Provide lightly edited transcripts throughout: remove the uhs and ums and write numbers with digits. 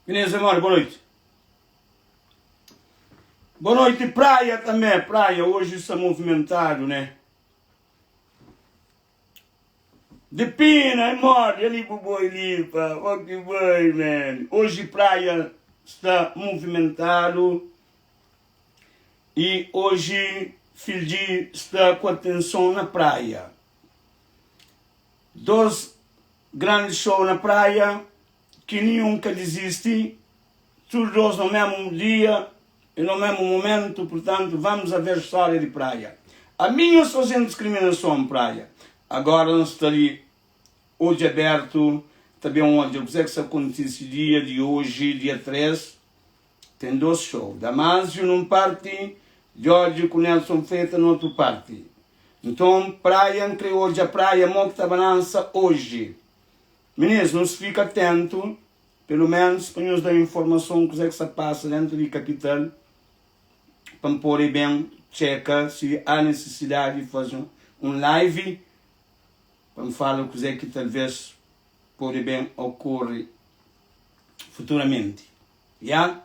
Inês Amor, boa noite. Boa noite, praia também, praia hoje está movimentado, né? De pina, e morde ali bu boi li, pá, oh que boi, man. Hoje praia está movimentado e hoje Fiji sta ku atenson na praia. Dos grandi show na praia ki ninhun ka dizisti, tudu dos no mesmu dia e no mesmu momentu, purtantu vamos a ver storia di praia. Ami nho sta sen diskriminason praia, agora N sta li odju abertu ta ben odja kuzé ki sta kontisi dia di oji, dia 3, ten dos show, Damásio nun parti, Djodje ku Nelson Freitas na otu parti. Nton praia N kre odja praia mo ki ta balansa oji. Minis, nhos fika atentu, pelu menus pa nhos da informason kuzé ki sta pasa dentu di kapital, pa N pode ben txeka si há nisisidadi di faze un live pa N fala kuzé ki talvez pode ben okore futuramenti. Ya?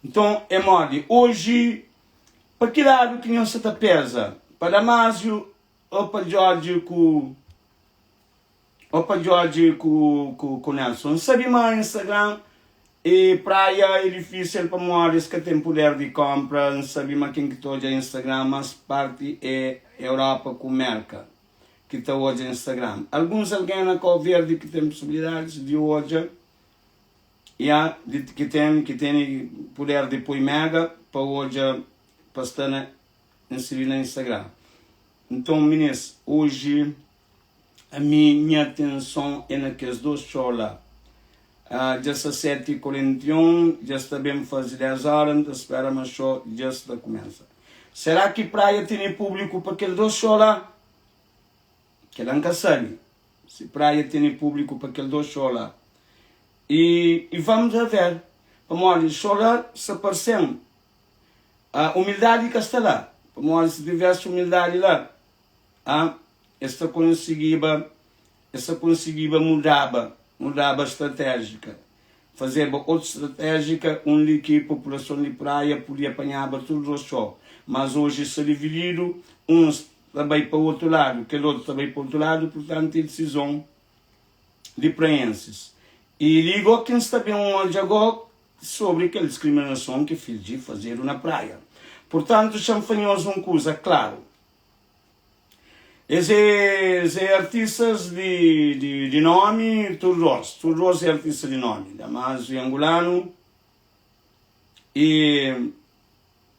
Nton, é modi, oji, pa ki ladu ki nhos sa ta peza? Pa Damásio ô pa Djordje ku. Opa Djodje ku ku Nelson. N sabi ma Instagram e praia e dificil pamodi es ka ten puder di compra. N sabi ma ken ki ta odja Instagram mas parti e Europa ku Merka ki ta odja Instagram. Alguns algen na Kau Verdi ki ten possibilidadis di odja ya di ki ten ki tene puder di poi mega pa odja pa sta na insiri na Instagram. Nton minis oji Ami nha atenson é na kes dos txou la. Dja sta 7 y 41, dja sta ben faze 10 ora, N ta spera ma xou dja sta kumesa. Será ki Praia tene públiku pa kel dos xou la? Kela N ka sabe si Praia tene públiku pa kel dos xou la. Y, y vamos a ver, pamodi xou la sta parse-m humildadi ka sta la, pamodi si tivesse humildadi la, A Es ta konsigiba Es ta konsigiba mudaba mudaba stratéjika, fazeba otu stratéjika undi ki populason di Praia pudia panhaba tudu dos txon. Mas oji sta divididu, uns ta bai pa otu ladu, kel otu ta bai pa otu ladu, purtantu é disizon di praensis. I li go ki N sta ben odja go sobri kel diskriminason ki fidji fazedu na Praia. Purtantu, xa-m fla nhos un kuza klaru. Es é, es é artistas di, di, di nomi, tudu dos. Tudu dos é artista di nomi. Damásio é angulanu e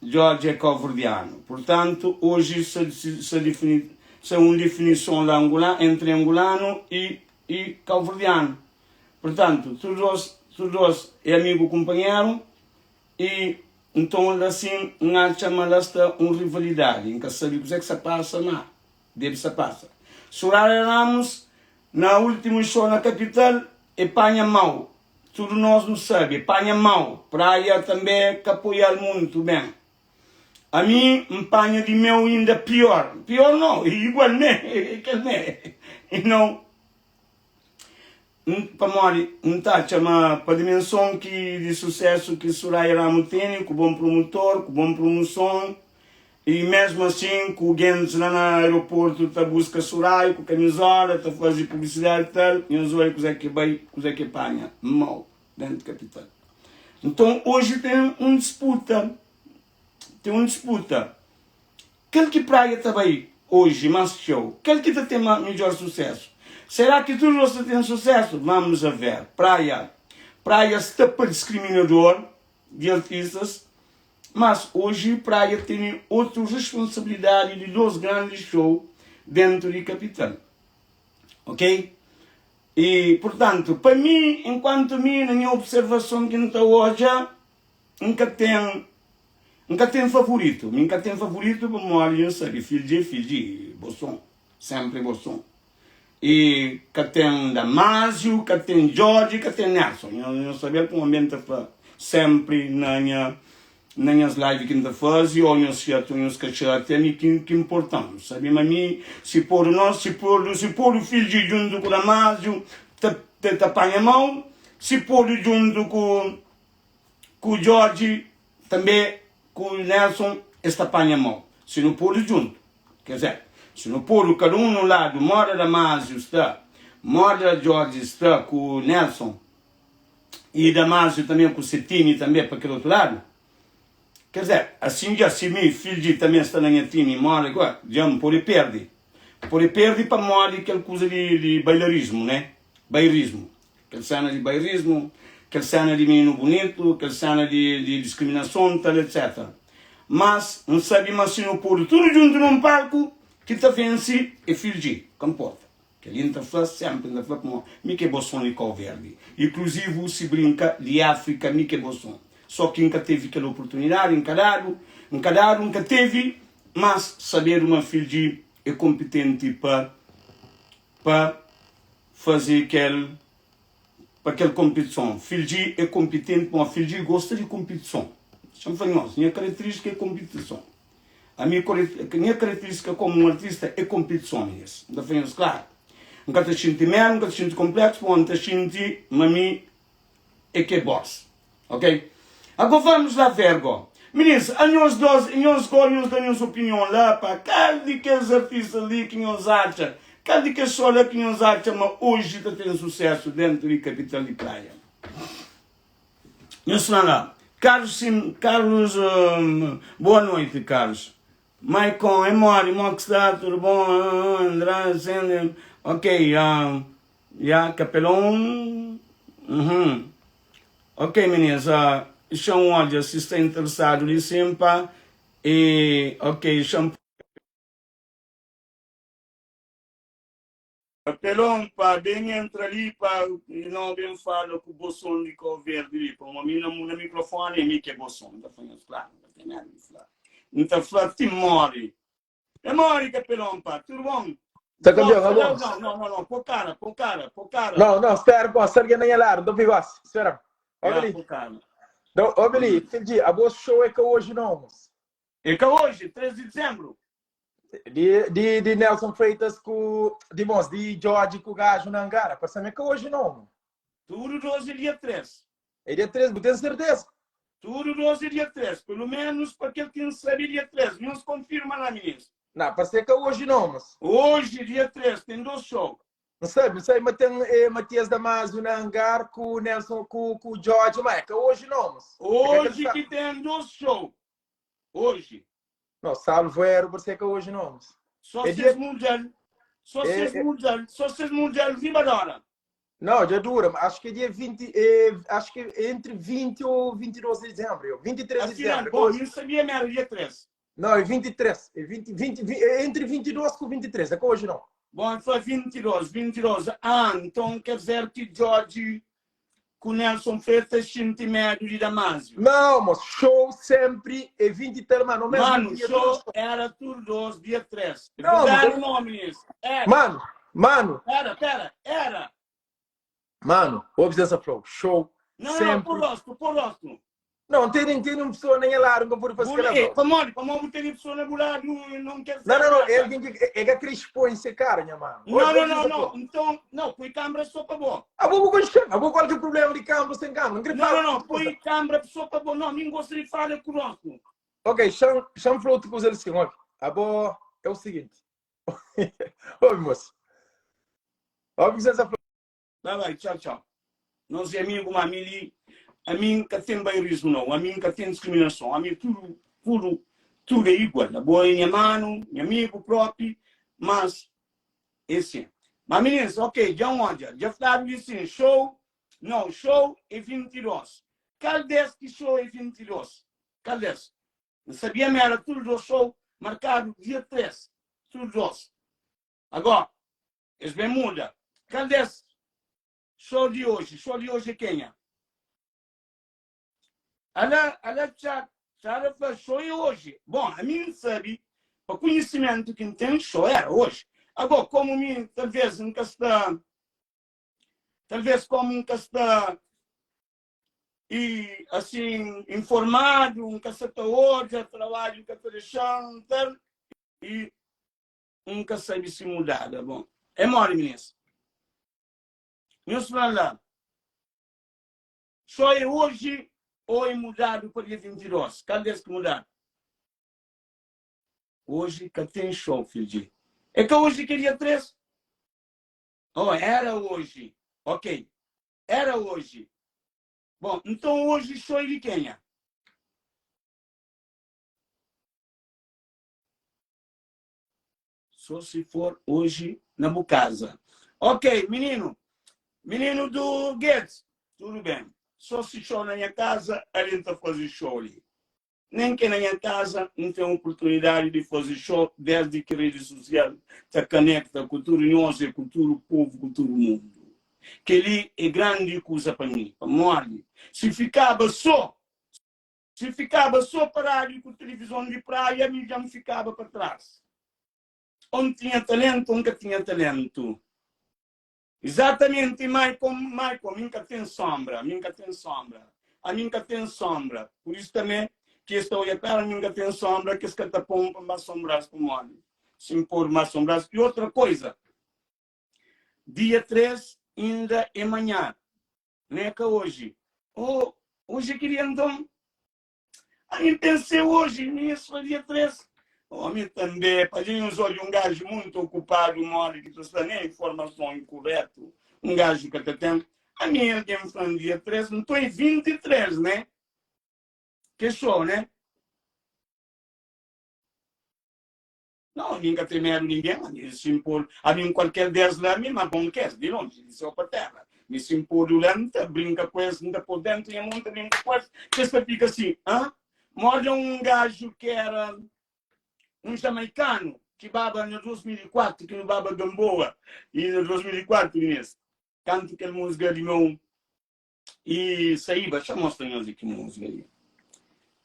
Djodje é kauverdianu. Purtantu, oji sa, sa difini, sa un difinison la angula, entri angulanu e, e kauverdianu. Purtantu, tudu dos, tudu dos é amigu kunpanheru E nton la sin N atxa ma la sta un rivalidadi. N ka sabe kuzé ki sa pasa ma debe sa pasa. Soraya Ramos na ultimu show na kapital e panha mau. Tudu nos nu sabe, e panha mau. Praia tanbe ka apoial muntu ben. Ami N panha di meu inda pior. Pior no, igual me, kel me. E nau. N, pamodi N ta atxa ma pa dimenson ki di susésu ki Soraya Ramos tene, ku bon promotor, ku bon promoson, i mesmu asin ku gentis la na aeroportu ta buska Soraya ku kamizola, ta faze publisidadi tal, nhos odja kuzé ki bai, kuzé ki panha mau dentu kapital. Nton, oji ten un disputa, ten un disputa. Kel ki Praia ta bai oji mas txeu? Kel ki ta ten midjor susesu? Será ki tudu nos ta ten susesu? Vamos a ver. Praia Praia sta pa diskriminador di artistas, mas oji Praia tene otu responsabilidadi di dos grandi show dentu di kapital. Ok? E purtantu, pa mi, enkuantu mi, na nha observason ki N ta odja, N ka ten N ka ten favoritu Mi N ka ten favoritu pamodi N sabe fidju é fidju i bo son Senpri bo son I ka ten Damásio, ka ten Jorge, ka ten Nelson Nho nho sabe el pamodi mi N ta fla senpri na nha na nhas live ki N ta faze ô nhos xatia ô nhos ka xatia mi ki ki nporta-m Sabe ma mi si podu nos si podu si podu fidju djuntu ku Damásio ta ta panha mau Si podu djuntu ku. ku Djordji tanbe ku Nelson es ta panha mau si nu podu djuntu. Ker dizer, si nu podu kada un nun ladu moda Damásio sta, moda Djordji sta ku Nelson i Damásio tanbe ku se timi tanbe pa kel otu ladu. Ker dizer, asin dja si mi fidju tanbe sta na nha timi moda ku dja N pode perde. N pode perde pamodi kel kuza di di bailarismu ne, bairismu. Kel sena di bairismu, kel sena di mininu bunitu, kel sena di di diskriminason tal etc. Mas N sabe ma si nu podu tudu djuntu nun palku, ki ta vense é fidju, ka nporta. Kel-li N ta fla sénpri, N ta fla pamodi mi ki é boson di Kau Verdi. Inkluzivu si brinka di Áfrika mi ki é boson. Só ki N ka tevi kel oportunidadi, N ka dadu, N ka dadu, N ka tevi, mas sabedu ma fidju é konpitenti pa pa faze kel pa kel konpitison. Fidji é konpitenti pamodi fidji gosta di konpitison. Xa-m fla nhos, nha karakterístika é konpitison. Ami nha karakterístika komu un artista é konpitison, minhas. N ta fla nhos klaru. N ka ta xinti medu, n ka ta xinti konpleksu pamodi n ta xinti ma mi é ke boss. Ok? Ago vamos lá ver go. Minis, anhos dos, nhos go, nhos da nhos opinion la pa kal di kes artistas li ki nhos atxa, kal di kes show la ki nhos atxa ma oji ta ten susesu dentu di kapital di Praia. Nhos fla la. Carlos sim, Carlos, um, boa noite Carlos. Maicon, é mori, mo ki sta, tudo bom? André, Sende, ok, um, ya, Capelon, uhum. Ok minis, uh, xa-m odja si sta interesadu li sim pa e ok xa-m Papelon pa ben entra li pa no ben fala ku boson di Kau Verdi li pa mi na na mikrofoni é mi ki é boson n ta fla nhos klaru n ka ten nada di fla n ta fla ti mori é mori kapelon pa tudu bon Ta campeão, tá bom? Não, não, não, não, pô cara, pô cara, pô cara. Não, não, espera, pô, se alguém na lado, não fico assim, espera. Olha ali. Pô cara. Não, olha ali, Fiji, a boa show é que hoje não, moço. É que hoje, 13 de dezembro. Di, di, di Nelson Freitas ku, di mos, di Jorge ku gajo na Angara, parece é que hoje não. Tudo 12 dia 3. É dia 3, bu tem certeza? Tudo 12 dia 3, pelo menos pa kel ki N sabe dia 3. Nhos konfirma la, minis. Não, parece que hoje não, mas. Hoje, dia 3, tem dois show. Não sabe, não sabe, mas tem eh, Matias Damasio na Hangar com Nelson, com, com Jorge, mas é que hoje não, mas. Hoje que tem dois show. Hoje. Não, salvo erro, parece que hoje não, mas. Só É se es dia- mundial. Só se É- es mundial. Só se es mundial riba da hora. Não, já dura, mas acho que é dia 20, é, acho que é entre 20 ou 22 de dezembro, 23 de Afinal, dezembro. bom, eu sabia mesmo, era dia 3. Não, é 23, é 20, 20, 20, é entre 22 com 23, é que hoje não. Bom, foi 22, 22. Ah, então quer dizer que Jorge com Nelson Freitas xinti medo de Damásio. Não, mas show sempre é 20 e tal, mano, no mesmo Mano, dia, show dois. era tudo 2, dia 3. Não, Vou dar mas- o nome nisso. Era, Mano, mano, era, pera, era. mano, ouve essa flow, show Não, não, sempre. por rosto, por rosto. Não, tem, tem uma pessoa nem lá, nunca pude fazer Ei, aquela pamodi, pamodi tem pessoa na bulado, não quer dizer Não, não, não, nada. é alguém que é, é que expõe esse cara, minha mano. Não, não, não, não. Então, não, põe câmera só para bom. Ah, vou com ah, vou qualquer problema de câmera sem câmera, não quero Não, falar. não, não, põe câmera só para bom. Não, nem gosto de falar conosco. Ok, chama, chama falou outra coisa assim, olha. A boa é o seguinte. Ouve, moço. Ouve o que você falou. Bye bye, tchau, tchau. Nos é amigo, mas a mim, li, a mim nunca tem bairrismo, não. A mim nunca tem discriminação. A mim tudo, tudo, tudo é igual. A boa é minha mano, meu amigo próprio, mas é assim. Mas meninos, ok, já onde? Já falaram assim, show, não, show é 22. Qual desse que show é 22? Qual desse? Não sabia, mas era tudo do show marcado dia 3. Tudo doce. Agora, eles bem muda. Qual desse? Show de hoje. Show de hoje é quem é? Ela, ela já, já fala show é hoje. Bom, a mim sabe, o conhecimento que tem, show era hoje. Agora, como mim, talvez nunca está, talvez como nunca está e assim informado, nunca está hoje, trabalho nunca está deixando, tal, e nunca sabe se mudar, tá bom? É mole, meninas. Meus lá. Só é hoje. Ô e mudadu pa dia 22? Kal des ki mudadu? Oji ka ten show, fidji. É ka oji ki é dia 3? Oh, era oji. Ok. Era oji. Bom, nton oji show é di kenha? Só se for hoje na bu casa. Ok, menino. Menino do Guedes. Tudo bem. Só se show na nha casa, ali N ta faze show li. Nem que na nha casa N tem oportunidade de faze show desde que rede social ta conecta ku tudo nhos e ku tudo povo, ku tudo mundo. Kel-li é grande kuza pa mi. Pamodi si fikaba só Si fikaba so pa rádiu ku tilivizon di Praia, mi dja N fikaba pa tras. Ô N tinha talentu ô N ka tinha talentu. Izatamenti, Maicon, Maicon, mi N ka ten sónbra, mi N ka ten sónbra, ami N ka ten sónbra. Pur isu tanbê ki es ta odja klaru mi N ka ten sónbra, ki es ka ta pô-m pa N ba sonbra-s pamodi si N pode ba sonbra-s. I otra koiza, dia 3 inda é manhã. Né ka oji. Oh, oji é ki dia nton? Ami N pensei oji, mi é só dia 3. Omi tanbe, pa dja nhos odja un gaju muntu okupadu modi ki ta sta, nen informason inkuretu un gaju ka ta ten. Ami algen fla-m dia 3, nton é 23, né? Ke show, né? Não, ami nka ten medu ningen, ami si N podu, ami N kualker des la, ami ma bon kes, di lonji, di seu pa tera. Mi si N podu la, N ta brinka ku es, N ta po dentu nha mon, N ta brinka ku es, kes ta fika si, hã? Morda un gaju ki era un jamaikanu ki baba na 2004, ki nu baba Gamboa, i na 2004, Inês, kantu kel musga di meu E saíba, xa mostra nhos di ki múzika li.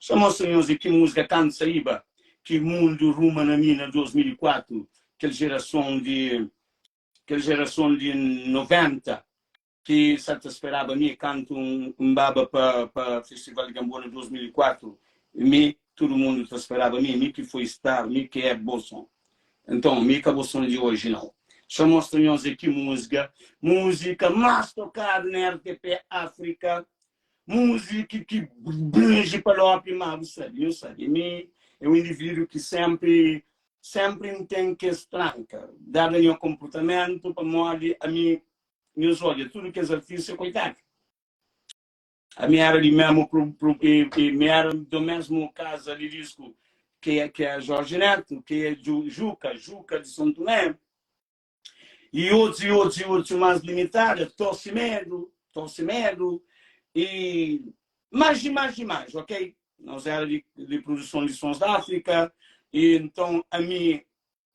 Xa mostra nhos di ki múzika kantu saíba ki mundu ruma na mi na 2004, kel jerason di kel jerason di 90 ki sa ta speraba mi kantu N baba pa pa Festival di Gamboa na 2004, mi tudu mundu ta speraba mi, mi ki foi star, mi ki é bo son. Então, mi ka bo son di oji nau. Xa mostra nhos é ki múzika, múzika más tokadu na RTP Áfrika, múzika ki brinji pa Lopi, má bu sabe, nhos sabe, mi é un indivíduo ki sénpri, sénpri N ten kes tranka, dadu nha konportamentu, pamodi ami, nhos odja, tudu kes artista, koitadu. Ami era di mesmu mi era do mesmu kaza di disku ke ke é Jorge Neto, ke é Juca, Juca di São Tomé, e otus e otus e otus mais limitada, Tosse Medo, Tosse Medo, e mais e mais e mais, ok? Nós era di, di produção de sons da África, e então ami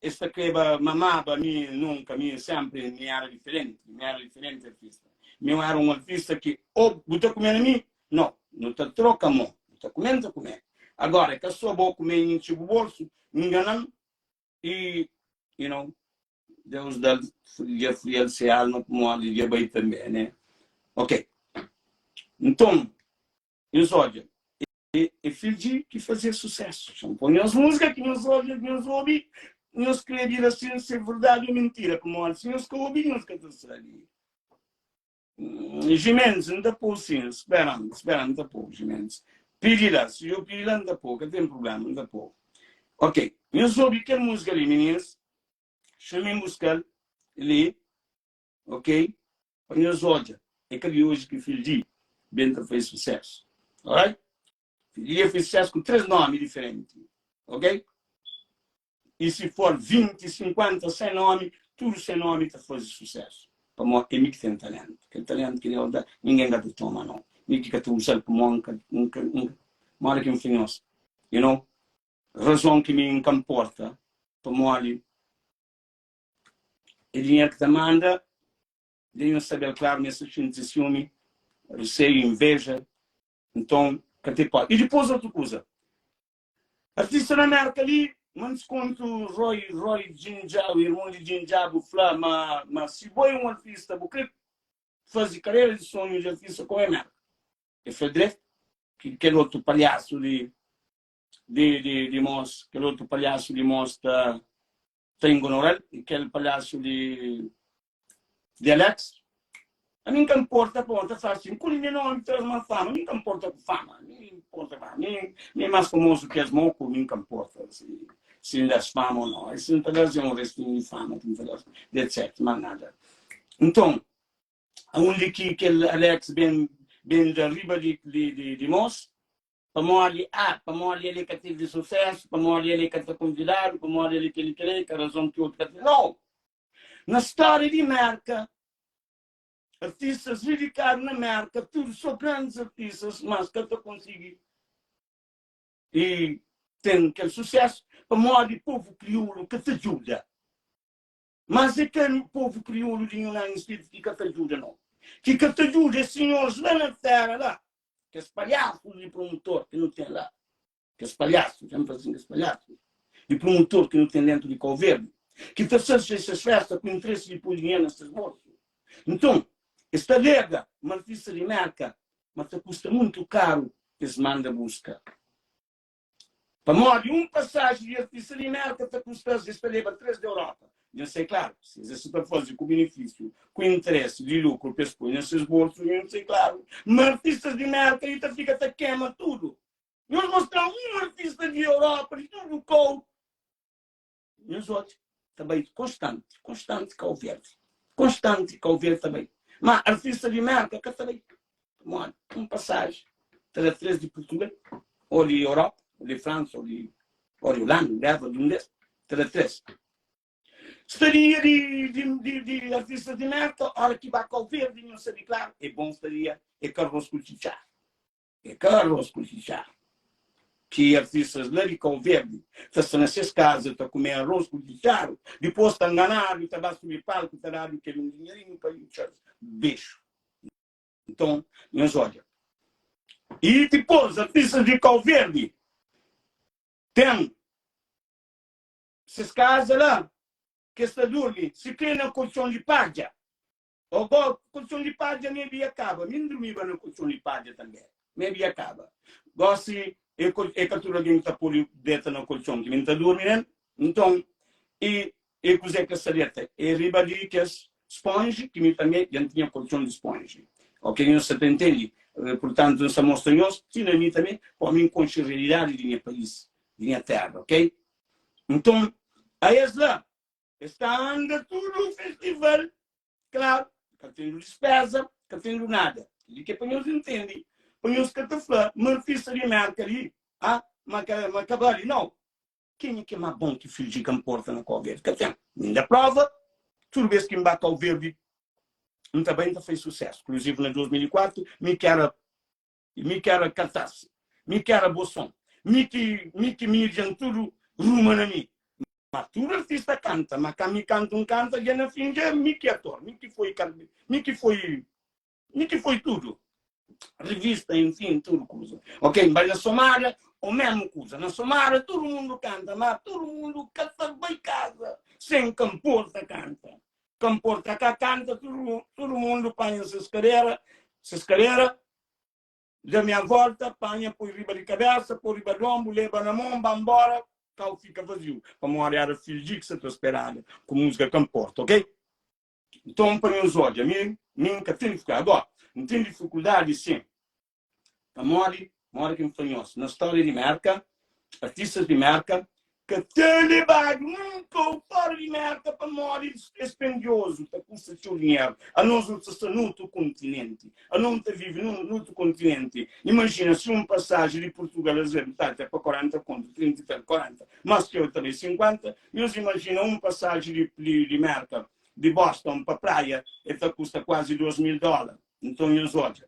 Es ta kreba mamaba mi nunka mi senpri mi era diferenti mi era diferenti artista mi era un artista ki o bu ta kume na mi no nu ta troka mo bu ta kume nu ta kume agora é ka so bo kume i intxi bu bolsu ngana-m i you know Deus da-l dja fria-l se alma pamodi dja bai tanbe ne ok nton nhos odja É Fidji ki faze sucesso. Xa poi nhos música ki nhos odja, ki nhos obi, nhos kre bira sin se verdade ou mentira, pamodi si nhos ka obi nhos ka ta sabi. Jimenez, N ta pou sin, spera-m, spera-m, N ta pou, Jimenez. Pidi la, si yo pidi la N ta pou, ka ten problema, N ta pou. Ok, nhos obi kel música li, minis, xa mi buska-l li, ok, pa nhos odja, é ka di oji ki Fidji ben ta faze sucesso, alright? Fidji dja fez sucesso ku 3 nomi diferenti, ok? E si for 20, 50, 100 nomi, tudu 100 nomi ta faze sucesso, pamodi é mi ki ten talentu, kel talentu ki Deus da, ninguém ka ta toma não, mi ki ka ta uzal pamodi N ka, N ka, N ka, modi ki N fla nhos, you know, razon ki mi N ka nporta, pamodi É dinheru ki ta manda, dja nhos sabe-l klaru ma es ta xinti siumi, riseiu, inveja, nton ka ten pode. I dipôs otu kuza, artista na Mérka li, ma N diskontu Roy, Roy Djindja, irmon di Djindja, bu fla ma ma si bo é un artista bu kre faze karera di sonhu di artista ku é Mérka. E fla dretu ki kel otu palhasu di di di di mos, kel otu palhasu di mos ta ta ingonoral e kel palhasu di di Alex. Ami N ka nporta pa ta fla asin, Kuli nha nomi tras ma fama, mi N ka nporta ku fama, mi N nporta pa mi, mi é mas famozu ki es moku, mi N ka nporta si si N das fama o no, si N ta das é un restinhu di fama ki N ta das, etc, mas nada. Nton, undi ki kel Alex ben ben da riba di di di di mos, pamodi A, pamodi el é ka tevi susesu, pamodi el é ka ta konvidadu, pamodi el é kel-li kel-li, ka razon ki otu ka ten. No! Na stória di Merka, artistas dedikadu na Merka, tudu so grandis artistas, mas ka ta konsigi e ten kel susesu pamodi povu kriolu ka ta djuda. Mas é ka povu kriolu di United States ki ka ta djuda no. Ki ka ta djuda é sinhoris la na tera la, kes palhasus di promotor ki nu ten la. Kes palhasu, dja N fla asin, kes palhasu di prumutor ki nu ten dentu di Kau Verdi, ki ta fase ses festa ku interesi di poi dinheru na ses bolsu. Nton, es ta alega ma artista di Merka ma ta kusta muntu karu pa es manda buska. Pamodi un pasaji di artista di Merka ta kusta-s, es ta leba 3 di Europa. Nhos sai klaru, si es ta faze ku binifisiu, ku interesi di lukru pa es poi na ses bolsu, nhos sai klaru ma artistas di Merka li ta fika ta kema tudu. Nhos mostra-m un artista di Europa, di tudu kau. Nhos odja, ta bai konstanti, konstanti Kau Verdi. Konstanti Kau Verdi ta bai. Ma artista di Merka ka ta bai. Pamodi? Un pasaji ta da 3 di Purtugal, o di Europa, o di Fransa, o di, o di Holanda, leva di un des, ta da 3. Stadia di, di, di, di artistas di Merka, ora ki ba Kau Verdi, nhos sabi klaru, é bon stadia, é ka arroz ku txitxar. É ka arroz ku txitxar ki artistas la di Kau Verdi ta sta na ses kaza ta kume arroz ku txitxaru, dipos ta nganadu ta ba subi palku ta dadu kel un dinherinhu pa intxa-s bexu. Nton, nhos odja. I dipos artistas di Kau Verdi ten ses kaza la ki es ta durmi, si kre na koltxon di padja. Ó gó, koltxon di padja mi bia kaba. Mi N durmiba na koltxon di padja tanbê. Mi bia kaba. Gósi é é ka tudu algen ki ta pode deta na koltxon ki mi N ta durmi nel. Nton, i é kuzê ki es ta deta? É riba di kes sponji ki mi tanbê dja N tinha koltxon di sponji. Ok, nhos sa ta intende? Purtantu, N sta mostra nhos ti na mi tanbê, pa mi N konxe realidadi di nha país, di nha téra, ok? Nton, a es la, Es ta anda tudu festival, klaru, ka tendu dispeza, ka tendu nada. Li ke pa nhos intendi, pa nhos ka ta fla ma artista di Merka li, ah, ma ka, ma ka bali. Nau. Kenha ke ma bon ki Fidji ka nporta na Kau Verdi? Ka ten. Mi N da prova, tudu bes ki N ba Kau Verdi, N ta bai N ta fai susesu. Nkluzivi na 2004, mi ki era, mi ki era kartas, mi ki era boson, mi ki, mi ki Miriam tudu ruma na mi. Ma tudu artista kanta, ma ka mi kantu N kanta dja na fin dja mi ki ator, mi ki foi mi ki foi mi ki foi tudu. Revista, enfin, tudu kuza. Ok, N bai na Somada, o mesmu kuza. Na Somada tudu mundu kanta, ma tudu mundu ka ta bai kaza sen kanpor ta kanta. Kanpor ta ka kanta, tudu tudu mundu panha ses kadera, ses kadera. Da mia volta, panha, poi riba di kabesa, poi riba di onbru, leba na mon, ba nbora, kau fika vaziu, pamodi era Fiji ki sa ta speraba ku musika ka nporta, ok? Nton, pa nhos odja, mi, mi N ka ten difikuldadi. Agora, N ten difikuldadi sin, pamodi, modi ki N fla nhos, na stória di Merka, artistas di Merka ka ta lebadu nunka o fora di Merka pamodi é spendiozu, ta kusta txeu dinheru. Anos nu ta sta n'otu kontinenti, anos nu ta vive n'otu kontinenti. Imajina si un pasaji di Purtugal asves bu ta atxa pa 40 kontu, 30 i tal, 40, mas txeu ta bai 50. Nhos imajina un pasaji di di Merka, di Boston pa praia, el ta kusta kuazi 2000 dóla. Nton nhos odja.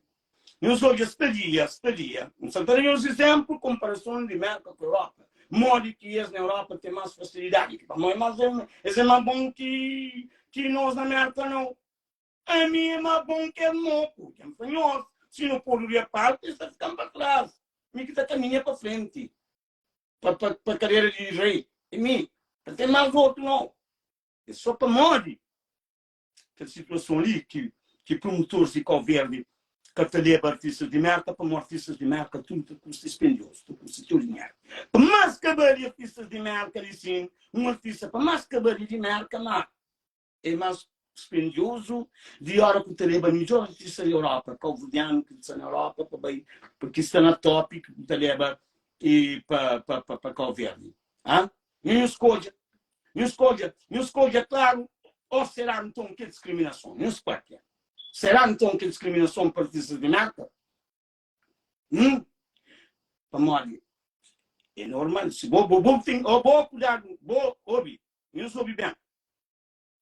Nhos odja stadia, stadia. N sta ta da nhos izénplu, konparason di Mérka ku Europa. Modi ki es na Europa ten más fasilidadi. Ki pamodi mas es é más bon ki ki nos na Mérka? Nau. Ami é más bon ki es moku. Dja N fla nhos, si no podu di aparti, es ta fika-m pa tras. Mi ki ta kaminha pa frenti, pa pa pa kadera di rei. É mi. Ka ten más otu, nau. É sô pamodi Kel situason li ki ki promotores di Kau Verdi ka ta leba artistas di Merka pamo artistas di Merka tudu ta kusta dispendiozu, ta kusta txeu dinheru. Pa más ka bali artistas di Merka li sin, un artista pa más ka bali di Merka ma é más. Dispendiozu di ora ku ta leba midjor artista di Europa, kauverdianu ki sta na Europa pa bai, ki sta na top ki ta leba e pa pa pa pa Kau Verdi. Ha? Nhu skodja, nhu skodja, nhu skodja klaru o será nton ke diskriminason? Nhu papia. Será nton ke diskriminason pa artistas di Merka? Hum? Pamodi é normal, si bo bo bo ten, oh, bo kudadu, bo obi, nhu obi ben.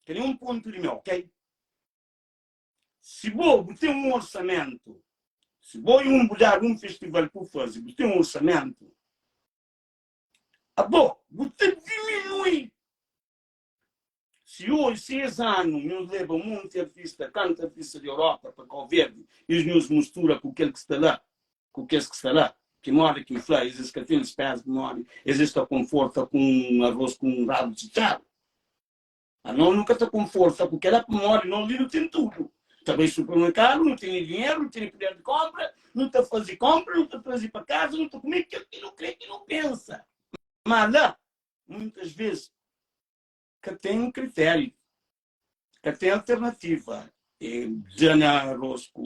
Kel é un pontu di meu, ok? Si bo bu ten un orsamentu, si bo i un bu dadu un festival ku faze, bu ten un orsamentu, abo bu ta diminui. Si oji, si es anu nhos leba monti artista, kantu artista di Europa pa Kau Verdi, es nhos mustura ku kel ki sta la, ku kes ki sta la, ki moda ki N fla, es es ka ten dispeza pamodi es es ta konforta ku un arroz ku un rabu di txitxaru. Anos nu ka ta konforta ku kela pamodi nos li nu ten tudu. Ta bai supermerkadu, nu tene dinheru, nu tene puder di konpra, nu ta faze konpra, nu ta traze pa kaza, nu ta kume kel ki nu kre ki nu pensa. Ma la, muitas ves, ka ten kritériu, ka ten alternativa. É da na arroz ku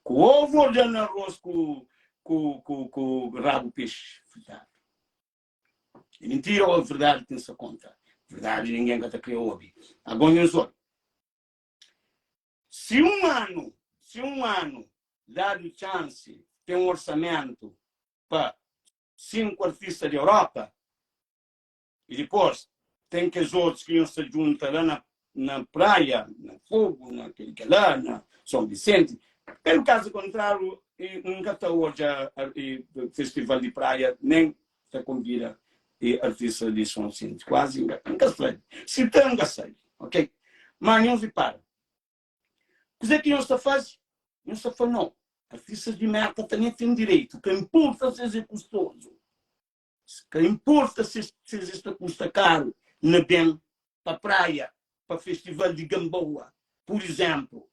ku ovu ou da na arroz ku ku ku ku rabu pexi fritadu. É mintira ou é verdadi ki N sta konta? Verdadi ninguém ka ta kre obi. Ago nhos obi. Si un anu, si un anu dadu txansi ten un orsamentu pa 5 artista di Europa i dipos ten kes otus ki nhos ta djunta la na na praia, na Fogo, na kel kel la, na São Vicente. Pelu kazu kontrariu, N ka ta odja festival di praia nen ta konvida artista di São Vicente. Kuazi N ka sabe. Si ten, N ka sabe. Ok? Ma nhos ripara, kuzê ki nhos ta faze? Nhos ta fla, nau, artistas di Merka tanbe ten direitu, ka inporta si es é kustozu. Ka inporta si es ta kusta karu na ben pa praia, pa festival di Gamboa, pur izenplu,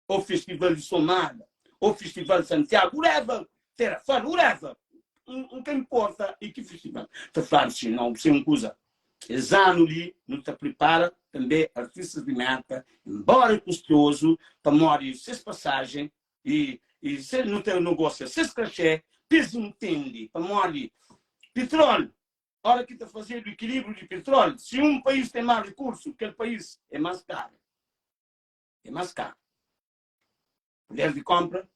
o festival di Somada, o festival di Santiagu, whatever, Terra Fun, whatever, N ka inporta i ki festival. Ta fladu si nau, si un kuza. Es anu li nu ta pripara tanbe artistas di Merka, enbora e kustozu, pamodi ses pasajen I i se nu ta nogosia ses kaxé p'es intendi pamodi pitrol ora ki ta fazedu ikilibriu di pitrol si un país ten más rikursu kel país é más karu é más karu puder di konpra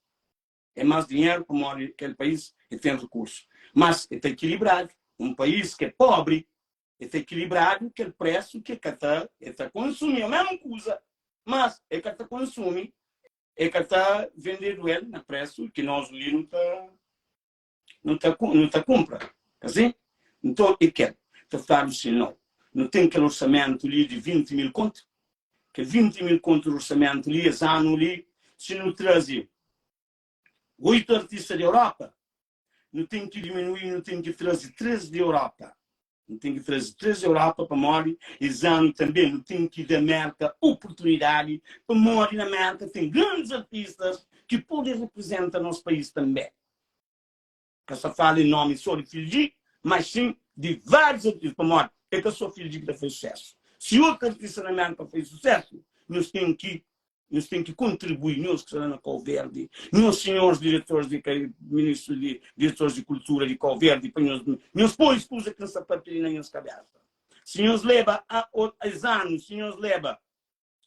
é más dinheru pamodi kel país e ten rikursu mas e ta ikilibradu un país ki é pobri e ta ikilibradu kel presu ki e ka ta e ta konsumi é mesmu kuza mas e ka ta konsumi E ka ta vendedu el na presu ki nos li nu ta nu ta nu ta kunpra, ka si? Nton e kel ta fladu si, no, nu ten kel orsamentu li di 20 mil kontu, kel 20 mil kontu di orsamentu li es anu li, si nu traze 8 artista di Europa, nu ten ki diminui, nu ten ki traze 3 di Europa. Nu ten ki traze 3 Europa pamodi es anu tanbe nu ten ki da Merka oportunidadi pamodi na Merka ten grandis artistas ki pode reprezenta nos país tanbe. Ka sta fala em nomi so di Fildji, mas sim di várius artistas pamodi é ka so Fildji ki ta faze susesu. Si otu artista na Merka faze susesu, nhos ten ki Nhos ten ki kontribui, nhos ki sta la na Kau Verdi, nhos sinhores diretores di ministru di diretores di kultura di Kau Verdi, pa nhos nhos poi es kuza ki N sta papia li na nhos kabesa. Si nhos leba a es anu, si nhos leba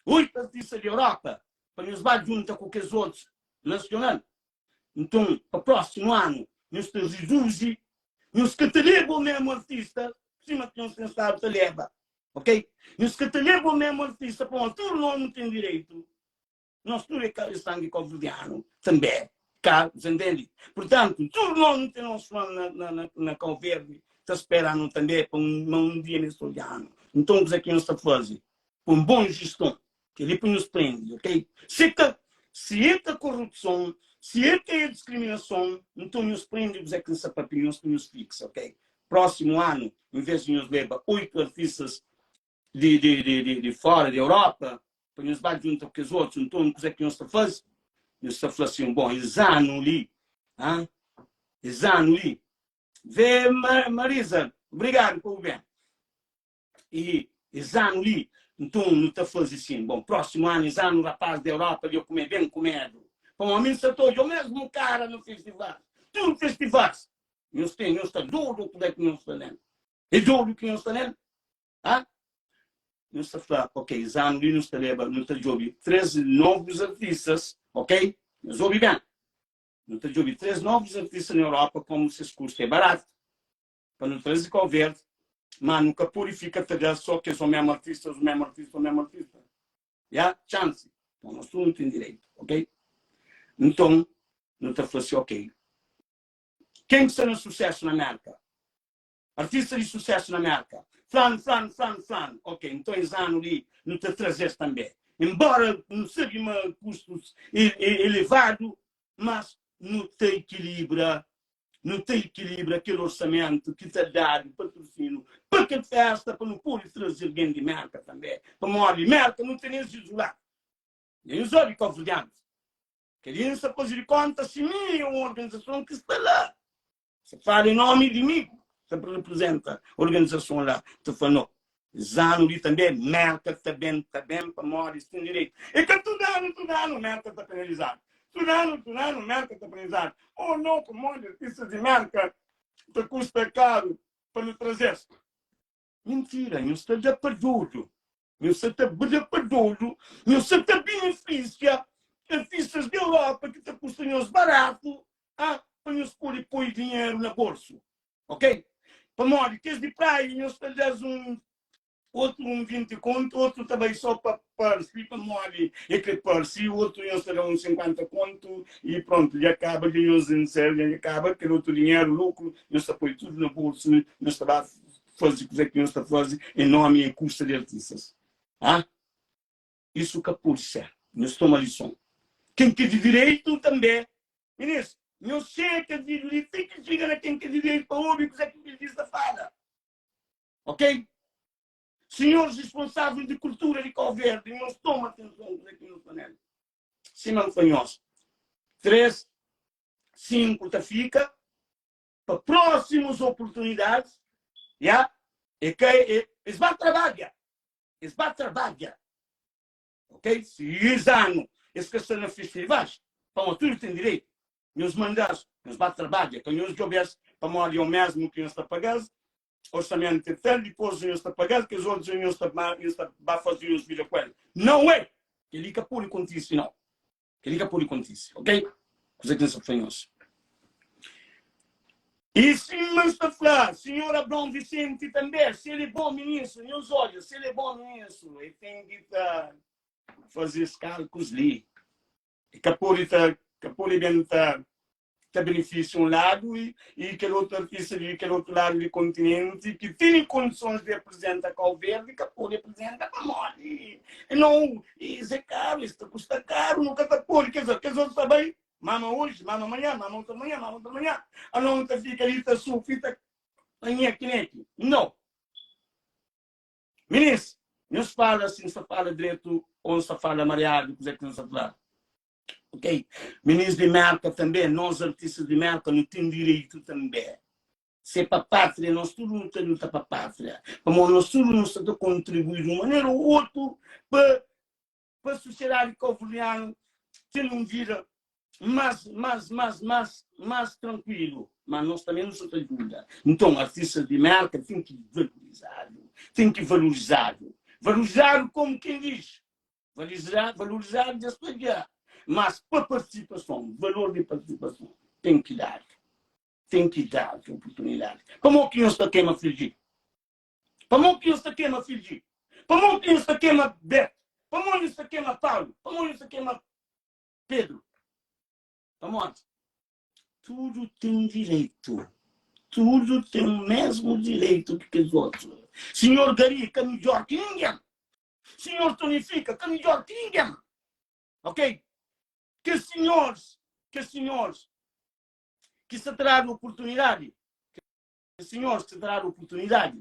oitu artista di Europa pa nhos ba djunta ku kes otus nasional, nton pa prósimu anu nhos ta riduzi, nhos ka ta leba o mesmu artista sima ki nhos ten stadu ta leba. Ok? Nhos ka ta leba o mesmu artista pamodi tudu nos nu ten direitu. Nos tudu é ka sangi kauverdianu tanbe, ka? Você entende? Purtantu, tudu nos nu ten nos fã na, na, na, na Kau Verdi ta spera-nu tanbe pa un, ma un dia nes ta odja-nu. Nton, kuze ki nhos ta faze? Pa un bon jeston. Kel-li pa nhos prende, ok? Si ka, si é ka korupson, si é ka é diskriminason, nton nhos prende kuzê ki N sta papia nhos pa nhos fiksa, ok? Prósimu anu, envês di nhos leba oitu artistas di, di, di, di, di fora, di Europa, pa nhos ba djunta ku kes otus, nton kuzê ki nhos ta faze? Nhos ta fla sin, bon, es anu li, ha? Es anu li, vê Marisa, obrigadu pa bu ben. I es anu li. Nton nu ta faze sin. Bon, prósimu anu es anu rapaz di Europa dja kume ben kumedu. Pamodi mi N sa ta odja omésmu kara na festivals. Tudu festivals nhos ten, nhos sta dodu kuzê ki nhos sta nel. É dodu ki nhos sta nel? Ha? Nhos ta fla, ok, es anu li nu sta leba, nu ta djobe 3 novus artistas, ok? Nhos obi ben. Nu ta djobe 3 novus artista na Europa, komu ses kustu é baratu, pa nu traze Kau Verdi, ma nu ka pode fika ta da só kes omemu artista, os memu artista, omemu artista. Ya, chance. Nton, nos tudu nu ten direitu, ok? Nton, nu ta fla si, ok, ken ki sta na susesu na Merka? Artista di susesu na Merka. Flanu, flanu, flanu, flanu. Ok, nton es anu li nu ta traze-s tanbe. Enbóra nu sabe ma kustus é elevadu, mas nu ta ikilibra, nu ta ikilibra kel orsamentu ki ta dadu patrusinu pa kel festa pa nu pode traze algen di Merka tanbe. Pamodi Merka nu tene es izuladu. Dja nhos obi Kóvrudianus. Kel-li N sta faze di kónta si mi é un organizason ki sta la. Se fala em nomi di mi, ta representa organizason la, ta fla no. Es anu li tanbe Merka ta ben, ta ben pamodi es ten direitu. E ka tudu anu, tudu anu Merka ta penalizadu. Tudu anu, tudu anu Merka ta penalizadu. Oh no, pamodi artistas di Merka ta kusta karu pa nu traze-s. Mintira, nhos ta da pa dodu. Nhos sa ta da pa dodu, nhos sa ta benefisia artistas di Europa ki ta kusta nhos baratu, ah, pa nhos pode poi dinheru na bolsu, ok? Pamodi kes di praia nhos ta da-s un otu un 20 kontu, otu ta bai só pa parse, pamodi e kre parse, otu nhos ta da un 50 kontu i prontu, dja kaba, dja nhos enserra, dja kaba kel otu dinheru, lukru, nhos ta poi tudu na bolsu, nhos ta ba faze kuze ki nhos ta faze em nomi e kusta di artistas ah isso ka pode ser nhos toma lison ken ki é di direito tambe minis nhos xeka video li tem ki fika na ken ki é di direito pa obi kuze ki Bildi sta fala ok senhores responsáveis di kultura di Cabo Verde nhos toma atenson kuze ki nhos sta nel sima n fla nhos 3 5 ta fika pa próximos oportunidades, ya, e ka e, es ba trabadja, es ba trabadja, ok? Si es anu es ka sta na festivais, pamodi tudu ten direitu, nhos manda-s, nhos ba trabadja, ka nhos djobe-s pamodi é o mesmu ki nhos ta paga-s, orsamento é tal, dipôs nhos ta paga-s, kes otus nhos ta nhos ta ba faze nhos vida ku el. Não é! Kel-li ka pode kontise, nau. Kel-li ka pode kontise, ok? Kuzê ki N sta fla nhos? I sima N sta fla sinhor Abraon Vicente tanbê, si el é bon ministru, nhos odja, si el é bon ministru, el ten ki ta faze es kalkus li. El ka pode ta, ka pode ben ta ta benefisia un ladu i kel otu artista di kel otu ladu di kontinenti ki tene kondisons di aprizenta Kau Verdi ka pode aprizenta pamodi no is é karu, is ta kusta karu, nu ka ta pode, kes kes otu ta bai mama oji, mama manhã, mama otu manhã, mama otu manhã, anos nu ta fika li ta sufri ta nheki neki. No! Minis, nhos fala si N sta fala dretu o N sta fala mariadu, kuzê ki N sta fla? Ok? Minis di Merka tanbe, nos artistas di Merka nu ten direitu tanbe. Se é pa pátria, nos tudu nu ta luta pa pátria. Pamodi nos tudu nu sta ta kontribui di un manera ou otu pa pa sosiedadi kauverdianu ten un vida mas, mas, mas, mas, mas trankuilu. Mas nos tanbe nu sta ta djuda. Nton, artistas di Merka ten ki valorizadu, ten ki valorizadu. Valorizadu komu ken diz? Valorizadu, valorizadu dja sta dja. Mas pa partisipason, valor di partisipason ten ki dadu. Ten ki dadu oportunidadi. Pamodi ki nhos ta kema Fiji? Pamodi ki nhos ta kema Fiji? Pamodi ki nhos ta kema Beto? Pamodi nhos ta kema Paulo? Pamodi nhos ta kema Pedro? Pamodi? Tudu ten direitu. Tudu ten mesmu direitu ki kes otu. Sinhor Gari ka midjor ki ningen. Sinhor Tony Fika ka midjor ki ningen. Ok? Kes sinhores, kes sinhores ki sta ta dadu oportunidadi, kes sinhores ki sta ta dadu oportunidadi,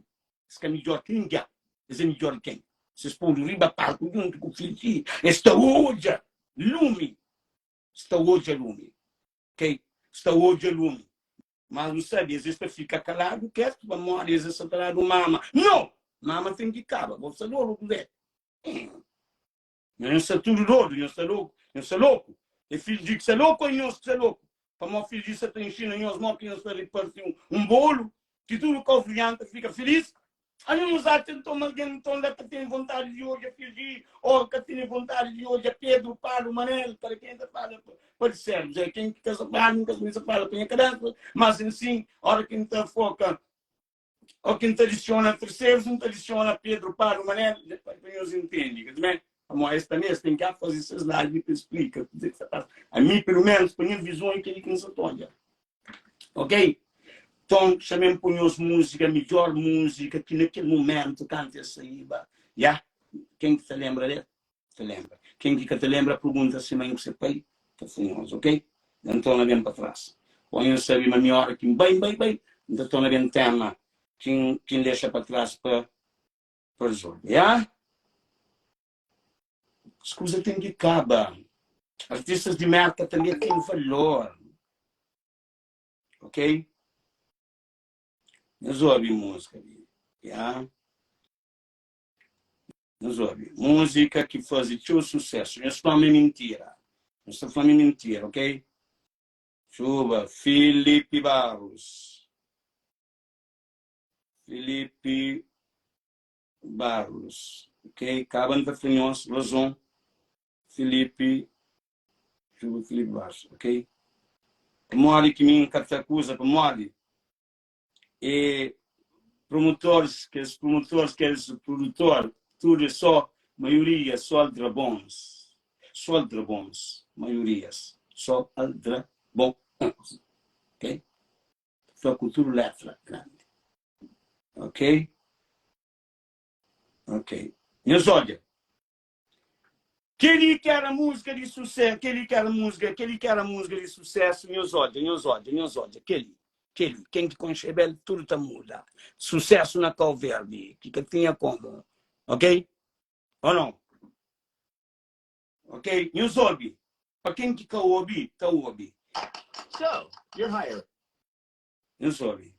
es ka midjor ki ningen. Es é midjor ki ken? Se es podu riba palku djuntu ku Fifi, es ta odja lumi. Es ta odja lumi. Ok? Es ta odja lumi. Mas nu sabe, es es ta fika kaladu ketu pamodi es es sa ta dadu mama. No! Mama ten ki kaba. Bo sta dodu kuzé? Nhos sta tudu dodu, nhos sta loku, nhos sta loku. É filho di ki sta loku ou nhos ki sta loku? Pamodi filho di sta ta inxina nhos mo ki nhos ta riparti un bolu ki tudu kauverdianu ta fika filis. Ami nhos atxa nton ma algen nton la ka tene vontadi di odja filho di ou ka tene vontadi di odja Pedru, Palu, Manel, kada kenha ta fala pa di servus. É ken ki ka sa fala, N ka sa fala pa nha kabesa, mas en sin, ora ki N ta foka Ó ki N ta adisiona terserus, N ta adisiona Pedru, Palu, Manel, pa nhos intende, ka também? Pamodi es também es ten ki faze ses live pa explika kuzê ki sta pasa. Ami, pelu menus, pa nha vizon é kel-li ki N sa ta odja. Ok? Nton, xa-m poi nhos múzika, midjór múzika ki na kel momentu kantu es saíba. Ya? Ken ki ta lenbra del? Ta lenbra. Ken ki ka ta lenbra, pergunta se mai ku se pai, ta fla nhos, ok? N torna ben pa tras. Bon, nhos sabe ma mi ora ki N bai, N bai, bai, N ta torna ben tema ki N, ki N dexa pa tras pa, pa rezolve. Ya? Es kuza ten ki kaba. Artistas di Merka tanbe ten valor. Ok? Nhos obi múzika li. Ya? Nhos obi. Múzika ki faze txeu susésu. Nhos fla-m é mintira. Nhos ta fla-m é mintira, ok? Txuba, Filipe Barros. Filipe Barros. Ok? Kaba N ta fla nhos razon. Filipe, Txuba Filipe Barros, ok? Pamodi ki mi N ka ta akuza? Pamodi e promotores, kes promotores, kes produtor, tudo é só, maioria só aldrabons, só aldrabons, maiorias só aldrabons, ok? Fla ku tudo letra grande, ok? Ok, nhos odja. Kel-li ki éra múzika di susésu, kel-li ki éra múzika, kel-li ki éra múzika di susésu, nhos odja, nhos odja, nhos odja, kel-li, kel-li, ken ki konxeba-el, tudu ta muda. Susésu na Kau Verdi, ki ka tinha komu, ok? Ô nau? Ok? Nhos obi, pa ken ki ka obi, ta obi. So, you're hired. Nhos obi.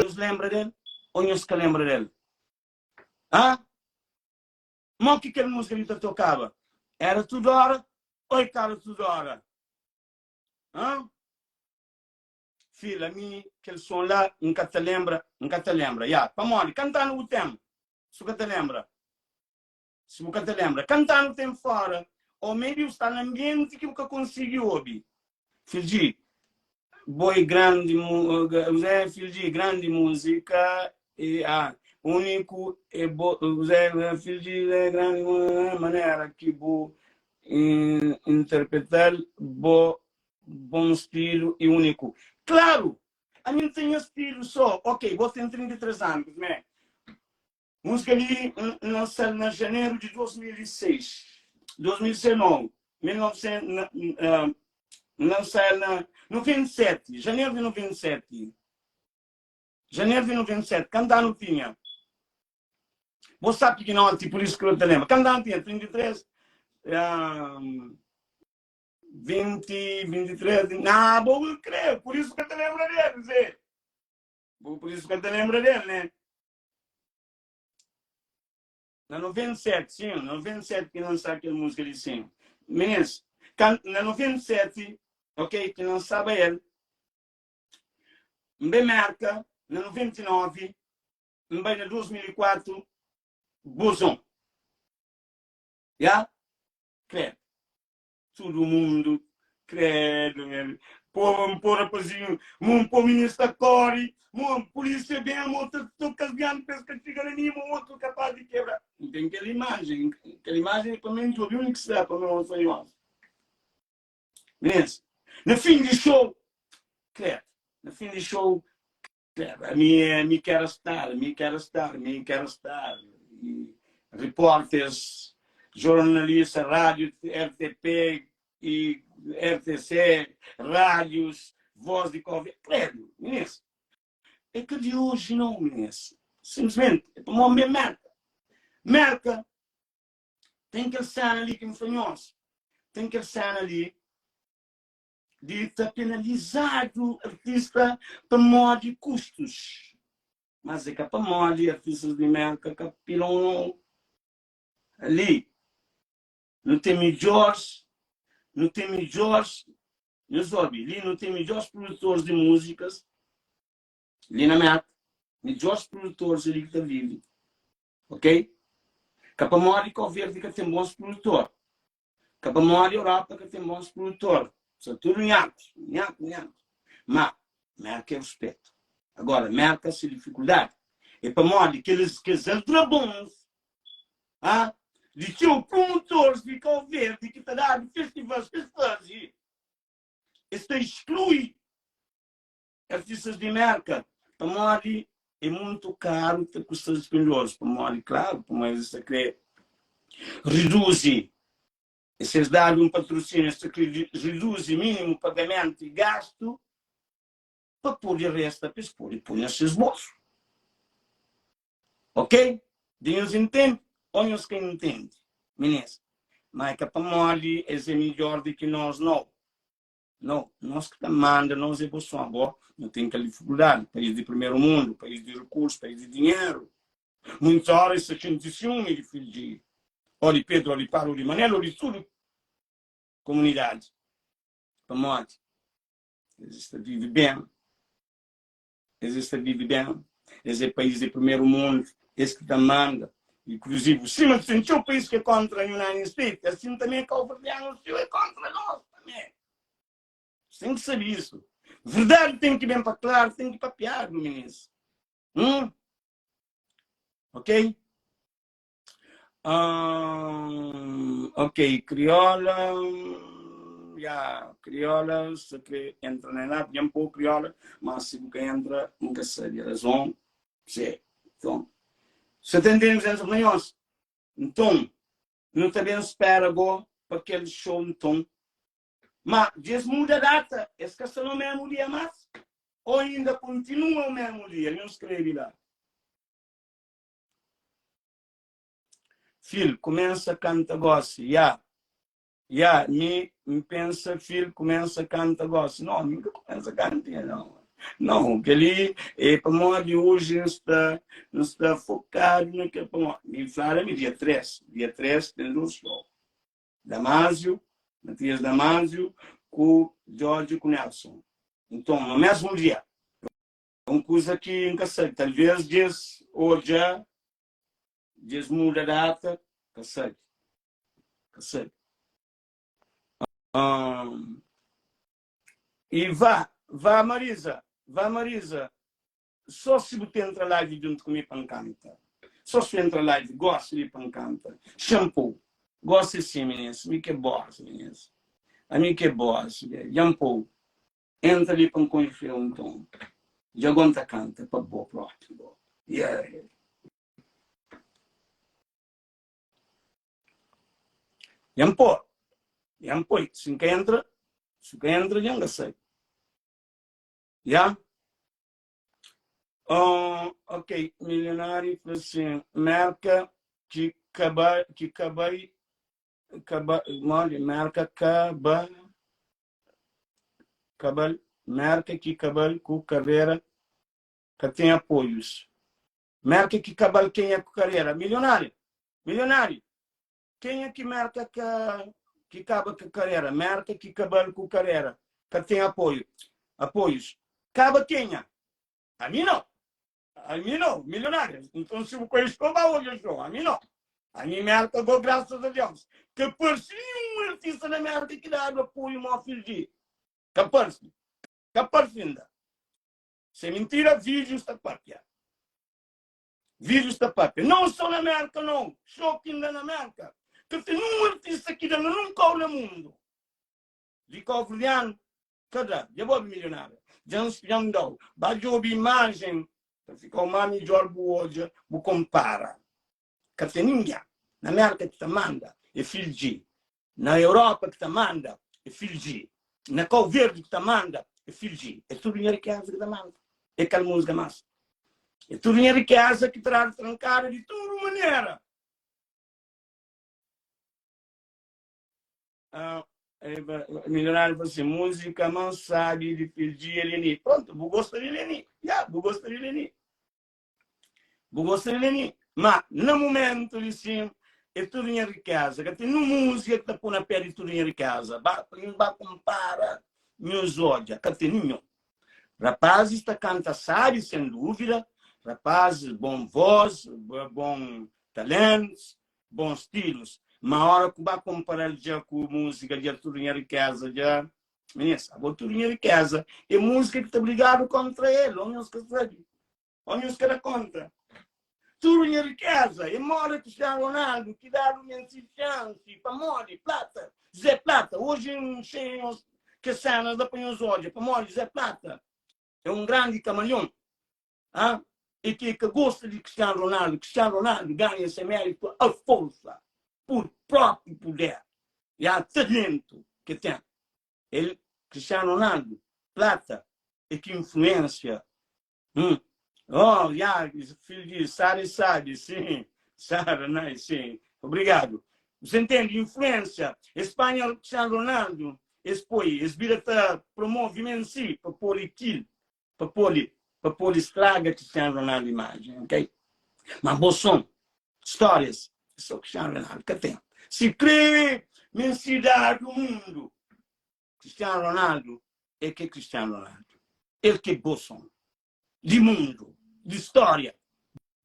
Nhos lenbra del ô nhos ka lenbra del? Hã? Mo ki kel múzika li ta tokaba? Éra tudu óra ô é kara tudu óra? Hã? Fila, mi kel son la N ka ta lenbra, N ka ta lenbra. Ya, pamodi? Kantanu bu ten, si bu ka ta lenbra. Si bu ka ta lenbra. Kantanu ten fora, ô maybe bu sta na anbienti ki bu ka konsigi obi. Fidji. Bo é grandi Zé Fil di grandi múzika e a úniku é bo Zé Fil di grandi manera ki bu interpretal bo bom stilu e úniku. Klaru! Ami N ten nha stilu so. Ok, bo ten 33 anus, né? Múzika li N lansa-l na janeru di 2006. 2006 nau, 1900, N lansa-l na 97, janeru di 97. Janeru di 97, kantu anu tinha? Bo sabe pikinoti, pur isu ki bu ta lenbra. Kantu anu tinha? 33, 20, 23, na bo kre, pur isu ka ta lenbra del, Zé. Bo pur isu ka ta lenbra del, né? Na 97, sim, na 97 ki lançar aquele música ali, sim. Meninas, kan, na 97, ok, ki lançava el, N bai Merka na 99, N bai na 2004, Bozon. Ya? Credo. Tudo mundo, credo, meu. Pô, um pô rapazinho, um pô menino está corre, um polícia bem, um outro toca as pesca chega ali, um outro capaz de quebrar. Não tem aquela imagem, aquela imagem para mim, eu vi o que será para não sei onde. Beleza? Na fim de show, credo, na fim de show, credo, a mim, a mim quero estar, a mim quero estar, a mim quero estar. E repórteres, jornalistas, rádio, RTP e RTC, rádios, voz de Covid, credo, meninas. É que de hoje não, meninas. Simplesmente, é para morrer merca. Merca tem aquele cena ali que me fanhos. Tem aquele cena ali de ta penalizado artista pamodi custos. Mas é ka pamodi artistas di Merka ka pilon não. Ali nu tem midjors, nu tem midjors, nhos obi, li nu tem midjors produtores de músicas li na Merka, midjors produtores ali ki ta vive. Ok? Ka pamodi Kau Verdi ka ten bons produtor. Ka pamodi Europa ka ten bons produtor. Sa tudu nhakus, nhaku, nhaku. Ma, Merka é ruspetu. Agora, Merka se difikuldadi é pamodi kelis kes aldrabons ah, di txeu promotores di Kau Verdi ki ta dadu festivals ki es faze, es ta exclui Artistas di Merka, pamodi é muntu karu ta kusta dispendiozu, pamodi klaru, pamodi es ta kre reduzi, si es dadu un patrusiniu es ta kre reduzi minimu pagamentu i gastu pa pode resta pa es pode poi na ses bolsu. Ok? Di nhos intende ou nhos ka intende, minis? Ma é ka pamodi es é midjor di ki nos, nau. No, nos ki ta manda, nos é bo son. Bo, no ten kel difikuldadi. País di primeru mundu, país di rikursu, país di dinheru. Muitas óra es ta xinti siumi di fidju di ô di Pedru, ô di Palu, ô di Manel, ô di tudu komunidadi. Pamodi? Es ta vive ben. Es ta vive ben. Es é país di primeru mundu. Es ki ta manda. Inkluzivu, sima ki ten txeu país ki é kóntra United States, asin tanbê kauverdianus txeu é kóntra nos tanbê. Nos ten ki sabe isu. Verdadi ten ki ben pa klaru, ten ki papiadu, minis. Hum? Ok? Hum, ok, kriola, ya, kriola, se kre entra na la, dja N pô kriola, mas si bu ka entra, N ka sabe razon, se, nton, se ta entende kuzê N sta fla nhos? Nton, nu ta ben spera go pa kel show nton, ma dja es muda data, es ka sta na mesmu dia mas, ou inda kontinua o mesmu dia, nhos skrebe la. Fil, kumensa kanta gosi, ya Ya, mi N pensa Fil, kumensa kanta gosi No, mi N ka kumensa kanta inda no No, kel-li é pamodi oji N sta N sta fokadu na kel pamodi Mi fladu mi dia 3, dia 3 ten dus show Damásio, Matias Damásio ku Jorge ku Nelson Nton, na mesmu dia Un kuza ki N ka sabe, talvês dja-s odja, dja-s muda data, ka sabe, ka sabe. I vá, Vá Marisa, vá Marisa, só si bu ta entra live djuntu ku mi pa N kanta. Só si bu entra live gosi li pa N kanta. Shampoo, gosi sim minis, mi ki é boss minis. Ami ki é boss, dja N pou. Entra li pa N konxe un ton. Dja go N ta kanta pa bo propi go. Yeah. Dja N pô, dja N poi. Si N ka entra, si N ka entra dja N ka sai. Ya? Oh, ok, milionáriu fla sin, Merka ki ka bai, ki ka bai, ka ba, modi, Merka ka ba, kabal, Merka ki kabal ku karera ka ten apoius. Merka ki kabal kenha ku karera? Milionáriu, milionáriu. Kenha ki Merka ka ki kaba ku karera? Merka ki kabal ku karera ka ten apoiu, apoius. Kaba kenha? Ami nau. Ami nau, milionáriu. Nton si bu konxe show, ba odja show. Ami nau. Ami Merka go, graças a Deus. Ka parse ninhun artista na Merka ki dadu apoiu mo Phil G. Ka parse. Ka parse inda. Se mintira, vídeos ta papia. Vídeos ta papia. Não só na Merka não, show ki inda na Merka. Ka ten nun artista ki da na nun kau na mundu. Di Cabo-Verdiano, ka da. Dja bo obi milionário. Dja N dau. Ba djobi imajen, ta fikau má midjor bu odja, bu konpara. Ka ten ningen na Merka ki ta manda é Phil G. Na Europa ki ta manda é Phil G. Na Kau Verdi ki ta manda é Phil G. É tudu nha rikeza ki ta manda. É kal múzika más. É tudu nha rikeza ki tradu trankadu di tudu manera. Ah, milionário fala assim, música man sabe de Phil G é Leni. Pronto, bu gosta de Leni. Ya, bu gosta de Leni. Bu gosta di Leni? Ma, na mumentu li sin, é tudu nha rikeza. Ka ten nun múzika ki ta pô na pé di tudu nha rikeza. Ba, pa nhos ba konpara, nhos odja, ka ten ninhun. Rapazis ta kanta sabi, sen dúvida, rapazis bon vós, bon talentus, bons stilus. Ma ora ku ba konpara-l dja ku múzika dja tudu nha rikeza dja, minís, abo tudu nha rikeza é múzika ki ta brigadu kontra el, ô nhos ka sabe. Ó nhos ka da konta. Tudu nha rikeza é moda Cristiano Ronaldo ki dadu nha si xansi pamodi plata Zé Plata Oji N xeia nhos kes senas la pa nhos odja pamodi Zé Plata é un grandi kamalion ah e ki ka gosta di Cristiano Ronaldo Cristiano Ronaldo ganha se méritu a forsa pur propi puder ya talentu ke ten el Cristiano Ronaldo plata e ki influensia Hum. Oh, ya, filho de Sara e sabe, sim. Sara, nice, sim. Obrigado. Você entende? Influência. Espanha, Cristiano Ronaldo, es poi, es bira ta promove mesmo si, pa pôr aquilo, pa pôr, pa pôr estraga Cristiano Ronaldo imagem, ok? Mas bom som, histórias, só Cristiano Ronaldo, ka tem. Se crê, mensidade do mundo, Cristiano Ronaldo é ke Cristiano Ronaldo. El ke bo son di mundu, di storia.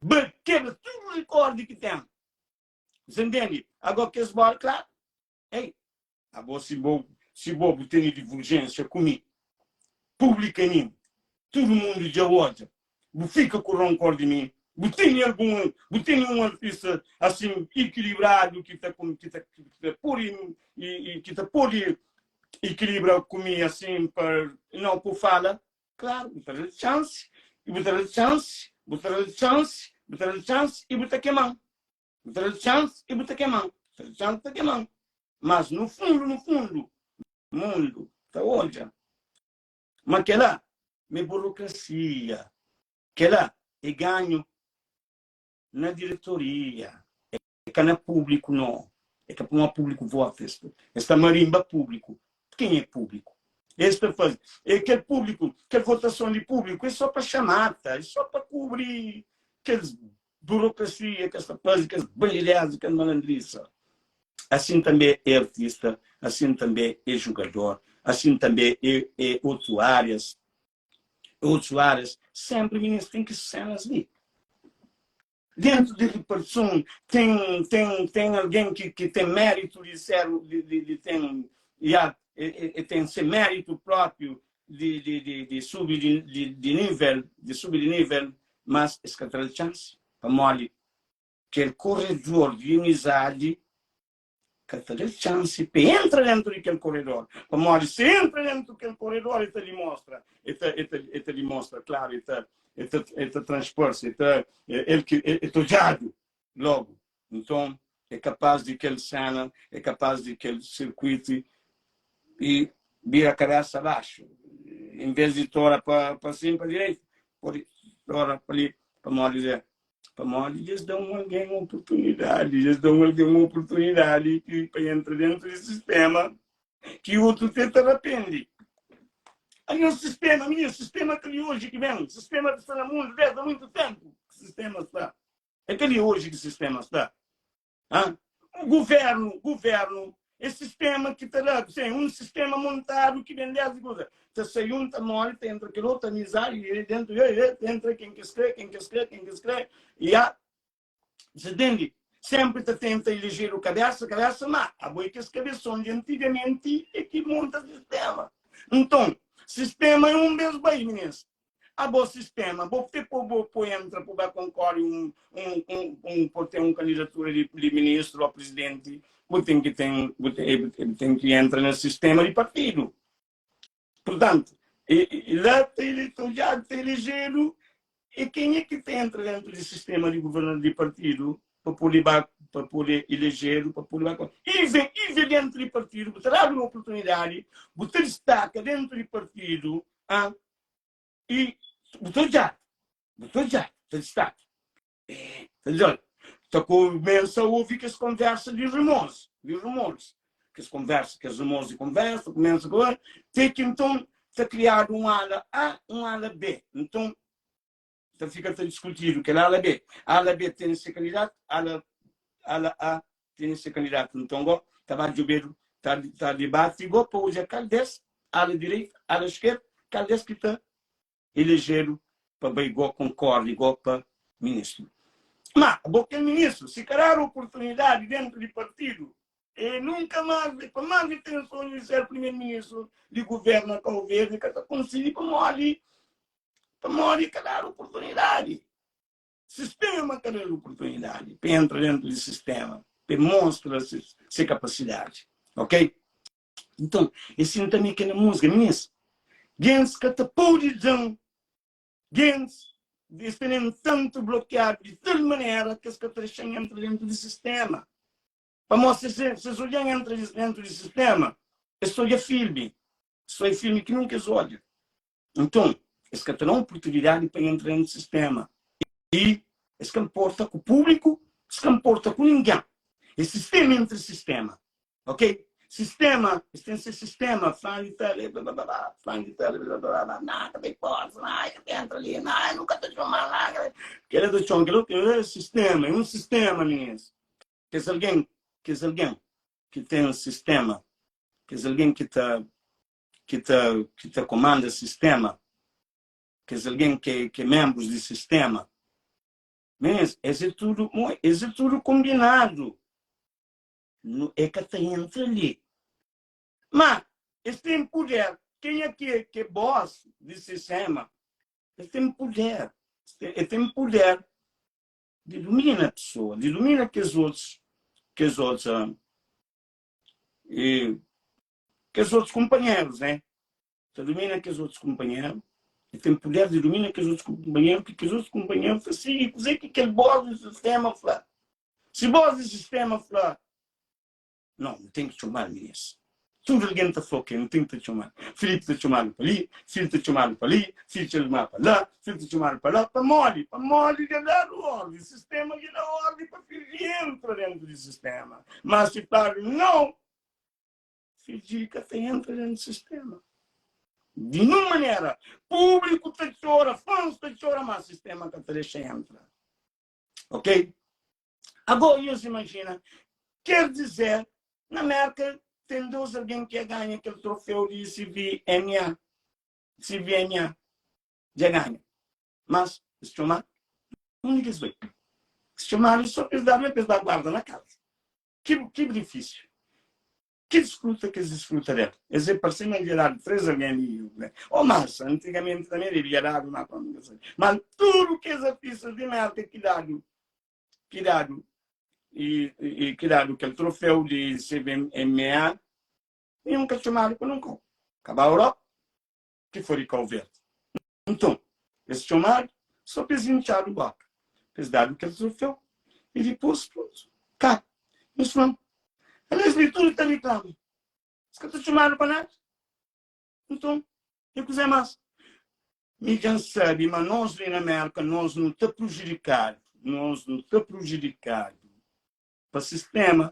Ba kebra tudu rikorde ki ten. Você entende? Agora kes bola, claro. Ei, abo si bo, si bo bu tene divergência ku mi, publicamente, tudu mundu dja odja. Bu fika ku rancor di mi? Bu tene algun, bu tene un artista asin ikilibradu ki ta ki ta ki ta pudi ki ta pudi ikilibra ku mi asin pa no ku fala? Klaru, bu ta dal chansi, i bu ta dal chansi, bu ta dal chansi, bu ta dal chansi i bu ta keman. Bu ta dal chansi i bu ta keman. Bu ta dal chansi bu ta keman. Mas no fundu, no fundu, mundu ta odja Ma kela me burocracia, kela é ganho na diretoria, é ka na público no, é ka pamodi público vota, es es ta marimba público, quem é público? Es ta faze, é kel público, kel votação di público é só pa chamata, é só pa cubri kes burocracia kes ta faze, kes bandideza, kes malandrisa. Assim també é artista, assim també é jogador, assim també é, é otu áreas, otus áreas. Sempre minis tem ki cenas li. Dentro de repartição tem tem tem alguém que que tem mérito de ser de, de, de tem ya, e, e, tem seu mérito próprio. di, di, di, di subi di, di, di nível, di subi di nível, mas es ka tra-l txansi, pamodi kel koredor di amizadi ka ta da-l txansi pa entra dentu di kel koredor, pamodi si entra dentu kel koredor el ta dimostra, el ta, el ta, el ta dimostra klaru, el ta, el ta, el ta transparse, el ta, el ki, el ta odjadu logu. Nton, é kapaz di kel sena, é kapaz di kel sirkuitu i bira kabesa baxu. En vez di tora pa, pa sin, pa direita, pode tora pa li, pamodi dja Pamodi dja es da un algen oportunidadi, dja es da un algen oportunidadi ki pa entra dentu di sistema ki otu te ta rapende. Anhos sistema, mininu, sistema ka di oji ki ben, sistema ta sta na mundu desdi muitu tenpu ki sistema sta. É ka di oji ki sistema sta. Hã? Governu, governu é sistema ki ta da, sim, un sistema montadu ki ben desdi kuza. Ta sai un, ta mori, ta entra kel otu, amizadi, e dentu, e, e, ta entra ken ki es kre, ken ki es kre, ken ki es kre, e a. Você entende? Sempre ta tenta eleger o cabeça, cabeça, má abo é kes cabeçon di antigamenti é ki monta sistema. Nton, sistema é un bes bai, minês. Abo sistema, bo te po bo po entra po ba konkore un un un un po ten un kandidatura di di ministru o presidenti, bo ten ki ten bo ten bo ten ki entra na sistema di partidu. Purtantu, e e la ta ele ta odjadu ta elejedu e kenha ki ta entra dentu di sistema di governa di partidu pa pode ba pa pode elejedu pa pode ba ive ive dentu di partidu bu ta dadu un oportunidadi bu ta distaka dentu di partidu ah I bu ta odjadu, bu ta odjadu, ta distaka. Ta djobe. Ta kumesa ovi kes konversa di rumors, di rumors. Kes konversa, kes rumors di konversa, kumesa ku te ki nton ta kriadu un ala A, un ala B. Nton ta fika ta diskutidu kel ala B. Ala B tene se kandidatu, ala ala A tene se kandidatu. Nton go ta ba djobedu, ta ta dibati go pa odja kal des ala direita, ala skerda, kal des ki ta elejedu pa bai go konkorde go pa ministru. Ma bo kel ministru, si ka dadu oportunidadi dentu di partidu, e nunka mas, pa mas di ten sonhu di ser primeru-ministru di guvernu Kau Verdi, ka ta konsigi pamodi pamodi ka dadu oportunidadi. Sistema ka da-l oportunidadi pa entra dentu di sistema, pa e mostra se kapasidadi. Ok? Nton, e sinta mi ke na musga, minis, gentis ka ta pode da-m, gentis es tene-m tantu blokiadu di tal manera ki es ka ta dexa-m entra dentu di sistema. Pamodi si es odja-m entra dentu di sistema, es ta odja filmi, es ta odja filmi ki nunka es odja. Nton, es ka ta da-m oportunidadi pa N entra dentu di sistema. I es ka nporta ku públiku, es ka nporta ku ningen. É sistema entri sistema. Ok? Sistema, es ten ses sistema, flan di tal, bla bla bla, flan di tal, bla bla bla, na, ka ta importa, na, ka ta entra li, na, nu ka ta txoma, na, ka Kel-la ta txoma, kel-la, kel-la é sistema, é un sistema, minins. Kes algen, kes algen ki ten sistema, kes algen ki ta, ki ta, ki ta komanda sistema, kes algen ki, ki é menbrus di sistema, minins, es é tudu, es é tudu konbinadu. Nu e ka ta entra li. Ma es ten puder. Kenha ki é ki é boss di sistema, es ten puder. Es ten puder di dumina pesoa, di dumina kes otus, kes otus, e kes otus kunpanherus, né? Ta dumina kes otus kunpanheru. E ten puder di dumina kes otus kunpanheru, ki kes otus kunpanheru ta sigi kuzê ki kel boss di sistema fla. Si bos di sistema fla, No, nu ten ki txoma-l, minis. Tudu algen ta fla, Ok, nu ten ki ta txoma-l. Filipi ta txomadu pa li, Filipi ta txomadu pa li, Filipi ta txomadu pa la, Filipi ta txomadu pa la. Pamodi? Pamodi dja dadu ordi. Sistema dja da ordi pa Fiji entra dentu di sistema. Má si fladu no, Fiji ka ta entra dentu di sistema. Di ninhun manera. Públiku ta txora, fans ta txora, má sistema ka ta dexa entra. Ok? Agora nhos imajina, ker dizer, na Merka ten dos algen ki a ganha kel trofeu di CVMA. CVMA dja ganha. Mas es txoma, undi ki es bai? Es txomadu so pa es da, pa es ba guarda na kaza. Ki, ki benefísiu? Ki disfruta ki es disfruta del? Es é parse ma dja dadu 3 algen li, né? Ô mas, antigamenti tanbe debia dadu, má pa mi ka sabe. Má tudu kes artistas di Mérka ki dadu, ki dadu, i, i ki dadu kel troféu di CVMA, ninhun ka txomadu pa nun kau. Ka ba Europa, ki foi di Kau Verdi. Nton, es txomadu sô pa es intxadu bóka, pa es dadu kel troféu i dipôs, prontu, kaba. Nhos fla-m, Ala es li tudu ta riklama, es ka ta txomadu pa nada. Nton, e kuzê más? Mi dja N sabe ma nos li na Mérka, nos nu ta prujudikadu, nos nu ta prujudikadu pa sistéma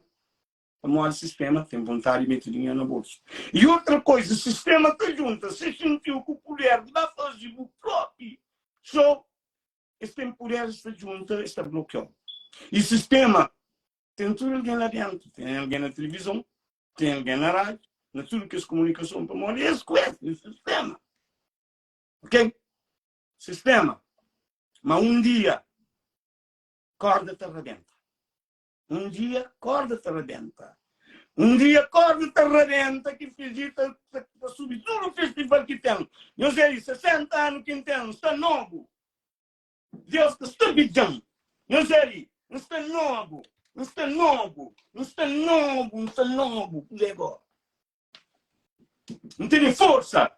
Pamodi sistema ten vontadi di mete dinheru na bolsu. I otra koiza, sistema ta djunta se xintiu ku puder di ba faze bu propi show, es ten puder, es ta djunta, es ta blokiau. I sistema ten tudu algen la dentu, ten algen na tilivizon, ten algen na radiu, na tudu kes kumunikason, pamodi es ku es, é sistema. Ok? Sistema. Ma un dia, korda ta rabenta. Un dia korda ta rabenta. Un dia korda ta rabenta ki Fiji ta, ta, ta subi tudu festival ki ten. Nhos é 60 anu ki N ten, N sta nobu. Deus ka sta bidjan. Nhos é li, N sta nobu, N sta nobu, N sta nobu, N sta nobu. Kuzê gora? N tene forsa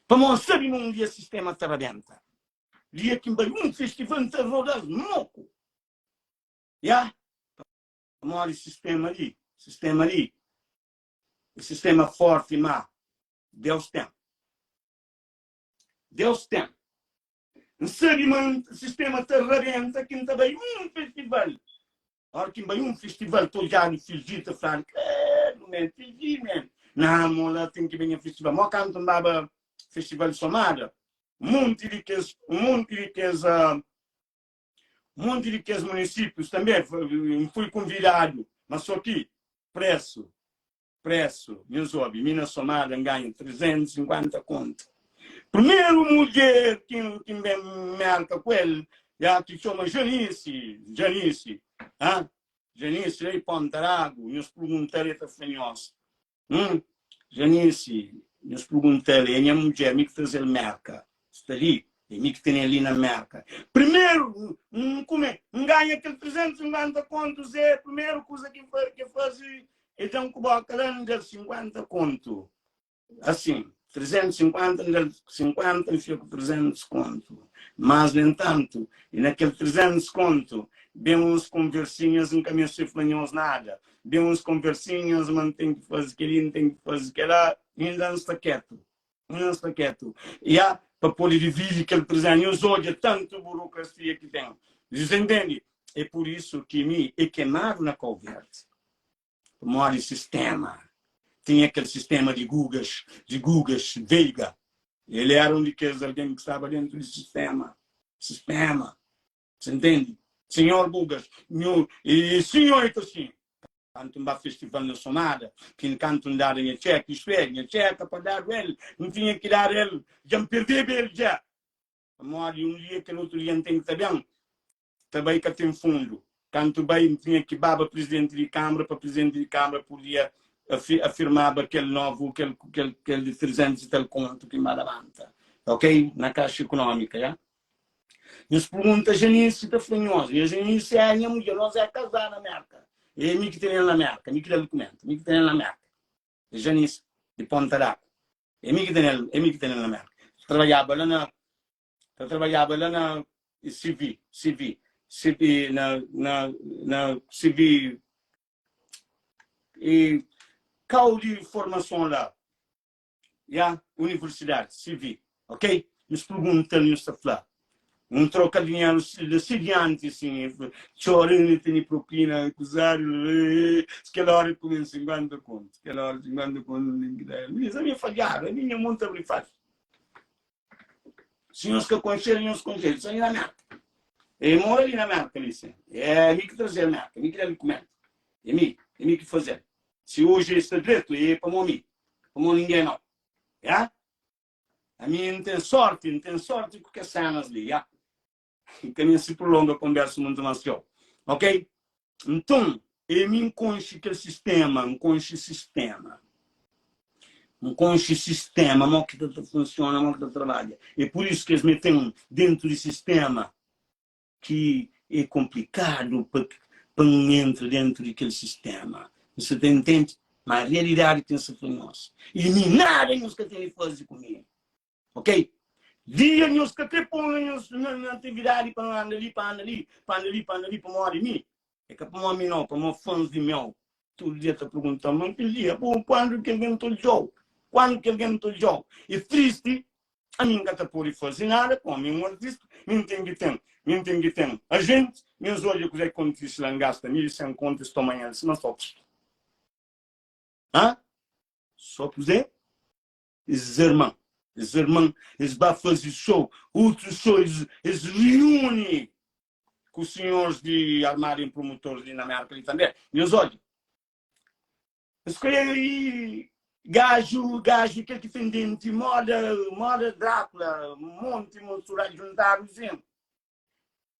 pamodi N sabe ma un dia sistema ta rabenta. Dia ki N bai un festival N ta roda-s moku. Ya, pamodi sistema li, sistema li, é sistema forti má Deus ten. Deus ten. N sabe ma sistema ta rabenta ki N ta bai un festival. Ora ki N bai un festival, ta odjadu Fiji ta fladu, Credo, man, Fiji, man. Nah, mo la ten ki ben nha festival. Mo kantu N baba festival di Somada, munti di kes, munti di kes, uh, Monti di kes munisípius tanbê N fui kunvidadu, ma sô ki présu, présu, nhos obi, mi na Somada N ganha 350 kontu. Primeru mudjer ki N ki N ben Mérka ku el, ya ki txoma Janice, Janice, ha, Janice la di Ponta d'Agu, nhos pergunta-l, el ta fla nhos. Hum Janice, nhos pergunta-l, é nha mudjer, mi ki traze-l Merka. Sta li, é mi ki tene-l li na Merka. Primeru, N kume, N ganha kel 350 kontu, Zé, primeru kuza ki N faze, é da-m ku boka la, N da-l 50 kontu. Asin, 350, N da-l 50, N fika ku 300 kontu. Mas, nu entantu, i na kel 300 kontu, ben uns konversinhas, N ka meste fla nhos nada. Ben uns konversinhas, ma N ten ki faze kel-li, N ten ki faze kel-la, inda N sta ketu. Inda N sta ketu. Ya, pa pode dividi kel 300. Nhos odja tantu burokrasia ki ten. Nhos intende? É pur isu ki mi é kemadu na Kau Verdi. Pamodi sistéma. Tinha kel sistéma di Gugas, di Gugas Veiga. El éra un di kes algen ki staba déntu di sistéma. Sistéma. Você ntende? Senhor Gugas, nhu, e sinhor e ta sin. Kantu N ba festival na Somada, ki N kantu N dada nha txeka, istu é, nha txeka pa dadu el, N tinha ki dadu el, dja N perdeba el dja. Pamodi un dia kel otu dia N ten ki ta ben. Ta bai ka ten fundu. Kantu bai N tinha ki baba prizidenti di kanbra pa prizidenti di kanbra podia afirmaba kel novu kel kel kel di 300 i tal kontu ki N ba labanta. Ok? Na kaxa ikunómika, ya. Nhos pergunta Janice ta fla nhos, nha Janice é nha mudjer, nos é kazá na Merka. É mi ki tene-l na Merka, mi ki da-l dukumentu, mi ki tene-l na Merka. É Janice di Ponta d'Água. É mi ki tene-l, é mi ki tene-l na Merka. Trabadjaba la na Ta trabadjaba la na CV, CV, CV, na, na, na CV, e kau di formason la, ya, universidadi, CV, ok? Nhos pergunta-l, nhos ta fla. Un troka dinheru la si dianti, sin, txora, N tene propina, kuzadu, kel óra el kume-m 50 kontu, kel óra 50 kontu N ten ki da el. Mis, ami é fadjadu, ami nha mon ta abri faxi. Si nhos ka konxe-l, nhos konxe-l. Sta li na Merka. E mora li na Merka li, sin. É mi ki traze-l Merka, mi ki da-l dukumentu. É mi, é mi ki faze-l. Si oji el sta dretu, é pamó mi, ka pamó ningen nau. Ya? Ami N ten sorti, N ten sorti ku kes sénas li, ya. N ka meste prolonga konbersu mutu más txeu. Ok? Nton. E mi N konxe kel sistéma, N konxe sistéma. N konxe sistéma, mo ki ta funsiona, mo ki ta trabadja. É pur isu ki es mete-m déntu di sistéma ki é konplikadu pa pa N entra déntu di kel sistéma. N sa ta intende? Má realidadi ten sa fla nhos. I mi nada nhos ka ten di faze ku mi. Ok? Dia nhos ka kre pon na nhos na, na atividadi pa anda li, pa anda li, pa anda li, pa anda li pamodi mi. É ka pamodi mi não, pamodi fãs di meu. Tudu dia ta pergunta-m, mas kel dia, bo, quando ki algen ta odja-u? Quando ki algen ta odja-u? É tristi, ami N ka ta pode faze nada, pamodi mi é un artista, mi N ten ki ten, mi N ten ki ten agente, nhos odja kuzé ki kontise la, N gasta 1100 kontu, es toma el sima só. Hã? Só kuzé? Es irman, es irman, es ba faze show, utru show, es, es riuni ku sinhores di armada em promotores li na Merka li tanbe. Nhos odja, es kre i gaju, gaju kel ki ten denti moda, moda Drákula, monti monsuradu juntadu sin.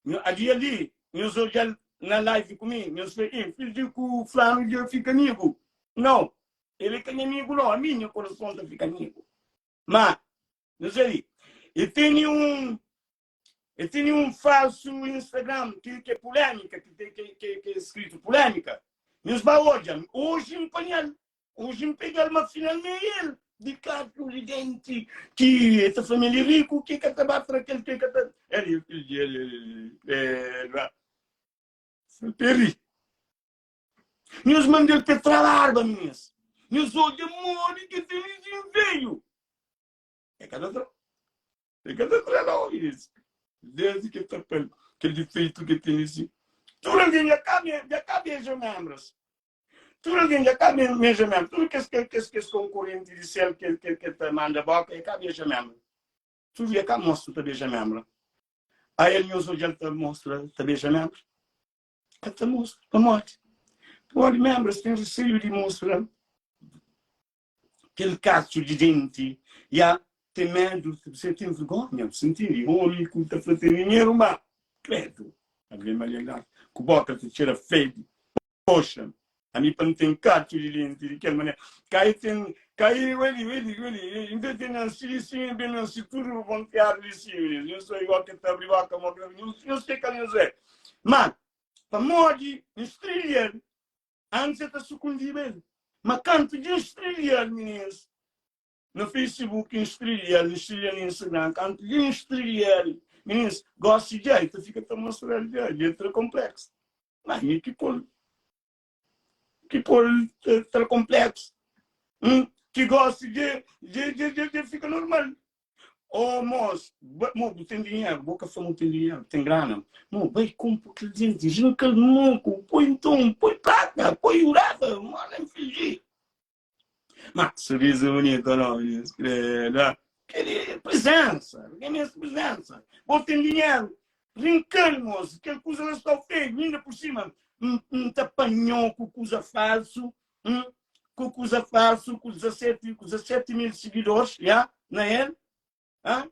Nho, ali ali, nhos odja-l na live ku mi, nhos fla, Ih, finji ku flanu dja fika amigu. Nau, el é ka nha amigu nau, ami nha korason ta fika amigu. Ma, nhos ali, e tene un, e tene un falsu Instagram ki, ki é pulémika, ki, ki, ki, ki é skritu pulémika. Nhos ba odja, oji N panha-l. Oji N pega-l ma final mi é el di katru di denti ki e ta fla ma el é riku ki ka ta ba tra kel ki ka ta el el el el peri nhos manda-l pe tra barba minis nhos odja modi ki ten dezenveju e ka ta tra e ka ta tra nau minis desdi ki ta pa-l kel difeitu ki ten si tudu algen dja ka dja ka beja membras Tudu algen dja ka beja mem. Tudu kes kes kes konkorenti di sel ke ke ke ta manda boka e ka beja mem. Tudu e ka mostra ta beja membra. A el nhos odjal ta mostra ta beja membra? Ka ta mostra. Pamodi? Pamodi membras ten reseio di mostra kel katxu di denti. Ya ten medu, se ten vergonha, bu ntende? Omi ku ta fla ten dinheru, ma kredu. Ave Maria Graça, ku boka ta txera fedi. Poxa, ami pa N ten katxu di denti di kel manera. Kai ten, kai, weli, weli, weli, N ta ten nansi di sima, N ben nansi tudu rebonteadu di sima. Nhos sô igual ke ta abri boka, mo ke nhos, nhos ke kal nhos é. Ma, pamodi N strilha-l, antis el ta sukundiba el. Ma kantu dja N strilha-l, minis, Na Facebook N strilha-l, N strilha na Instagram Kantu dja N strilha-l Minis, gosi dja E ta fika ta mostra-l dja Dja e tra konpleksu Mas mi ki pô-l Ki pô-l tra konpleksu Hum, ki gosi dja Dja, dja, dja, dja fika normal Oh, mos, ba, mo, bu ten dinheru Bo ka fla ma bu ten dinheru, bu ten grana Mo, bai konpo kel denti Rinka-l moku Poi nton, poi plaka Poi whatever Mo, na N finji Ma sorriso bonito não, minhas credo. Queria presença, ninguém merece presença. Vou ter dinheiro, rincando, moço, aquela coisa lá está feio, ainda por cima, um, um tapanhão com coisa falso, um, com coisa falso, com 17, com 17 mil seguidores, já, na ele, hã?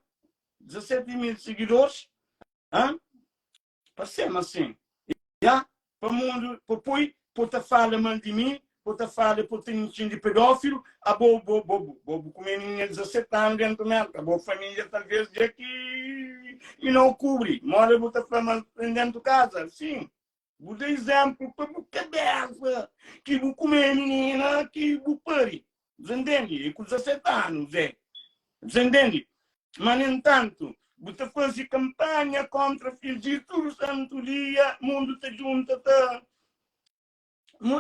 17 mil seguidores, hã? Parse-m asin. Ya, pa mundu, pa poi, po ta fala mal di mi, po ta fala, po ta intxi-m di pedófilu, abo, bo, bo, bo, bu kume minina 17 anu dentu Merka, bo família talvês dja ki i nau kubri, moda bu ta fla mal dentu kaza? Sin, bu da izénplu pa bu kabésa ki bu kume minina ki bu pari. Bu sa ntende? E ku 17 anu, Zé. Bu sa ntende? Ma, no entantu, bu ta faze kanpanha kóntra fidju tudu santu dia, mundu ta djunta ta.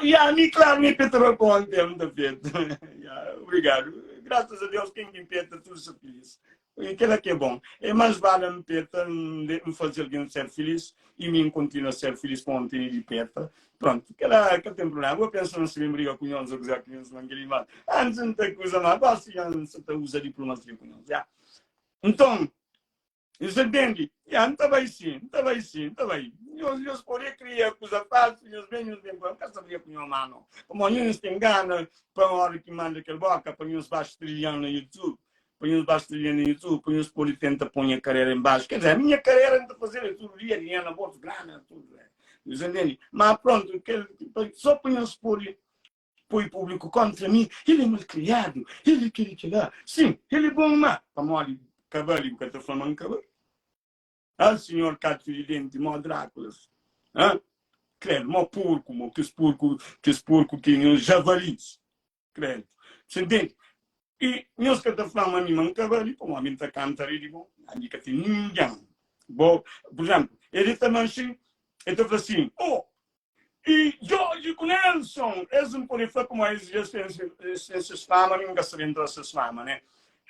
Ya, mi, klaru, mi peta pa konta, N ta peta. Ya, obrigadu. Grasas a Deus, ken ki N peta, tudu sta filis. I kila ki é bon. É más vale N peta, N faze algen ser filis i mi N kontinua ser filis pamodi N tene di peta. Prontu, kila ka ten prubléma. Bo pensa ma N sta ben briga ku nhos ô kuzê ki nhos fla-m kel-li, má antis N ta kuza má gósi dja N sa ta uza diplomasia ku nhos. Ya. Nton, Nhos entende? Ya, N ta bai sin, N ta bai sin, N ta bai. Nhos, nhos pode kria kuza falsu, nhos ben, nhos ben pa. N ka sta briga ku nho má no. Pamodi nhos ten gana pa óra ki manda kel boka pa nhos ba strilhan na YouTube, pa nhos ba strilhan na YouTube, pa nhos pode tenta poi nha karera en baxu. Ker dizer, ami nha karera N ta faze-l tudu dia, dinheru na bolsu, grana, tudu. Nhos intende? Ma prontu, kel, so pa nhos pode poi públiku kontra mi, el é malkriadu, el é kel-li, kel-la. Sin, el é bon, má pamodi kabali bu ka ta fla ma N kabali? Ah, sinhor katxu di denti, mó Drákulas. Ah, kredu, mó purku, mó kes purku, kes purku ki nhos javalis. Kredu. Você entende? I nhos ka ta fla ma mi ma N ka bali, pamodi mi N ta kanta rei di bo. Ami ka ten ningen. Bo, pur izénplu, el ta manxe, el ta fla sin, oh, I Jorge ku Nelson, es N pode fla pamodi es dja ten es ten ses fama, mi N ka sabe entra ses fama, né?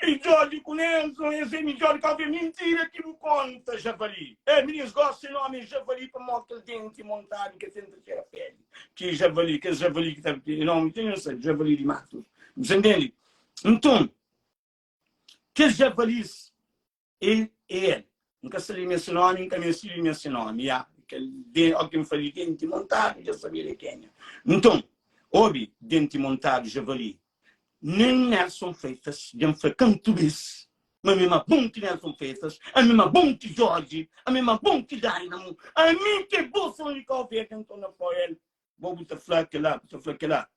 I Jorge ku Nelson, es é midjor ki alve. Mintira ki bu konta, javali. Eh, minis gosta se nomi é javali pamodi kel denti montadu ke ten ta txera peli. Ki javali, kes javali ki ta, nomi ten N sabe, javali di matus. Bu sa ntende? Nton, kes javalis E é el. N ka sa limia se nomi, N ka meste limia se nomi. Ya, kel de, ó ki N fla li, denti montadu, dja sabia di kenha. Nton, obi, denti montadu, javali. Nen Nelson Freitas dja N fla kantu bes ma mi é ma bon ki Nelson Freitas, ami é ma bon ki Jorge, ami é ma bon ki Dynamo, ami ki é bo son di Kau Verdi, nton na fla el, bo bu ta fla kela, bu ta fla kela.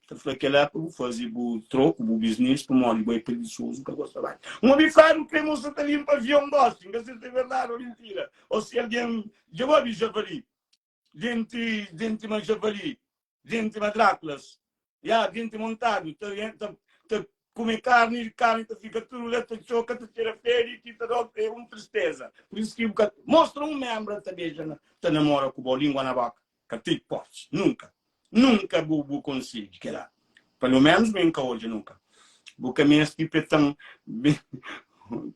Ta fla kela pa bu faze bu troku, bu biznis, pamodi bo é preguisozu, ka gosta bai. Un obi fladu kre mo sa ta limpa avion gosi, N ka se si é verdadi o mintira, o si algen dja bo obi javali, denti, denti ma javali, denti ma Drákulas, ya, denti montadu, ta, ta, ta kume karni, karni ta fika tudu la, ta txoka, ta txera fedi, ki ta da é un tristeza. Pur isu ki bu ka mostra un membra ta beja na, ta namora ku bo, lingua na boka. Ka ten hipótese, nunka. Nunka bu bu konsigi kela. Pelo menos mi nka odja nunka. Bu ka mesti pe tan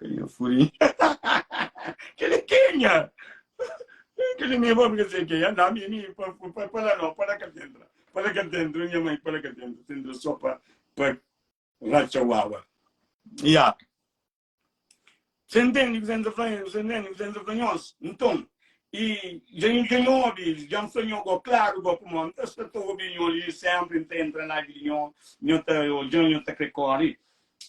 Kenha furinha. Keli kenha? Keli mi bo ka sei kenha. Não, mi mi pa pa pa la no, pa la ka tentra. Pa la ka tentra, minha mãe, pa la ka tentra. Tentra só pa pa racha wawa. Yeah. Você entende o que você fala? Você entende o que você fala? Nhos, nton, e dja N dja N obi, dja N fla nho go, klaru go, pamodi N ta sta ta obi nho li senpri, N ta entra na live di nho, nho ta odja-m, nho ta kre kori.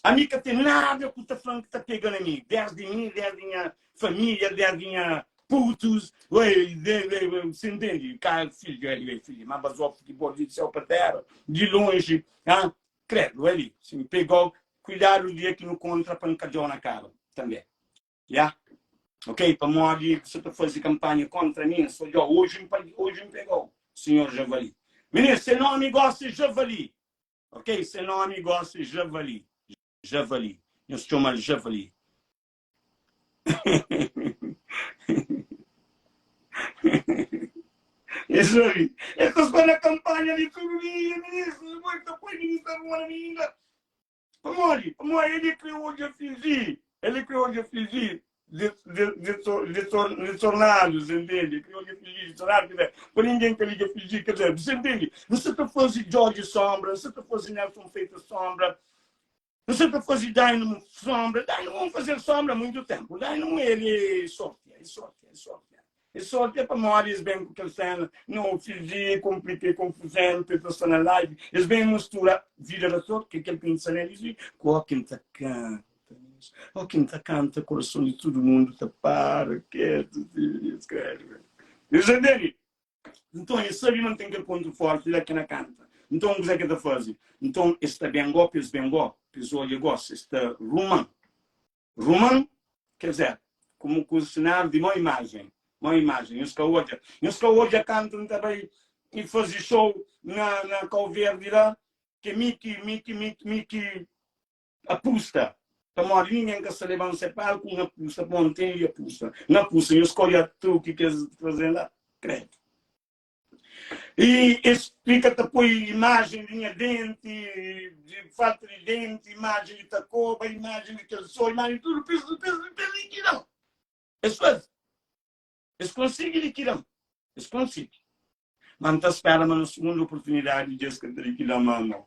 Ami ka ten nada ku ta fla-m ki ta pega na mi, desdi mi, desdi nha familia, desdi nha putus, oi, de, de, você entende? Ka fidju, el é fidju, ma bazó futibol di séu pa tera, di lonji, ah, Credo, ali, si N pegou, cuidado dia ki nu contra pa N ka djou na cara tambe. Ya? Ok, pamodi bu sa ta fazi campanha contra mi, N sa djou. Hoje N hoje N pegou, senhor Javali. Minino, se nomi gosi é Javali. Ok, se nomi gosi é Javali. Javali. Nhos txomal Javali. Isso aí. El ta sta na kampanha li tudu dia, ministru. Bo ta poi ministru arruma na mi inda. Pamodi? Pamodi ele kre odja fingi. Ele kre odja fingi de, de, de, de, de tornado, você entende? Kre odja fingi de tornado, quer dizer, pa ninguém ka liga fingi, quer dizer, você entende? Não se ta faze Jorge sombra, não se ta faze Nelson Freitas sombra, N sa ta faze Dynamo sombra, Dynamo N faze-l sombra muitu tenpu, Dynamo el é sortia, é sortia, é sortia, é sortia pamodi es ben ku kel sena, no fiji, konplika e konfuzentu, e ta sta na live, es ben mustura vida da sorti, ki é kel ki N sta nel li, ku o ki N ta kanta, o ki N ta kanta, korason di tudu mundu ta para ketu, si es krebe. Nhos entende? Nton, es sabe ma N ten kel pontu fórti la ki na kanta. Nton, kuzê ki el ta faze? Nton, es ta ben gó pa es ben gó, pa es odja gósi. Es ta ruman. Ruman, ker dizer, kumu ku sinal di mau imajen. Mau imajen. Nhos ka odja. Nhos ka odja kantu N ta bai i faze show na, na Kau Verdi la, ke mi ki, mi ki, mi, mi ki Apusta, pamodi ningen ka sta leba-m se palku, N apusta, pamodi N ten di apusta. N apusta, nhos ka odja truki ki es faze-m la? Kredu. I es fika ta poi imajen di nha denti, di falta di denti, imajen di ta koba, imajen di kel sol, imajen di tudu, pa es, pa es, pa es likida-m. Es faze. Es konsigi likida-m. Es konsigi. Ma N ta spera ma na sugundu oportunidadi dja es ka ta likida-m más nau.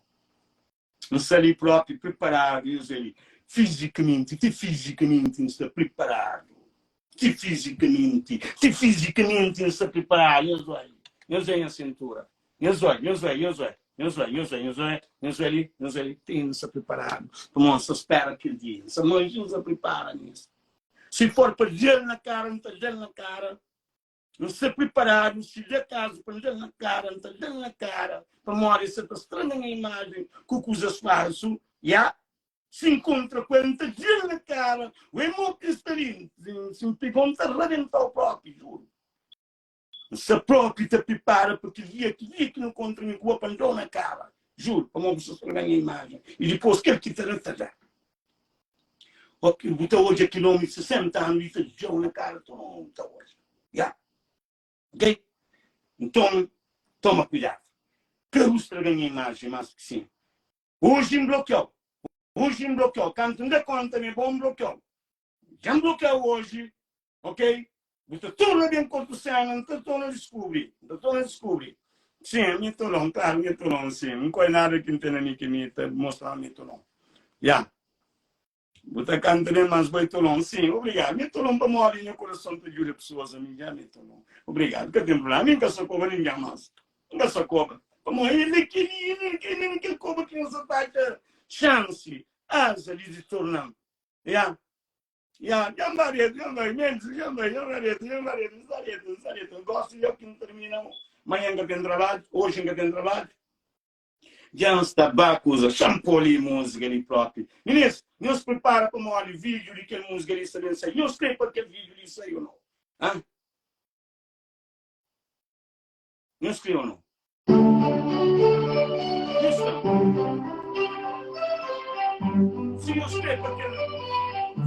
N sta li propi priparadu nhos vê li fizikamenti ti fizikamenti N sta priparadu ti fizikamenti ti fizikamenti N sta priparadu nhos oi nhos vê nha sintura nhos oi nhos oi nhos oi nhos oi nhos oi nhos oi nhos vê li nhos vê li ti N sta priparadu pamodi N sta spera kel dia N sta manxi N sta pripara nisu si for pa da-l na kara N ta da-l na kara. N sta priparadu si da kazu pa N da-l na kara, N ta da-l na kara pamodi el sta ta straga nha imajen ku kuzas falsu. Ya, si N kontra ku el N ta da-l na kara. Ué mo ki N sta li, si N pega-u N ta rabenta-u propi, juru. N sta propi ta pripara pa kel dia, kel dia ki nu kontra mi ku bo pa N da-u na kara, juru, pamodi bu sta straga nha imajen. I dipôs kel ki ta da, ta da. Ok, bu ta odja kel omi di 60 anu li ta djau na kara tudu mundu ta odja. Ya. Ok? Nton, toma kuidadu. Ka bu straga nha imajen mas ki sin. Oji N blokiau. Oji N blokiau. Kantu N da konta ma é bo, N blokiau. Dja N blokiau oji, ok? Bu ta torna ben ku otu sena, N ta torna diskubri. N ta torna diskubri. Sin, ami é tolon, klaru, mi é tolon, sin. N koi nada ki N ten na mi ki mi ta mostra ma mi é tolon. Ya. Bu ta kanta ben, mas bo é tolon. Sin, obrigadu. Mi é tolon pamodi nha kurason ta djuda pesoas, ami dja mi é tolon. Obrigadu, ka ten prubléma. Mi N ka sa koba ningen mas. N ka sa koba. Pamodi el é kel-li, el é kel-li, kel koba ki N sa ta atxa xansi, aza di di torna-m. Ya. Ya, dja N ba retu, dja N bai, mentis, dja N bai, dja N ba retu, dja N ba retu, N sta retu, N sta retu. N gosta dja ki N termina, manhan N ka ten trabadju, oji N ka ten trabadju. Dja N sta ba kuza, xa N pô li múzika li propi. Minis, nhos pripara pamodi vídiu di kel múzika li sta ben sai. Nhos krê pa kel vídiu li sai ô nau? Hã? Nhos kre ô nau? Nhos fla. Si nhos kre pa kel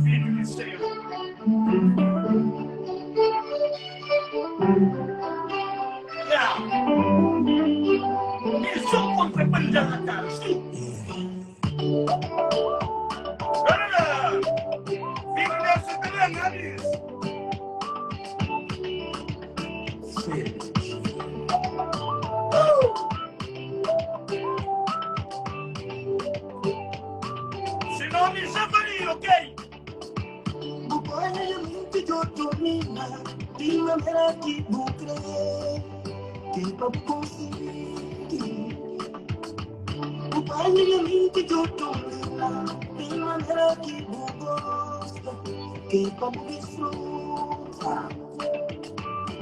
vídiu li sai ô nau? Ya. É só kontra pa N da na kara. Sim. Olha lá. Vídiu dessa ta ben, Alis. Se nome é Javali, ok? Bu poi na nha menti djo domina Di manera ki bu kre Ki pa bu konsigi Bu poi na nha menti djo domina Di manera ki bu gosta Ki pa bu disfruta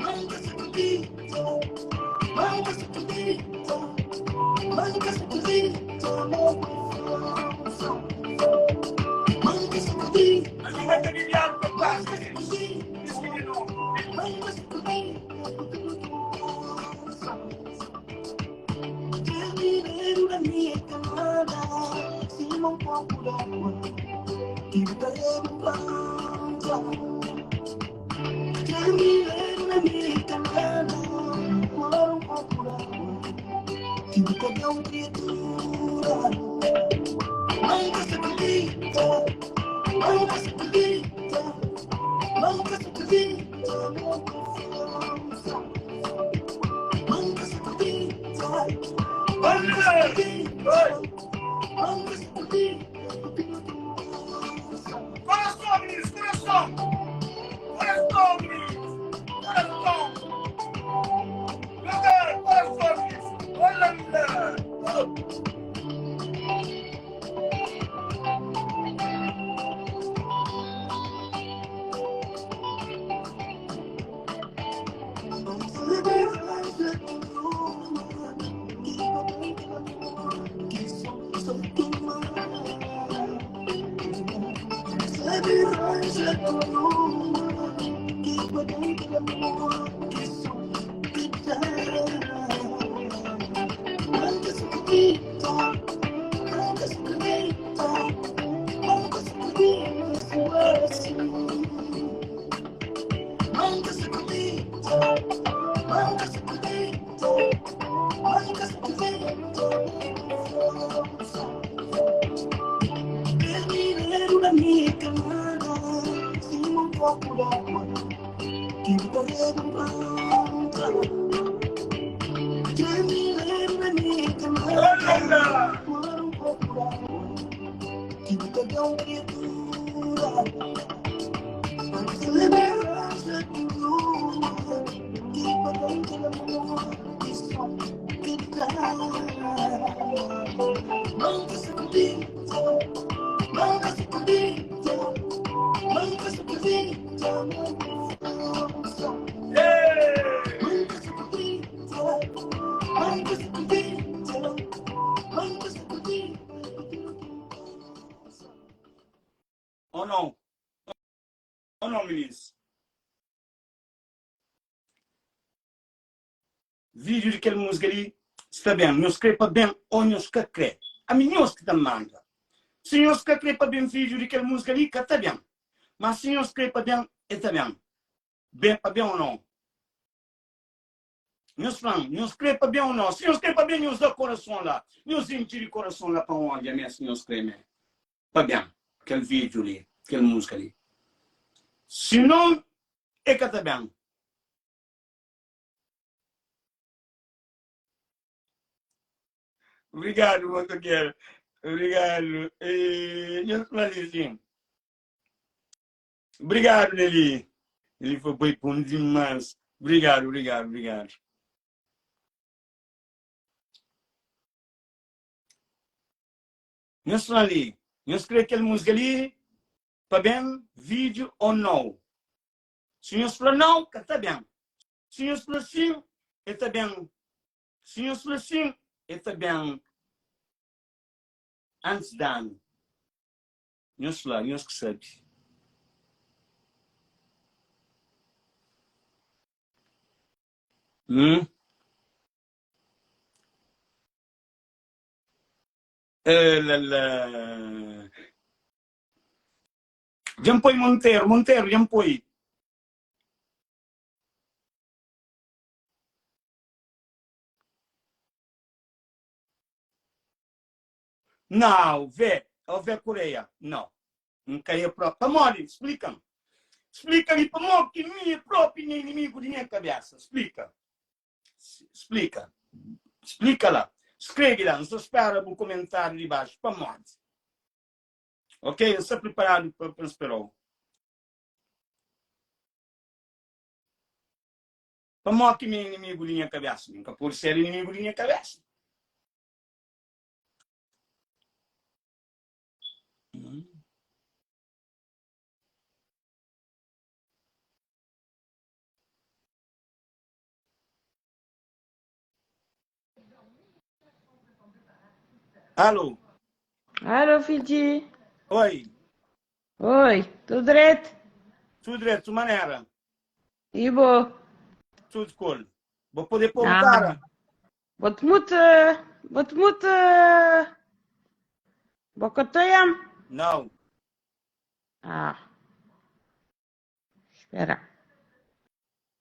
Ajuda ta di diabu pa pasa Diski di novu. Coração, meninos, coração! Coração, meninos! Coração! Lugar, coração, meninos! Olha lá! Olha lá! Yeah! Ou não? Ou não, meninos? Vídeo di kel múzika li sta ben. Nhos krê pa ben ô nhos ka krê. Ami nhos ki ta manda. Si nhos ka krê pa ben vídeo di kel múzika li, ka ta ben. Má si nhos krê pa ben, el ta ben. Ben pa ben ô nau? Nhos fla-m, nhos krê pa ben ô nau? Si nhos krê pa ben, nhos da korason la. Nhos intxi di korason la pa N odja mê si nhos krê mê pa ben kel vídeo li, kel múzika li. Si non, e ka ta ben. Obrigado, motoqueiro. Obrigado. E, nhos fla li sim. Obrigado, Nelly. Ele foi bem bom demais. Obrigado, obrigado, obrigado. Nhos fla li, nhos kre kel múzika li pa ben vídeo ou não? Si nhos fla nau, ka ta ben. Si nhos fla sin, e ta ben. Si nhos fla sin, e ta ben antis di anu. Nhos fla, nhos ki sabe. Hum? Eh, la, la. Dja N poi Monteiro, Monteiro, dja N poi. Nau, vê, ó vê Koreia, nau. N ka é própi. Pamodi? Splika-m. Splika-mi pamodi ki mi é própi nha inimigu di nha kabésa. Splika. Splika. Splika la. Skrebe la. N sta spera bu komentáriu di baxu. Pamodi? Ok, N sta priparadu pa N spera-u. Pamodi ki mi é inimigu di nha kabésa? Mi N ka pode ser inimigu di nha kabésa. Alô? Alô, Fiji. Oi. Oi, tudo direito? Tudo direito, manera. E bo? Tudo cool. Vou poder pôr Ah. cara. Vou-te muito, vou-te muito, bocotoiam. Não. Ah. Espera.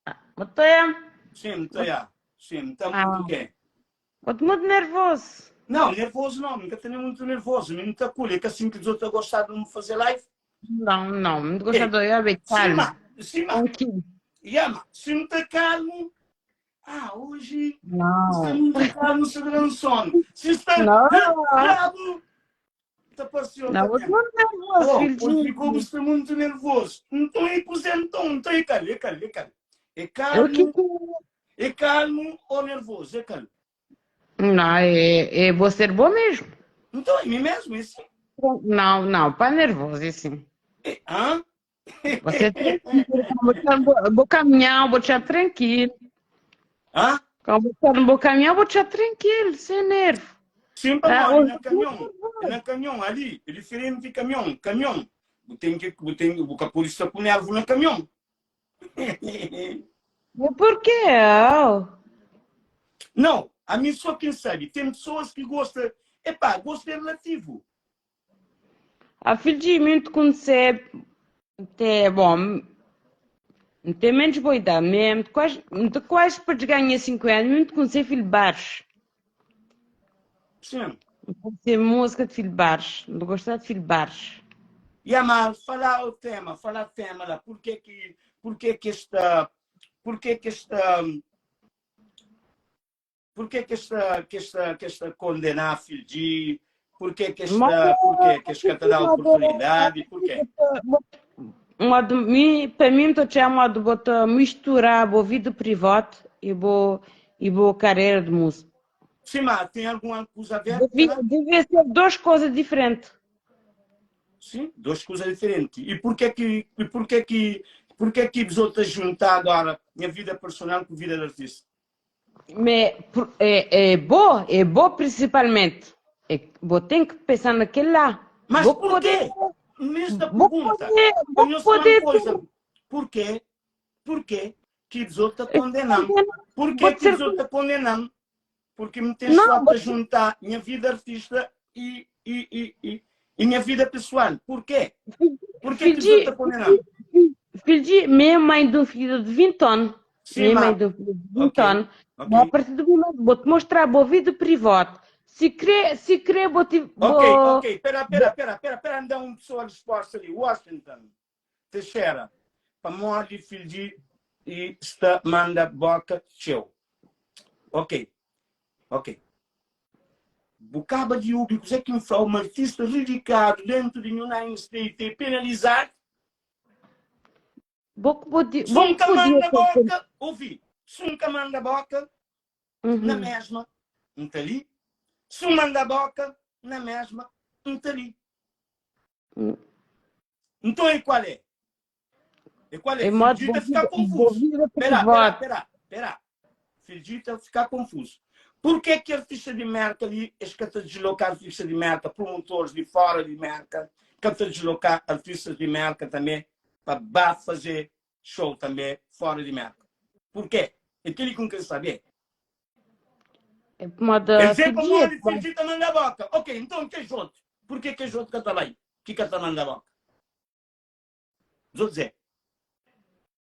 Ah, botoiam. Sim, tá já. Sim, tá Ah. muito quê? Vou-te muito nervoso. Não, nervoso não, nunca tenho muito nervoso. Mesmo tá cool, é que assim que os outros gostar de me fazer live. Não, não, muito gostado de olhar bem Sim, calmo. ma, sim, ma, Tranquilo. yeah, ma, se não tá calmo, ah, hoje Não. está muito calmo, se dá um sono. Se está Não. bravo, tá parecendo Não, vou-te muito nervoso, Oh, hoje filhinho. ficou você muito nervoso. Então, e por então, então, é calmo, é calmo, é calmo. É Eu calmo, que é calmo ou nervoso, é calmo. Não, é, é vou ser bom mesmo. Então, é mim mesmo, é assim. Não, não, para nervoso, é assim. É, hã? Você é tranquilo, vou, vou caminhar, vou deixar tranquilo. Hã? Quando vou no bom caminhão, vou deixar tranquilo, sem nervo. Sim, Ah, pamodi, hoje na caminhão, na caminhão ali, é diferente de caminhão, caminhão. Bu tem que, bu tem, bu ka pode estar com nervo na caminhão. E por quê? Oh. Não, a mim só quem sabe. Tem pessoas que gostam. Epá, gosto é relativo. A filho de mim te conhecer, até, bom, tem menos boa idade mesmo, quase, quase para ganhar 5 anos, mesmo te conhecer filho de bares. Sim. Conhecer música de filho de bares, não gostar de filho de bares. E Amal, falar o tema, falar o tema lá. Por que que, por que que esta, por que que esta, por que que esta, que esta, que esta condenar filho de, por que que esta, por que que esta te dá oportunidade, por quê? Modo, mi, para mim, estou a modo, vou misturar a vida privada e vou, e vou carreira de música. Sim, mas tem alguma coisa a ver? Devia, devia ser duas coisas diferentes. Sim, duas coisas diferentes. E por que que, e por que que, por que que os outros juntar agora minha vida personal com a vida de artista? Mas é, é bom, é bom principalmente. É, vou ter que pensar naquele lá. Mas Vou por poder- quê? Nesta Bu pergunta, pode, pa bu nhos fla pode un koza, porquê, porquê ki bzot ta kondenam? Porquê Pode ki ser bzot ta kondenam? Porque me tem Não, só bo- ta juntar minha vida artista e, e, e, e, e minha vida pessoal. Porquê? Porquê que Filho bzot ta kondenam? Filho, minha mãe de um filho de 20 anos. Sim, Minha ma. mãe de um filho de 20 Ok, anos. ok. A partir do momento, vou-te mostrar a boa vida privada. Se querer, se querer, vou-te. Ok, Vou... ok. Pera, pera, pera, pera, pera, me dá uma pessoa a resposta ali. Washington Teixeira, pamodi filho e sta manda boca txeu. Ok, ok. Bu kaba di obi kuzé ki N fla, un artista ridikadu dentu di United States é penalizadu. Bo que podi, Se bo un que ka podia manda ter. boka, ouvi, se un ka manda boka, na Uhum. mesma, N ta li. Se un manda boka, na mesma, N ta li. Nton é kual é? É qual é? É modo Fildita boa fica vida, boa confuso. vida Pera, pera, privada. pera, pera. Fildita fica confuso. Por que que artista de merca ali, eles que te deslocar artista de merca, promotores de fora de merca, que te deslocar artistas de merca também, para fazer show também fora de merca? Por quê? É aquilo que eu quero saber. É modo Ele vem para filho, o Fildita manda boca. Ok, então que é outro? Por que que é outro que está lá? Que que está manda boca? Vou dizer.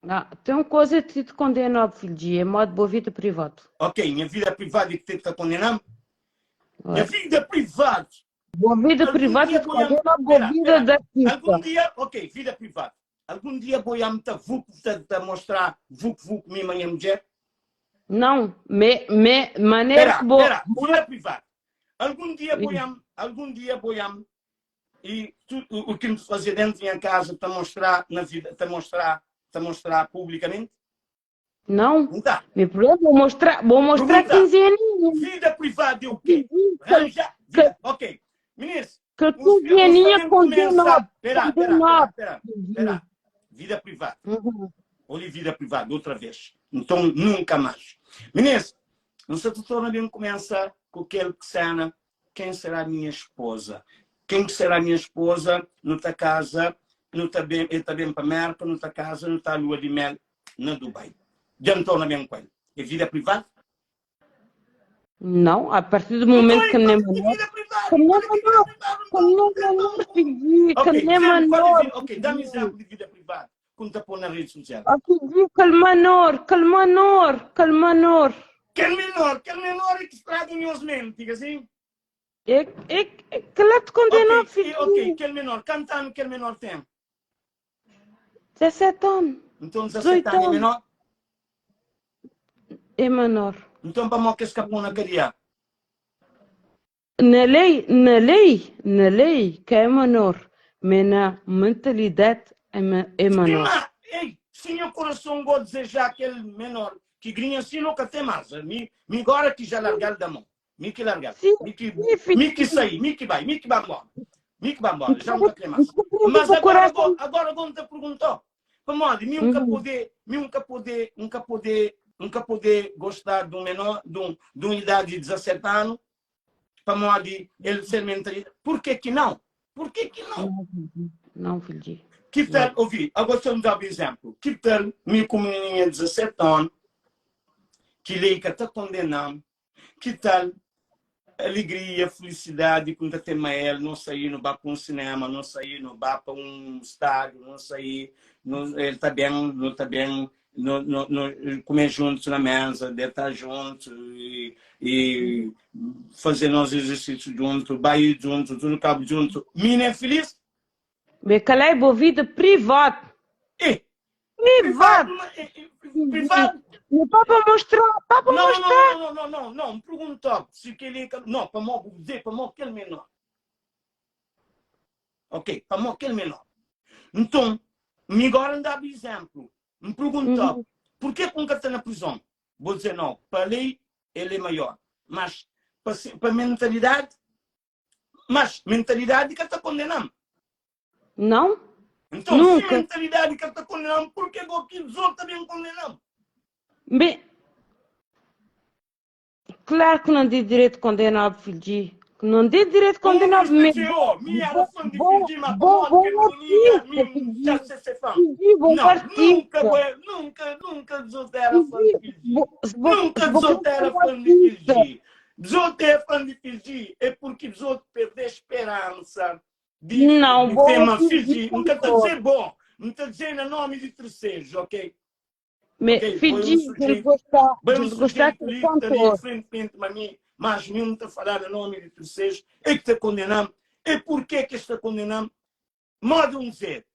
Não, tem uma coisa que te condena, filho, é modo boa vida privada. Ok, minha vida privada é que tem que te condenar? Minha Ué. vida privada. Boa vida Algum privada dia te vou a- condena, boa Pera, vida pera. de artista. Algum dia, ok, vida privada. Algum dia vou a me vuc te, te mostrar vuc vuc minha minha mulher? Não, me, me, maneira Pera, que boa. pera, vida privada. Algum dia vou a, algum dia vou a e tu, o, o que me fazer dentro da minha casa te mostrar na vida, te mostrar, te mostrar publicamente? Não, Não dá. me problema, vou mostrar, vou mostrar Pergunta. 15 aninhos. Vida privada é o quê? Arranjar vida. Ok. Meninos, Que os- 15 os aninhos também condena. começa- Pera, pera, pera, Condena. pera, pera. Vida privada. Uhum. Olha vida privada outra vez. Então, nunca mais. Meninos, não sei se torna bem começa com aquele que cena. Quem será a minha esposa? Quem que será a minha esposa? Não tá casa, não tá bem, ele tá bem para América, não tá casa, não tá lua de mel na Dubai. Já não torna bem com ele. É vida privada? Não, a partir do momento que Então, nem é menor, vida privada. que nem Olha que vida menor, privada, que nem então. menor, filho, que Ok, nem dizendo qual é menor. vida- ok, dá-me exemplo de vida privada. Quando tá pôr na rede social. Filho, que menor, que menor, que menor. Quem menor, quem menor é que estraga os mentes, diga assim. É, é, é que lá te condena, Ok, filho. ok, aquele menor, quanto ano aquele menor tem? 17 anos. Então 17 18 anos é anos. menor? É menor. Então para que escapou na cadeia? Na lei, na lei, na lei que é menor, mas na mentalidade é, me- é Sim, menor. mas, ei, se meu coração gosta de desejar aquele menor que grinha assim nunca tem mais. Me, me agora que já largar da mão. Me que largar. Sim, Me que, sim, filho. me que sair, me que vai, me que vai embora. Me que vai embora, já nunca quer mais. Mas O agora, coração- agora, agora vamos te perguntar. Para mim nunca Uhum. poder, mim nunca poder, nunca poder, nunca poder gostar de um menor, de, um, de uma idade de 17 anos, para ele ser mentalidade. Por que que não? Por que que não? Não, filho. Que tal, ouvi, agora só me dar um exemplo. Que tal, minha com menininha de 17 anos, que lei que está condenando, que tal alegria, felicidade, quando tem ele, não sair, não vá para um cinema, não sair, não vá para um estádio, não sair, não, ele está bem, não está bem, não, não, não, comer juntos na mesa, deitar juntos e, e fazer nossos exercícios juntos, bair juntos, tudo cabo junto. Menina é feliz? Mas que lá é boa vida privada. E, Privada. privado, Não para mostrar, para Não, não, mostrar. não, não, não, não, não, me perguntou se que ele. Não, para mim, vou dizer, para mim, aquele menor. Ok, para mim, aquele menor. Então, me agora me dá um exemplo. Me perguntou, Uhum. por que nunca está na prisão? Vou dizer, não, para a lei, ele é maior. Mas, para, se- para a mentalidade, mas mentalidade que está condenando. Não? Então, se Nunca. mentalidade que está condenando, por que aqui os outros também condenam? Bem, claro que não tem direito de condenar o filho. Não tem direito de Como condenar, que mas dizer, oh, mi era fã de bom, Fiji, mas bom, pamodi bom kel menininha, artista, mi Fiji, já se ser fã. Fiji, bom Não, nunca, artista. bué, nunca, nunca Zote era fã de Fiji, Fiji. bo, bo, Nunca bo, Zote era bom fã de artista. Fiji. Zote é fã de Fiji é porque Zote perdeu esperança de, Não, de bom ter uma Fiji Fiji. Nunca está a cantor. dizer bom, não está a dizer na nome de terceiros, ok? Me, Ok, foi um Fiji, ele sujeito, gosta, bem um ele gosta sujeito de ali que está ali cantor. frente a mim, mas nenhum está a falar em nome de terceiros, é que está condenando. E porquê que está condenando? Modo de dizer,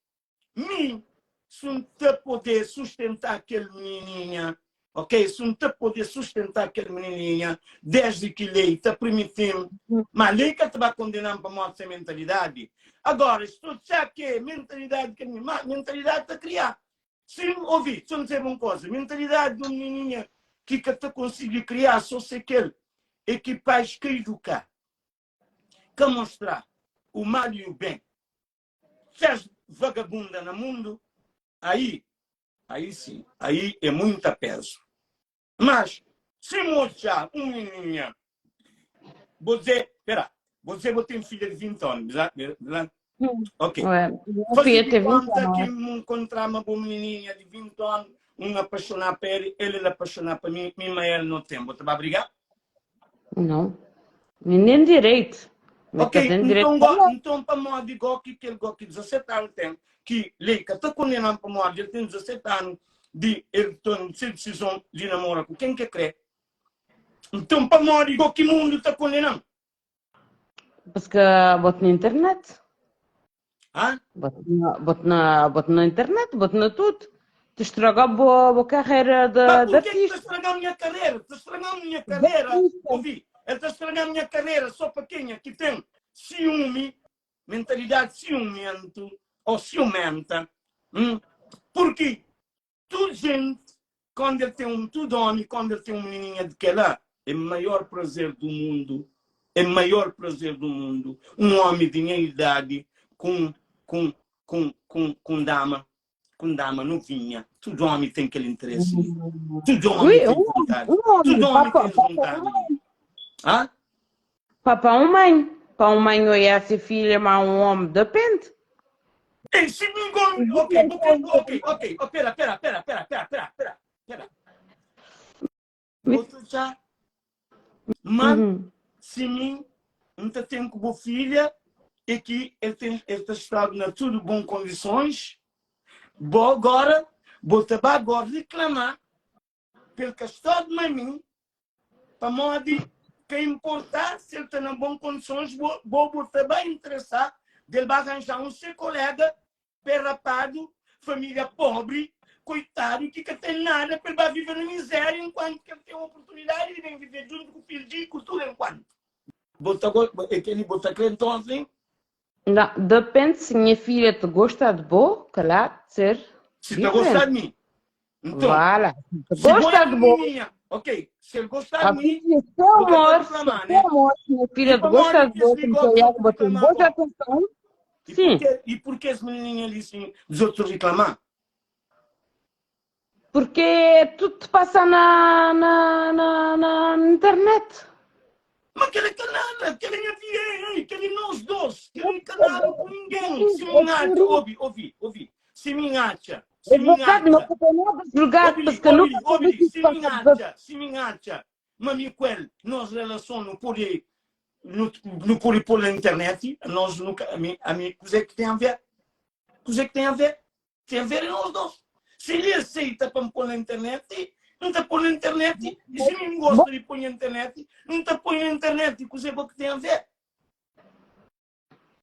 mim, se não te poder sustentar aquele menininha, ok? Se não te poder sustentar aquele menininha, desde que lei está permitindo, mas lei que te vai condenar para morte sem mentalidade. Agora, estou já que mentalidade que mentalidade está a criar. Se ouvi, se eu dizer uma coisa, mentalidade de um menininha que que te conseguir criar, só sei que ele é que pais que educar, que mostrar o mal e o bem. Se és vagabunda no mundo, aí, aí sim, aí é muito peso. Mas, se mostrar um menininha, vou dizer, espera, vou dizer, vou ter filha de 20 anos, né? Ok. Ué, minha Fazer filha de tem 20 conta anos. que me encontrar uma boa menininha de 20 anos, um apaixonar por ele, ele apaixonar por mim, mim mas ele não tem. Vou te brigar? Não. Nem direito. Mas Ok, tá tem direito então, de falar. go, então para modo de goki, que ele goki 17 anos tem, que lei que está condenando para modo, ele tem 17 anos de ele tem sua decisão de namorar com quem que crê. Então para modo de goki mundo está condenando. Porque bota na internet. Hã? Bota na, bota na, bota na internet, bota na tudo. Te estraga a boa, boa carreira de, Mas de por que que está artista. estragando a minha carreira? Está estragando a minha De carreira. artista. Ouvi, ele está estragando a minha carreira só para quem aqui tem ciúme, mentalidade ciumento ou ciumenta. Hum? Porque toda gente, quando ele tem um, todo homem, quando ele tem um menininha de que lá, é o maior prazer do mundo, é o maior prazer do mundo, um homem de minha idade com, com, com, com, com dama, com dama novinha. Todo homem tem aquele interesse. Todo homem Ui, tem um, vontade. um homem, Todo homem papa, tem papa, vontade. mãe. Hã? Papa, um mãe. Para um mãe olhar se filha, mas um homem, depende. Ei, se ninguém. Ok, ok, ok, ok. Oh, pera, pera, pera, pera, pera, pera, pera, pera. Outro já. Mas, Uhum. se mim, não tem com boa filha, é que ele tem, ele está estado na tudo bom condições. Vou agora, vou também agora reclamar pelo que está de mim, para modo que importar se ele está em boas condições, vou, vou botar bem interessar dele vai arranjar um seu colega perrapado, família pobre, coitado, que não tem nada, para ele vai viver na miséria enquanto que ele tem uma oportunidade de vem viver junto com o filho de com tudo enquanto. Bota, aquele bota crente ontem, Não, depende se minha filha te gosta de boa, claro, de ser se te gostar diferente. de mim. Então, Voilà. Se te se boa gosta de boa, menininha, ok, se ele gostar a de mim, filha, seu vou tentar amor, reclamar, seu né? amor, se minha E filha te para gosta modo de que boa, esse tem que ligou, olhar, outro botar reclamar, boa bom. atenção. E Sim, porquê, e porquê esse menininho ali assim, dos outros reclamar? porque tudo te passa na, na, na, na internet. Mas aquele canal, aquele minha filha, aquele nós dois, aquele canal com ninguém. Se me acha, ouve, ouve, ouve. Se me acha, se É me verdade, não acha. tem nada de julgar, Ouve, porque ouve, nunca ouve, soube que se me passa. acha, se me acha. Mas com ele, nós relação não pode, não, não pode pôr na internet, nós nunca, a mim, a mim, coisa que tem a ver, coisa que tem a ver, tem a ver em nós dois. Se ele aceita para me pôr na internet, não te põe na internet. E se não gosta de pôr na internet, não te põe na internet. Coisa que tem a ver.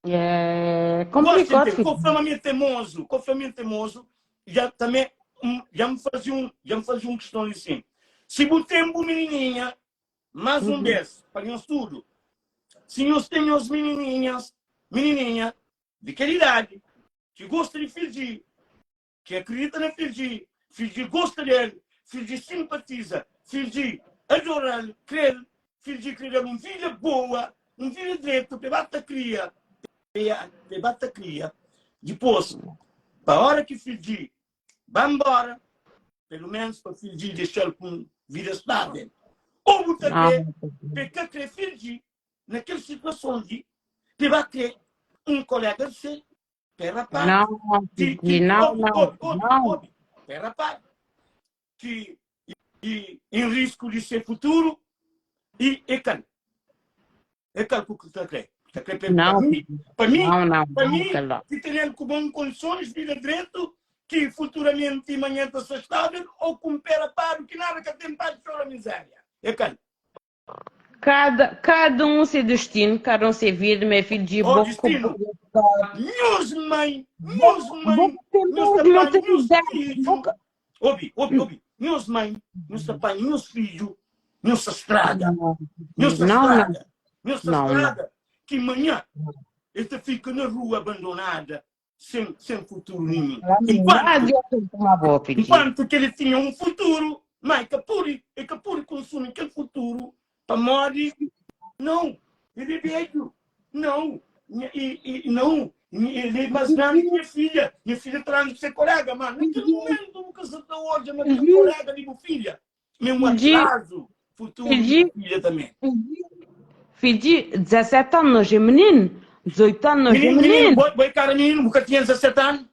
É Gosto complicado, de ter, filho. conforme é teimoso, conforme é teimoso, já também já me fazia um, já me fazia um questão assim. Se você tem uma menininha, mais um Uhum. vez, para nós tudo. Se nós temos menininhas, menininha de qualidade, que gosta de fingir, que acredita na fingir, fingir gosta dele, fingir simpatiza, fingir adora-lhe, crer, fingir querer uma vida boa, um vida direito, que bata cria, que bata cria. Depois, para a hora que fingir, vai embora, pelo menos para fingir deixar com vida estável. Ou você Não. quer, porque quer fingir. Na kel situason li, pe ba kre un kolega di se, pe rapaz Não, ki, Fiji, ki, não, obi, não, obi, obi, não. obi, pe rapaz ki i en risku di se futuru i e kal? E kal ku ta kre? Ta kre pe, pa Não, mi, pa mi, não, não, pa não, mi Caló. ki tene-l ku bon kondisons, vida dretu, ki futuramenti manhã ta sta stável, ou ku un pé rapadu ki nada ka ten pa txora miséria. E kal? Cada, cada um seu destino, cada um seu vida, meu filho de Ó boca, destino, nhos mãe, nhos mãe, boca tem nhos ta mais panha nhos mentalidade, fidju, boca. obi, obi, obi, nhos mãe, nhos ta panha nhos fidju, nhos ta straga, Não, nhos ta não, não, straga, nhos ta não, não. straga, ki manhã el ta fika na rua abandonada, sem, sem futuro nenhum. Não Enquanto, adianta tomar boa, Fiji. enquanto que ele tinha um futuro, mas que puri, é que puri consome aquele futuro pamodi não, ele é velho, não, e, e, não, ele é mais grande que minha filha, minha filha traz de ser colega, mas naquele momento nunca se está hoje, mas aquele colega de minha filha, mesmo Fiji, atraso futuro de Fiji, minha filha também. Fiji, 17 anos é menino, 18 anos é Menino, menino, menino, boi, boi cara menino, nunca tinha 17 anos,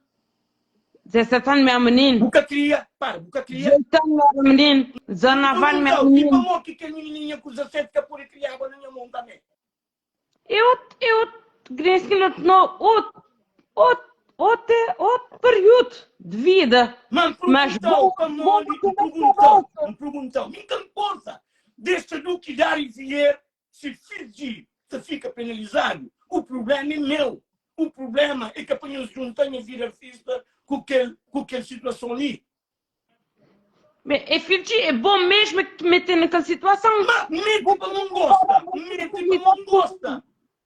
17 anos é menino, nunca queria, para, nunca queria. 18 anos é menino, 19 anos é Perguntou, e menino. para que aquele menininha com 17 que a pura criava na minha mão também. Eu, eu, creio que não, não, outro, outro, outro, outro período de vida, Mas mas perguntou, bom, bom Camoli, para me ter perguntou, cabeça. me perguntou, me importa, deixa do que dar e vier, se fingir, se fica penalizado. O problema é meu. O problema é que apanhou juntanho a vir artista com aquele, com aquela situação ali. Bem, É filho, é bom mesmo que te meter naquela situação. Mas mete para não gosta, mete para não gosta.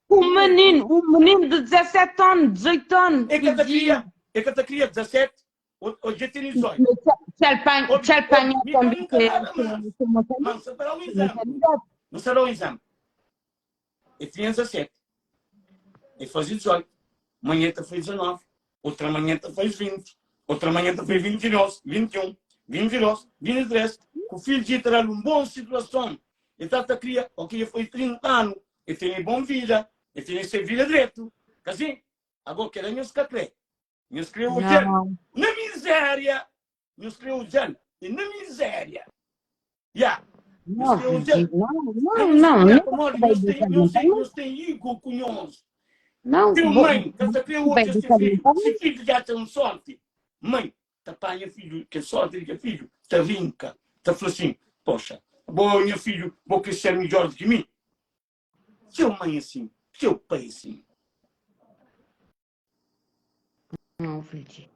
O menino, o menino de 17 anos, 18 anos, É que a filho. cria, é que a cria 17, hoje tem 18. Se ele panha, Ouve, se ele ouve, panha me também nunca tem, nada mais. tem, tem Mas será um exemplo. mentalidade. Não será um exemplo. Ele tinha 17. Ele fez 18. Manheta fez 19. Outra manheta fez 20. Outra manheta fez 22, 21, 22, 23. O filho de terá uma boa situação. Ele está a criar, ok, foi 30 anos. Ele tem boa vida. Ele tem ser vida direto. Assim, agora queremos que crê. Nós criou o gel. Não, Na miséria. Nós criou o gel. E na miséria. Yeah. Nós não, criou o gel. filho, não, Na não, não, miséria, não como vai nós tem, deixar nós tem, mentalidade. nós tem ego com nós. Não, Teu vou, mãe, que você criou vai hoje esse deixar filho. mentalidade. Se filho já tem sorte, mãe, te apanha filho, que sorte que é filho, te rinca, te fala assim, poxa, bom, meu filho, vou crescer melhor do que mim. Seu mãe assim, seu pai assim. Não, filho.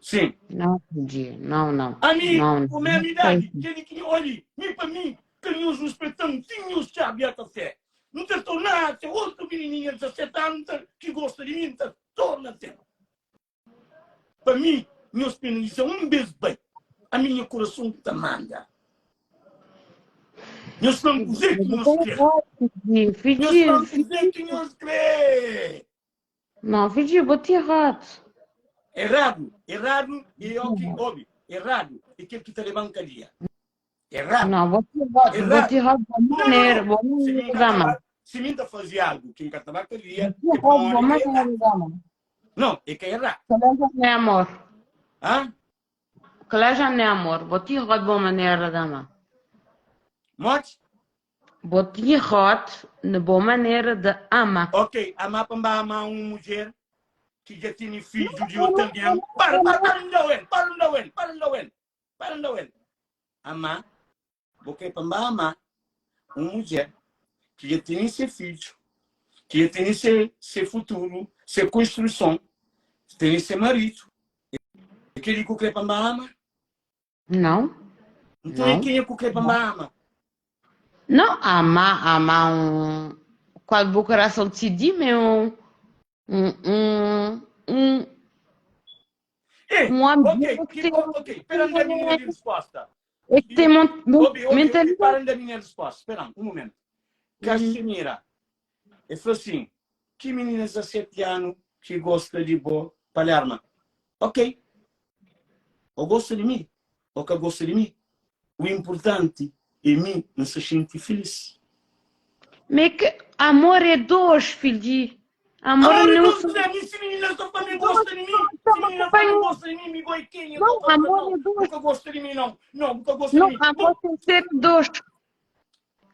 Sim. Não, filho, não, não, A mim, não, com a mesma não idade, sei. que ele que olhe, mim para mim, que nós respeitamos, tinha o chave a café. Não te tornaste outro menininho de 17 anos que gosta de mim, te torna-te. Para mim, meus penalizam um beijo bem. A minha coração que te manda. Nós não dizer que nós queremos. Filho, Nós não filho, dizer que nós queremos. não, filho, bati errado. Errado, errado é o que ouve. Errado é aquele que te levanta dia. Errado. Não, bati errado, Errado. bati errado, boa Não, não, maneira, não. boa Se mim maneira, dama. se mim tá fazer algo que nunca estava dia, Bati é errado, bom, boa é maneira, errado. dama. Não, é que é errado. Colega não é amor. Hã? Colega não é amor. Bati errado, boa maneira, dama. Mote? Bati errado, na boa maneira de ama. Ok, amar para amar uma mulher que já tem filho de outro alguém. Para, para, para, não dá ele, para, não dá ele, para, não dá ele, para, não dá ele. Amar, porque para amar uma mulher que já tem seu filho, que já tem seu, seu futuro, sua construção, tem seu marido. Aquele que quer para amar. Não, Então é não. quem é que quer para amar? Não, ama, ama um. Qual o coração decidi, mas um. Um, um, um, Ei, um ok, ambiente que que, tem, ok, espera a minha resposta. é que tem mon- Obi, obi, obi, mentalidade. para da minha resposta. Espera um momento. Uhum. Caxemira, ele falou assim, que menina de 17 anos que gosta de boa Palerma. Ok, ou gosta de mim, ou que gosta de mim. O importante é mim não se sentir feliz. Me que amor é dos, filho de. Amor Amor é não dos, são Zé. Mi, se menina só fala, dois. gosta de mim. Não, Se menina fala, companheiro. gosta de mim, me goi quem? Eu Não, tô falando, amor não. é dos. Nunca gosta de mim, não. Não, nunca gosta de Não, mim. amor tem que ser dos.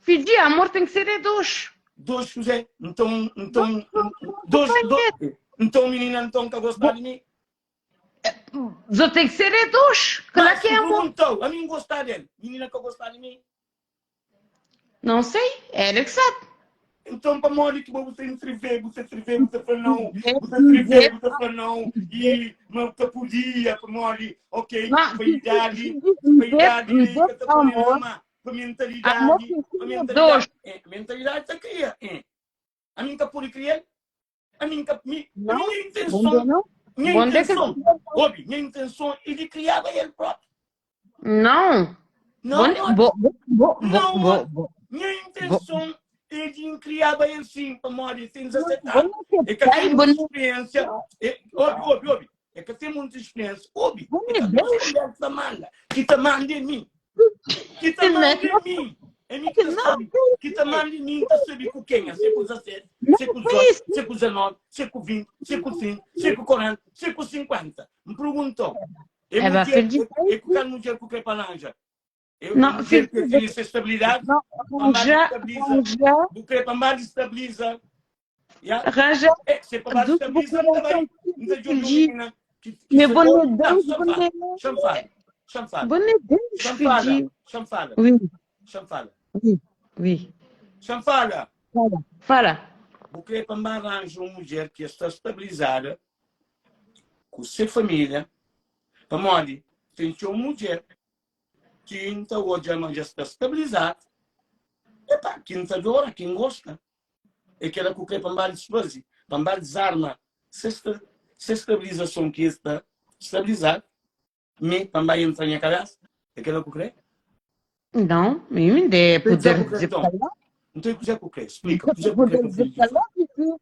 Filho de amor tem que ser é dos. Dois, José. Então, então, dois, dois. Então, menina, então, nunca gosta de mim. Só tem que ser é dos. Claro Mas que é se amor. perguntou, a mim gostar dele. Menina que gostar de mim. Não sei, ela que sabe. Então, para mole que você entrever, você entrever, você fala não, você entrever, você fala não, e mas você podia, para mole, ok, Não, para idade, para idade, que tá amor. para mentalidade, Amor tem que para ser mentalidade, dois. é, mentalidade está cria, é. A mim que pode criar, a mim que mi, a Não, minha bom intenção, dia, não. minha Bom dia que intenção, ouve, minha intenção é de criar ele próprio. Não. Não, Bom, bo, bo, bo, Não, bo, bo, minha intenção é de criar ele sim, para mole, tem 17 bo. anos. É que Ai, tem bom muita experiência. É, ouve, ouve, ouve. É que tem muita experiência. Ouve. Bom É que Deus. mulher que te manda. Que te manda em mim. Que te manda em mim. É mim que te Não, sabe. Que te manda em mim, te sabe com quem é. Se com 17, Não, se com foi 18, isso. se com 19, se com 20, se com 30, se com 40, se com 50. Me perguntou. É, É, vai mulher, feliz. é, é que mulher que quer palanja. É Não, mulher filho, que tem essa estabilidade. Não, arranjar, arranjar, Do que para estabiliza. Yeah? arranjar. É, se para Do estabiliza, não está bem. Não está Filho, Mais bom Deus, bom Chanfala, chanfala, Bom Deus, chanfala, filho. chanfala, Oui, chanfala, oui, oui. chanfala. Fala. Fala. O que é para arranjar uma mulher que está estabilizada com sua família, para mole, tem que uma mulher que então hoje já está estabilizada. Epa, quem adora, quem gosta. É que ela que quer para desfazer, para desarma. Se esta se estabilização que está estabilizada, me também entra na minha cabeça, é que ela que quer. Não, me dê poder Então, dizer então. falar. Então, o que é que eu quero? Explica. O que é que eu Poder quero dizer falar, filho.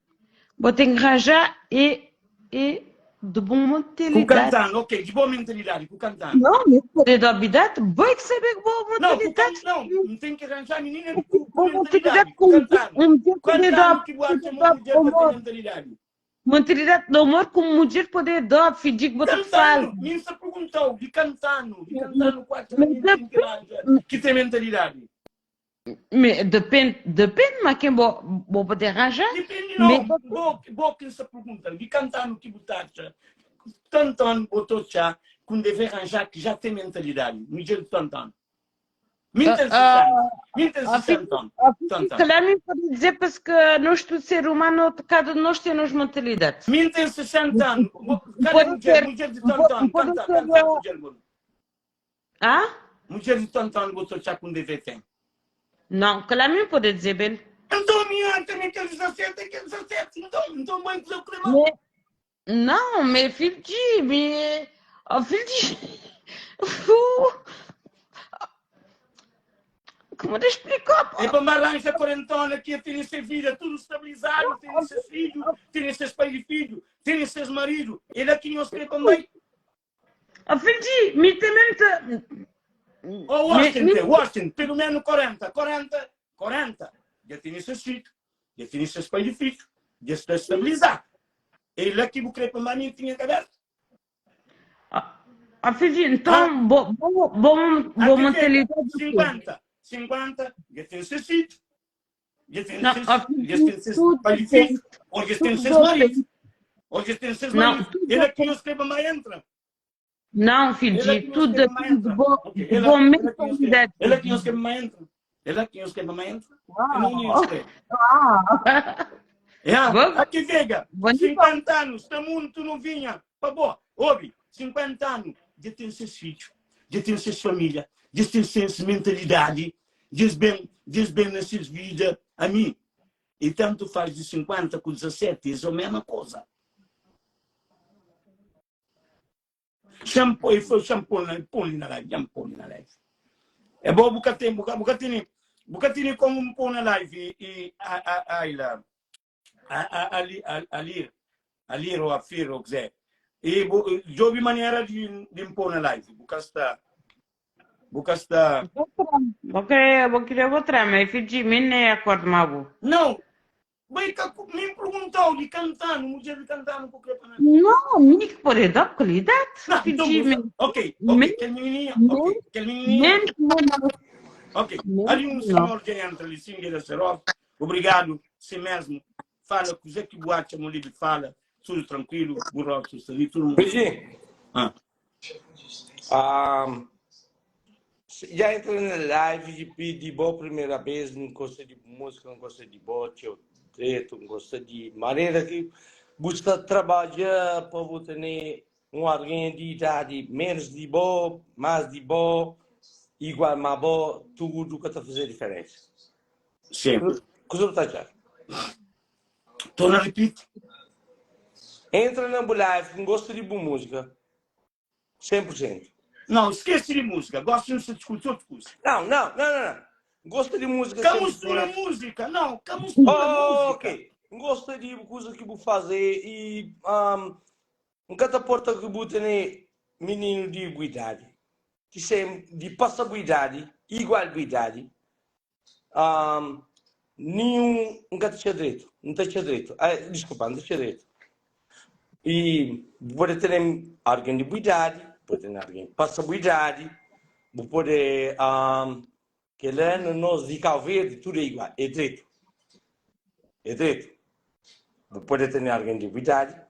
Vou ter que arranjar e, e de boa Com mentalidade. cantando, ok, de boa mentalidade, com cantando. Não, mas poder da habilidade, bem que saber que boa Não, com mentalidade. can... não, não tem que arranjar menina com, com Boa mentalidade, mentalidade com com cantando. um dia poder Cantando dar que boa uma mulher para ter mentalidade. mentalidade de amor como mulher poder dar, filho, que botar fala. Cantando, me se perguntou, de cantando, de cantando, quatro Mas meninas tem que arranjar, que tem mentalidade. Me- Depende, depende, mas quem vou, vou poder arranjar? Depende não, Mas- boa, boa quem se pergunta, de cantando que botacha, tantando botou chá, com deve arranjar que já tem mentalidade, mulher de tantando. Me tem Ah, 60, me tem ah, 60 anos. Se Tantando. calhar me pode dizer porque nós, todo ser humano, cada de nós temos mentalidade. Mim tem 60 anos. Cada Pode mulher, ser- mulher de pode- tanto ano, pode canta, ser, canta, ah, mulher, mano. Ah? Mulher de tanto ano botou chá com DV tem. Não, calhar me pode dizer bem. Então, minha, também quer 17, quer 17. Então, então, mãe, que eu quero. Me- Não, meu filho de. Me... Oh, filho de. Como te explicou? pô? É para uma arranja quarentona que tem essa vida tudo estabilizado, tem esses filhos, tem esses pais de filho, tem esses maridos. Ele aqui não se crê também. Oh, filho de. Me também te. Oh, Washington, Washington, pelo menos 40, 40, 40. Já tem esses filhos, já tem esses pais de filho, já está estabilizado. Ele aqui, o crê para mim, tinha cabeça. Ah, filho de. Então, bo, bo, bo, bo Aqui mentalidade. tem 50, 50, já tem seus filhos. Já tem Não, seus, ó, já tem seus tudo pais de depende. filhos. Ou já tem Tudo seus maridos. depende. Ou já tem seus Não, maridos. tudo Ele aqui não escreve mais entra. Não, filho Ele de. aqui não Tudo escreve mais depende de entra. boa, Ok, de Ele boa ele aqui não escreve. mentalidade. Ele aqui não escreve mais entra. Ele aqui não escreve mais entra. Ele não escreve. Ah. É, Bom. aqui vega, Bom dia. 50 anos, está muito novinha. Pá, boa, ouve, 50 anos, já tem seus filhos, já tem suas família, já tem sua mentalidade, diz bem, diz bem nessas vidas a mim. E tanto faz de 50 com 17, é a mesma coisa. Shampoo, e foi shampoo, na, põe na live, shampoo na live. É bom, buka tem, buka, buka tem, buka tem como um pôr na live e, e a, a, a, a, a, a, ali, a, ali, ali, ou a fir, ou quiser. E eu vi maneira de, de impor na live, buka está. Bu ka sta. Bo kre, bo kre bo tra ma e fidji mi ne acord ma bo. Não, bai ka ku mi perguntau di cantanu, mudjer di cantanu ku kre pa na. Não, mi ki pode da qualidade. Não, então Fidji bu mi. sa. Ok, ok, Me, kel menininha, me, ok, kel menininha, menos não. ok. Ali Menos um não. senhor dja entra li, sim, Guida Serof. Obrigado, sim mesmo. Fala kuze ki bu atxa mo livre fala, tudo tranquilo, bu rostu sta li, tudo mundo. Beijinho. Ah. Ah, já entra na live de pedir boa primeira vez, não gosta de música, não gosta de bote, eu preto, não gosta de maneira que busca trabalhar para você ter um alguém de idade menos de boa, mais de boa, igual mais boa, tudo que está fazer diferença. Sim. Coisa tá já. Torna repeat. Entra na live, não gosta de boa música, 100%. Não, esquece de música. Gosto de se discutir outra coisa. Não, não, não, não, não. Gosta de música Cá 100%. mistura música. Não, cá mistura Oh, música. ok. Gosta de coisa que vou fazer e um, nunca te porta que vou ter menino de idade. Que sem de passa boa idade, igual boa idade. Um, nenhum nunca te tinha direito. Não te tinha direito. Ah, desculpa, não te tinha direito. E pode ter alguém de boa idade, pode ter alguém que passa boa idade, pode um, que lá no nós de Cabo Verde tudo é igual, é direito. É direito. Pode ter alguém de boa idade,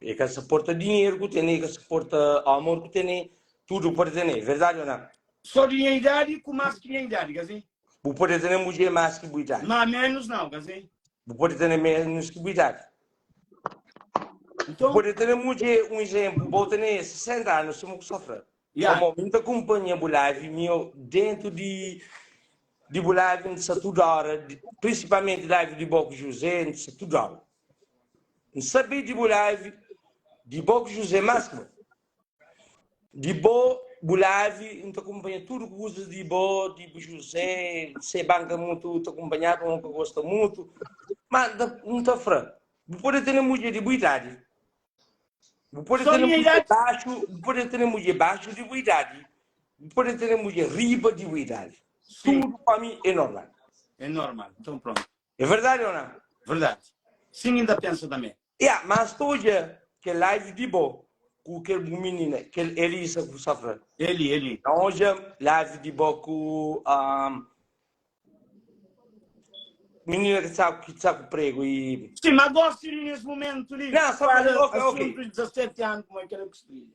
é que suporta dinheiro que tem, é que suporta amor que tem, tudo pode ter, verdade ou não? Só de minha idade com mais que minha idade, quer dizer? Pode ter mulher mais que boa idade. Mas menos não, quer dizer? Pode ter menos que boa idade. Então, Pode ter mulher, um exemplo, vou ter 60 anos, se me sofre. Yeah. Como muita companhia bu live, meu, dentro de de bu live, não sei toda hora, de, principalmente live de Boco José, não sei toda hora. Não sabia de bu live, de Boco José máximo. De bo bu live, não te acompanha tudo que usa de bo, de bu José, se banca muito, te acompanhar, não que gosta muito. Mas não te fra. Pode ter mulher de boa idade. Pode Só ter minha mulher idade? baixo, pode ter mulher baixo de boa idade. Pode ter mulher riba de boa idade. Sim. Tudo para mim é normal. É normal. Então pronto. É verdade ou não? Verdade. Sim, ainda pensa também. Yeah, mas hoje que live de boa, com aquele menino, que Elisa com safra. Ele, ele. Então, hoje live de boa com um, menina que sabe que sabe prego e Sim, mas gosto de nesse momento ali. Não, só Fala para- ok, ok. assunto de 17 anos, como é que era que se diz.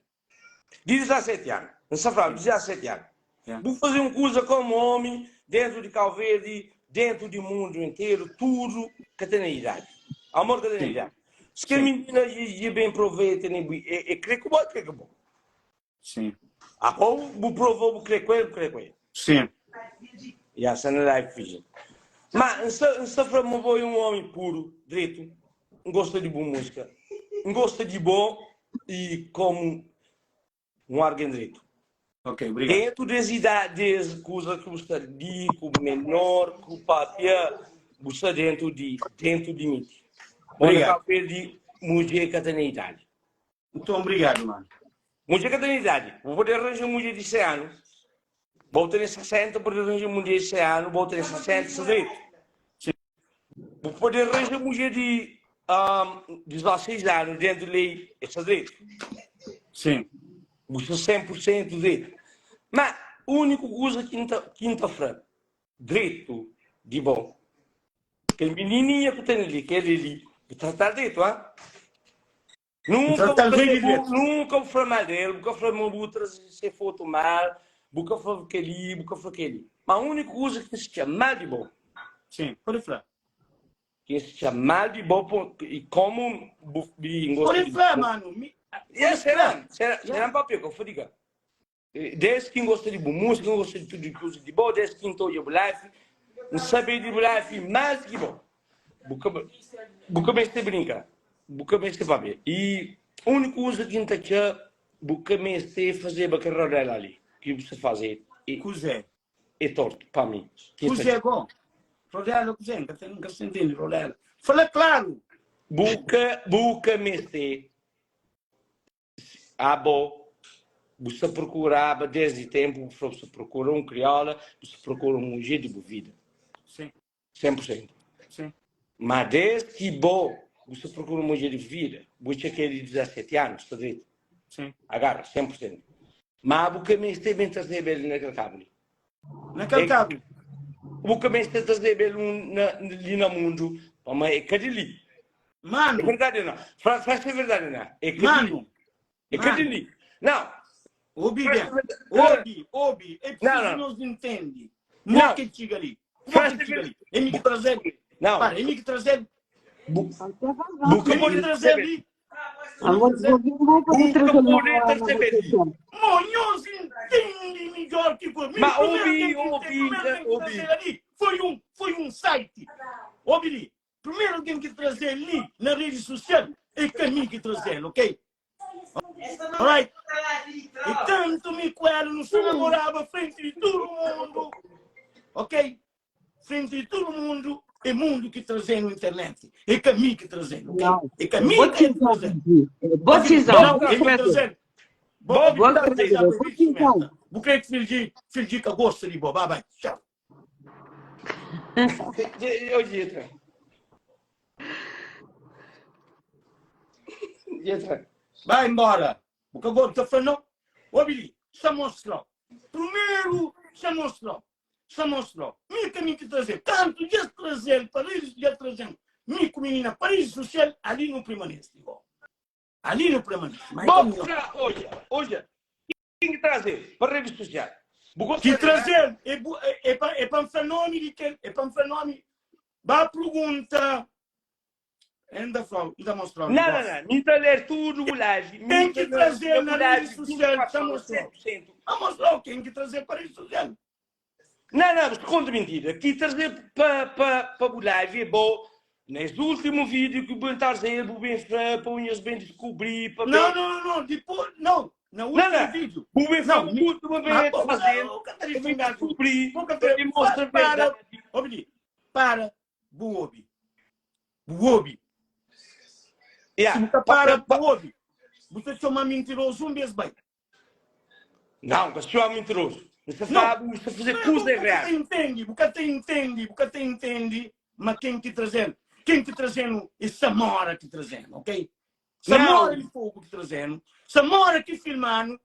de 17 anos. Não se fala, 17 anos. Yeah. Vou fazer um coisa como homem, dentro de Cabo Verde, dentro do mundo inteiro, tudo que tem na idade. Amor que tem na idade. Se que a Sim. menina e bem prover, tem é, é creio que bom, creio que bom. Sim. Ah, ou vou provar, vou crer com ele, vou crer com ele. Sim. E essa não é live Mas, não se me vou um homem puro, direito, não gosta de boa música, não gosta de bom e como um alguém direito. Ok, obrigado. Dentro das idades, coisa que você de, com o menor, com o papia, você dentro de, dentro de mim. Obrigado. Olha, de mulher que tem idade. Então, obrigado, mano. Mulher que tem idade. Vou poder arranjar mulher de 100 anos. Vou ter 60, poder arranjar mulher de 100 anos, vou ter 60, 68. Sim. Vou poder arranjar mulher de um, 16 anos dentro de lei, é direito. Sim. Você 100% direito. Mas o único que usa quinta, quinta-feira, direito de bom. Aquele menininha que tem ali, aquele ali, que tratar direito, ah? Nunca Tratar bem vou direito. nunca vou falar mal dele, nunca falei mal outra se foto mal, nunca falei aquele, nunca falei aquele. Mas o único coisa que se chama mal de bom, Sim, pode falar. que se chama mal de bom pô, e como e gosto Pode de falar, mano. Me... Yeah, será? Será? Será um papel que eu digo. Desde quem gosta de boa música, quem gosta de tudo de coisa de boa, desde quem estou de life, não sabe de life mais que bom. Buca buca bem se brinca, buca bem se papel. E o único uso que está aqui, buca bem se fazer bacar rodela ali, que você faz é, é, Cusé. é torto para mim. Que Cusé, bom. Rodela, cusé. Nunca, nunca se entende, Rodela. Fala claro. Buca, buca me se abo. Bu sta prokuraba desdi tempu, bu fla bu sta prokura un kriola, bu sta prokura un mudjer di bu vida. Sim. 100%. Sim. Ma desdi ki bo bu sta prokura un mudjer di bu vida, bu txa kel di 17 anu, sta dretu. Sim. Agarra, 100%. Ma bu ka meste ben trazeba el na kel kabu li. Na kel kabu. Bu ka meste trazeba el un na, li na mundu, pamodi é ka di li. Manu. É verdadi ou não? Fla, fla se é verdadi ou não? É ka di li. Manu. É ka di li. Não. Obi ben. Obi, obi. É preciso nos entende. Mo que txiga li. Mo que txiga li. É mi ki trazel. Não. Para, é mi ki trazel. Bu, bu ka É mi pode ki trazel li. Vou Bu ka pode trazer li. Mo, nhos entende melhor que comigo. Mas Primeiro ouvi, quem que ouvi, primeiro quem que ouvi. trazer ali foi um, foi um site. Ouvi ali. Primeiro quem que trazer ali na rede social é caminho que trazer, ok? Alright? E tanto me com ela não se namorava frente de todo mundo, ok? Frente de todo mundo, é mundo que trazendo na internet. É caminho que trazendo, ok? Não. É caminho Boa que decisão, trazendo. Boa decisão. Não, é que trazendo. Boa Boa decisão. Boa decisão. Bu crê que filho filho que gosta de boa. Bye bye. Tchau. Ô, Dietra. Dietra. Vai embora. Porque agora está falando, não. Ô, Billy, só mostrou. Primeiro, só mostrou. Só mostrou. Mi caminho que trazer. Tanto de trazer, Paris, de trazer. Mi com menina, Paris social, ali não permanece. Igual. Ali não permanece. Mas Bom, então, tra- olha, olha, quem que trazer para rede social? Bu gosta Que de- trazer é, bu- é, é, para, é para um nome de quem? É para um nome. Vá pergunta. Ainda falo, ainda mostrar. um Não, não, negócio. não. Me ler tudo o live. Tem que trazer na rede social, tá tá mostrando. 100%. Vamos mostrar quem que trazer para a rede social. Não, não, mas conta mentira. Aqui trazer para pa, pa o live é bom. Nesse último vídeo que o bem trazer, o bem para unhas bem descobrir, para Não, não, não, não. Depois, não. No último não. vídeo. O bem Não, o último bem Ah, pô, fazer, o Catarina o bem Fingato. descobrir, Pô, para Catarina, mostrar a para, verdade. Ô, Billy, para, buobi. Buobi. Yeah. Se você para, buobi. Você chama mentiroso um vez bem. Não, que senhor é mentiroso. Você Não. sabe, você fazer Mas coisa Você errada. entende, você entende, você entende, mas quem te trazendo? Quem te trazendo é Samora que trazendo, ok? Samora Não. de fogo que trazendo, Samora que filmando,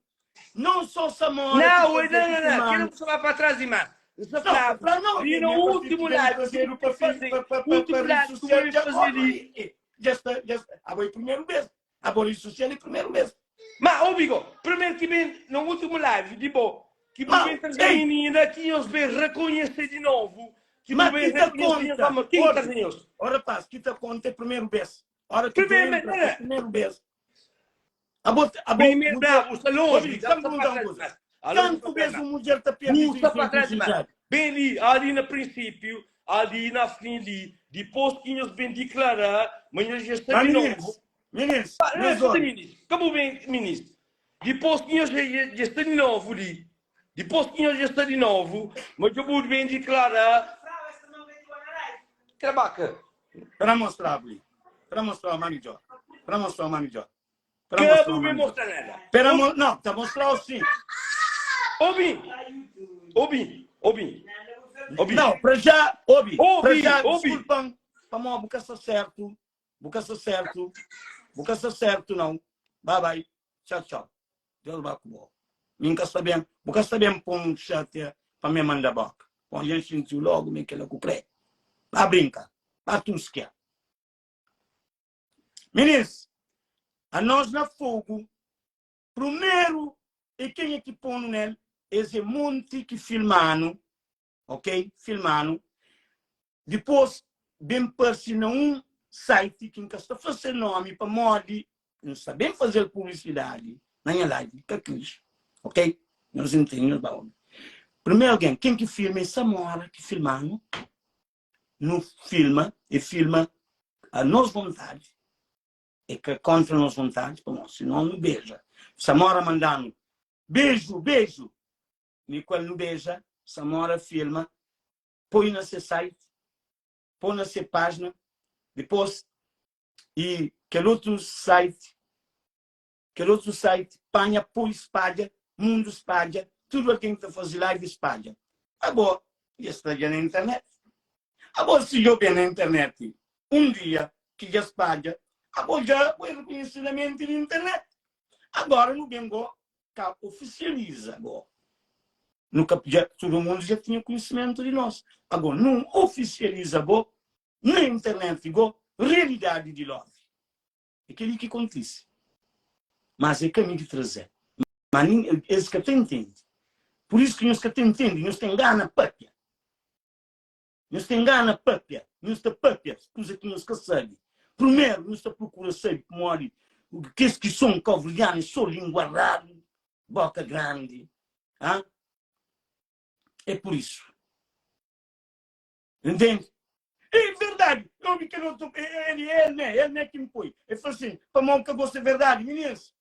não só Samora Não, que não, não, não. filmando. Quero você vai para trás e mais. Você Não, sabe, pra não, e no último live, fazer para fazer, para último live, tu vai fazer isso. Já está, já está. Agora é primeiro mês. Agora rede social é primeiro mês. Mas, ô, Bigo, primeiro que vem, no último live, de bom, que Mas, vem trazer ei. menina, que eles bem reconhecer de novo, que Mas bem que te reconhecer, conta? mas quem Olha, traz eles? Ora, rapaz, que te conta é primeiro vez. Hora que Primeiro tu entra, vez, né? é primeiro vez. A bota, a Primeiro, mulher- não, está longe, Olha, já deixa-me está perguntar para uma trás, coisa. mas- Ali Tanto está vezes para o mulher te perde Puxa para trás, mano. Bem ali, ali no princípio, ali na frente, ali, depois que eles bem declarar, mas eles já estão Mas, de meninos, novo. meninos, Ah, Não, meus escuta, olhos. ministro. Acabou bem, ministro. Depois que eles já, já está de novo ali, depois que eles já está de novo, mas eu vou bem declarar. Trabaca. Para mostrar, Bli. Para mostrar, mami Jó. Para mostrar, mami Jó. Para mostrar, Acabou bem mami Jó. mostrar nada. Para mo não, tá mostrar sim. Ouvi, ouvi, ouvi, ouvi. Não, para já, ouve. Ouvi, Para já, ouvi. desculpam. Para mó, buca está certo. Buca está certo. Buca está certo, não. Bye, bye. Tchau, tchau. Deus vai com você. Nunca sabem, buca sabem pôr um chate para me mandar boca. Põe gente sentiu logo, me que ela cucré. Vai brinca. Vai tusquear. Meninos, a nós na fogo, primeiro, e quem é que põe nele? Esse monte que filmando, ok? Filmando. Depois, bem parece num site que nunca está fazendo nome para mole, não sabem fazer publicidade na minha live, que quis, ok? Nós entendemos, bom. Primeiro alguém, quem que filma é Samora que filmando, não filma, e filma a nossa vontade, é que contra a nossa vontade, bom, senão não beija. Samora mandando beijo, beijo. Nicole não beija, Samora filma, põe na seu site, põe na sua página, depois, e aquele outro site, aquele outro site, panha, põe espalha. Mundu spadja, tudu algen ki ta faze live spadja. Abo dja sta dja na internet. Abo si djo ben na internet un dia ki dja spadja, abo dja bo é rekonhesidamenti di internet. Agora nu ben go ka ofisializa go. Nu ka dja tudu mundu dja tinha konhisimentu di nos. Ago nu ofisializa go na internet go realidadi di love. É kel-li ki kontise. Mas é ka mi ki traze-l. Má nin es ka ta intende. Pur isu ki nhos ka ta intende, nhos ten gana pâpia. Nhos ten gana pâpia, nhos ta pâpia kuza ki nhos ka sabe. Primeru, nhos ta prokura sabe pamodi kes ki son káuverdianu é sô língua radu, bóka grandi. Ha? É pur isu. Entende? É verdade. Eu ouvi kel outro, ele, ele, né? Ele, né, que me põe. Ele falou assim, pamodi ka gosta verdade, meninas.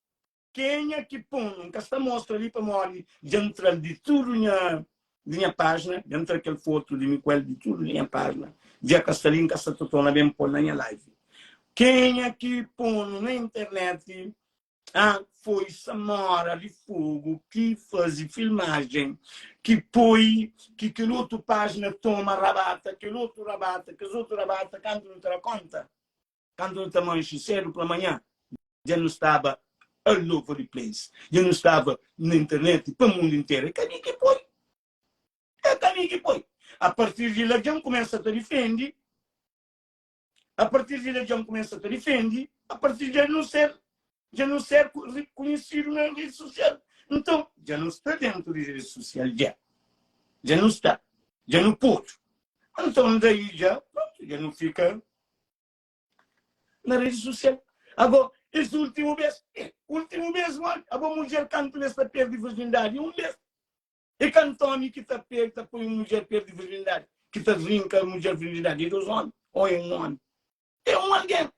Kenha ki pon, N ka sta mostra li pamodi dja N tra-l di tudu nha di nha pájina, dja N tra kel fotu di mi ku el di tudu di nha pájina, dja ka sta li, N ka sta ta torna ben pô-l na nha live. Kenha ki pô-nu na internet, ah, foi Samora di Fogo ki faze filmajen, ki poi ki kel otu pájina toma rabata, kel otu rabata, kes otu rabata, kantu nu ta da kónta. Kantu nu ta manxe sédu pla manhã, dja nu staba all over the place, dja nu staba na internet pa mundu interu. É ka mi ki poi, é ka mi ki poi. A partir di la dja N kumesa ta difende, a partir di la dja N kumesa ta difende, a partir di la nu ser, dja nu ser konhisidu na redi sosial. Nton, dja nu sta dentu di redi sosial dja, dja nu sta, dja nu podu. Nton, daí dja, prontu, dja nu fika na rede social. Agora, esse último mês, eh, último mês, mano, abo mulher kantu bes ta perde virgindade? Um bes. E kantu homem ki ta perde, ta põe um mulher perde virgindade, ki ta rinca mulher virgindade? É dos homens ou é um homem? É um alguém.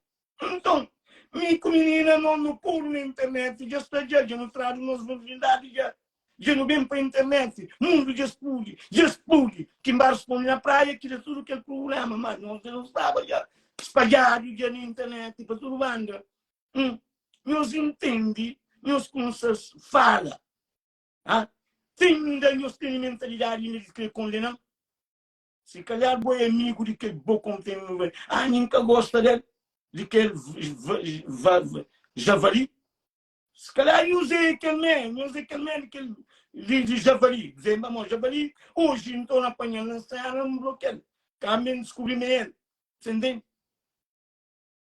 Então, mi ku menina no no puro na internet, já está já, já no trado nos virgindade já. Dja nu ben pa internet, mundu dja spludi, dja spludi. Ki N ba responde na praia, ki da tudu kel prubléma, má nos dja nu staba dja spadjadu dja na internet pa tudu banda. Hum, nhos intende, nhos kumsa fala. Ha? Ti inda nhos tene mentalidadi inda di kre kondena-m? Si kalhar bo é amigu di kel bokon ki ten nu ah, mi N ka gosta del, di kel javali. Se calhar nhos é kel mé, nhos é kel mé di kel di, di javali. Dizê, ma javali, oji N torna apanha-l na sera, N blokia-l. Kanbe N diskubri ma é el. Você entende?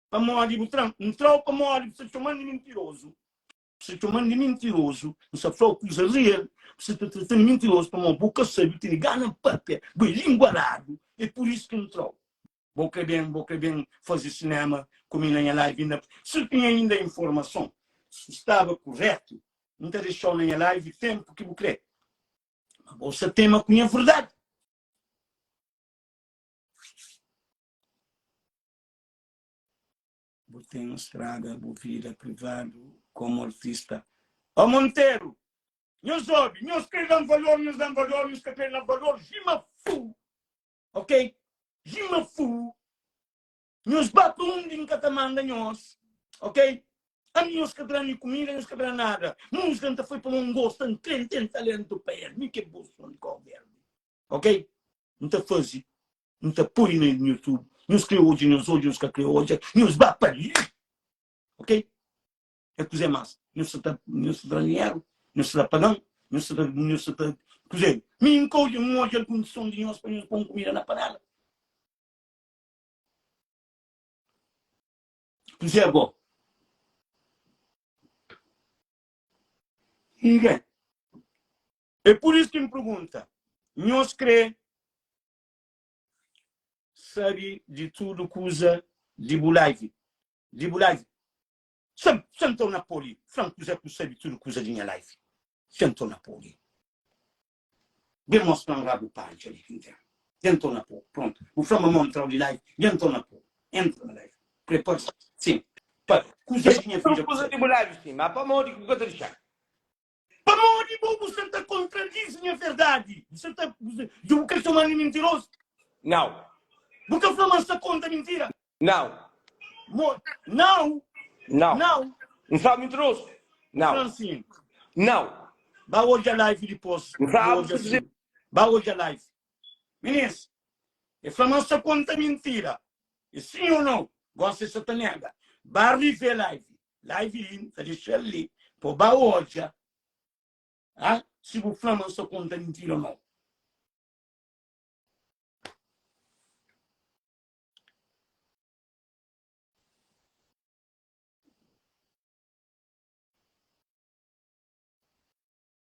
Pamodi bu tra-m, N tra-u pamodi bu sta txoma-m di mintirozu. Bu sta txoma-m di mintirozu, N sta fla-u kuza real, bu sta ta trata-m di mintirozu pamodi bu ka sabe, bu tene gana papia, bu é linguaradu, é pur isu ki N tra-u. Bo kre ben, bo kre ben faze sinema ku mi na nha live inda? Si tinha inda informason, si staba kuretu, N ta dexau na nha live tempu ki bu kre. Ma bo sa tema ku nha verdadi. Bu ten straga bu vida privadu komu artista. Ó Monteiro, nhos obi, nhos kre dan valor, nhos dan valor, nhos ka kre dan valor, jima fu! Ok Jima fu Nhos ba pa undi N ka ta manda nhos Ok Ami nhos ka tra mi kumida nhos ka tra nada Múzika N ta foi pamo N gosta N kre N ten talentu pa el Mi ki é Boston di Cabo Verde Ok N ta faze N ta poi na YouTube Nhos kre odja nhos odja nhos ka kre odja Nhos ba pa li Ok É kuzê más? Nhos sa ta, nhos sa ta da dinheru? Nhos sa ta paga-m? Nhos sa ta, nhos sa ta kuzê? Mi N ka odja, N odja algun son di nhos pa nhos pô-m kumida na panela? Kuzê agó? Ningen. É pur isu ki N pergunta, nhos krê sabe di tudu kuza di bu live? Di bu live? Sem sem torna poli flan kuze ku sabi tudu kuza di nha life sem torna poli ben mostran rabu padja li ki ten den torna po pronto bu flan ma mon trau di life den torna po entra na life kre parsi sim pa kuze di nha Tudu vida ku kuza sabi. di bu life sim ma pamodi ki bu ka ta dixa? Pamodi bo bu sa ta kontradizi nha verdadi bu sa ta dja bu ka txoman di mintirozu Nau. bu ka fla ma N sta konta mintira Nau. Mo, nau. Nau. Nau. N fla mintirozu? Nau. Fla-m sin. Nau. Ba odja live dipos. N Bu fla, odja bu si. Ba odja live. Minis, e fla ma N sta konta mintira. E sim ou não? Gosi e sa ta nega. Ba rive live. Live li, N ta dexa-l li pa bu ba odja ha si bu fla ma N sta konta mintira ou não.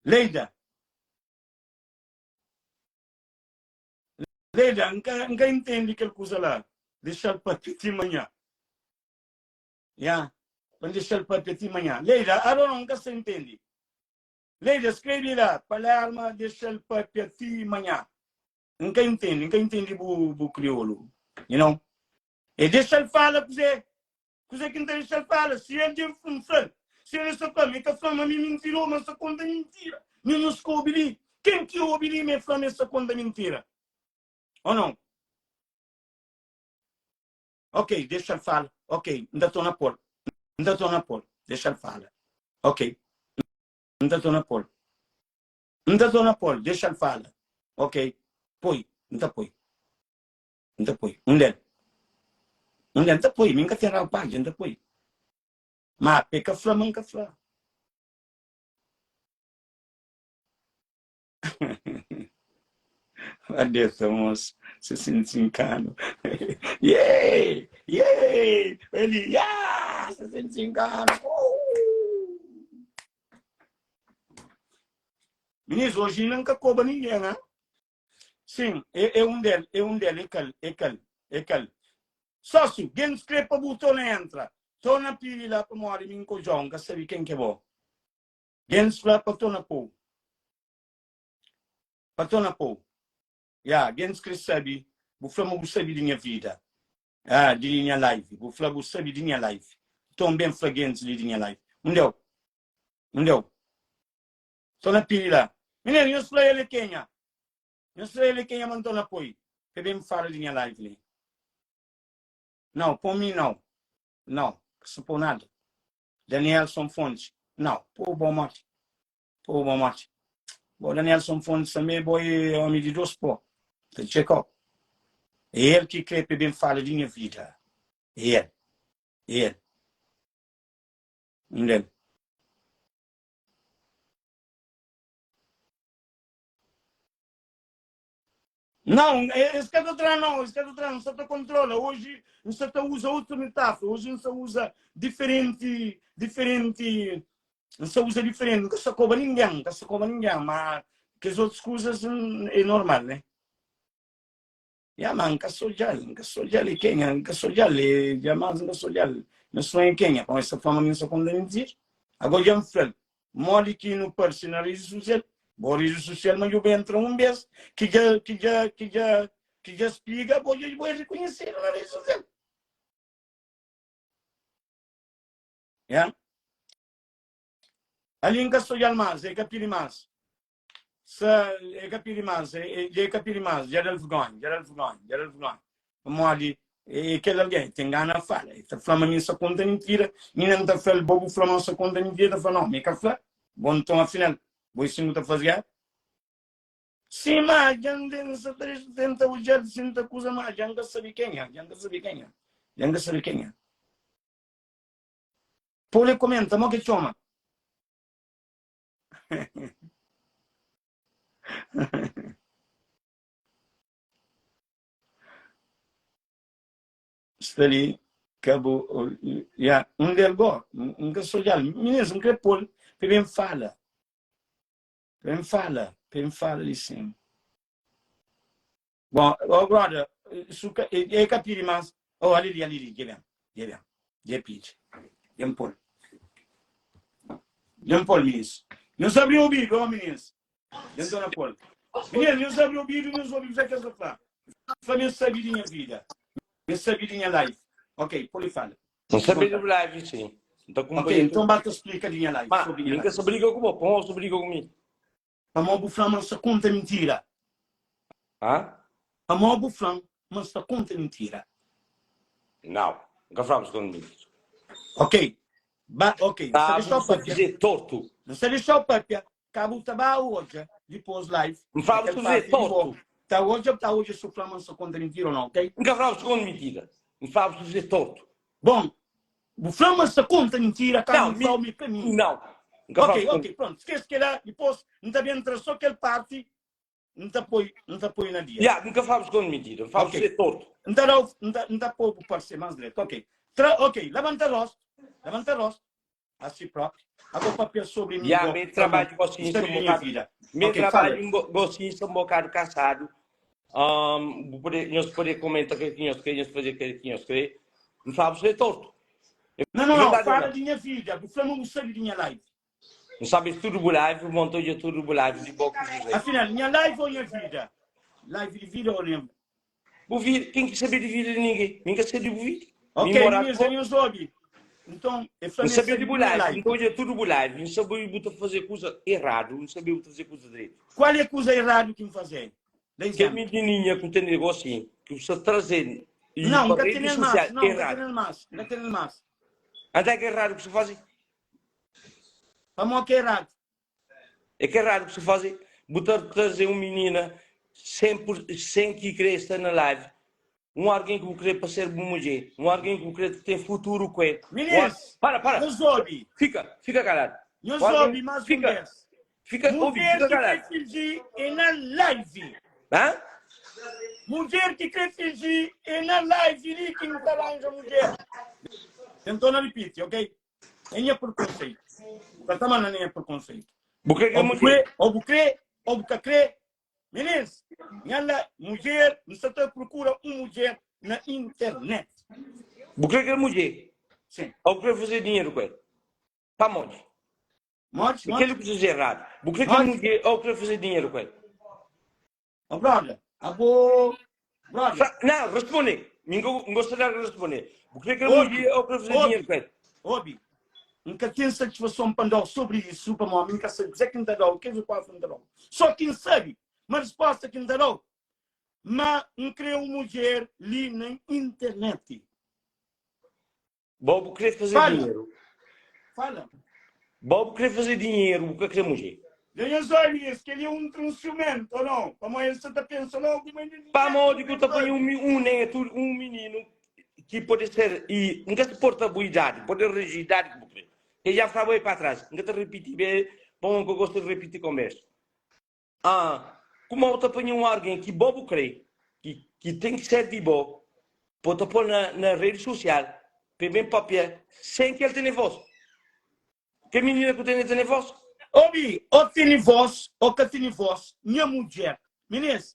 Leida. Leida, N ka, N ka intende kel kuza la. Dexa-l papia ti manhã. Ya, pa N dexa-l papia ti manhã. Leida, I don't know, N ka sta intende. Leida, skrebe la, Palerma, dexa-l papia ti manhã. N ka intende, N ka intende bu, bu kriolu. You know? E dexa-l fala kuzê. Kuzê ki N ta dexa-l fala? Si el dja N fla-l. Si el sta fla-m, el ka fla-m ma mi é mintirozu, ma N sta konta mintira. Mi nhos ka obi li? Ken ki obi li ma el fla ma el sta konta mintira? Ô nau? Ok, dexa-l fala. Ok, N ta torna pô-l. N ta torna pô-l. Dexa-l fala. Ok, N ta torna pô-l. N ta torna pô-l. Dexa-l fala. Ok, poi. N ta poi. N ta poi. Un del. Un del. N ta poi. Mi N ka ten raba padja, N ta poi. Ma pe ka fla ma N ka fla. Adeta, moço. 65 anu. Yey! Yey! Eli, ya! 65 anu. Uh! Minis, hoje N ka koba ninguém, ha? Sim, é, é um del, é um del, é kel, é kel, é kel. Sócio, gentis kre pa bu torna entra. Torna pidi la pamodi mi N ka odjau, N ka sabe ken ki é bo. Gentis fla pa torna pou. Pa torna pou. Ya, gentis kre sabe, bu fla ma bu sabe di nha vida. Ah, di nha live. Bu fla bu sabe di nha live. Nton ben fla gentis li di nha live. Undeu? Undeu? Torna pidi la. Mininu, nhos fla el é kenha? Nhos fla el é kenha ma N torna poi pa ben fala di nha live li. Nau, pô mi nau. Nau, ka sa pô nada. Danielson Fontes, nau, pô bo morti. Pô bo morti. Bo Danielson Fontes tanbe bo é omi di dos pó. Ta txekau. É el ki kre pa ben fala di nha vida. É el. É el. Un del. Não, es ka ta tra não, es ka ta tra, N sa ta kontrola. Oji N sa ta uza otu metáfora, oji N sa uza diferenti, diferenti, N sa uza diferenti, N ka sa koba ningen, N ka sa koba ningen, ma kes otus kuzas é normal, né? Ya, ma N ka sa odja-l, N ka sa odja-l é kenha, N ka sa odja-l, é jamais N ka sa odja-l. Nhos fla-m é kenha, pamodi es ta fla ma mi N sa konta mintira. Agora dja N fla-l, modi ki nu parse na redi susial, bo redi susial ma dja bu entra un bes ki dja ki dja ki dja ki dja spliga, bo dja bo é rikonhesidu na redi susial. Ya. Ali N ka sa odja-l mas, e ka pidi mas. Sa e ka pidi mas, e dja e ka pidi mas, dja da-l vergonha, dja da-l vergonha, dja da-l vergonha. Pamodi e kel algen ten gana fala, e ta fla ma mi N sta konta mintira, mi na N ta fla-l, bo bu fla ma N sta konta mintira, e ta fla, no, mi ka fla. Bo nton afinal, bo e sin bu ta faze géra? Sim, ma dja N N sta ta tenta odja-l, sin ta kuza, ma dja N ka sabe kenha, dja N ka sabe kenha, dja N ka sabe kenha. Poli komenta, mo ke txoma? Sta li ka bu ya un del go N ka sa odjal minis N kre pol pa ben fala pa ben fala pa ben fala li sin bon oh brother su ka e ka pidi mas oh ali li ali li dja ben dja ben dja pidi dja N pol dja N pol minis nhos abri obidu oh minis dja N torna pol minis nhos abri obidu nhos obi kuzé ki es ta fla fla mi sabi di nha vida mi sabi di nha life ok poli fala N sabi di bu life sim N ta ok kunpanha nton ba ta splika di nha life Ma sobri nha mi ka life sa briga ku bo pamodi bu sa briga ku mi Pamó bu fla ma N sta konta mintira? Hã? Pamó bu fla-m ma N sta konta mintira? Nau, N ka fla ma bu sta konta mintira. Ok, ba, ok, N sta Sabu dexa-u bu sta pâpia. faze tortu. N sta dexa-u pâpia. Ka bu ta ba odja dipos live N na fla-bu kel si parti bu di bo tortu. ta odja bu ta odja si bu fla ma N sta konta mintira o nau, ok? N ka fla-bu si konta mintira. N fla-bu si bu tortu. Bon, bu fla ma N sta konta mintira Nau, kandu N mi, fla-u ma é ka mi. nau. N ka Ok, fla-bu si ok, prontu, skese kela, dipos N ta ben tra so kel parti N ta poi, N ta poi na dia. Ya, N ka fla-bu si konta mintira. N fla-bu Ok. si é tortu. N ta da-u, N ta, N ta pô-u bu parse más dretu. Ok. Tra, ok, labanta rostu, labanta rostu. Asi propi. Abo papia sobri mi Ya, go, mi pamodi trabadju gosi N sta sabe un di nha bokadu vida. Mi Ok, fala. trabadju gosi sta un bokadu kansadu. Um, bu pode, nhos pode komenta kel ki nhos kre, nhos faze kel ki nhos kre. N fla bu sta tortu. É Não, não, não, verdadi ou fala não? di nha vida. Bu fla ma bu sabe di nha live. N sabe tudu bu live, bu monta odja tudu bu live di bo ku José. Afinal, nha live ou nha vida? Live di vida ou nha. Bu vida, ken ki sabe di vida di ninguém? Mi ka sabe di bu vida. Mi Ok, mora minhas ku bo. nhos obi. Nton, e fla N ma e sabe sabe di bu di nha live, N live. ta odja tudu bu live, N sabe bu ta faze kuza eradu, N sabe bu ta faze kuza dretu. Kual é kuza eradu ki N faze? Da Kel izénplu. minininha ku ten negosi ki bu sta traze li Não, pa N ka redi tene-l más. sosial Não, N ka eradu. tene-l más. N ka tene-l más. Anta ki eradu ki bu sta faze? Pamodi ki é eradu? É ki eradu ki bu sta faze? Bu ta traze un minina sen pur sen ki kre sta na live, un argen ki bu kre pa ser bu mudjer, un argen ki bu kre ten futuru ku el, un ar Minis, para para nhos obi. fika fika kaladu. Nhos Un argen obi más un fika bês. fika obi Mudjer fika ki krê kaladu. finji é na live. Hã? Mudjer ki krê finji é na live li ki nu ta ranja mudjer. Tentou na ripiti, ok? É nha preconceito. Bu ka ta manda na nha preconceito. Bu kre ke Ou bu kre, mudjer? ou bu kre, ou bu ka kre. Meninas, nha la mudjer, N sta ta procura un mudjer na internet. Bu kre kel mudjer? Sim. Ou bu kre faze dinheru ku el? Pamodi? Modi, E kel modi, ku faze eradu. Bu kre kel modi. mudjer ou kre faze dinheru ku el? Oh, brother, abo, brother. Fra, não, responde. Mi n gosta de responder. Bu kre kel Obi, mudjer ou kre faze dinheru obi, ku el? obi. N ka ten satisfason pa N da-u sobri isu, pamodi mi N ka sabe kuzê ki N ta da-u, ki resposta N ta da-u. Só ki N sabe ma resposta ki N ta da-u, ma N kre un mudjer li na internet. Bo bu kre faze Fala. dinheru. Fala. Bo bu kre faze dinheru, bu ka kre mudjer. Dja nhos obi es, kel-li é un transiumentu, ô nau? Pamodi el sta ta pensa lógu ma el é dinheru. Pamodi ku ta panha un, un netu, un mininu ki pode ser i N ka suporta bu idadi, pode riji idadi ki bu kre. Ke dja flaba el pa tras, N ka ta ripiti be, pamodi N ka gosta di ripiti konbersu. Ah, kuma bu ta panha un algen ki bo bu kre, ki, ki ten ki ser di bo, bo ta pol na, na redi sosial pa el ben papia sen ki el tene vos. Ke minina ku tene, tene vos? Obi, ô tene vos ô ka tene vos, nha mudjer. Minis,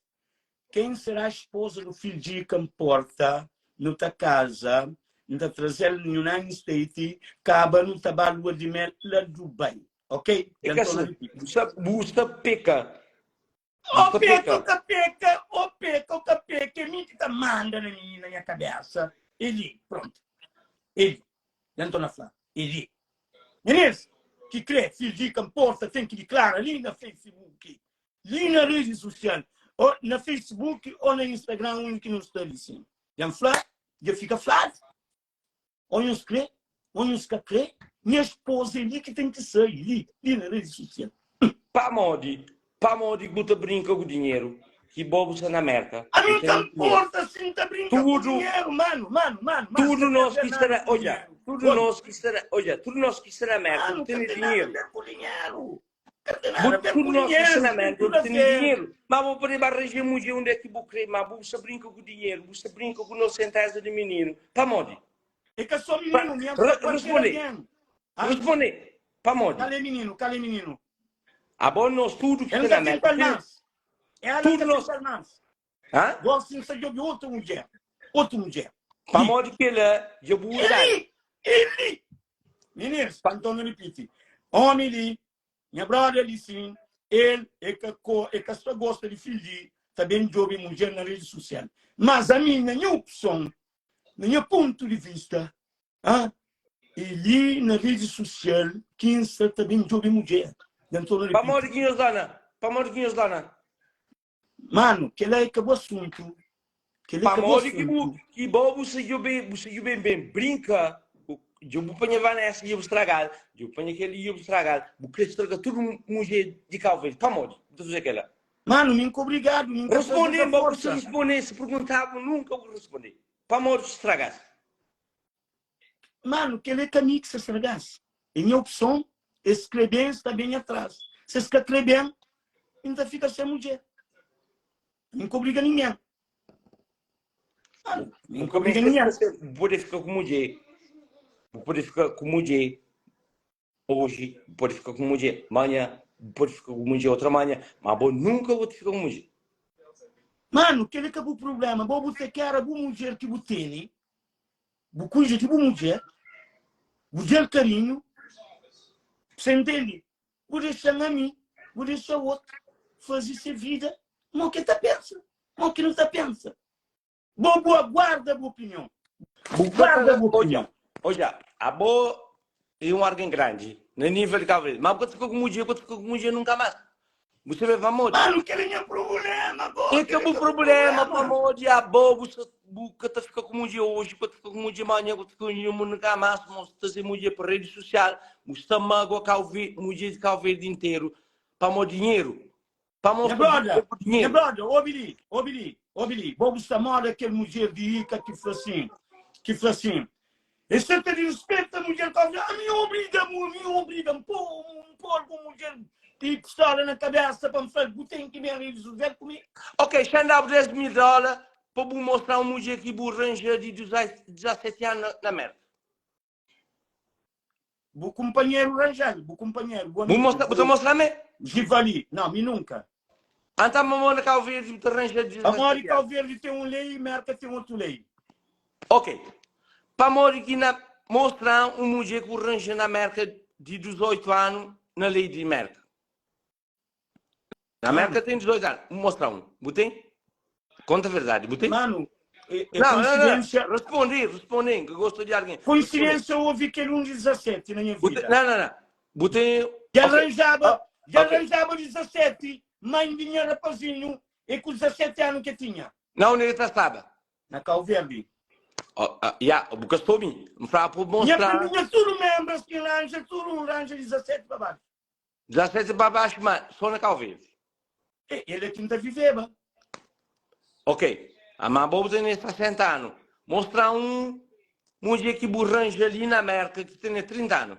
quem será a esposa do filho de ka nporta, nu ta kaza, N ta traze-l na United States, kaba nu ta ba lua di mel la Dubai. Ok? É Dja ka N torna si, ripiti. bu sta, bu sta peka, bu Ô sta peka, ô peka. ka peka, ô peka, ô ka peka, é mi ki ta manda na mi, na nha kabésa. É li, prontu. É li. Dja N torna fla, é li. Minis ki krê finji ka nporta, ten ki diklara li na Facebook, li na redi sosial, ô na Facebook ô na Instagram, undi ki nu sta li sin. Dja N fla, dja fika fladu. Ô nhos krê, ô nhos ka krê, nha espoza é li ki ten ki sai, li, li na redi sosial. Pamodi? Pamodi bu ta brinka ku dinheru ki bo bu sta na Merka, A bu mi ten ka dinheru. nporta si N ta brinka ku Tudu, dinheru, manu, manu, manu, manu, tudu ka ten nos a ki ver sta nada na, ku odja, dinheru. tudu Oi, nos ki sta na, odja, tudu nos ki sta na Merka bu manu, ka tene ten nada a dinheru. ver ku dinheru. Ka ten Bu, nada a ver tudu ku nos ki sta dinheru, na ten Merka tudu bu a tene ver. dinheru. Ma bu pode ba ranja mudjer undi é ki bu kre, ma bu sta brinka ku dinheru, bu sta brinka ku nosentesa di mininu. Pamodi? É ka só Pa, mininu, mi N re, fla kualker responde, algen. Ah, responde, pamodi? kal é mininu, kal é mininu? Abo nos tudu ki El sta ka na ten Merka ten, palmans. Ela tudu ka ten nos, palmans. hã? Gosi N sta djobe otu mudjer, otu mudjer. Li. Pamodi kela dja bu É uzadu. li, é li. Minis, Pa, N torna ripiti. Omi li, nha brother li sin, el é ka ko, é ka sta gosta di fidji ta ben djobe mudjer na redi sosial. Mas ami, na nha opson, Na nha pontu di vista, ah, é li na redi sosial ki N sta ta ben djobe mudjer. Dja N torna Pamodi ripiti. ki nhos dona? Pamodi ki nhos dona? Manu, kel-la é ka bu asuntu. Kel-la é ka bu Pamodi ki bu asuntu. ki bo bu sta djobe, bu sta djobe ben brinka ku. Dja bu panha Vanessa dja bu stragal, dja bu panha kel li dja bu stragal, bu kre straga tudu mudjer di Cabo Verde, pamodi bu ta faze kela? Manu, mi nka obrigadu, mi nka faze Responde, pa ma bu forsa. responde, si perguntabu nunka bu responde, pamodi bu stragas? Manu, kel é ka mi ki sta stragas, é nha opson, es kre ben, es ta ben atras, se es ka kre ben, mi nta fika sen mudjer, mi nka obriga ningen. Manu, mi Bu nka ka obriga meste ningen. fika sen, bu pode fika ku mudjer, bu pode fika ku mudjer oji, bu pode fika ku mudjer manha, bu pode fika ku mudjer otra manha, ma bo nunka bu ta fika ku mudjer. Manu, kel é ka bu problema, bo bu ta kera bu mudjer ki bu tene, bu kuida di bu mudjer, bu da-l karinhu, bu ntende? Bu dexa-m ami, bu dexa otu faze se vida mo ki el ta pensa, mo ki nu ta pensa. Bo bu aguarda bu opinion, Bu ka guarda ta bu opinion. Odja, odja, abo é un argen grandi na nível di Cabo Verde, ma bu ka ta fika ku mudjer, bu ka ta fika ku mudjer nunka mas. Bu sabe pamodi? Manu, kel é nha prubléma, bo, É ka kel é bu ka bu prubléma, prubléma. pamodi abo bu sta, bu ka ta fika ku mudjer oji, bu ka ta fika ku mudjer manha, bu ka ta fika ku mudjer nunka mas, mo sta se mudjer pa redi susial, bu sta magua Cabo Verde, mudjer di Cabo Verde interu pamodi dinheru. Pamodi Nha sta broda, mudjer ku nha dinheru. broda, obi li, obi li, obi li, bo bu sta moda kel mudjer di Ika ki fla sin, ki fla sin, E sta ta disrespeta mudjer Cabo Verde, ami obriga-m, ami obriga-m po, N po algun mudjer di pistola na kabesa pa N fla-l bu ten ki ben redi sosial ku mi. Ok, xa N da-bu 10 mil dóla pa bu mostra un mudjer ki bu ranja di 17 anu na Merka. Bu kunpanheru ranja-l, bu kunpanheru, bu Bu amigu, mostra, bu ta bu mostra me? Givali, Nau, mi nunka. Anta ma na Cabo Verde bu ta ranja 17 Pamodi anu. Cabo Verde ten un lei i Merka ten otu lei. Ok, pamodi ki na mostra un mudjer ku ranja na Merka di 18 anu na lei di Merka? Na Manu. Merka ten 18 anu. Bu mostra un. Bu ten? Konta verdadi, bu ten? Manu, é, é Não, não, não. coincidência. Responde, responde, que gosto de alguém. Responde. Coincidência houve aquele um de 17 na minha Bu tem, vida. não, não, não. Bu tem. Já Ok. arranjava, Ah, já ok. arranjava 17, mãe de minha rapazinho, e com 17 anos que tinha. Na onde ele estava? Na Cabo Verde. Oh, ah, ya, bu ka sta obi. N fla pa Minha mostra. família, tudo membros que arranja, tudo arranja 17 para baixo. 17 pa baxu ma so na Cabo Verde. E, el é ki N ta viveba. Ok, ama bo bu tene 60 anu. Mostra un mudjer ki bu ranja li na Merka ki tene 30 anu.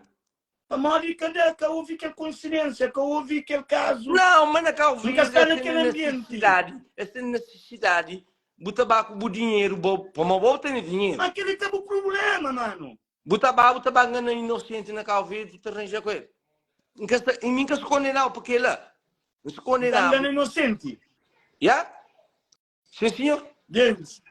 Pamodi ka da, ka ovi kel koinsidênsia, ka ovi kel kazu. Não, ma na Cabo N ka Verde sta es na tene kel anbienti. nisisidadi, es tene nisisidadi, bu ta ba ku bu dinheru, bo, pamodi bo bu tene dinheru. Ma kel-li ka bu prubléma, manu. Bu ta ba, bu ta ba ngana inosenti na Cabo Verde, bu ta ranja ku el. N ka sta, mi n ka sta kondenau pa kela. N sta Bu ta ngana kondenabu. inosenti. Ya? Sim senhor. James,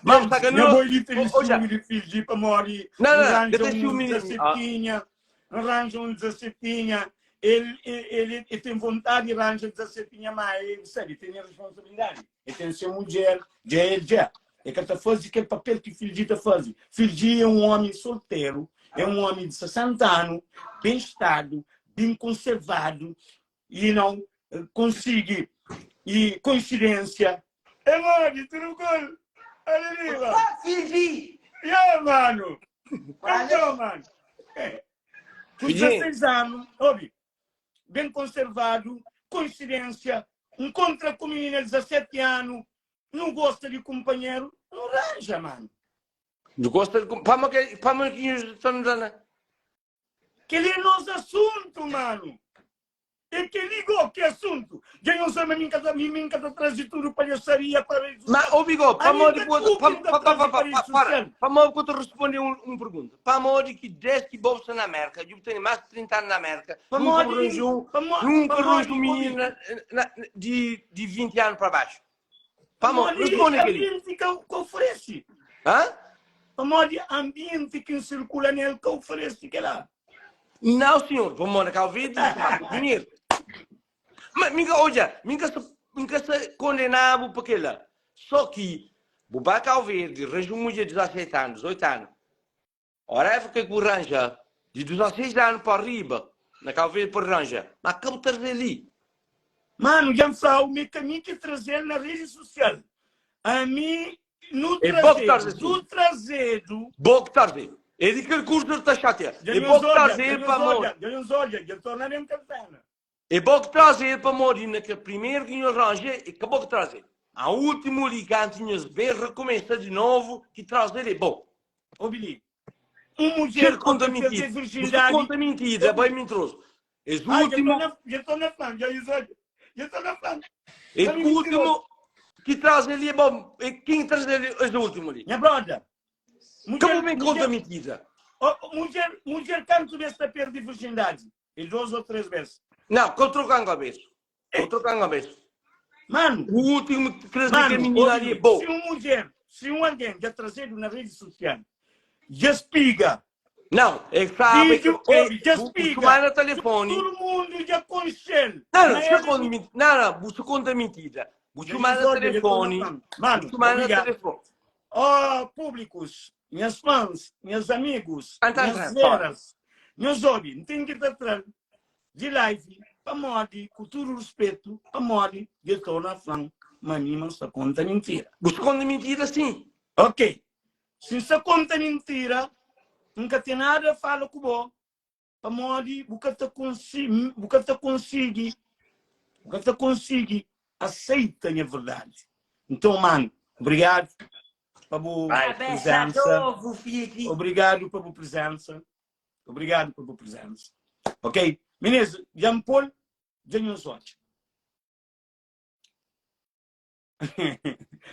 Ma bu sta James, nha ngana boi li tene Odja. siumi di fidju pamodi Não, N não, ranja ka ten un siumi. Ah. dizasetinha, N ranja un dizasetinha, el, el, el, el ten vontadi di ranja dizasetinha, ma el sabe, tene responsabilidadi. El ten se mudjer, dja el dja. El ka ta faze kel papel ki Fildji ta faze. Fildji é un ómi solteru, é un ómi di 60 anu, ben stadu, ben konservadu i nau konsigi i koinsidênsia. É modi, tudu gol? Ali riba. Olá, Fildji! Ya, manu! Então, manu. Ku Fildji. 16 anu, obi, ben konservadu, koinsidênsia, nkontra ku minina di 17 anu, nu gosta di kunpanheru, nu ranja, manu. Nu gosta di pamodi ki pamodi ki nhos sta nu da na. Kel-li é nos asuntu, manu. É kel-li gó ki é asuntu. Dja nhos sabe ma mi N ka ta mi mi N ka ta traze tudu palhasaria pa redi Ma sosial. obi gó, Ami N pamodi ka ki bu tuki pa N ta pa pa traze pa pa redi pa para, sosial. pamodi ki bu ta responde un un pergunta? Pamodi ki desdi ki bo sta na Merka, dja bu tene más di 30 anu na Merka, nunka bu Pamodi ranja un pamo nunka ranja pamodi un obi. minina na na di di 20 anu pa baxu? Pamodi? Pamodi Responde kel-li. anbienti ka ka oferese. Hã? Pamodi anbienti ki N sirkula nel ka oferese kel-la. Nau, sinhor, pamodi Kau Verdi ta ba ku dinheru. Ma mi ka odja, mi ka sta, mi ka sta kondenabu pa kel-la. Só ki bu ba Kau Verdi, ranja un mudjer di 17 anu, 18 anu, Ora é ke ku ranja di 16 anu pa riba na Cabo Verde pode ranja, ma ka bu traze li. Manu, dja N fla-u ma é ka mi ki traze-l na redi sosial. Ami nu É bo ki trazedu, traze du sim. trazedu. Bo ki traze. É di kel kursu el ta xatia. Dja É nhos bo ki odja, traze dja el nhos pamodi. odja, dja nhos odja, dja torna ben kel sena. É bo ki traze el pamodi na kel primeru ki nhos ranja, é ka bo ki traze el. A últimu li kantu nhos ben rekumesa di novu ki traze el é bo. Obi li, un mudjer Txeu konta ki perde mintida. Bu sta virjindadi. konta mintida, bai mintirosu. Es Ai, dja últimu, torna, dja torna flan, dja nhos odja, dja torna flan. es Ka mi mentirosu. últimu ki traze el é bo. É ken ki traze el es últimu li. Nha brother, Ka mudjer, bu ben konta mudjer, mintida. oh, mudjer, mudjer kantu bes ta perde virjindadi? É dos ou tres bes. Não, ka trokan kabesu. Ka trokan kabesu. Mano, O último que trazer que a mano, menina ali é obi, bom. se um mulher, se um alguém já trazido na rede social, já espiga, Não, é que sabe vídeo, que obi, já o, o espiga, chamar no telefone. todo mundo já conhece. Não, não, Mas você ele conta mentira. Não, não, você conta mentira. Você Já chamar no diz, olha, já tô na telefone. fama. Mano, Você chamar no obrigado. telefone. Ó, públicos, minhas fãs, meus amigos, Anta, minhas anta, fala. veras, meus obi, não tem que estar atrás de live, pa modi, com todo respeito, pa modi, de tô na fã, mas mim não só conta mentira. Você conta mentira, sim. Ok, se só conta mentira, nunca tem nada a fala com bo, pamodi bu ka ta konsi, bu ka ta konsigi, bu ka ta konsigi aseita nha verdadi. Nton, manu, obrigadu pa bu Cabeça prezensa. d'ovu, fidji. Obrigadu pa bu prezensa. Obrigadu pa bu prezensa. Ok? Minês, dja N pô-l, dja nhos odja.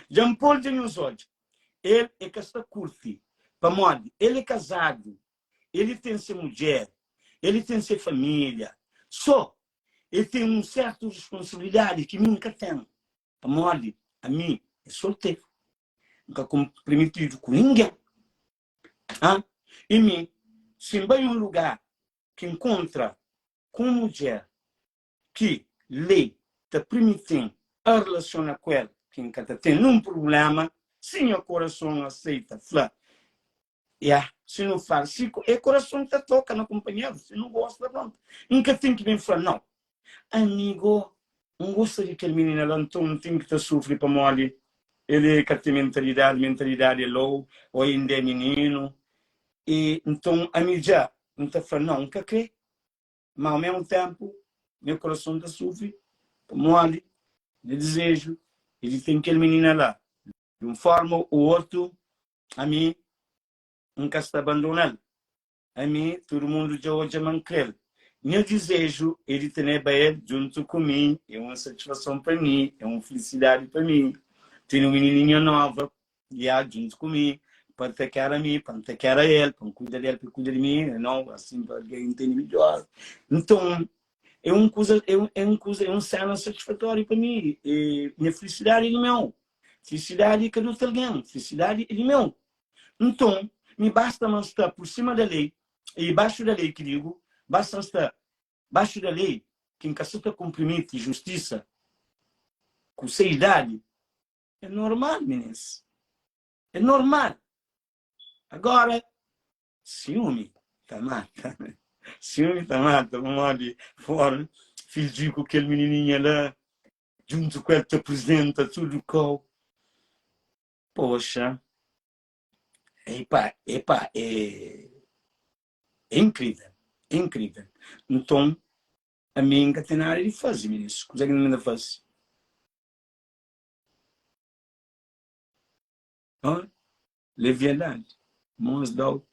Dja N pô-l, dja nhos odja. El é ka sta kurti, pamodi el é kazadu, el ten se mudjer, el ten se família. Sô el ten un sértu responsabilidadi ki mi N ka ten, pamodi ami é solteru, N ka konprometidu ku ningen. Ha? I mi, si N bai un lugar ki N kontra ku un mudjer ki lei ta permiti-m a relasiona ku el, ki N ka ta ten nun prubléma, si nha korason aseita, fla, Ya, si nu fala, si é korason ta toka na kunpanheru, si nu gosta, prontu. N ka ten ki ben fla, nau, ami go, N gosta di kel minina la, nton N ten ki ta sufri pamodi el é ka ten mentalidadi, mentalidadi é lou, ô inda é mininu, i nton ami dja N ta fla, nau, N ka kre. Má ao mesmu ténpu, nha korason ta sufri pamodi nha dizeju é di ten kel minina la. Di un fórma ô otu, ami N ka sta bandona-l. Ami, tudu mundu dja odja ma N kre-l. Nha dizeju é di teneba el djuntu ku mi. É un satisfason pa mi, é un filisidadi pa mi tene un minininha nova Ya, djuntu ku mi, pa N ta kera mi, pa N ta kera el, pa N kuida del, pa el kuida di mi, you know, asin pa algen intende midjor. Nton, é un kuza, é un, é un kuza, é un sena satisfatóriu pa mi. E nha filisidadi é di meu. Filisidadi é ka di otu algen, filisidadi é di meu. Nton, mi basta ma N sta pur sima da lei, e baxu da lei ki digu, basta N sta baxu da lei, ki N ka sa ta konprimiti justisa ku se idadi, É normal, minis. É normal. Agora, ciúme ta mata. Ciúme ta mata. Pamodi fora fidju ku kel minininha la, djuntu ku el ta apresenta tudu kau. Poxa, epa, epa, é, é incrível, é incrível. Nton, ami N ka ten nada di faze, minis. Kuzê ki N ta faze? Hã? Leviandade. Mos dau.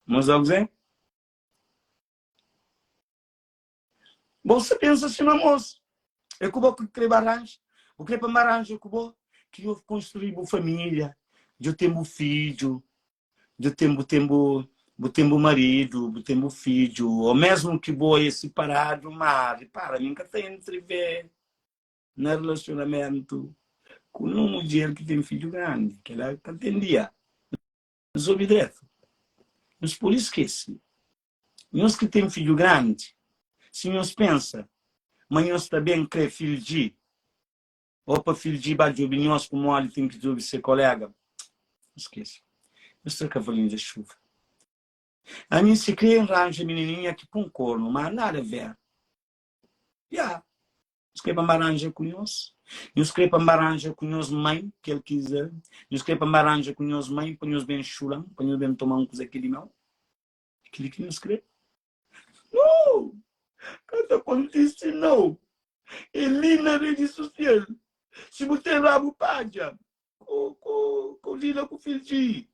Mos dau kuzê? Bo sa pensa sima mos. É ku bo ki kre baranja. Bu kre pa N baranja ku bo? Ki yo konstrui bu família, djo ten bu fidju, djo ten bu ten bu bu ten bu maridu, bu ten bu fidju, ô mesmu ki bo é siparadu, má ripara, mi N ka ta entrivê na relasionamentu ku nun mudjer ki ten fidju grandi, kel-la ka ten dia. Nhos obi dretu, nhos pode skese, nhos ki ten fidju grandi, si nhos pensa ma nhos ta ben krê fildji, Ô pa fidju ba djobe nhos ku modi ten ki djobe se kolega. N skese. Nhos tra kavalinhu da xuva. Ami si kre N ranja minininha ki pun kornu, ma nada ver. Ya, nhos kre pa N ba ranja ku nhos? Nhos kre pa N ba ranja ku nhos mai, kel ki Nhos kre pa N ba ranja ku nhos mai pa nhos ben xula-m, pa nhos ben toma un kuza ki di meu? É kel-li ki nhos kre? Nau! Ka ta kontise nau! É li na redi susial. Si bu ten rabu padja, ku, ku, ku lida ku fidji.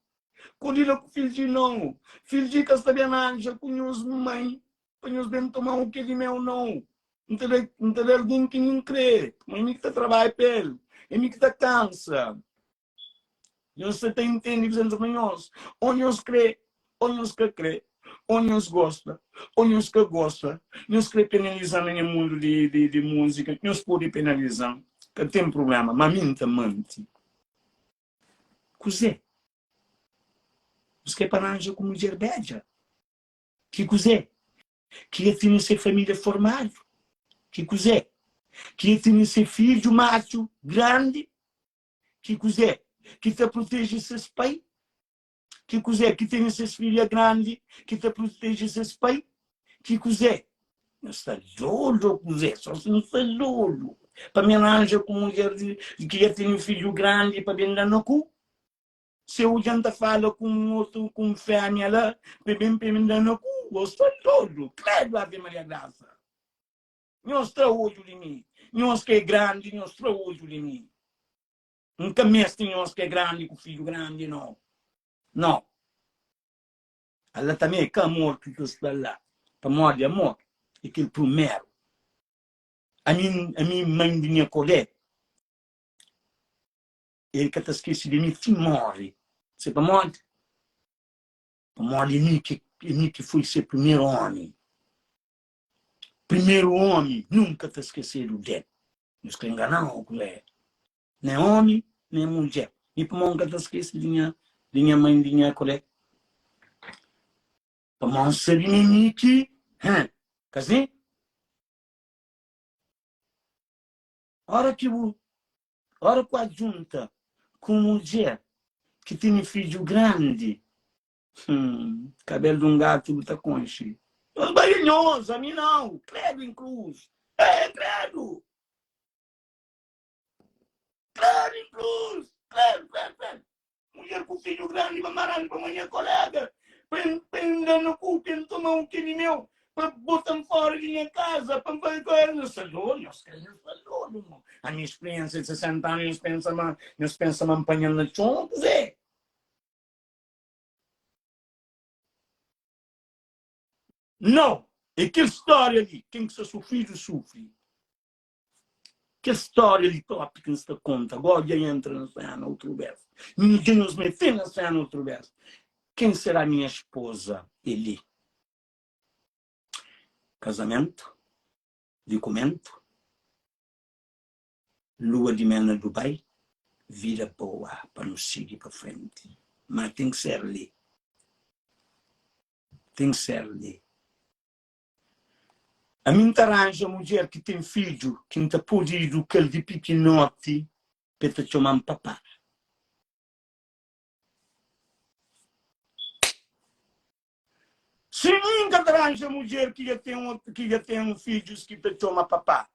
Ku lida ku fidji nau. Fidji ka sta ben ranja ku nhos mai pa nhos ben toma un ke di meu nau. N ta da, N ta da algen ki mi N kre, ma é mi ki ta trabadja pa el, é mi ki ta kansa. Nhos sa ta intende kuzê N ta fla nhos? Ô nhos kre ô nhos ka kre, ô nhos gosta ô nhos ka gosta, nhos kre penaliza-m na nha mundu di, di, di múzika, nhos pode penaliza-m, ka ten prubléma, má mi N ta mante. Kuzê? Nhos kre pa ranja ku mudjer bédja? Ki kuzê? Ki el tene se família formadu? Ki kuzê? Ki el tene se fidju matxu grandi? Ki kuzê? Ki ta proteje ses pai? Ki kuzê? Ki tene ses filha grandi ki ta proteje ses pai? Ki kuzê? Nhos sta dodu ô kuzê? Só si nhos sta dodu pa mi ranja ku mudjer di ki dja tene fidju grandi pa ben da na ku? Se odja N ta fala ku un otu ku un fémia la pa ben pa ben da na ku? Ô sta dodu? Credo Ave Maria Graça! Nhos tra odju di mi. Nhos ki é grandi, nhos tra odju di mi. N ka meste nhos ki é grandi ku fidju grandi, no. No. Ala tanbê é ka amor ki ta sta la, pamodi amor é kel primeru. Ami, ami mãe di nha kolé, el ka ta skese di mi ti móre. Se pamodi? Pamodi é mi ki, é mi ki foi se primeru ómi. Primeru ómi nunka ta skesedu del. Nhos ka ingana-m ô kuzê? Nen ómi, nen mudjer. Mi pamodi N ka ta skese di nha, di nha mãe, di nha kolé? Pamodi N sabe ma é mi ki, hã, ka si? Ora ki bu, ora ku ajunta ku mudjer ki tene fidju grandi, Hum, cabelo de um gato bu ta conxe. Nhos bai nhos, ami não. Credo em cruz. É, credo. Credo em cruz. Credo, credo, credo. Mulher com filho grande, pa marando pa manhã colega. Pa pa no cu, pa tomar um que de meu, pa botar fora de minha casa, pa fazer coisa. Nhos sta doido, nhos querem nhos sta doido, irmão. A minha experiência de 60 anos, nhos pensa, ma, nhos pensa, ma apanhando na chão, Zé. Nau! É kel stória li, ken ki sta sufridu, sufri. Kel stória li propi ki N sta konta agora dja entra na sena utru bes. Mi dja nhos mete na sena utru bes. Ken será minha esposa? É li. Kazamentu, dikumentu. Lua di mel na Dubai, vida boa pa nu sigi pa frenti Ma ten ki ser li, ten ki ser li Ami N ta ranja mudjer ki ten fidju ki N ta pode iduka-l di pikinoti pa el ta txoma-m papá. Si mi N ka ta ranja mudjer ki dja ten ki dja ten fidjus ki ta txoma papá,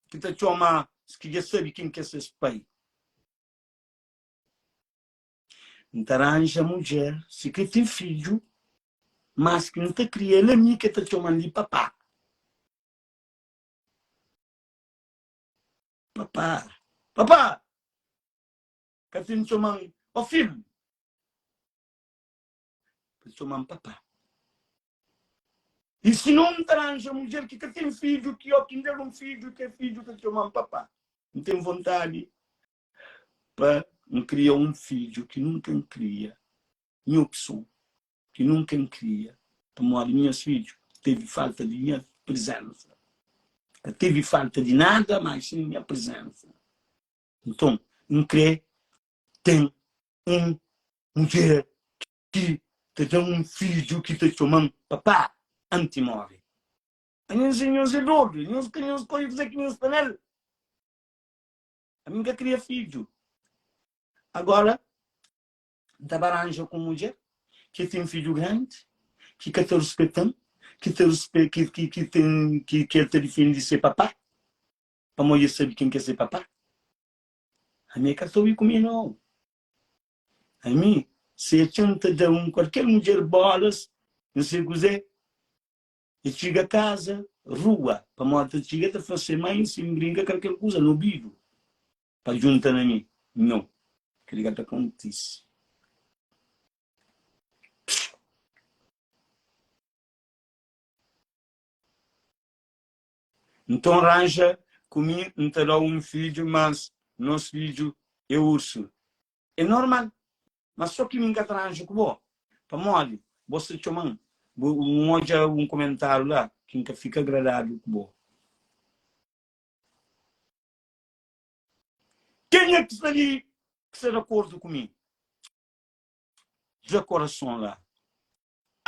ki ta txoma ki dja sabe ken ki é ses pai. N ta ranja mudjer si ka ten fidju, mas ki N ta kria el ami ki el ta txoma-m di papá. Papá, papá! Ka ten txoma-m, ó filhu! Pa txoma-m papá. I si no N ta ranja mudjer ki ka ten fidju, ki ó ki N da-l un fidju, kel fidju ta txoma-m papá. N ten vontadi pa N kria un fidju ki nunka N kria, nha opson, ki nunka N kria, pamodi nhas fidju tevi falta di nha prizensa. Ka tevi falta di nada, mas sin nha prizensa. Nton, N kre ten un mudjer ki ta da-m un fidju ki ta txoma-m papá anti móre. Anhos é nhos é dodu, nhos ka nhos konxe kuzê ki nhos sta nel. Ami N ka kria fidju. Agora N ta ba ranja ku un mudjer ki ten fidju grandi, ki ka ta ruspeta-m, ki ta ruspe ki ki ki ten ki ki el ta difende se papá, pamodi el sabe ken ki é se papá. Ami é ka ta obi ku mi nau. Ami, si e txan ta da un kualker mudjer bolas, N se kuzê, e txiga kaza, rua, pamodi ta txiga ta fla se mai si N brinka kalker kuza na obidu pa djunta na mi. Nau, kel-li ka ta kontise. Nton ranja ku mi N ta da-u un fidju, mas nos fidju é ursu. É normal, mas so ki mi N ka ta ranja ku bo, pamodi bo sta txoma-m. Bu N odja un kumentariu la ki N ka fika agradadu ku bo. Kenha ki sta li ki sta di akordu ku mi? Da korason la.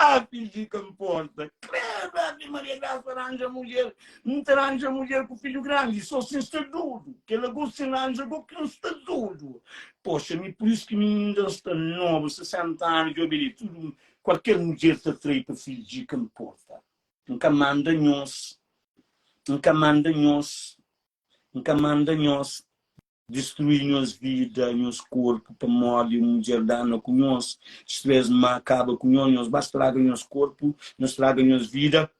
Ah, fidju ka nporta. Credo, Ave Maria Graça ranja mudjer. N ta ranja mudjer ku fidju grandi, so si N sta dodu. Kel-la go si N ranja go ki N sta dodu. Poxa, mi pur isu ki mi inda N sta nobu, 60 anu, djobe li, tudu, kualker mudjer ta trai pa fidju ka nporta. N ka manda nhos, N ka manda nhos, N ka manda nhos. Distrui nhos vida, nhos korpu, pamodi un mudjer dana ku nhos, stress má kaba ku nhos, nhos ba straga nhos korpu, nhos straga nhos vida,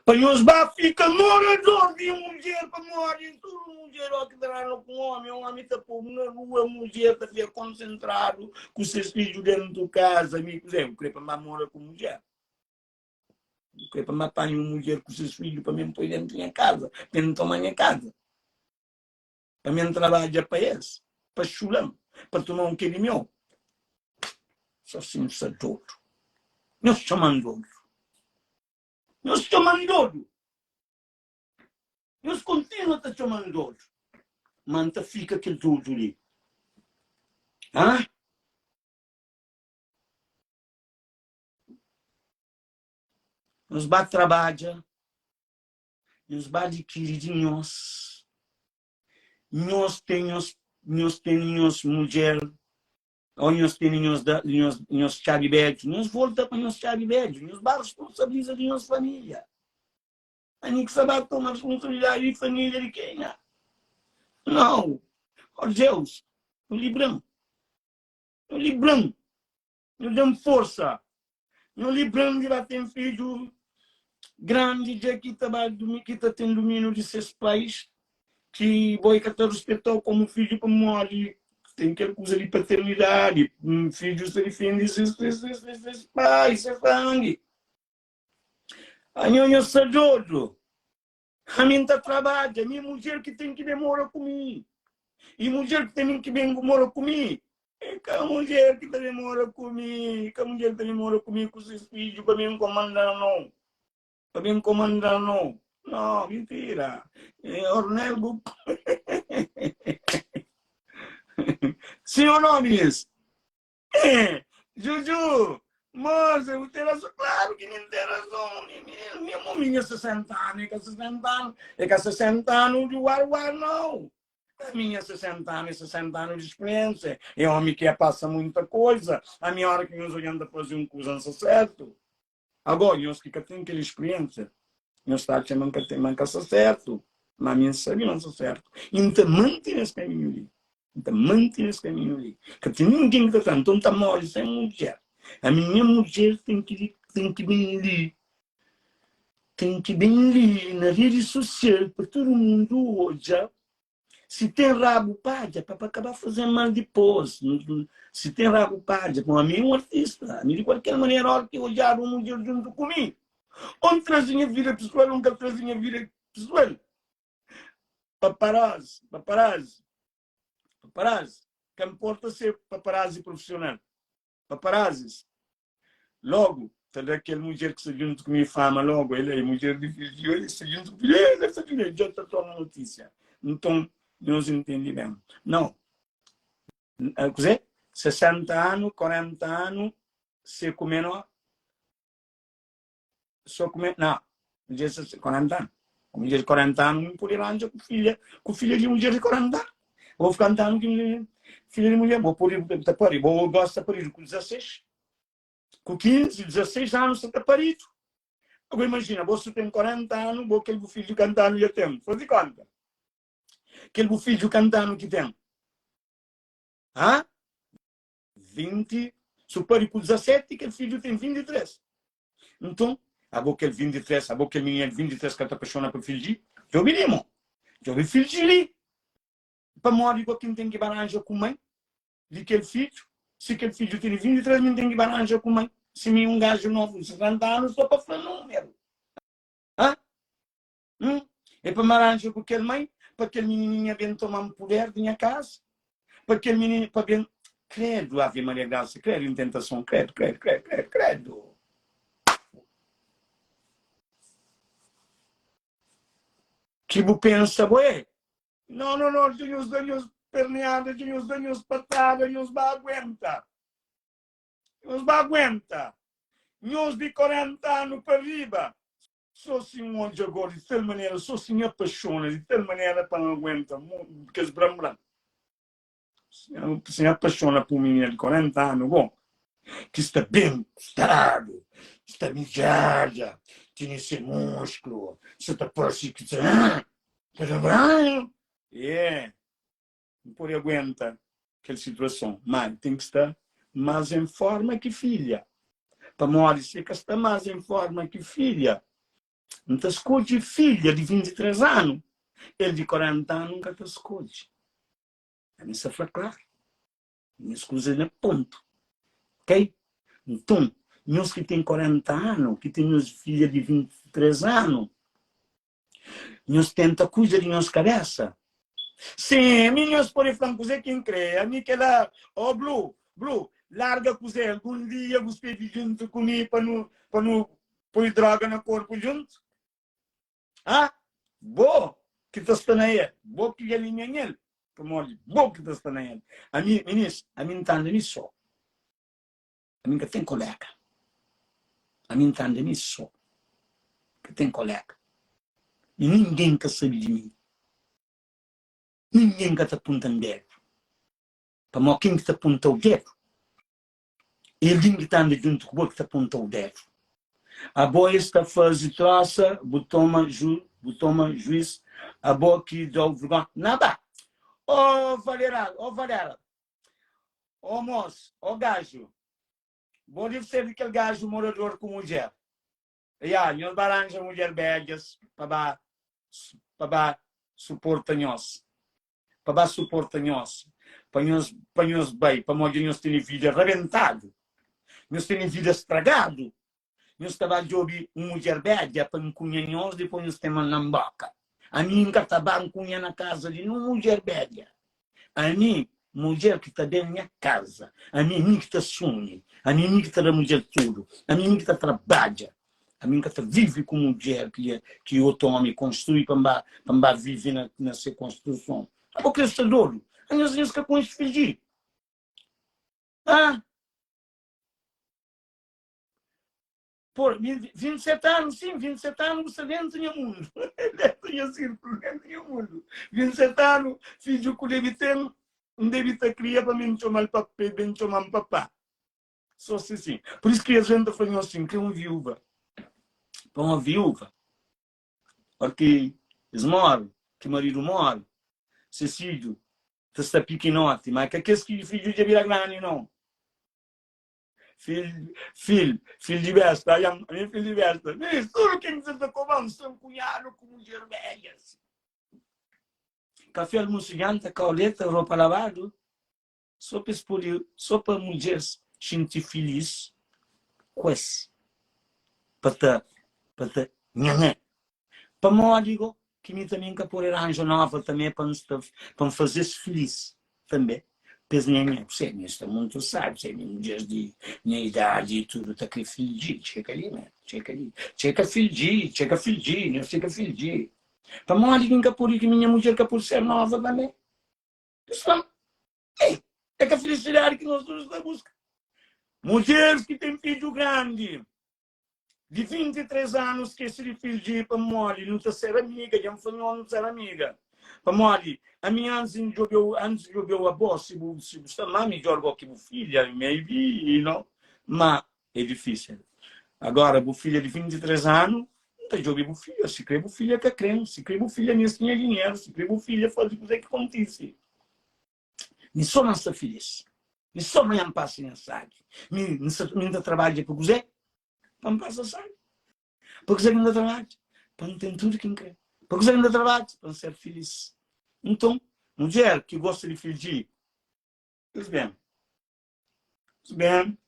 pa nhos ba fika morador di un mudjer, pamodi tudu mudjer ó ki ta dana ku un omi, omi ta pobu na rua, mudjer ta fika konsentradu ku ses fidju dentu kaza, mi kuzê, bu kre pa N ba mora ku mudjer? Bu kre pa N ba panha un mudjer ku ses fidju pa mi N poi dentu nha kaza, pa N toma nha kaza? Pa mi N trabadja pa es, pa xula-m, pa toma un ke di meu. So si N sta dodu. Nhos txoma-m dodu. Nhos txoma-m dodu. Nhos kontinua ta txoma-m dodu. Ma N ta fika kel dodu li. Ha? Nhos ba trabadja. Nhos ba dikiri di nhos. Nhos ten nhos nhos ten nhos mudjer ô nhos tene nhos da nhos nhos txabi bedju. Nhos volta pa nhos txabi bedju. Nhos ba responsabiliza di nhos família. Ami ki sa ba toma responsabilidadi di família di kenha? Nau. Ó Deus, nu libra-m. Nu libra-m. Nhu da-m forsa. Nhu libra-m di ba ten fidju grandi dja ki ta ba ki ta ten dumíniu di ses pais, ki bo i ka ta ruspeta-u komu fidju pamodi ten kel kuza di paternidadi, fidjus ta difende ses ses pai, ses sangi. Anho nho sta dodu. Ami N ta trabadja, mi mudjer ki ten ki ben mora ku mi. I mudjer ki ten ki ben mora ku mi, é ka mudjer ki ta ben mora ku mi, ka mudjer ki ta ben mora ku mi ku ses fidju pa ben komanda no. Pa ben komanda no. No, mintira. É Ornel bu. Sim ou não, meninas? Eh, Juju, moça, bu ten razon. Klaru ki mi N ten razon. Mi, mi, mi, mi, mi nha 60 anu, é ka 60 anu, é ka 60 anu di war-war, nau. A minha 60 anu é 60 anu di spiriensia. É omi ki pasa muita koisa. Ami, ora ki nhos odja-m ta faze un kuza, N sta sertu. Agó, nhos ki ka ten kel spiriensia, nhos ta atxa ma N ka ten, ma N ka sta sertu. Má ami N sabe ma N sta sertu. I N ta mante nes kaminhu li. N ta mante nes kaminhu li. Ka ten ningen ki ta fla, nton N ta móre sen mudjer. Ami nha mudjer ten ki ten ki ben li, ten ki ben li na redi sosial pa tudu mundu odja Si ten rabu padja pa pa ka ba faze mal dipos Si ten rabu padja pa ami é un artista ami di kualker manera ora ki odjadu un mudjer djuntu ku mi o N traze nha vida pesual o N ka traze nha vida pesual Paparazzi paparazzi paparazzi ka nporta si é paparazzi profisional paparazzis Logu, ta da kel mudjer ki sta djuntu ku mi fama logu, el é mudjer di fidju, el sta djuntu ku fidju, el sta djuntu, dja ta torna notisia. Nton, nhos intende ben. Nau, kuzê? 60 anu, 40 anu, se ku menor, so ku menor, nau, mudjer di 40 anu, ku mudjer di 40 anu, N pode ranja ku filha, ku filha di mudjer di 40 anu. Bo fika antanu ki filha di mudjer, bo pode ta pari, bo gosta paridu ku 16, ku 15, 16 anu sa ta paridu. Agora imagina, bo su ten 40 anu, bo kel bu fidju kanta anu ya ten, fazi konta. Kel bu fidju kanta anu ki ten. Ha? 20, su pari ku 17, kel fidju ten 23. Nton, abo kel 23, abo kel minina di 23 ka ta apaixona pa fidji? Djobe li, mo. Djobe fidji li. Pamodi go ki N ten ki ba ranja ku mai di kel fidju? Si kel fidju tene 23, mi N ten ki ba ranja ku mai. Si mi un gaju novu di 60 anu, so pa fla numeru. Ha? Hum? É pa maranja ku kel mãe, pa kel menininha ben toma-m puder di nha casa, pa kel menino, pa ben... Credo, Ave Maria Graça, credo em tentação, credo, credo, credo, credo, credo. Ki bu pensa, bo é? Não, não, não, dja nhos da nhos perneada, dja nhos da nhos patada, nhos ba aguenta. Nhos ba aguenta. Nhos di 40 anu pa riba, So si N odja go di tal manera, so si N apaixona di tal manera pa N aguenta kes bran-bran. Si N apaixona pa un minina di 40 anu go, ki sta ben stadu, sta midjada, tene se musklu, sa ta parse ki ta ta bran, yeah. N pode aguenta kel situason, má el ten ki sta más en fórma ki filha. Pamodi si el ka sta más en fórma ki filha, N ta skodje filha di 23 anu, el di 40 anu N ka ta skodje. Ami sta fla klaru, nhas kuza é na pontu, ok? Nton, nhos ki ten 40 anu, ki ten nhos filha di 23 anu, Nhos tenta kuida di nhos kabésa. Sin, ami nhos pode fla-m kuzê ki N krê. Ami kel-la, ó Blu, Blu, larga kuzê. Algun dia bu stevi djuntu ku mi pa nu, pa nu poi dróga na korpu djuntu? Ha? Bo ki ta sta na el, bo ki dja limia-m el, pamodi bo ki ta sta na el. Ami, minis, ami N ta anda mi sô. Ami N ka ten koléga. Ami N ta anda mi sô. Ka ten koléga. I ningen ka sabe di mi. Ningen ka ta punta-m dédu. Pamodi ken ki ta punta-u dédu, é algen ki ta anda djuntu ku bo ki ta punta-u dédu. Abo es ta faze trósa, bu toma ju, bu toma juís, abo ki da-u vergónha. Na ba! Ó Valera, ó Valera, Ó mos, ó gaju, bo debe ser di kel gaju morador ku mudjer. Ya, nhos ba ranja mudjer bedjas pa ba pa ba suporta nhos, pa ba suporta nhos, pa nhos pa nhos bai, pamodi dja nhos tene vida rabentadu, nhos tene vida stragadu, nhos ta ba djobe un mudjer bedja pa nkunha nhos, dipôs nhos tema na nboka. Ami N ka ta ba nkunha na kaza di nun mudjer bedja. Ami, mudjer ki ta ben nha kaza. Ami, mi ki ta sumi. Ami, mi ki ta da mudjer tudu. Ami, mi ki ta trabadja. Ami, N ka ta vive ku mudjer ki ki otu omi konstrui pa N ba pa N ba vive na na se konstruson. Abo kre sta dodu? Anhos nhos ka konxe fiji? Ah! Por, 27 anu, sim, 27 anu bu sta dentu nha mundu. Dentu nha sirkulu, dentu nha mundu. 27 anu, fidju ku debi ten, N debi ta kria pa mi N txomal pa, pa el ben txoman papá. So si sim. Por isso ki es ven ta fla nho sin, kre un viúva. Pa uma viúva, ora ki es morre, ki maridu morre, ses fidju ta sta pikinoti, ma ka kes ki fidju dja bira grandi não. Fil, fil, fil di besta, ai, ami fil di besta. Mi, tudu ken ki ta koba-m, sta nkunhadu ku mudjer bedja. Kafé, almosu, janta, kauleta, ropa labadu, so pa es pode, so pa mudjers xinti filis ku es, pa ta, pa ta nhanhé. Pamodi go ki mi tanbe N ka pode ranja nova tanbe pa N sta pa N faze-s filis tanbe pa es nhanhé. Kusé, mi sta muntu sabi, kusé, mi mudjeris di nha idadi i tudu ta kre fidji, txeka li men, txeka li, txeka fidji, txeka fidji, nhos txeka fidji. Pamodi ki N ka pode ki mi nha mudjer ka pode ser nova tanbe? Es fla-m, Ei, é ka filisidadi ki nos tudu sta buska? Mudjeris ki ten fidju grandi Di 23 anu skese di fidju pamodi nu ta ser amiga dja N fla nho nu ser amiga pamodi ami antis N djobeu antis N djobeu abo si bu si bu sta ma midjor go ki bu filha maybe you know ma é difisil agora bu filha di 23 anu N ta djobe bu filha si kre bu filha ka kre-m si kre bu filha meste nha dinheru si kre bu filha faze kuze ki kontise. Mi sô ma N sta filís. Mi sô ma nha N pasa nha sábi. Mi N sta, mi N ta trabadja pa kuzê? Pa N pasa sábi. Pa kuzê ki N ta trabadja? Pa N ten tudu ki N krê. Pa kuzê ki N ta trabadja? Pa N ser filís. Nton, mudjer ki gosta di fidji, nhos ben. Nhos ben.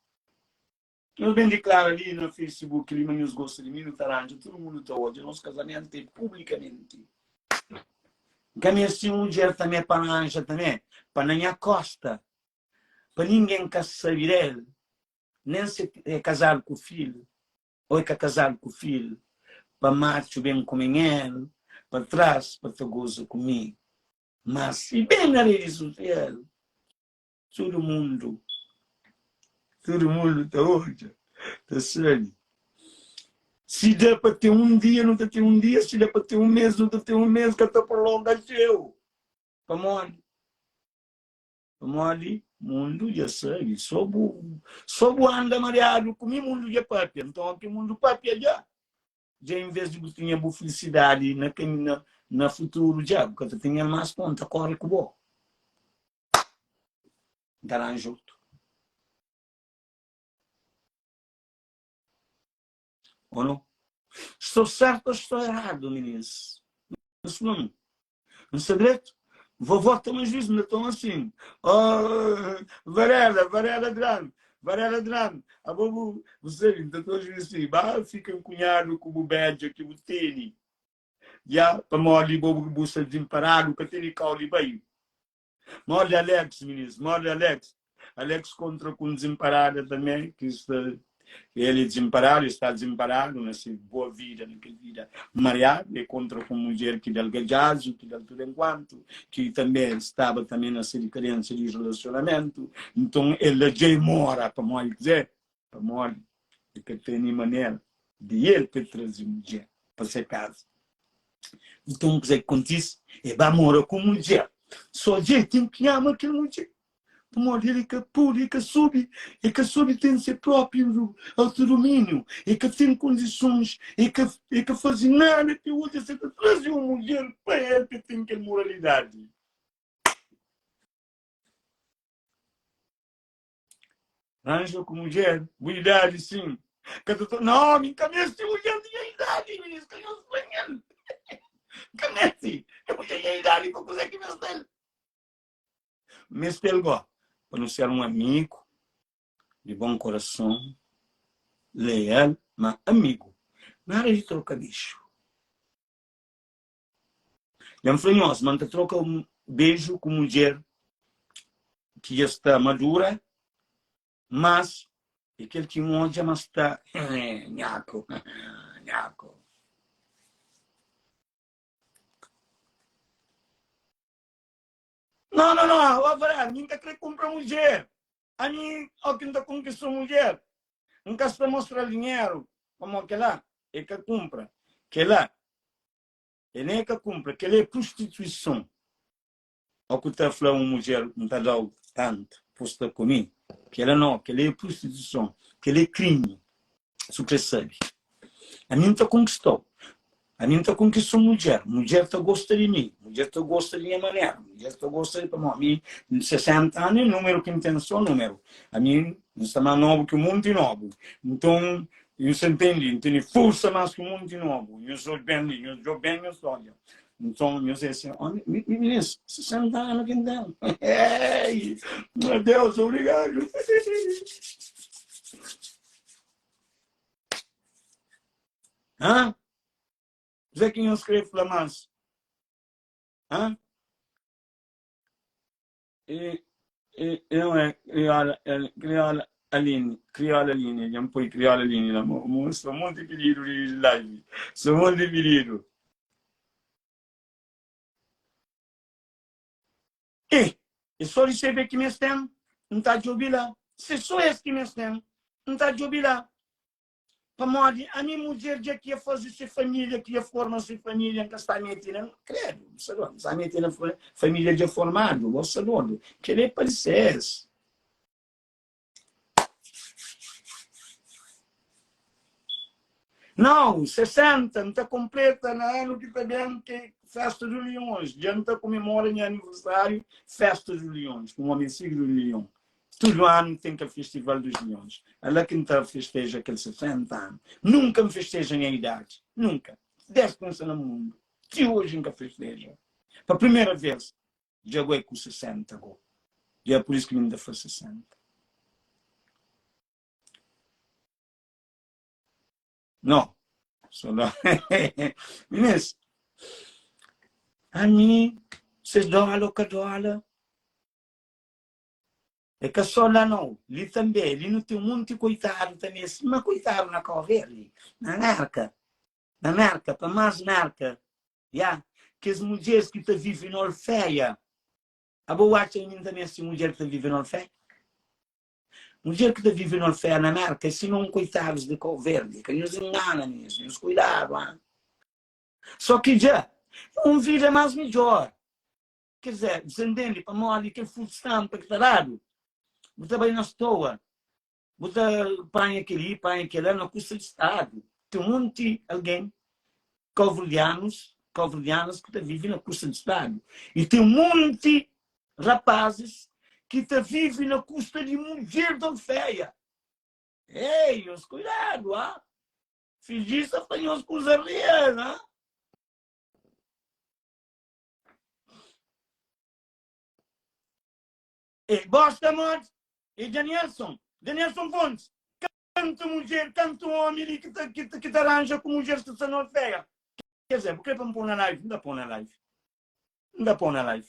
Nhos ben diklara li na Facebook li ma nhos gosta di mi, nu ta ranja, tudu mundu ta odja, nos kazamentu é publikamenti. N ka meste un mudjer tanbê pa ranja tanbê, pa na nha kosta, pa ningen ka sabe del, nen se é kazadu ku filhu ô é ka kazadu ku filhu, pa matxu ben kume-m el pa tras pa ta goza ku mi. Má si ben na redi sosial, Tudu mundu, tudu mundu ta odja, ta sabe. Si da pa ten un dia, nu ta ten un dia, si da pa ten un mês, nu ta ten un mês, ka ta prolonga txeu. Pamodi? Pamodi mundu dja sabe, so bu, so bu anda mariadu ku mi, mundu dja papia. Nton, ki mundu papia dja, dja envês di bu tinha bu filisidadi na na, na futuru dja, bu ka ta ten el más, pon ta kóre ku bo. N ta ranja otu. Ou não? Estou certo ou estou errado, meninas? Mas não. Não está direito? Vovó toma juízo, não toma assim. Oh, Varela, Varela Drano, Varela Drano. A bobo, você então toma juízo assim. Ba, fica encunhado com o beja que o tene. Ya, pamodi bo bu sta dizinparadu, ka tene kau di bai. Modi Alex, minis, modi Alex. Alex kontra ku un dizinparada tanbe, ki sta, el é dizinparadu, el sta dizinparadu na se boa vida, na kel vida mariadu, el kontra ku un mudjer ki da-l gadjazu, ki da-l tudu enkuantu, ki tanbe staba tanbe na se dikadénsia di relasionamentu. Nton, el da dja e mora, pamodi kuzê? Pamodi el ka tene manera di el pa el traze mudjer pa se kaza. Nton, kuzê ki kontise? El ba mora ku mudjer. Sô dja el ten ki ama kel mudjer, pamodi el ka pode, el ka sabe, el ka sabe ten se própi autodomíniu, el ka ten kondisons, el ka, el ka faze nada pa el odja se ta traze un mudjer pa el pa el ten kel moralidadi. Ranja ku mudjer, bu idadi sim. Ka ta to... Não, mi ka meste mudjer di nha idadi, minis, ka nhos panha-l. Ka meste. É mudjer di nha idadi pa kuzê ki meste-l. Meste-l go, pa nu ser un amigu di bon korason, leal, ma amigu. Nada di troka bexu. Dja N fla nhos ma N ta troka un beju ku mudjer ki dja sta madura, mas é kel ki N odja ma sta nhaku, nhaku. Não, não, não, ó Varela, mi N ka kre kunpra mudjer. Ami, ó ki N ta konkista mudjer, N ka sta mostra-l dinheru, pamodi kel-la e ka kunpra. Kel-la E nen e ka kunpra. Kel-li é prustituison. Ó ku ta fla un mudjer, N ta da-u tantu pa sta ku mi. Kel-la nau, kel-li é prustituison. Kel-li é krimi. Si bu krê sabe. Ami N ta konkista-u. Ami N ta konkista un mudjer. Mudjer ta gosta di mi. Mudjer ta gosta di nha manera. Mudjer ta gosta di. Pamodi ami, 60 anu é númeru ki N ten, sô númeru. Ami N sta más nobu ki un monti nobu. Nton, Nhos ta ntende? N tene forsa más ki un monti nobu. Nhos odja ben li, nhos djobe ben nhos odja. Nton, nhos é sin, Ómi, mi, mi minis, 60 anu ki N ten. Ei! Meu Deus, obrigadu! Hã? Kuzê ki nhos krê fla más? Hã? E, e, não é Crioula, é Crioula Aline, Crioula Aline, dja N poi Crioula Aline la, mo, mo, sta monti pedidu di live, sta monti pedidu. E, e só di CV ki mes ten, N ta djobi la. Se só es ki mes ten, N ta djobi la. Pamodi ami mudjer dja ki e faze se família, ki e forma se família, N ka sta mete na, kredu, bu sta dodu, N sta mete na família dja formadu, bo sta dodu, kel-li é pa di ses. Nau, 60, N ta konpleta na anu ki ta ben, ki. Festa dos Leões. Dja N ta komemora nha aniversáriu Festa dos Leões, ku un omi signu di Leon. Tudu anu ten kel Festival dos Leões. Ala ki N ta festeja kel 60 anu. Nunka N festeja nha idadi. Nunka. Desdi ki N sta na mundu. Ti oji N ka festeja. Pa primera vez, dja go é ku 60 go. Dja é pur isu ki mi N ta fla 60. No. Só la. Inês, ami, ses dóla ou ka dóla, é ka só la não. Li também, li nu tem monti koitadu também, sima koitadu na Cabo Verde, na Merka, na Merka, pa más Merka, ya, kes mudjeres ki ta vive na Olfeia, abo bu atxa mi N ta meste mudjer ki ta vive na Olfeia? Mudjer ki ta vive na Olfeia na Merka é sima un koitadus di Cabo Verde, ka nhos ingana nhos, nhos kuidadu, ha. Só ki dja é un vida más midjor. Ker dizer, bu ta ntende pamodi kel food stamp ki ta dadu, bu ta bai na stoa, bu ta panha kel-li, panha kel-la na kusta di stadu. Ten monti algen kauverdianus, kauverdianas ki ta vive na kusta di stadu. I ten monti rapazis ki ta vive na kusta di mudjer di Olfeia. Ei, nhos kuidadu, ha? Fidjis ta fla nhos kuza real, ha? E bosta modi? E Danielson, Danielson Fontes, kantu mudjer, kantu omi li ki ta, ki ta, ki ta ranja ku mudjeres ki sta na Olfeia? Quer dizer, bu kre pa N pô na live? N ta pô na live. N ta pô na live.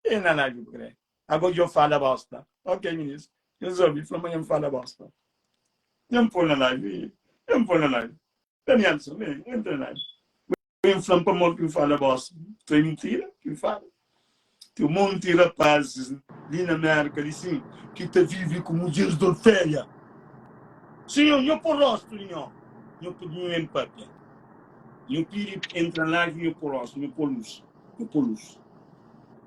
E na live bu kre. Ago djo fala bosta. Ok, minis. Nhos obi, fla ma nha N fala bosta. Nha N pô na live. Nha N pô na live. Danielson, ben, entra na live. Ben fla-m pamodi ki N fala bosta. Nton é mintira ki N fala? Ten un monti rapazis li na Mérka li sin ki ta vive ku mudjeris di Olféia. Sinhor, nho pô rostu di nho, nho pidi nho ben papia. Nho pidi entra na live nho pô rostu, nho pô lus, nho pô lus.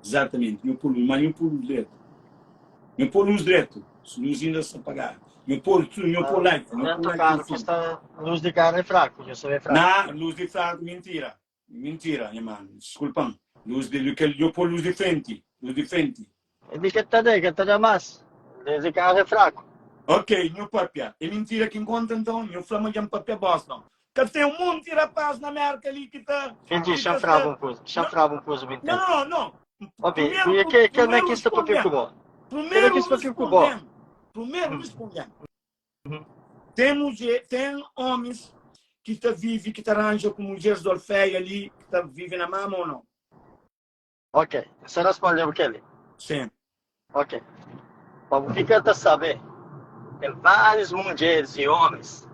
Exatamente, nho pô lus, mas nho pô lus dretu. Nho pô lus dretu, se lus inda sta pagadu. Nho pô, nho pô light, nho pô Dentro light carro no que fundo. está luz de carro é fraco, eu sou é fraco. Na, luz di fraku, mintira. Mintira, nha mano, diskulpa-m. Luz di, kel, nho pô luz di frenti, luz di frenti. É di que ta da, que ta da mais. Luz de carro é fraco. Ok, nho papia. É mintira ki N konta nton? Nho fla ma dja N papia bosta. Ka ten un monti rapaz na Merka li ki ta, Entendi, ki xa ta fraba sta. un kuza, xa Não, fraba un kuza, bu não, intende. não, não. Obi, Primeru, e ke ke na primeru ki sta papia ku responde-m. bo? Ke na Primeru ki sta papia ku bo? responde-m. Primeru responde-m. Ten mudjer, ten omis ki ta vive, ki ta ranja ku mudjeres di Olfeia li, ki ta vive na mama ou não? Ok, N responde-bu kel-li. Sim. Ok. Pa bu fika ta sabe, ten várius mudjeris i ómis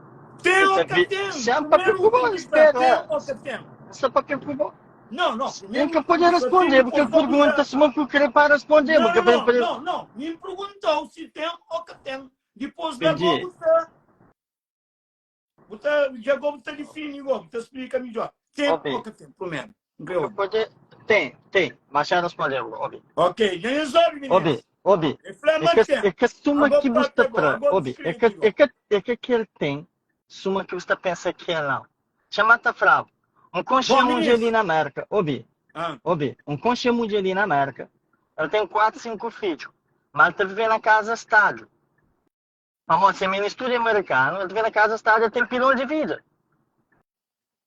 Ten ki ou ta ka vi. ten? Xa N papia Primeru ku bu bo, ten ki fla, ten spera. ou ka ten? N sta papia ku bo. Não, não, N primeru ka pode bu ta ten, responde-bu dipôs kel bo bu pergunta ta. suma ku kre pa responde-bu. Não, Ka não, pa não, pa não, não. Mi N pergunta-u si ten ou ka ten. Dipôs la Entendi. bo bu ta. Bu ta, dja go bu ta difini go, bu ta splika midjor. Ten Obi. ou ka ten? Primeru, N kre Ka obi. pode ten, ten, mas xa responde-bu, obi. Ok, dja nhos obi, Obi, minis. obi. E fla É ma ka, ten. é ka suma Ago ki bu sta papia go, tra. ago bu Obi, é ka, skrebe go. é ka, é ka kel ten suma ki bu sta pensa ki é nau. Xa ma ta fla-bu, N konxe Bom, mudjer li minis. na Merka, obi, Ah, obi, N konxe mudjer li na Merka, el ten 4, 5 fidju, ma el ta vive na kaza stadu. Pamodi se minís tudu é merikanu, el ta ben na kaza stadu, el ten pilon di vida.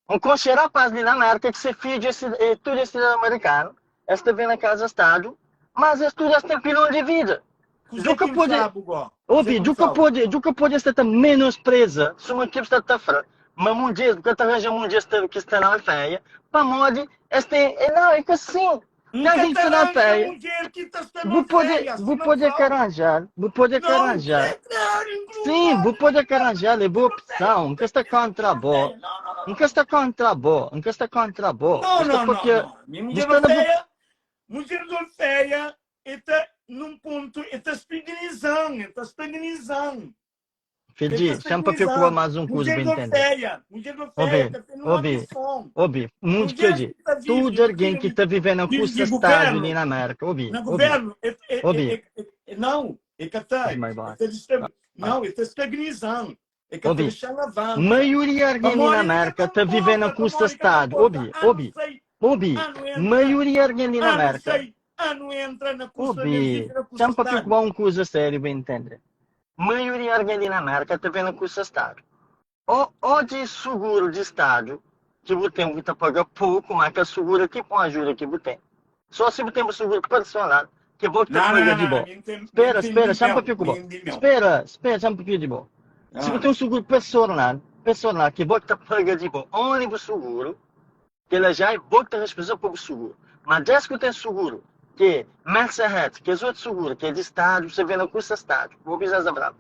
N konxe rapaz li na Merka ki se fidju é é tudu é sidadon merikanu, es ta ben na kaza stadu, mas es tudu es ten pilon di vida. kuzê Djuka ki N pode, fla-bu go? Kuzê obi, ki N djuka fla-u? pode, djuka pode sta ta menospreza suma ki bu sta ta fla, ma mudjeres, bu ka ta ranja mudjeres ki sta na alfeia, pamodi es ten, é nau, é ka sin. N Ten ka algen ki ta sta na ranja alfeia, mudjer ki ta sta na bu pode, alfeia, bu sima N pode fla-u. karanjal, bu pode Não, karanjal. é claro, inclui Sim, bu homem pode que tá karanjal, é boa na opção. N ka sta kontra bo. alfeia. Não, não, não, N não. ka sta kontra bo, N ka sta kontra bo. Não, Bu sta não, não, papia, não. Minha bu mulher sta na bu alfeia, mulher de alfeia, e tá num ponto, e tá estagnização, e tá estagnização. Fidji, xa-m papia ku bo más un kuza Mulher pa de intende. alfeia, mulher de alfeia, Obi, ka ten uma obi, ambição. obi, mundu Mulher kel di, que tá vive, tudu algen ki ta vive na de, kusa de stadu li governo, na Mérka, obi, na obi, governo, é, é, obi. é, é, é, não, é que tá, My é boss. tá destabi- não, é tá estagnização, é que tá Obi, deixando avança. maioria algen li na Pamodi ka Mérka ta ta vive na importa, kusa pamodi ka ta stadu, importa. obi, Ah, não obi, sei. Obi, Anu entra, maioria argen li na anu Merka. sai, anu entra na kusa Obi, vive na kusa txan papia ku stadu. bo un kuza sériu bu intende. Maioria argen li na Merka ta ben na kusa stadu. Ó, ó di suguru di stadu ki bu ten bu ta paga poku, ma kel suguru é tipo un ajuda ki bu ten. Só si bu ten bu suguru personal ki bo ki ta Não, não, paga não, di não, bo. não, mi n ten, mi Spera, n ten spera, di xa-m meu, papia ku mi bo. n di meu. Spera, spera, xa-m papia di bo. Si bu Ah. ten un suguru personal, personal ki bo ki ta paga di bo, óni bu suguru, Kela já é bo ki ta responsável pa bu suguru. Ma des ki bu ten suguru, ki é Mercerhead, kes otu suguru ki é di stadu, sa ben na kusta stadu. Bu obi Zaza Bravo.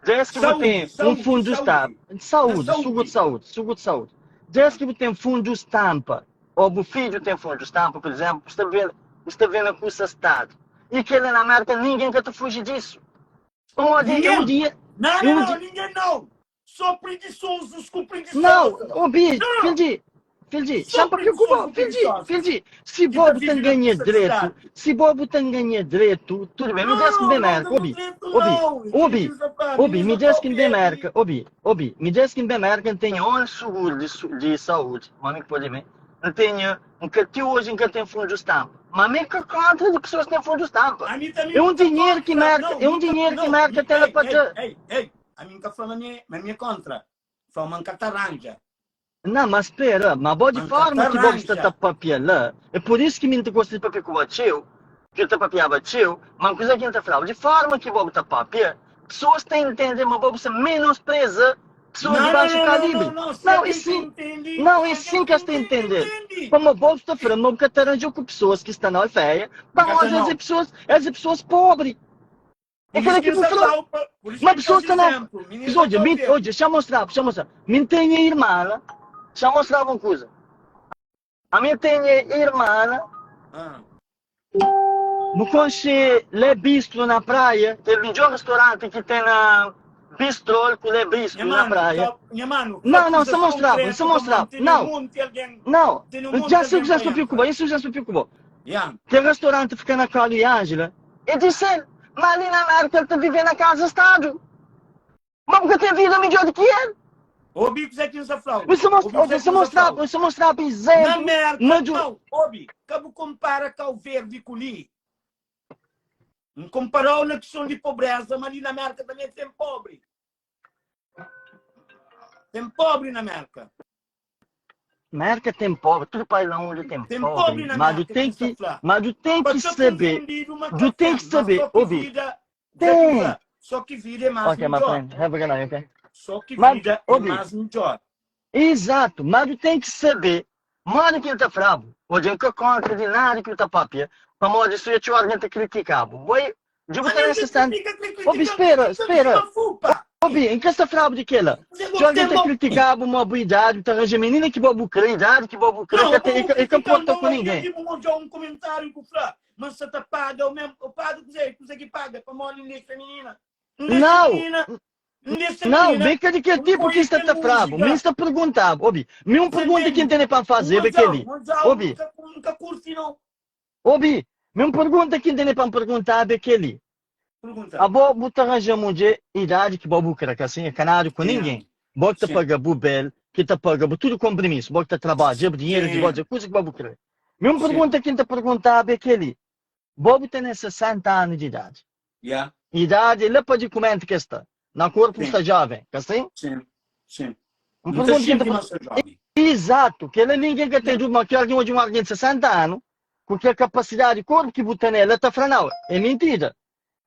Des ki bu Saúdi, ten un saúdi, fundu sta, saúdi. Na saúdi, suguru di saúdi. saúdi, suguru di saúdi. Des ki bu ten fundu stampa, ô bu fidju ten fundu stampa, pur izénplu, bu sta ben, bu sta ben na kusta stadu. I kela na Merka ningen ka ta fuji disu. Pamodi é un Ninguém. dia, Não, é não, un não, di, ninguém não. Só preguiçosos com Não, preguiçosa. obi, Não, Fildi, Fildi, só xa papia ku preguiçoso bo, com Fildi, preguiçosa. Fildi, si Que bo tá bu ten vive na ganha custa de dretu, Estado. si bo bu ten ganha dretu, tudu ben, mi des ki Não, ben não, Merka, não, obi, direito obi, não. obi, Menino safado, obi, menino mi des ki ben safado, Merka, obi, obi, mi des ki ben Merka, N tenha on suguru di, di saúdi, mami ki pode ben, N tenha, N ka, ti oji N ka ten fundu stampa, ma mi ka kontra di pessoas ten fundu stampa, A mim também é um nunca dinheiro ki contra. Merka, Não, é um nunca, dinheiro ki não. Merka Mi, ten la ei, pa ei, ta, ei, ei. A mim nunca falou na minha, na minha contra. Fala, mas nunca te arranja. Não, mas espera, mas boa de Mas nunca te forma que Bob está arranja. a papia lá, é por isso que me gosta de papia com o tio, que eu te papiava tio, mas coisa que eu te falava, de forma que Bob está papia, pessoas têm que entender, mas Bob se menospreza pessoas de Não, não, baixo não, não, calibre. não, não. Se Não, e alguém te sim, entende, não, se e alguém sim te que elas têm que entende, entender. entende. Como Bob está falando, mas que arranjou com pessoas que estão na alfeia, Nunca mas tá às vezes é não. pessoas, é pessoas pobres. É Por isso aquilo que que eu eu falo. falo, por isso Mas que eu pessoas dou estão na. exemplo. Menino Olha, da me, Verde. olha, deixa eu mostrar, deixa eu mostrar. Me tem irmã, deixa eu mostrar uma coisa. A minha tem irmã, Ah. no conche Le Bistro na praia, tem o melhor restaurante que tem na Bistro, com Le Bistro Minha na mano, praia. só, minha mano, Não, só não, coisas só mostrava, concretas, só como mostrava. tem um Não, monte alguém, não. tem um monte Já sei alguém que já para se preocupa, entrar. isso já se preocupa. Yeah. Tem restaurante fica na Cláudia e Ângela. E disse ele, mas ali na América ele está vivendo na casa estado. Mas porque tem vida melhor do que ele. O Bico é que nos aflau. Você O mostra, Bico é você que nos mostrar, aflau. você mostrar Na exemplo, América, mas o- não, Obi, cabo compara cá o verde com o li. Não comparou na questão de pobreza, mas ali na América também tem pobre. Tem pobre na América. América tem pobre, todo país lá onde tem Tem pobre pobre, na mas tu América tem que se que, aflá. mas tu tem Mas que só saber, confundido, mas tu tem que mas saber, só que ouvir, vida, tem. só que vida é mais Ok, my melhor. friend, have a good night, ok? Só que Mas, vida é ouve, mais melhor. exato, mas tu tem que saber, mano que ele tá frabo, hoje eu que conta de nada que ele tá papia, para modo isso eu te alguém te criticar, boi, de Mas botar ninguém nesse stand, critica, critica, ouve, espera, critica, espera, fupa. ouve, em que essa frabo de que ela? Você Se alguém tem te bom. criticar, uma boa idade, tá arranja menina que bobo crê, idade que bobo crê, Não, que até eu vou e que criticar, importa não, com aí ninguém. tipo um, um comentário com o Flá. Mas você tá paga, o mesmo, o pago que você, você que paga para mole nessa menina. Nessa Não, menina, nessa não, menina, bem que de que um tipo que está põe tá frabo, me música. está perguntando, ouve, me um Você pergunta que entende? entende para fazer, Um bem que azar, ali, um azar, ouve, nunca, nunca curte, não. ouve, me um pergunta que entende para perguntar, bem que ali. Pergunta. A boa buta arranja mulher idade que boa que assim é canário com Sim. ninguém. Bota Sim. paga bubel, que te paga tudo compromisso, bota trabalho, dinheiro, de Sim. bota coisa que boa querer. Me um Sim. pergunta quem te perguntar bem que ali. Bob tem 60 anos de idade. Yeah. Idade, ele pode comentar que está. Na corpo Sim. está jovem, que assim? Sim. Sim. Um Não pergunta quem te te mas jovem. Exato, que ele ninguém que tem dúvida, que alguém hoje um alguém de 60 anos, com que a capacidade de corpo que botar nela está falando, é mentira.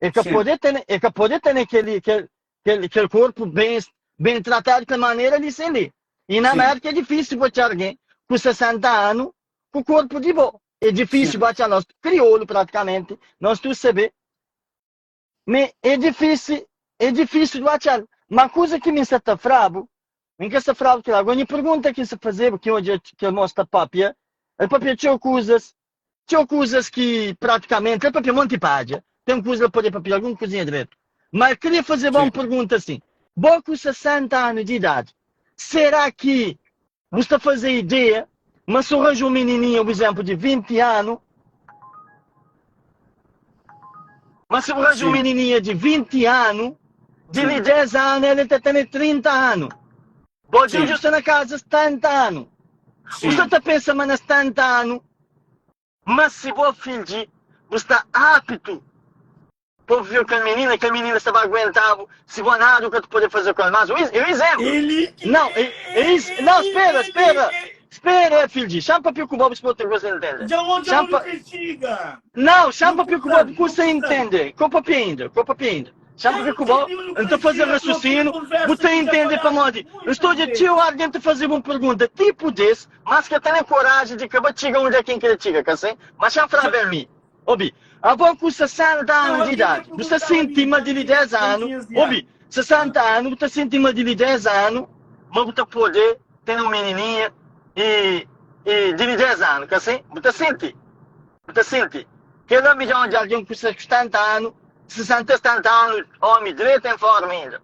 É que Sim. pode ter, é que pode ter aquele, aquele, aquele, aquele corpo bem, bem tratado de maneira de ser ali. E na Sim. América é difícil botar alguém com 60 anos com o corpo de bom. É difícil Sim. botar nós, crioulo praticamente, nós tu saber. Mas é difícil, é difícil de achar. Uma coisa que me está frabo, me que está frabo que lá, agora me pergunta que se fazer, porque hoje que eu mostro a papia, a papia tinha coisas, tinha coisas que praticamente, a papia monte pádia, tem coisa para poder papia, alguma coisinha direito. Mas queria fazer uma Sim. pergunta assim, bom com 60 anos de idade, será que você está fazer ideia, mas se arranja um menininho, por exemplo, de 20 anos, mas se arranja um Sim. menininho de 20 anos, de Sim. 10 anos, ele está tendo 30 anos. Pode Sim. estar na casa 70 anos. Bu sta Sim. ta pensa ma na 70 anu, ma si bo fidji bu sta aptu pa bu vive ku kel minina, kel minina sta ba aguenta-bu, si bo nada bu ka ta pode faze ku el mas. Un izénplu. Ele Não, é, é isso. Não, espera, ele espera. Espera, fidji. Xa-m papia ku bo, bu ta gosta entende. Dja odja Xa-m ma pa... nu krê txiga. Não, xa-m Nu papia ku bo, bu puta-l, nu kusa puta-l. entende. Ko papia ainda, ko papia ainda. Xa-m Dja papia ku bo, ntende ma nu N krê ta faze txiga, porque kel raciocínio, bu konversa ta ki dja entende faladu pamodi. N muitas sta odja txeu vezes. algen ta faze-bu un pergunta tipu des, mas ka tene koraji di ka ba txiga undi é ki N kre txiga, ka sin? Ma xa-m fla Dja ben mi. Obi, abo ku 60 Não, anu di alguém já idadi, bu sta perguntava a sinti mim, ma já di li tinha, 10 já anu, tinha esse ano. obi, 60 anu, bu ta sinti ma di li 10 anu, ma bu ta pode ten un minininha i, i di li 10 anu, ka sin? Bu ta sinti, bu ta sinti. Kel-la midjór di algen ku 70 anu, 60, 70 anu, omi dretu en forma inda.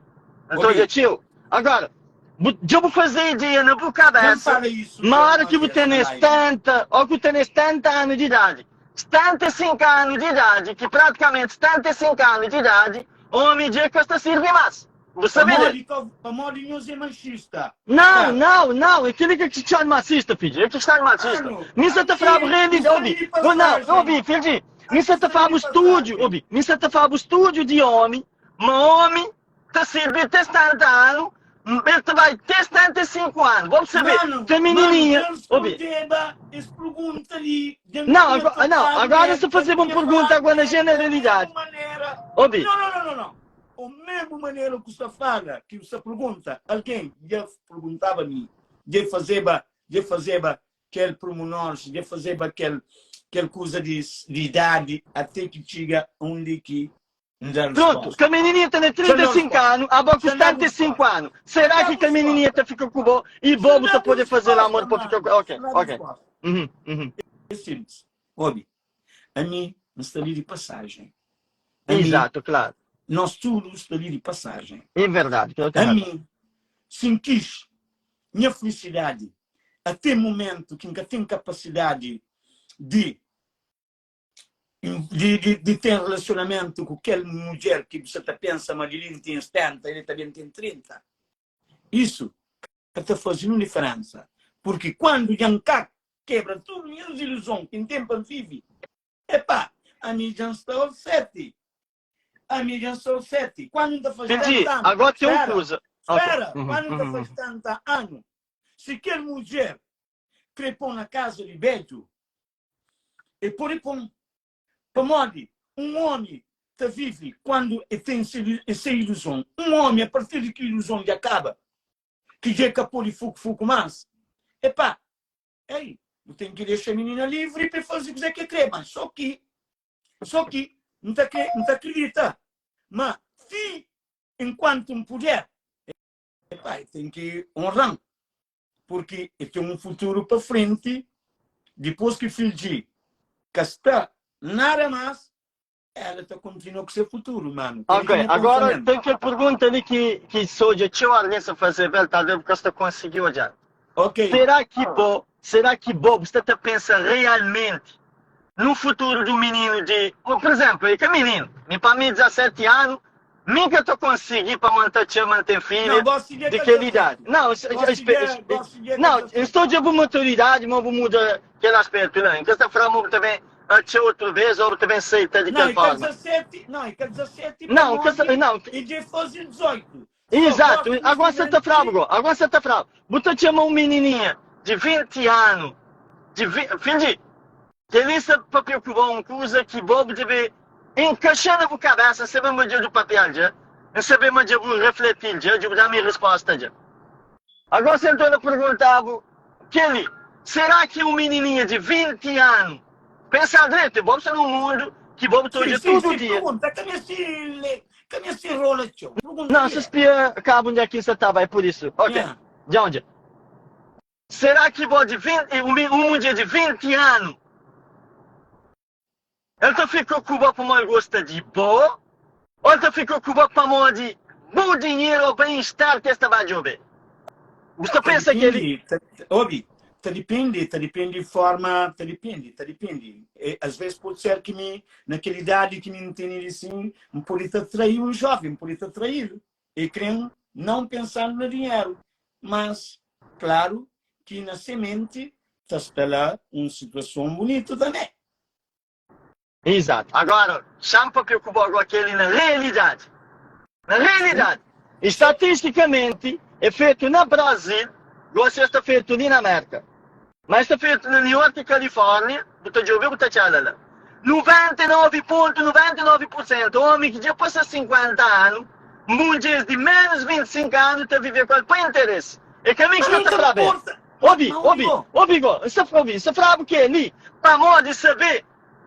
N ta Obi, odja txeu. Agora, bu, dja bu faze ideia na bu já me kabesa fala isso ma já ora uma ki bu vez ten na es live. 70, ó ku ten es 70 anu di idadi, 75 anu di idadi, ki pratikamenti 75 anu di idadi, omi dja ka sta sirbi mas. Bu sabe del? Pamodi ka, pamodi nhos é machista. Nau, Espera. nau, nau, é keli ka ki txoma machista, fidju, é ki txoma machista. Mano, Mi sa ta fla bu aqui realidadi, está obi, de oh, nau, passagem. obi, fidju, mi Aqui sa ta está fla de bu stúdiu, passagem. obi, mi sa ta fla bu stúdiu di omi, ma omi ta sirbi te 70 anu, el ta bai te 75 anu. Bo sabe, Mano, ten mano, menininha, dja obi. respondeba es pergunta li, dja N Não, tinha agora, não, tocado agora nel, se dja fazer N uma tinha pergunta falado agora na nel da mesma generalidade. manera. Obi, Não, não, não, não, não. O mesmo maneira que você fala, que você pergunta, alguém já perguntava a mim, já fazia, já fazia aquele pormenores, já fazia aquele, aquele coisa de, de idade até que chega onde que N da pronto, resposta. que a menininha tem Já dá 35 resposta. anos, a boca Já dá 75 resposta. anos. Será Já que dá a menininha resposta. tá fica com bo e Já bobo dá tá poder fazer resposta, amor para ficar mano. com... Ok, Já dá ok. resposta. Uhum, uhum. É simples. Obi, a mim não está ali de passagem. A mim, Exato, claro. nós tudo está ali de passagem. É verdade, eu tenho A razão. mim, se quis minha felicidade até momento que nunca tenho capacidade de de, de, de ter relacionamento com aquela mulher que você tá pensa, mas ele tem 70, ele também tem 30. Isso está fazendo diferença. Porque quando Janká quebra tudo minhas ilusões, que em tempo vive, epá, a minha já está aos 7. A minha já está aos 7. Quando não faz Entendi. 30 anos, Agora tem uma espera, coisa. Ok. espera, Uhum, quando não uhum, faz uhum. 30 anos, se aquela mulher quer pôr na casa de beijo, e por pôr, pamodi, um homem te vive quando tem essa ilusão. Um homem, a partir de que a ilusão lhe acaba, que já acabou de fogo, fogo mais, epá, ei, eu tenho que deixar a menina livre para fazer o que quer querer, mas só que, só que, não te, não te acredita. Mas, se, enquanto me puder, epá, eu tenho que honrar, porque eu tenho um futuro para frente, depois que filho de que está nada mais, ela está continua com seu futuro, mano. Tem Ok, que meu agora pensamento. tem que pergunta ali que, que sou de tio alguém se fazer bem, talvez porque você conseguiu já. Ok. Será que Bob, será que Bob você tá pensa realmente no futuro do menino de, por exemplo, é que é menino, me para mim 17 anos, nunca tô conseguindo para manter tia, manter filha Não, gosto de de que idade. Não, es- Gosto es- de- es- gosto de- não, eu estou de boa maturidade, mas vou mudar aquele aspecto, não. Então, esta forma também, a tia outra vez, ou também aceita de Não, que e forma. 17, não, e que 17 Não, para que- nós, não. E de fazer 18. Exato, Só gosto agora você tá de fraco, agora você tá fraco. Você chama um menininha de 20 anos, de 20, filho, que ele se papel que bom, coisa que bobo deve encaixar na cabeça, saber me do papel, já, saber me de refletir, já, de dar minha resposta, já. Agora você então perguntava, Kelly, será que um menininha de 20 anos, pensa direito, bobo está num mundo que bobo todo Sim, dia, sim, todo sim, dia. pergunta, que se, que se rola, tio. Pergunta Não, aí. se espia cabo onde é que você estava, é por isso. Ok. Yeah. De onde? Será que pode 20, um, um dia de 20 anos? Ele ficou com o para gosta de boa? Ou ele ficou com o para de bom dinheiro ou bem-estar que esta vai jogar? Você pensa que ele. Depende, tá- Obi, tá depende, tá depende de forma, tá depende, tá depende. E, às vezes pode ser que me, naquela idade que me entende assim, me pode te atrair um jovem, me pode te atrair. E querendo não pensar no dinheiro. Mas, claro, que na semente Ta sta la un situason bunitu tanbê. Exato. Agora, xa-m papia ku bo agora kel-li na realidadi. Na realidadi. Estatisticamenti, é fetu na Brasil, gosi es ta fetu li na Merka. Ma es ta fetu na New York e Califórnia, bu ta djobe bu ta txala la. 99.99 por sentu omi ki dja pasa 50 anu, mundjes di menus 25 anu ta vive ku el pa interesi. É ka mi ki sta ta fla be. Obi, obi, obi go, N sta obi, N sta fla-bu kel-li pamodi sabe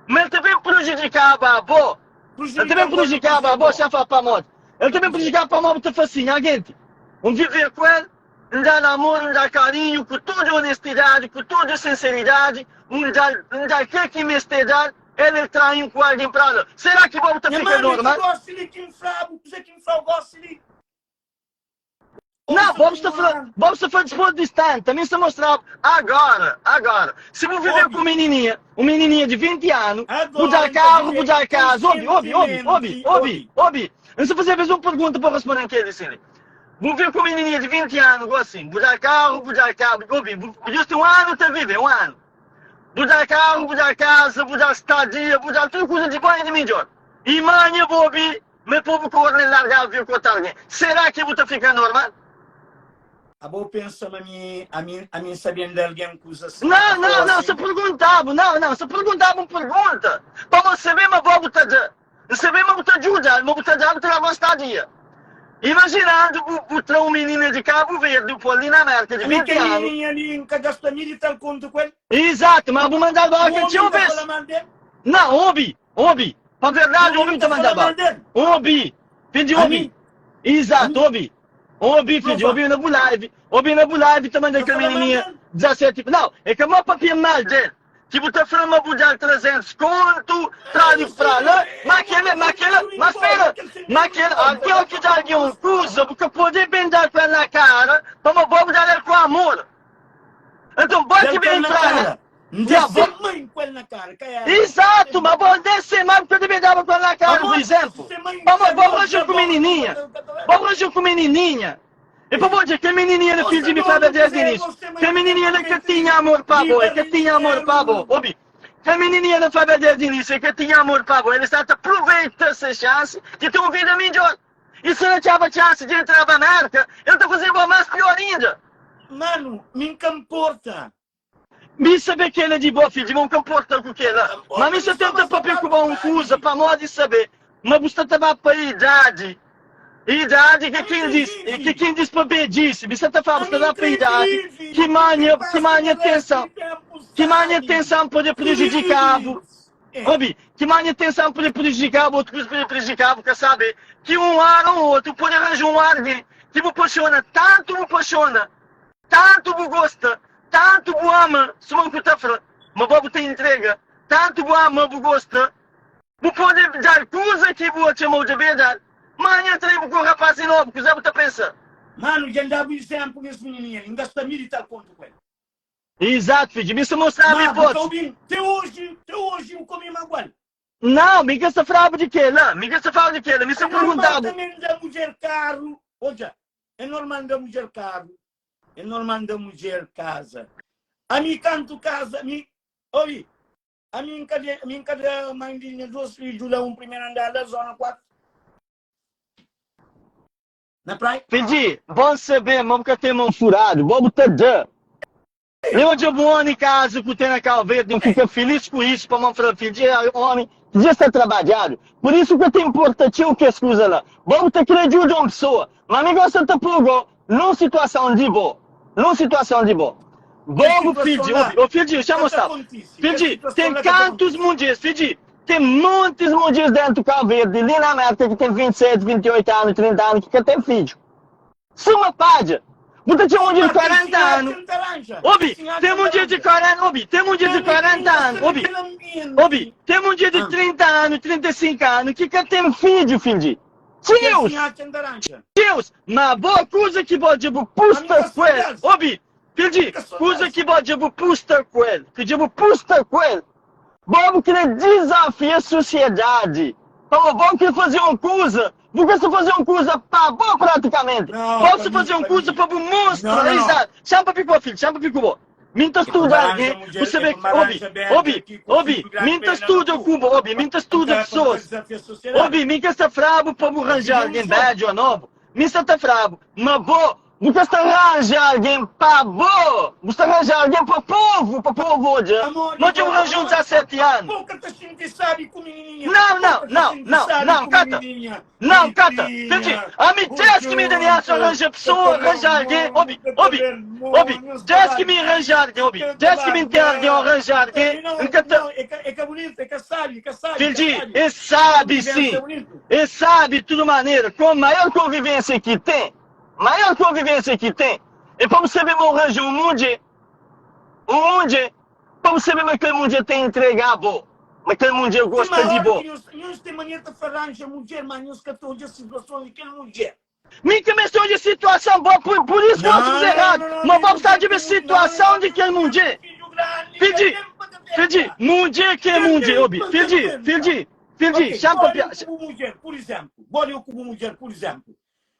ma el ta ben prujudikaba abo. El ta ben prujudikaba abo, xa fla pamodi. El ta ben prujudikaba pamodi bu ta fla sin, nha genti, N vive ku el, N da-l amor, N da-l karinhu, ku tudu onestidadi, ku tudu sinseridadi, N da-l, N da-l kel ki meste da-l, el el trai-m ku algen pra la. Sera ki bo bu ta Nha fika manu, é ki normal? gosi li ki N fla-bu, kuzê ki N fla-u gosi li? Não, Bob está falando, Bob está falando desporto distante. Também está mostrado agora, agora. Se vou viver com uma menininha, uma menininha de 20 anos, vou dar carro, vou dar casa, ouve, ouve, ouve, ouve, ouve, ouve. Eu só fazer uma pergunta para responder aquele assim. Vou viver com uma menininha de 20 anos, igual assim, vou dar carro, vou dar carro, ouve, vou ter um ano tá viver, um ano. Vou dar carro, vou dar casa, vou dar estadia, vou dar tudo coisa de bom e de melhor. E manhã vou ouvir Ma pobu korna el larga aviu ku otu algen, será ki bu ta fika normal? Abo pensa ma mi, ami, ami N sa ben da algen kuza si? Não, não, não, se perguntabu, não, não, se perguntabu un pergunta, pamo N sabe ma bo bu ta da, N sabe ma bu ta djuda-l, ma bu ta da-l, bu ta da bon stadia. Imaginandu bu, bu tra un minina di Kabu Verdi, bu pô-l li na Merka di Ami 20 kel anu. minininha li N ka gasta mil i tal kontu ku el. Izatu, ma bu manda-l Un ba kel omi txeu N ta bes. fala mal del. Não, obi, obi. Pa verdade, obi ta mandaba. Obi, fidji obi. Exato, obi. Obi, fidji, obi na bu live. Obi na bu live ta manda kel menininha 17. Não, é que mo papia mal del. Ki bu ta fla ma bu dal 300 kontu, trali pra la, ma kela, ma kela, ma spera, ma kela, alguém ki da alguém um kuza, bu ka pode ben dar ku el na cara, pamo bo bu dal el ku amor. Então, bo ki ben pra la. N da se mãe ku el na kara, ka era. Exato, ma bo dê se mãe porque debe daba ku el na kara, por exemplo. Pamodi bo arranja ku menininha, bo arranja ku menininha. E pa bo dje ke menininha na filho de mi fala desde início. Ke menininha na ka tinha amor pa bo, e ka tinha amor pa bo. Obi, ke menininha na fala desde início, e ka tinha amor pa bo. Ele está ta aproveita essa chance de ter uma vida melhor. E se ele tchava chance de entrar na América, ele ta fazendo mais pior ainda. Mano, mi nka mporta. Mi sabe kela di bo fidju, ma N ka nporta ku kela. Ma mi sa tenta papia ku bo un kuza, pamodi sabe ma bu sta ta ba pa idadi. Idadi ke kin dis, ke kin dis pa bedjisi. Mi sa ta fla bu sta ba pa idadi ki manha, ki manha tensan, ki manha tensan pode prejudika-bu. Obi, ki manha tensan pode prejudika-bu, otu kuza pode prejudika-bu, ka sabe ki un ora o otu pode ranja un argen ki bu paxona, tantu bu paxona. Tantu bu gosta, tantu bu ama, suma ku ta fla ma bo bu ta intrega, tantu bu ama, bu gosta, bu pode dal kuza ki bu oca ma u debe dal, ma nha trai bu ku un rapaz di nobu, kuze bu ta pensa? Manu, dja N da-bu izénplu nes minininha li, N gasta mil i tal kontu ku el. Izatu, fidju, mi sta mostraba Ma, bu ka ipótisi. obi-m, te oji, te oji bu ka obi-m agual. Nau, mi ka sta frabu di kela, mi ka sta frabu di kela, mi sta É normal perguntabu. tanbê N da mudjer karu, odja, É normal da mudjer karu, é normal da mudjer kaza. Ami kantu kaza, mi, obi, ami N ka de, mi N ka da mãe di nha dos fidju la un primeru andar la zona 4 na praia. Fidji, bon saber ma bu ka ten mon furadu, bo bu ta da. Mi odja bu omi kaza ku ten na Cabo Verde, N fika filis ku isu, pamodi N fla, Fidji é omi ki dja sta trabadjadu, pur isu ka ta inporta txeu kes kuza la. Bo bu ta kre djuda un pesoa, ma mi gosta ta pô go nun situason di bo, nun situason di bo. Bo bu fidji, obi, ô fidji, xa mostra-bu, fidji, ten kantus mudjer, fidji, ten montis mudjer dentu Cabo Verde, li na Merka ki ten 27, 28 anu, 30 anu ki ka ten fidju. Suma padja. Bu ta txeu mudjer di 40 anu. Obi, ten mudjer di 40, obi, ten mudjer di 40 anu, obi, obi, ten mudjer di 30 anu, 35 anu ki ka ten fidju, fidji. Txeus, txeus, ma bo kuza ki bo dja bu pusta ku el, obi, fidji, kuza ki bo dja bu pusta ku el, ki dja bu pusta ku el, Bo bu kre dizafia susiedadi pamo bo kre faze un kuza, bu ka sta faze un kuza pa bo pratikamenti, bo sta faze un kuza pa bu mostra, exato, xan papia ku bo fidju, xan papia ku bo. Mi N ta É pa studa arranja algen, mulher, bu é sabe, pa obi, arranja beda obi, ki ku obi, filho grande mi N pa ta ir na studa ku. ku bo, obi, mi N ta Pa studa pa pa pesoas. desafia sociedade. Obi, mi ka sta fra-bu pa bu A ranja vida é um algen jogo. bedju ô nobu. Mi sta ta fra-bu ma bo, bu ka sta ranja algen pa bo, bu sta ranja algen pa povu, pa povu odja Amor ma di dja bu bo, ranja un amor. 17 anu. Bo ka ta xinti sabi ku minininha. Nau, Bo nau, ka ta nau, xinti nau, sabi nau, ku kata. minininha. Nau, kata. Fidji, Bonitinha, ami bo djes ki mi Danielson junto, ranja ta pesoa, ta ranja algen, mo, obi, ta ta obi, ber mo, obi, nhos ta djes ba ki mi ranja algen, obi, ta ta djes ba ki mi ten algen, o ba. ranja Ta algen, não, N ka ta. não, é ka, é ka bonito, é ka sabi, é ka sabi, é ka Fidji, sabi. e sabi Convivência sim, é bonito. e sabi tudu manera, com maior convivência ki ten, maior convivência ki ten, e pa bu sabe ma u ranja un mudje, un mudje, Pa bu sabe ma kel mudjer ta intrega bo, ma kel mudjer Sima gosta di ora bo. ki nhos, nhos ten mania ta fla ranja mudjer, ma nhos ka ta odja situason di kel mudjer. Mi ka meste odja situason bo, pur, pur isu gosi bu sta Não, erradu. não, não, Ma mi bo bu sta mudjer djobe ku mu, não, não, situason não, di mi kel mudjer ku mudjer. fidju grandi ka Fidji, ten pa ta fidji, tenta. mudjer ki é Ka mudjer, ten obi, pa ta fidji, tenta. fidji, fidji, Ok, xa-m bora papia. eu ku bu mudjer, pur izénplu. Bora eu ku bu mudjer, pur izénplu.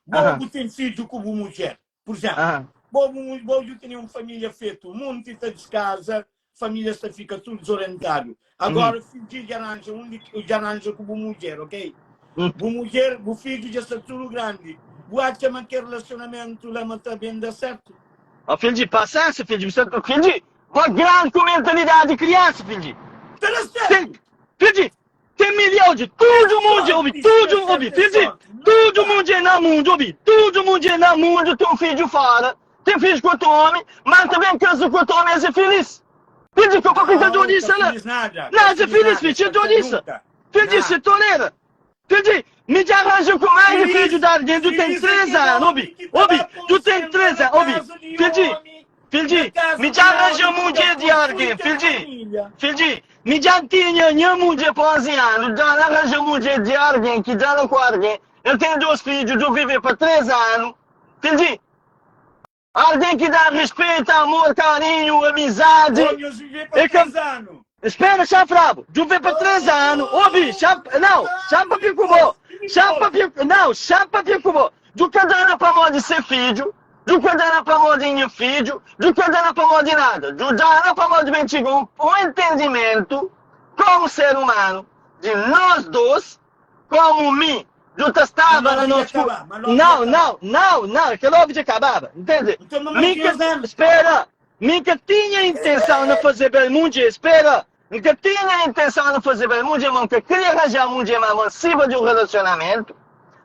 Bo Aham, bu ten fidju ku bu mudjer. Pur izénplu, aham. bo bu bo dju tene un família fetu, monti ta diskaza, família sta fika tudu dizorientadu. Uhum, Agora, fidju dja ranja undi dja ranja ku bu mudjer, ok? uhum. Bu mudjer, bu fidju dja sta tudu grandi. Bu atxa ma kel relasionamentu la ma ta ben da sertu? Ó, fidji, pasensa, fidji, bu sta, fidji, bo grandi ku mentalidadi di kriansa, fidji. Ta da Ten, sertu! fidji, Ten milhau di É tudu mundu obi, sorti, tudu se obi, é sertu é fidji, sorti. Não tudu dá. mundu na mundu obi, tudu mundu na mundu ten un fidju fora, ten fidju ku otu omi, mas ta ben kaza ku otu omi es é filis. Fidji ka pa Não, dor ka disa la. feliz nada, Não, ka es é feliz filis, nada, fidji, ka dor ta disa. nunca. Fidji Não. se tolera. Fidji, mi dja arranja ku mais di Feliz, fidju da algen, tu ten feliz é 3 kel anu, omi obi, ki ta obi, ba tu ten concentra 3 na anu, obi, casa di fidji, omi, na fidji, casa mi di dja arranja omi ki ta mudjer di construi algen, kel fidji, família. fidji, Mi dja tinha nha mudjer pa 11 anu, dja N arranja mudjer di argen ki dja N ku argen, el ten 2 fidju, dja vive pa 3 anu. Fidji, argen ki da respeito, amor, karinhu, amizadi, Ô, nhos vive pa e ka. 3 anu. Spera, xa fla-bu, dja vive pa 3 anu, obi, xa, nau, xa N papia ku bo, xa N papia, nau, xa N papia ku bo, dja ka da na pamodi se fidju, Dju ka dana pamodi nha fidju, dju ka dana pamodi nada, dju dana pamodi ben txiga un un entendimentu komu ser umanu di nos dos, komu mi dju ta Ma staba na logu dja nos ku kaba, ma logu dja nau, kaba. nau, nau, nau, kel logu dja kababa, ntende? Nton ma Mi más ka nhos anu. spera, mi ka tinha intenson na fazeba el mundje, spera, N ka tinha intenson di fazeba el mudjer, ma N ka kria ranja mudjer ma mansiba di un relasionamentu.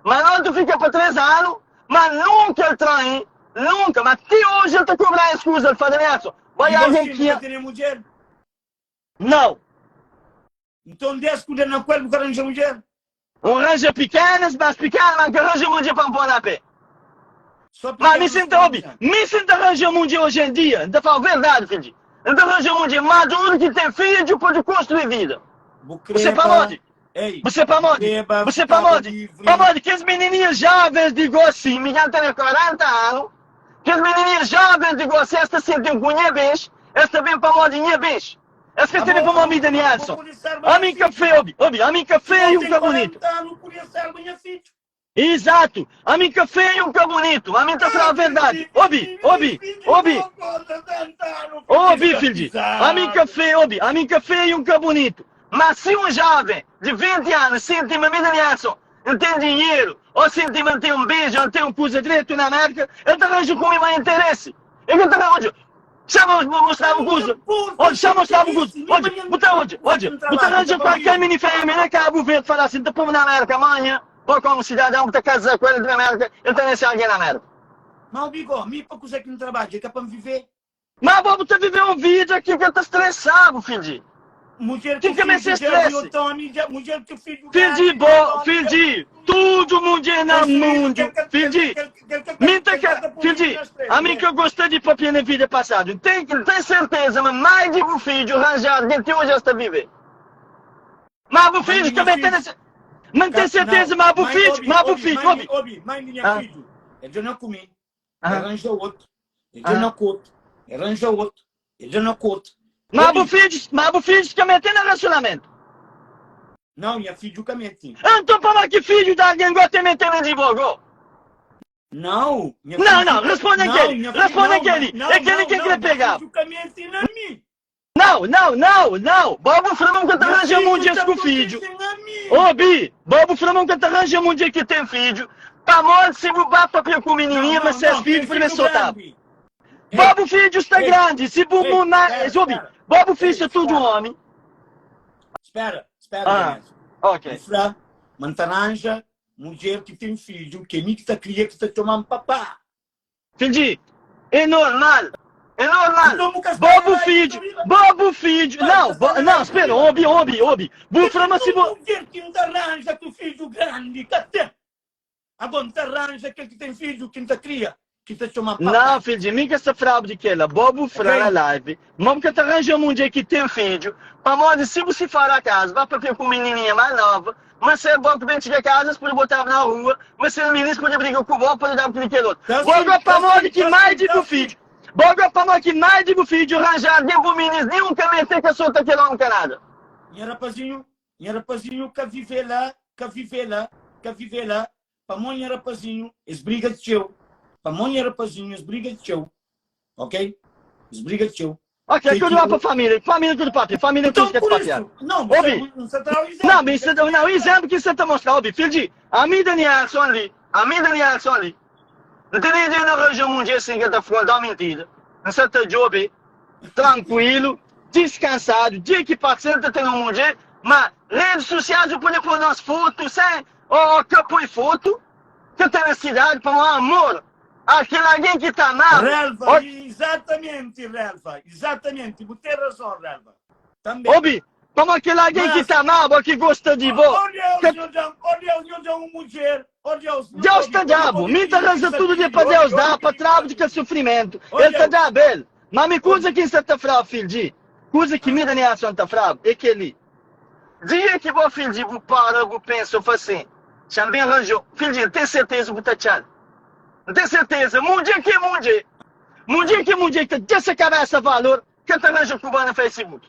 Ma no tu fika pa 3 anu, ma nunka el trai, nunka. Ma ti oji el ta kobra es kuza, el fla Danielson, bai I algen gosi ki bu ka tene mudjer? Nau. Nton des ku da na kuel bu ka ranja mudjer? Un ranja pikenas, mas pikena, ma N ka ranja mudjer pa N pô na pé. Só Ma mi pikenas si N ku ta obi, ranja. mi si N ta ranja mudjer oji en dia, N ta fala verdadi, fidju. N ta ranja mudjer maduru ki ten fidju pa di konstrui vida. Bu Você kreba, pamodi? ei, Você bu pamodi? kreba Você fikaba pamodi? livri. Pamodi kes menininhas jovens di gosi, mi dja N tene 40 anu, kes menininhas jovens di gosi es ta sinti-m ku nha bens, es ta ben pamodi nha bens. Es ka Abo, sabe pamodi mi abo, abo Danielson. pode serba nha Ami ka fidju. feio, obi, obi, ami ka Si feio bo e um ten ka bonito. 40 anu, podia serba nha fidju. Exato, ami ka feio e um ka bonito. Ami ta fala a Ah, verdade. fidju, Obi, fidju, obi, fidju, obi. bo conta 70 anu, fidju Obi, sta fidju. Ami ka pisadu. feio, obi, ami ka feio e um ka bonito. Mas si um jovem de 20 anos sente ma mi Danielson N ten dinheiro, ou sente ma N ten um beijo, ou N ten um coisa direito na América, ele ta arranja com mais interesse. Ele ta arranja. Chama os mostrava Nunca coisa. importa Olha, chama mostrava coisa. interesse, Olha, nem botar onde? Olha, nem botar trabalho, arranja tá qualquer bom. mini fêmea na Cabo Verde, falar assim, te põe na América amanhã, vou como cidadão que te casa com ele da América, ele tem esse alguém na América. Mas, bigo, mi pa kusa ki N trabadja, é ka pa N vive. Mas vou te viver um vídeo aqui que eu te estressado, filho. Mulher Que que que me filho se já estresse? viu Tony, já, mulher que filho Filho grande, bo, já filho, tudo mundo é na Construído, mundo, que- filho. que- que- que- Minta que- que, que- filho, a mim que eu gostei de papel na vida passada. Tem, tem certeza, mas mais de um filho arranjar alguém que hoje está a viver. Mas o Mãe filho de minha também tem filho. esse... Não tem certeza, Não, mas o mãe, filho, obi, mas o obi, filho, mãe, obi. obi, mãe de minha Ah. filho, ele não comi, Ah. arranja outro, ele Ah. não curte, arranja outro, ele não curte. Mas o Obi, filho, mas o filho também tem relacionamento. Não, minha filho também tem. Então, para que filho de alguém gosta de meter de bogo? Não, nha Não, não, filho. responde Não, aquele, nha filho, responde não, aquele, não, aquele não, que não, quer nha pegar. filho ka mete na mi. Não, não, não, não. Bobo Flamão que te Nha arranja filho mulher ta com filho. protege na mi. Ô, Bi, Bobo Flamão que te arranja mulher que tem filho. Pa morte se bu ba papia com Não, menininha, mas não, se é não, filho, tem primeiro filho soltava. grande. Ei, Bobo filho está ei, grande, se bu ei, mu na, espera, Obi, espera. Bobo filho Ei, está tudo espera. homem. Espera, espera, Ah, Vanessa. ok. N fla ma N ta ranja mudjer ki ten fidju, ki é mi ki ta kria, ki ta txoma-m papá. Fidji, é normal, é normal. Nton bu ka sta Bobo na live fidju, ku mi? bobo fidju, Pai, não, ka sta bo, na não, live ku espera, mi? obi, obi, obi. Bu Ka fla ten ma si un bu. mudjer ki N ta ranja ku fidju grandi, ka ten. Ago N ta ranja kel ki ten fidju ki N ta kria, ki ta txoma Não, papá. fidji, mi ka sta frabu di kela. Bo bu fra na Ok? live, ma bu ka ta ranja mudjer ki ten fidju, pamodi si bu si fora kaza, ba papia ku minininha mais nova, ma se bo ku ben txiga kaza, es pode botaba na rua, ma se minis pode briga ku bo, pode daba ku kel otu. Tá Bo sim, go tá pamodi sim, ki tá mai sim, di tá bu sim. fidju, bo go pamodi ki mai di bu fidju ranja algen bu minis, ninhun ka mete ka solta kel omi ka nada. Nha rapazinhu, nha rapazinhu ka vive la, ka vive la, ka vive la, pamó nha rapazinhu es briga txeu, pamó nha rapazinhu es briga txeu, ok? Es briga txeu. Ok, Ke tudu ki ba pa família, família tudu papia, família Então tudu ka por papia. isso, não, Obi, você não está dando exemplo, não, mas isso, não, exemplo que você tá mostrando, obi, filho de, a mim Danielson ali, a mim Danielson ali, não tem nem dinheiro na região mundial assim que tá falando, dá mentira. Não se tá job, tranquilo, descansado, dia que parceiro tá tendo um mundial, mas redes sociais eu poder pôr nas fotos, sem, ou que eu põe foto, que tem na cidade para um amor, aquele alguém que tá mal, Relva, ó, exatamente, Relva, exatamente, bu tem razão, Relva, também. Obi, como aquele alguém que Mas, tá mal, ou que gosta de oh bo, Deus, que meu Deus, oh Deus, meu Deus, uma mulher, oh Deus, não Deus pode, te não dá, pode me pedir arranja tudo de para desafio, Deus olha, dá, olha para que travo de que sofrimento. oh Ele te Deus, dá, bel. Mas me coisa olha, que você tá frau, filho de, coisa que me Daniel tá frau, é que ele, dia que vou filho de, vou para, vou penso, eu faço assim, também arranjou, filho de, tem certeza, vou tachar. Não tem certeza, mundial que mundial, mundial que mundial, que te essa cabeça valor, que te arranja cubano no Facebook.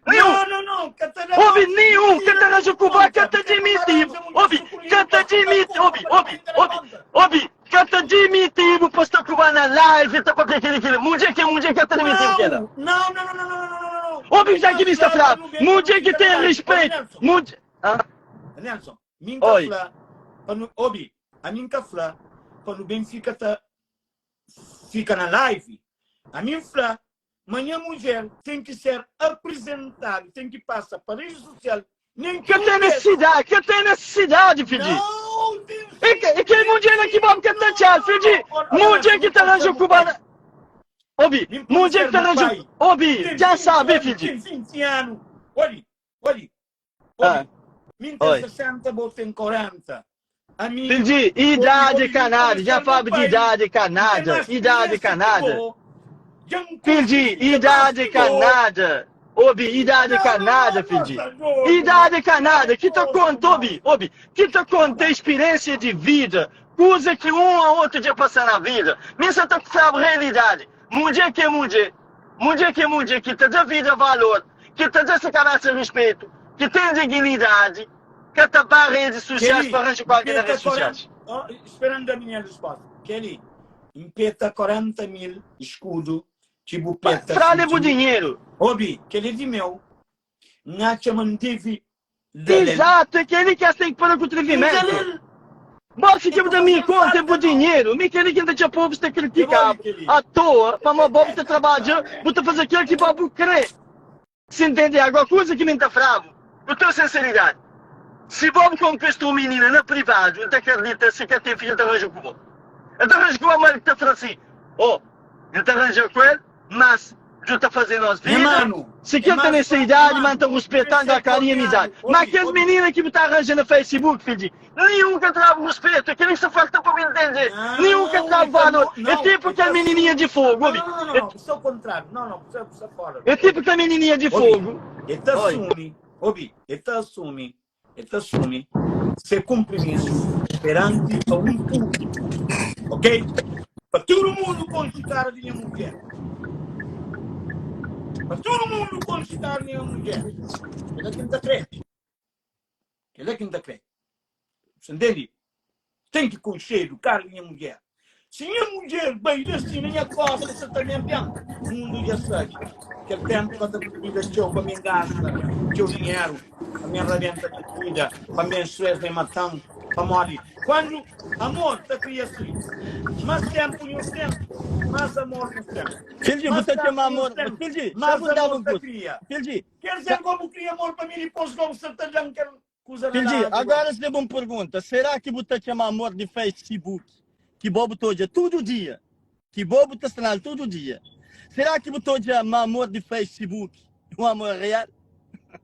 Nenhum. Não, não, não, Catarina, Ouve, nenhum que mentira, te arranja cubano, que conta, te admite. porque Ouve, que te admite, ouve, ouve, ouve, ouve, que te admite, postar cubano na live, tá pra aquele, aquele, mundial que mundial que te admite, que era. Não, não, não, não, não, não, não, não, não. Ouve, já que me está Não, não, falando, não, mundial que tem não, respeito, Nelson. mundial. Ah, Nelson, minha Oi. fla, pa nu, obi, a minha fla, pa nu Benfica tá, fica na live, a minha fla, manhã mulher tem que ser apresentado, tem que passar para rede social, nem Que um tem mês. necessidade, que tem necessidade, filho. Não, tem E que, e que mundial aqui, Bob, que tá tchau, filho. Mundial que te arranja cubano. Ouve, mundial que te arranja. Ouve, já sabe, filho. Tem 20 anos. Olha, olha, Ah. olha. Mim tem Oi. 60, você tem 40. A mim, Filho, idade canada, já falo de idade canada, idade canada. Filho, idade canada. Obi, idade canada, filho. Idade canada, que te conta, obi, obi, que te conta experiência de vida, coisa que um ou outro dia passa na vida. Mas você tá sabe realidade. Mundial que é mundial. Mundial que é mundial, que te dá vida valor, que te dá essa cabeça de respeito, que tem dignidade, que te dá redes sociais para arranjar qualquer nas redes sociais. Esperando a minha resposta. Kelly, empeta 40 mil escudo, tipo peta. Frale o dinheiro. Obi, que ele é de meu. Ngacha manteve. Exato, é que ele quer tem que parar com o atrevimento. Bom, se tipo da minha conta é por dinheiro, me quer que ainda tinha povo está criticar à toa, para uma boba você trabalha, você fazer aquilo que babu crê. Se entender agora, coisa que me tá fravo, com toda sinceridade. Se Bob conquistou uma menina na privado, não te acredita, se quer ter filho, te arranja com o Eu te arranjo com a mãe que te fala assim, oh, eu te arranjo com ele, mas tu tá fazendo as vidas. Mano, Se quer ter nessa idade, mas estão respeitando a carinha e amizade. Mas aqueles meninos que tá arranjando no Facebook, filho, nenhum que trava respeito, aquele que só falta para me entender. Não, Nenhum que trava então valor. não, É tipo então aquela menininha de fogo, Não, ouve. não, não, não, não, isso é o contrário. Não, não, isso é, isso é fora. É tipo aquela menininha de Ouve. fogo. Ele te Oi. assume, ouve, ele te assume, ele te assume seu compromisso perante a um público, ok? Para todo mundo conquistar a minha mulher. Para todo mundo conquistar a minha mulher. Ele é quem está crê. Ele é quem está crê. Você entende? Ten ki konxedu kara di nha mudjer. Si nha mudjer bai la si na nha kosta sa ta ben ben, mundu dja sabe. Kel tenpu ka ta precisa txeu pa mi gasta txeu dinheru, pa mi rabenta nha vida, pa mi stress ben matan, pamodi kuandu amor ta kria si, mas tenpu nhos ten, mas amor nhos ten. Filji, bu Mas ta txoma tantu nhos amor. ten, Filji, xa mas bu daba amor un ta kuza. kria. Filji, Ker xa, dizer, gobu kria amor pa mi dipos gobu sa ta dan kel Kuza na Filji, ladu bo. agora se bu pergunta, será ki bu ta txoma amor di Facebook ki bo bu ta odja tudu dia, ki bo bu ta sta nal tudu dia, será ki bu ta odja ma amor di Facebook é un amor real?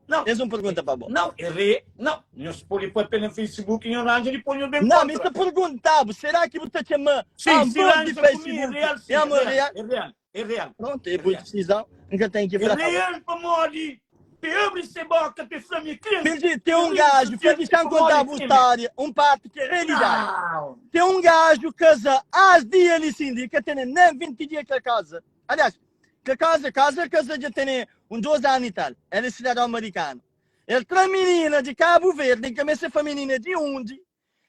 Não, Es un pergunta pa bo. não, é re, não. Nhos pode papia na Facebook, nhos ranja dipôs nhos ben Não, mi kontra. sta pergunta-bu, será ki bu ta txoma Sim, si amor di ranja ku mi é Facebook real, sim, é é amor real, real? é real, é real, Pronto, é é bu real. decisão, N ka ten ki É fla-bu. real pamodi pe abri se boka pe fla mi krê Filji, ten na un rede gajo, social filji, xa N pamodi konta-bu un krê. stória, un parti ki é realidadi. Não. Ten un gajo kaza ás dia li sin li, ka tene nen 20 dia ke kaza. Aliás, ke kaza, kaza, kaza dja tene un 2 anu i tal. El é sidadão amerikanu. El tra minina di Kabu Verdi, N ka meste fla minina di undi,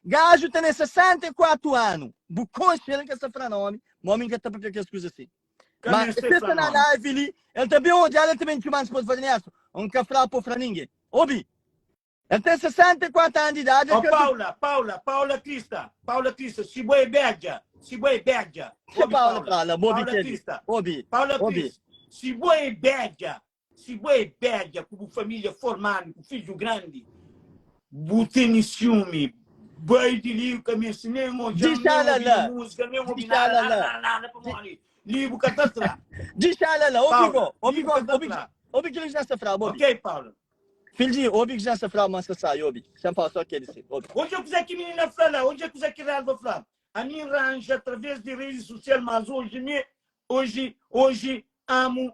Gajo tene 64 anu, bu konxe el, N ka sta fla nomi, ma omi N ka ta papia kes kuza si. Ka Ma meste se fla sta na nomi. live li, el ta ben odja, el ta ben txuman dipos fla Ernesto, N ka fla po fla ninguém. Obi, el ten 64 anu di idadi, el Ó ka ta. Paula, Paula, Paula Crista, Paula Crista, si bo é bedja, si bo é bedja, Ke obi Paula Paula, fla la, bo obi Paula keli, Crista, obi, Paula obi. Cris, si bo é bedja, Si bo é bedja ku bu família formadu ku fidju grandi bu tene siumi bai di li ka meste nen odja-m nen Dixa la obi la nha múzika nen obi dixa nada la nada la nada nada pamodi li bu ka ta tra Dixa la la obi Paula go li obi bu go ka ta obi tra obi kila ki sa sta fra obi ok Paula. Fildji obi ki sa sta fra ma sta sai obi Sem fala só keli si obi. Odja kuzé ki minina fla la odja kuzé ki relva fla ami ranja através di redi susial mas oji mi oji oji amu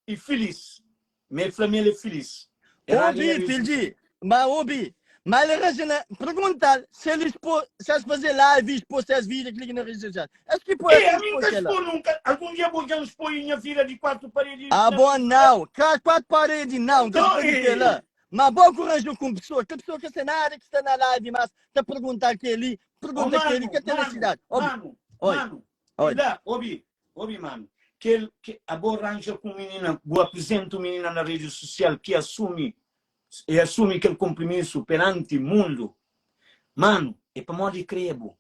E filis. Ma el fla ma el é filis. El ranja na Obi, rede social. Fildji, ma obi, ma el ranja na, pergunta-l se el expo, se es faze live e expo ses vida klika na rede social. Es ki poi, Ei, es ki ami expo N ka kela. expo nunka. Algun dia bo dja N expo nha vida di 4 paredi Ah, na bo rede social? nau, ka 4 paredi nau, N ka Nton, sta di kela. ei. Ma bo ku ranja ku un pessoa, kel pessoa ka se nada ki sta na live mas ta pergunta keli, Oh, pergunta keli, manu, ka ten manu, nesidadi. Obi, manu, oi, manu, oi. la, obi, Obi mano, kel ki abo ranja ku minina, bu aprizenta un minina na redi susial ki asumi, e asumi kel konprimisu peranti mundu, mano, e pamodi e krebu.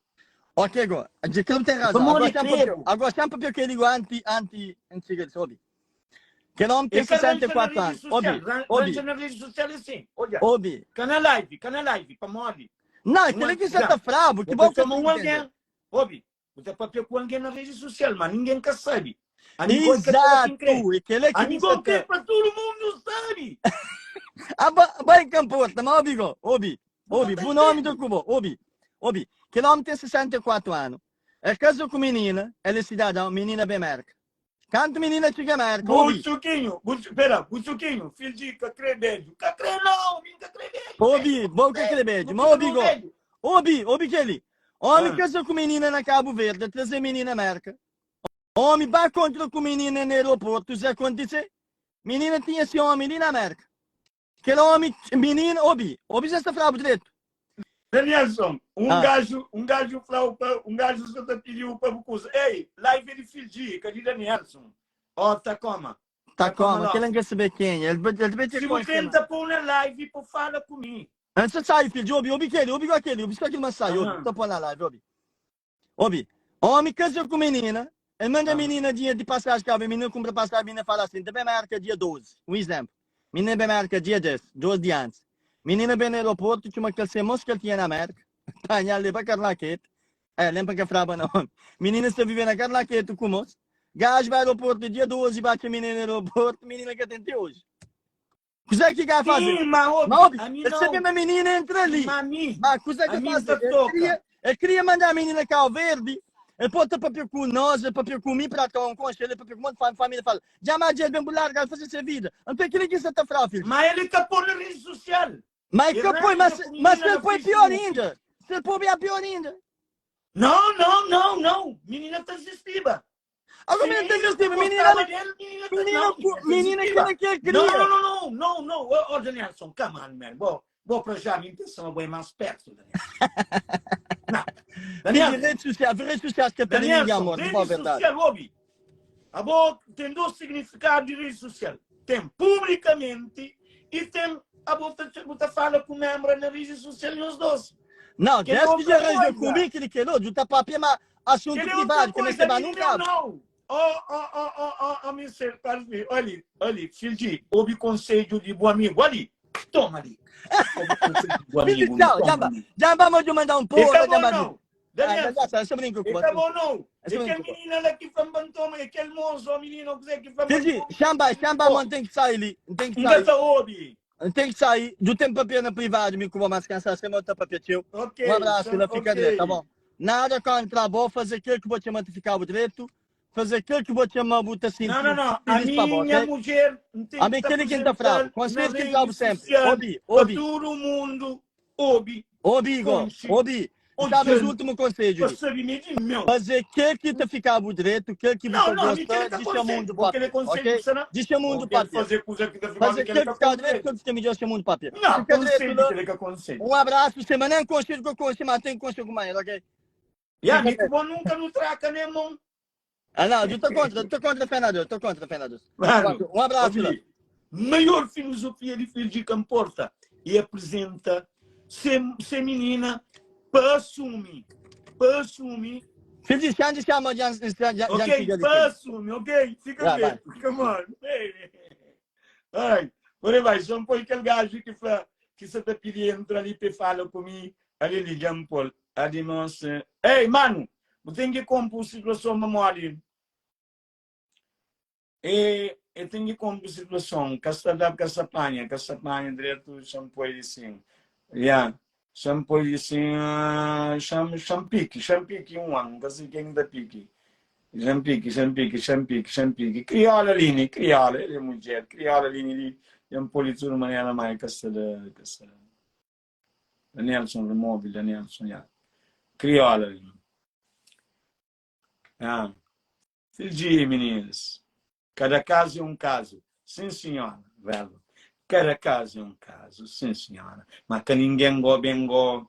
Ok go, dja kel ten E razon. pamodi Agora e xa papia, krebu. agora xa papia kel li anti, anti, anti txiga di obi. Kel omi E ten ka ranja na 64 redi anu. susial, Obi, ran, obi, ranja na redi susial e sin, odja, obi. ka na live, ka na live, pamodi Não, un kel al, ki xa ta dja, frabu, ki bu ta bo ka txoma ta un entende. algen, obi, Bu ta papia ku algen na redi susial, ma ningen ka sabe. Ami gó i ka kela ki N krê. Izatu, é kela ki Ami bu gó sta N krê ta. pa tudu mundu sabe. Ah, ba, bai ka nporta, ma obi gó, obi, Bu ka obi, ta bu nomi ta ntende. ku bo, obi, obi. Kel omi ten 64 anu, el kaza ku minina, el é sidadão, minina ben Merka. Kantu minina txiga Merka, Bu obi. txukinhu, bu, pera, bu txukinhu, fil di ka krê bedju. Ka krê nau, mi N ka krê bedju, Obi, bedju, bo ka krê bedju, bedju, bu ma fika obi nau gó, bedju. obi, obi keli. Omi Ah. kaza ku minina na Kabu Verdi, el traze minina Merka. Omi ba kontra ku minina na aeroportu, ze kontise? Minina tinha si omi li na Merka. Kel omi, minina, obi, obi ze sta fla-bu dretu. Danielson, un Ah. gaju, un gaju fla-u pa, un gaju sta ta pidi-u pa bu kuza. Ei, live é di Fiji, ka di Danielson. Ó, ta koma. Ta Ta koma koma, kel-la losi. N ka sabe kenha. El, el debe ter Si bu konxe krê, N ma. ta pô-u na live pa bu fala ku mi. N sa sai, fidju, obi, obi kel-li, obi gó kel-li, obi sô kel ma sai, obi, Aham. ta pô na live, obi. Obi, omi kaza ku minina, el manda Aham. minina dinheru di pasaji kaba, minina kunpra pasaji, minina fala asin, N ta ben Merka dia 12, un izénplu, minina ben Merka dia 10, 2 dia antis, minina ben na aeroportu, txuma kel se mos ki el tinha na Merka, panha-l leba Karlaketu, eh, lenbra ki el fraba na omi, minina sta vive na Karlaketu ku mos, gaju bai aeroportu dia 12, batxa minina na aeroportu, minina ka ten ti oji. Kuzé ki ka faze? Sim, ma obi, Ma obi, ami el sabe não. ma menina entra li. Ma mi, Ma kuzé ki ami faze? ta El toca. kria, el kria manda menina Cabo Verde, el pode papia ku nós, el papia ku mi pra ka un konxe, el papia ku monte fam, família fala, dja ma dja el ben bu larga, el faze se vida. Anton kila ki sa ta fra, filho. Ma ele ka pô na rede social. Ma el Ele ka poi, mas, ranja ku mas menina se el na poi pior Facebook. inda. Se el poi é pior inda. Não, não, não, não. Menina ta desistiba. Agora Se menina tá menina desistiba, menina, gostava dele, menina tá, menina, não, menina tá menina desistiba. que que Não, queria. não, não, não, não, não. Ô, ô, Danielson, come on, man. Bom, bom, para já, minha intenção é bem mais perto, Danielson. Não. Daniel, redes sociais, redes sociais que tem ninguém, amor, rede de verdade. social, ouve. Abo tem dois significados de rede social. Tem publicamente e tem a bota, bota fala com membro na rede social e os dois. Não, Que é desde que outra arranja coisa. comigo, que ele quer, outro, tá papel, mas assunto Que é outra privado, que não coisa, se vai nem nunca. meu, não. Oh, oh, oh, oh, oh, oh, Mr. Carlos, olha, olha, filho de, ouve conselho de bom amigo, olha, toma ali. Ouve conselho de bom Filho, amigo, tchau, toma já vai. ali. Já vamos te mandar um porra, Está já bom, vai. não? Ah, Daniel, já, já, já brinco com está bom, não? Essa Aquele brinco. menino lá que foi toma, aquele moço, o menino que que foi Filho, chamba, chamba, mano, tem que sair ali. Tem que Ainda sair. está ouve. Tem que sair. Do tempo papel na privado, me cuba mais cansado, sem montar papel teu. Ok. Um abraço, ela fica ok. direto, tá bom? Nada contra a boa, fazer aquilo que vou te mandar ficar o direito, fazer aquilo que vou te mandar botar assim. Não, não, não. A Feliz pra bom, minha ok? mulher não tem A mim que aquele que tá fraco, conselho que tá tá sempre. Oubi, oubi, Todo mundo ouve. oubi, Igor, Consigo. oubi. Ô, Sabe gente, o último conselho? Para saber de meu. Fazer aquilo que te ficar o direito, aquilo que Não, você não, a mim gosta, que ele deixa o mundo porque ele papel, consegue, ok? será? Deixa o mundo Quero papel. fazer coisa que tá ficando Fazer aquilo que ficar o direito, aquilo que fica melhor, deixa o mundo papel. Não, Fica direito, conselho não? que ele aconselha. Um abraço, semana não consigo que eu consigo, mas tem consigo mais, ok? E a mim que bom nunca não traca, né, irmão? Ah, não, eu tô contra, eu tô contra, Fernando, eu tô contra, Fernando. Mano, Um abraço, lá. ouvi, maior filosofia de filho de Camporta e apresenta ser, ser menina para assumir. Para assumir. Filho de Xande chama de de Ok, para assumir, ok? Fica Já, bem. Come on. baby. Ai, por aí vai, só põe aquele gajo que fala, que você tá pedindo entra ali e fala comigo, ali ali, Jean Paul. Ali, nossa. Ei, mano, eu tenho que compor situação memória. E eu tenho que compor situação, que está da que se apanha, que se apanha direto, shampoo assim. Yeah. Shampoo assim, ah, cham champique, champique um ano, que assim quem da pique. Champique, champique, champique, champique. Crioula Aline, crioula, ele é mulher, crioula Aline ali, shampoo de tudo maneira mais que se da que se Danielson remove, Danielson, yeah. Crioula Aline. Ah. Filho meninas. Cada caso é um caso. Sim, senhora, velho. Cada caso é um caso, sim, senhora. Mas que ninguém go bem go,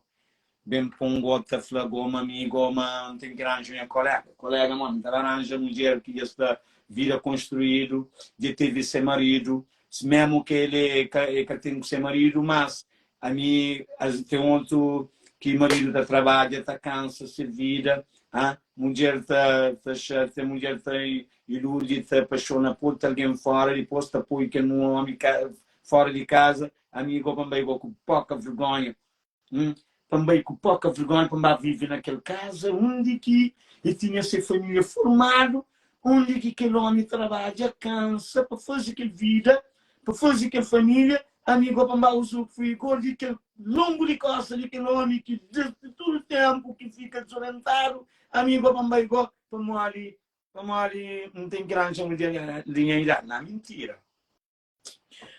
bem pongo, te flagou, amigo, mas tem que arranjar minha colega. Colega, mano, tá arranja mulher que já está vida construído, de teve ser marido, se mesmo que ele que, que tem que ser marido, mas a mim tem outro que marido da trabalha, tá cansa, se vida, ah? mulher tá, tá chata, mulher tem ilude, te apaixona por alguém fora, depois te apoia que um homem fora de casa, amigo, também com pouca vergonha, hum? também com pouca vergonha, também vive naquela casa onde que ele tinha sua família formado, onde que aquele homem trabalha, cansa para fazer aquela vida, para fazer aquela família, amigo, também usufrui de aquele longo de costa de aquele homem que desde todo o tempo que fica desorientado, amigo, também igual, ali, ali, não tem grande dinheiro, não, mentira.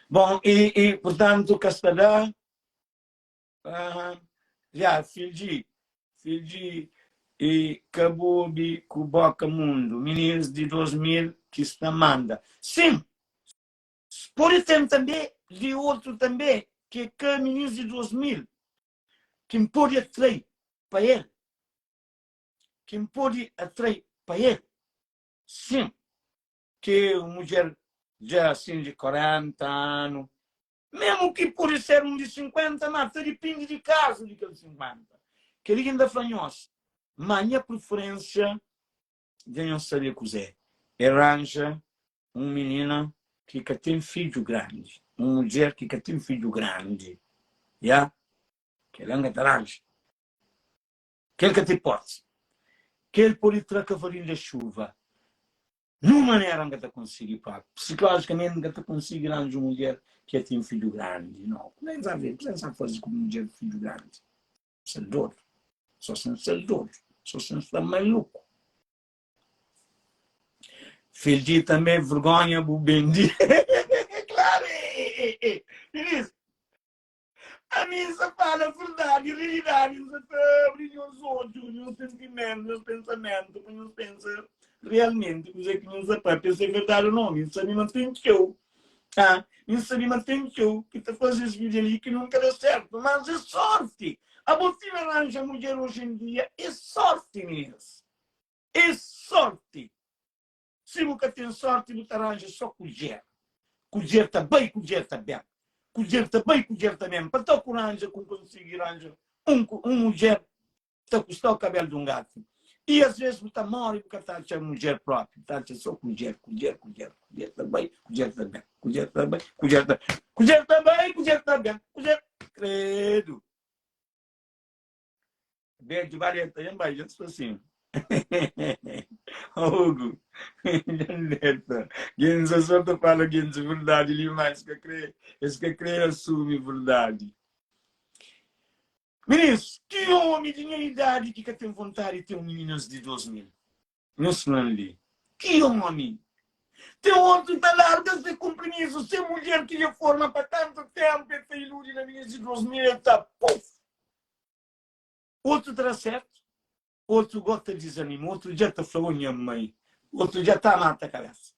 Bom, e, e portanto, Castelã, ah, já, filho filho e Cabubi, Cuboca Mundo, meninos de 2000 que está manda. Sim, pode ter também de outro também, que é que meninos de 2000, que pode atrair para ele. Que pode atrair para ele. Sim, que mulher já assim de 40 anos, mesmo que pode ser um de 50, mas depende de caso de aquele 50. Que ele ainda fanhos. Mas minha preferência de não saber cozer. Arranja um menina que que tem filho grande. Uma mulher que que tem filho grande. Yeah? Que ela não arranja. Que ele que tem posse. Que ele pode trazer cavalinho da chuva. Numa maneira não te conseguir, pá. Psicologicamente não te conseguir arranjar uma mulher que tem um filho grande. Não. Nem sabe, nem sabe fazer com uma mulher de filho grande. Ser doido. Só sem ser doido. Só sem estar maluco. Filho também vergonha, bubendi. claro, é, é, é. A mim só fala a verdade, a realidade, não se abre os olhos, os sentimentos, os pensamentos, não pensa realmente, coisa que não se pensa é verdade ou não, isso a mim não tem que eu. Ah, isso a mim não tem que eu, que te faz esse vídeo ali que nunca deu certo, mas é sorte. Abo ti aranja mudjer oji en dia é sorti mininas. É sorti. Si bu ka ten sorti bu ta ranja so kudjer. Kudjer ta bai, kudjer ta ben. Kudjer ta bai, kudjer ta ben. Pa ta ku ranja ku konsigi ranja un un mudjer ta kustau kabel di un gatu. I as ves bu ta mori bu ka ta atxa mudjer propi, bu ta atxa so kudjer, kudjer, kudjer, kudjer ta bai, kudjer ta ben, kudjer ta bai, kudjer ta, kudjer ta bai, kudjer ta ben, kudjer, credo. Bedju bareta, dja N bai, dja N sta sin. Hugo, dja N deta. Gentis é só ta fala gentis verdadi li, ma es ka kre, es ka kre asumi verdadi. Minis, ki omi di nha idadi ki ka ten vontadi di ten un mininas di 2000? Nhos fla-m li, ki omi? Ten otu ta larga se kunprimisu, se mudjer ki dja forma pa tantu tenpu, el ta iludi na mininas di 2000, el ta puf! Otu ta da sertu, otu go ta dizanima, otu dja ta fla, oh nha mai, otu dja ta mata kabesa.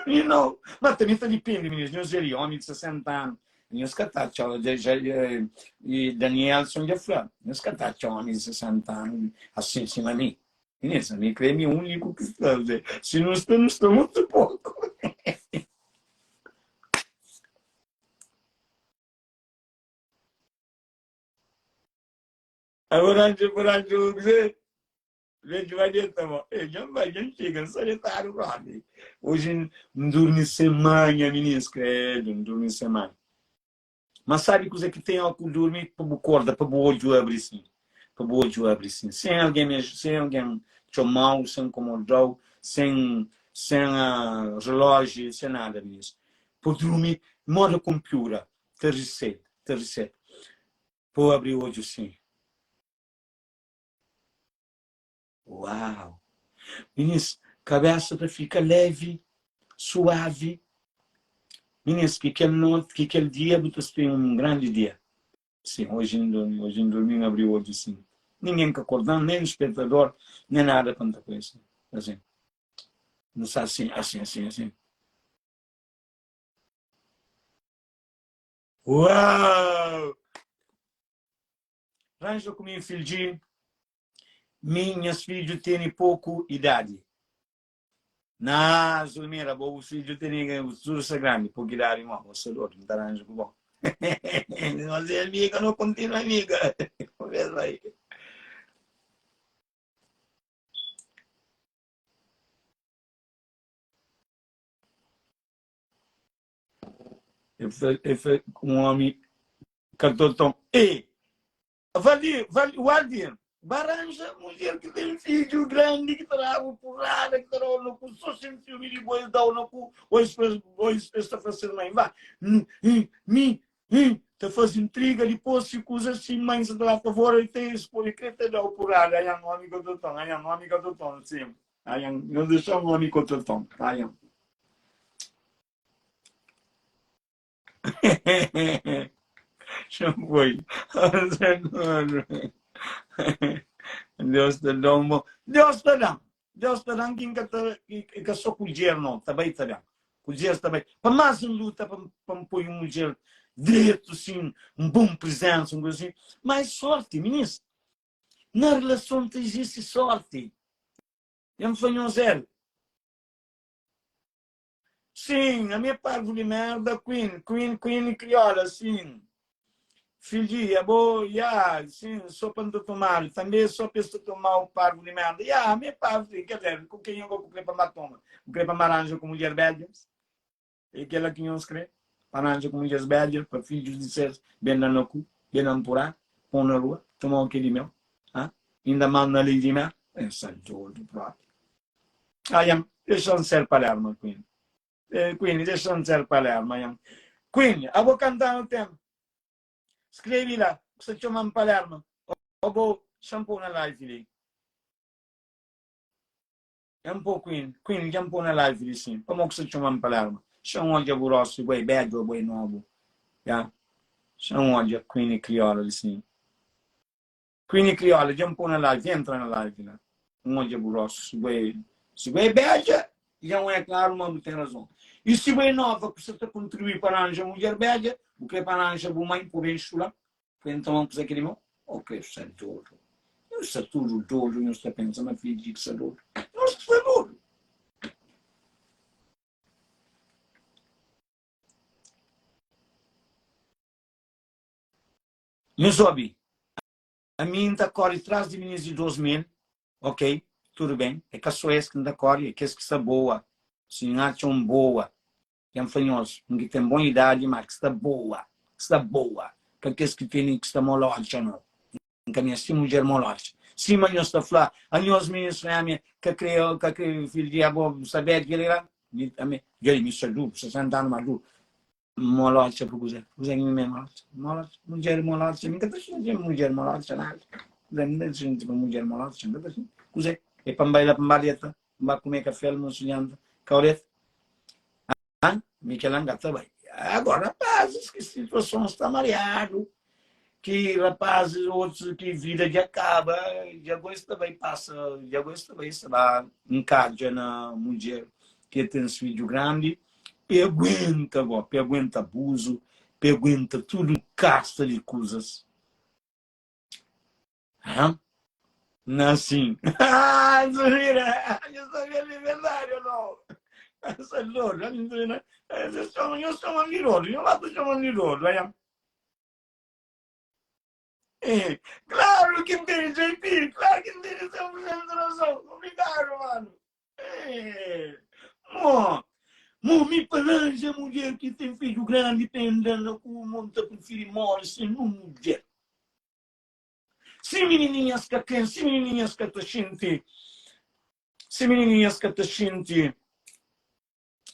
You know, ma tanbe ta dipende, minis, nhos dja li, omi di 60 anu, nhos ka ta atxa, dja, dja, e Danielson dja fla, nhos ka ta atxa omi di 60 anu asin sima mi. Minis, ami kre mi uniku ki sta, si nu sta, nu sta mutu poku. Agora, por anjo, Gente vai deitar, bom. Eu já vai, já chega, não sou deitado, brother. Hoje não dormi sem manhã, meninos, credo, não dormi sem manhã. Mas sabe coisa que tem ao que dormir para bu corda, para bu olho abrir sim. Para bu olho abrir sim. Sem alguém me, sem alguém chamar, sem incomodar, sem sem uh, relógio, sem nada, meninos. Para dormir, moda computer, ta reset, ta reset. Para abrir o olho sim. Uau! Minis, kabesa ta fika levi, suavi. Minis, ki kel noti, ki kel dia bu ta spia un grandi dia. Sim, oji N durmi, oji N durmi, N abri odju sin. Ningen ka korda-m, nen despertador, nen nada pa N ta poi asin, asin. N sta asin, asin, asin, asin. Uau! Ranja ku mi fildji, mi nhas fidju tene poku idadi. Na, Zulmira, bo bu fidju tene tudu sta grandi, poku idadi mo, bo sta dodu, N ta ranja ku bo. Nos é amiga, no kontinua amiga. Konversa aí. Um homem cartão. E Valdir, Valdir, Waldir, baranja mulher que tem filho grande que terá porrada, que terá no cu, só sem filme de boi dá no cu, hoje hoje está fazendo mãe, vá, mi, tá faz intriga, depois se coisa assim, mãe se dá favor, e tem isso, por que te dá porrada, aí um homem que eu tô, aí um homem que eu tô, sim, aí não deixa um homem que eu tô, aí Já foi. Deus ta da un bom. Deus ta da. Deus ta da quem ka ta ka só colher não, ta bai ta da. Colher ta bai. Pa mais um luta pa pa me pôr um mulher direto assim, um bom presença, um coisa assim. Mas sorte, meninos. Na relação te existe sorte. Eu me falei um zero. Sim, ami é parvo di merda, Queen, Queen, Queen kriola, sim. Fidji, abo, ya, sim, so pa nta tomadu, tambe so pa es ta tomau parvo di merda, ya, ami é parvo, sim, quer dizer, ku kenha go ku kre pa ma toma? Bu kre pa ma ranja ku mulher bedjas? É kela ki nhos kre? Pa ranja ku mulheres bedjas, pa fidjus di ses ben da na ku, ben na mpurá, pon na rua, tomau ke di meu, ha? Inda mas na lei di mel? Essa dodu propi. Ayan, dexa-m ser Palerma, Queen. Eh, Queen, dexa-m ser Palerma, ayan. Queen, abo kanta no tem. Skrebe la, ku sa txoma-m Palerma. Ó bo, xa-m pô na live li. Dja-m pô, Queen. Queen, dja-m pô na live li, sim. Pamó ku sa txoma-m Palerma? Xa-m odja bu rostu, bo é bedju ô bo é nobu? Ya. Xa-m odja Queen Kriola li, sim. Queenie Criola dja-m pô na live, entra na live la N odja bu rostu Si bu é si bu é bedja dja un é klaru ma bu ten razon I si bu é nova ku sa ta kontribui pa ranja mudjer bedja Bu kre pa ranja bu mãe pa bu ben xula? Poi N toma un kuza ki di meu? Oh kre sta dodu. Nhos sta tudu dodu, nhos ta pensa ma fidji ki sta dodu. Nhos ki sta dodu. Nhos obi, ami N ta kori tras di minis di 2000, ok, tudu ben, é ka so es ki N ta kori, é kes ki sta boa. Si N atxa un boa, Dja N fla nhos, un ki ten bon idadi, má ki sta boa, ki sta boa, ka kes ki tene ki sta molotxa, nau. N ka meste mudjer molotxa. Sima nhos ta fla, anhos minis fémia ka kre, ka kre fidju di abo sta bedju, kel-li la, mi tanbe, dja li mi sta duru, 60 anu más duru. Molotxa pa kuzê? Kuzê ki mi me molotxa? Molotxa, mudjer molotxa, mi ka ta xinti mudjer molotxa nada. Kuzê, mi ka ta xinti pa mudjer molotxa, mi ka ta xinti. Kuzê? É pa N bai la pa N ba deta? N ba kume kafé, almosu, janta, kauleta. Ah, mi kel-la N ka ta bai. Agora, rapazis, ki situason sta mariadu, ki rapazis otus ki vida dja kaba, dja go es ta bai pasa, dja go es ta bai, es ta ba nkadja na mudjer ki ten fidju grandi, pa e aguenta go, pa e aguenta abuzu, pa e aguenta tudu kasta di kuzas. Hã? Não, sim. Ah, Zumira, eu sabia de verdade ou não? Essa dor, eu chamo, eu chamo de dor, eu lá chamo de dor, olha. É, claro que tem JP, claro que tem 100% de razão. Obrigado, mano. É, mo, mo, me paranja mulher que tem filho grande, tem andando com o mundo, prefere morrer sem uma mulher. Si minininhas ka ten, si minininhas ka ta xinti, si minininhas ka ta xinti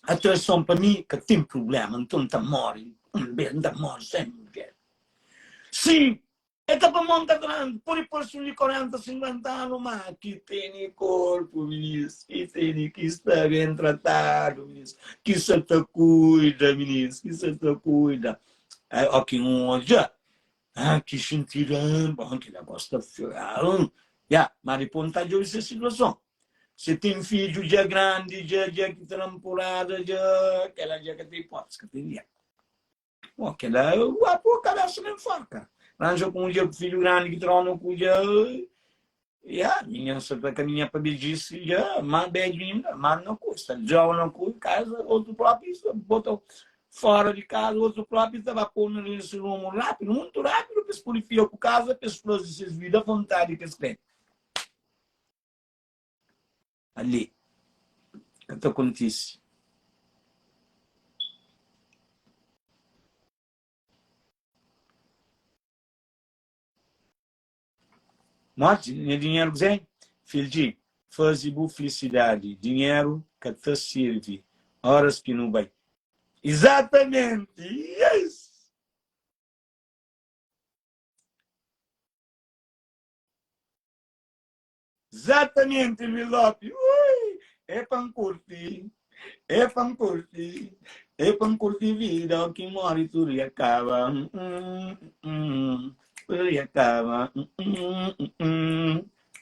atrason pa mi, ka ten prubléma, nton N ta móre un bês, N ta móre sen mudjer. Si é ka pamodi N ka ta pode parse un di 40, 50 anu, má ki tene korpu, minis, ki tene, ki sta ben tratadu, minis, ki sa ta kuida, minis, ki sa ta kuida. Óki N odja Ah, ki xintidu, ah, bon, kel-la gosta, ah, ya, má dipôs N ta djobe se situason. Se ten fidju dja grandi, dja, dja ki ta namporada, dja, kel-la dja ka ten hipótese, ka ten dia. Bon, kel-la, ba pô kabésa na forka. Ranja ku mudjer ku fidju grandi ki trona ku dja, Ya, minha sa ta kaminha pa bedjisi dja, má bedju inda, má na ku, sta djau na ku kaza, otu propi sta bota fora di kaza, otu propi ta ba pô na nesse rumu rápidu, muntu rápidu pa es pode fia ku kaza, pa es faze ses vida vontadi ki es kre. Ali, ka ta kontise. Modi? Nha dinheru kuzê? Fildji, faze bu flisidadi, dinheru ka ta sirvi óras ki nu bai. Izatamenti! Yes! Izatamenti, Luiz Lopi! Ui! É pa N kurti, é pa N kurti, é pa N kurti vida, ó ki móre tudu ya kaba. Tudu ya kaba,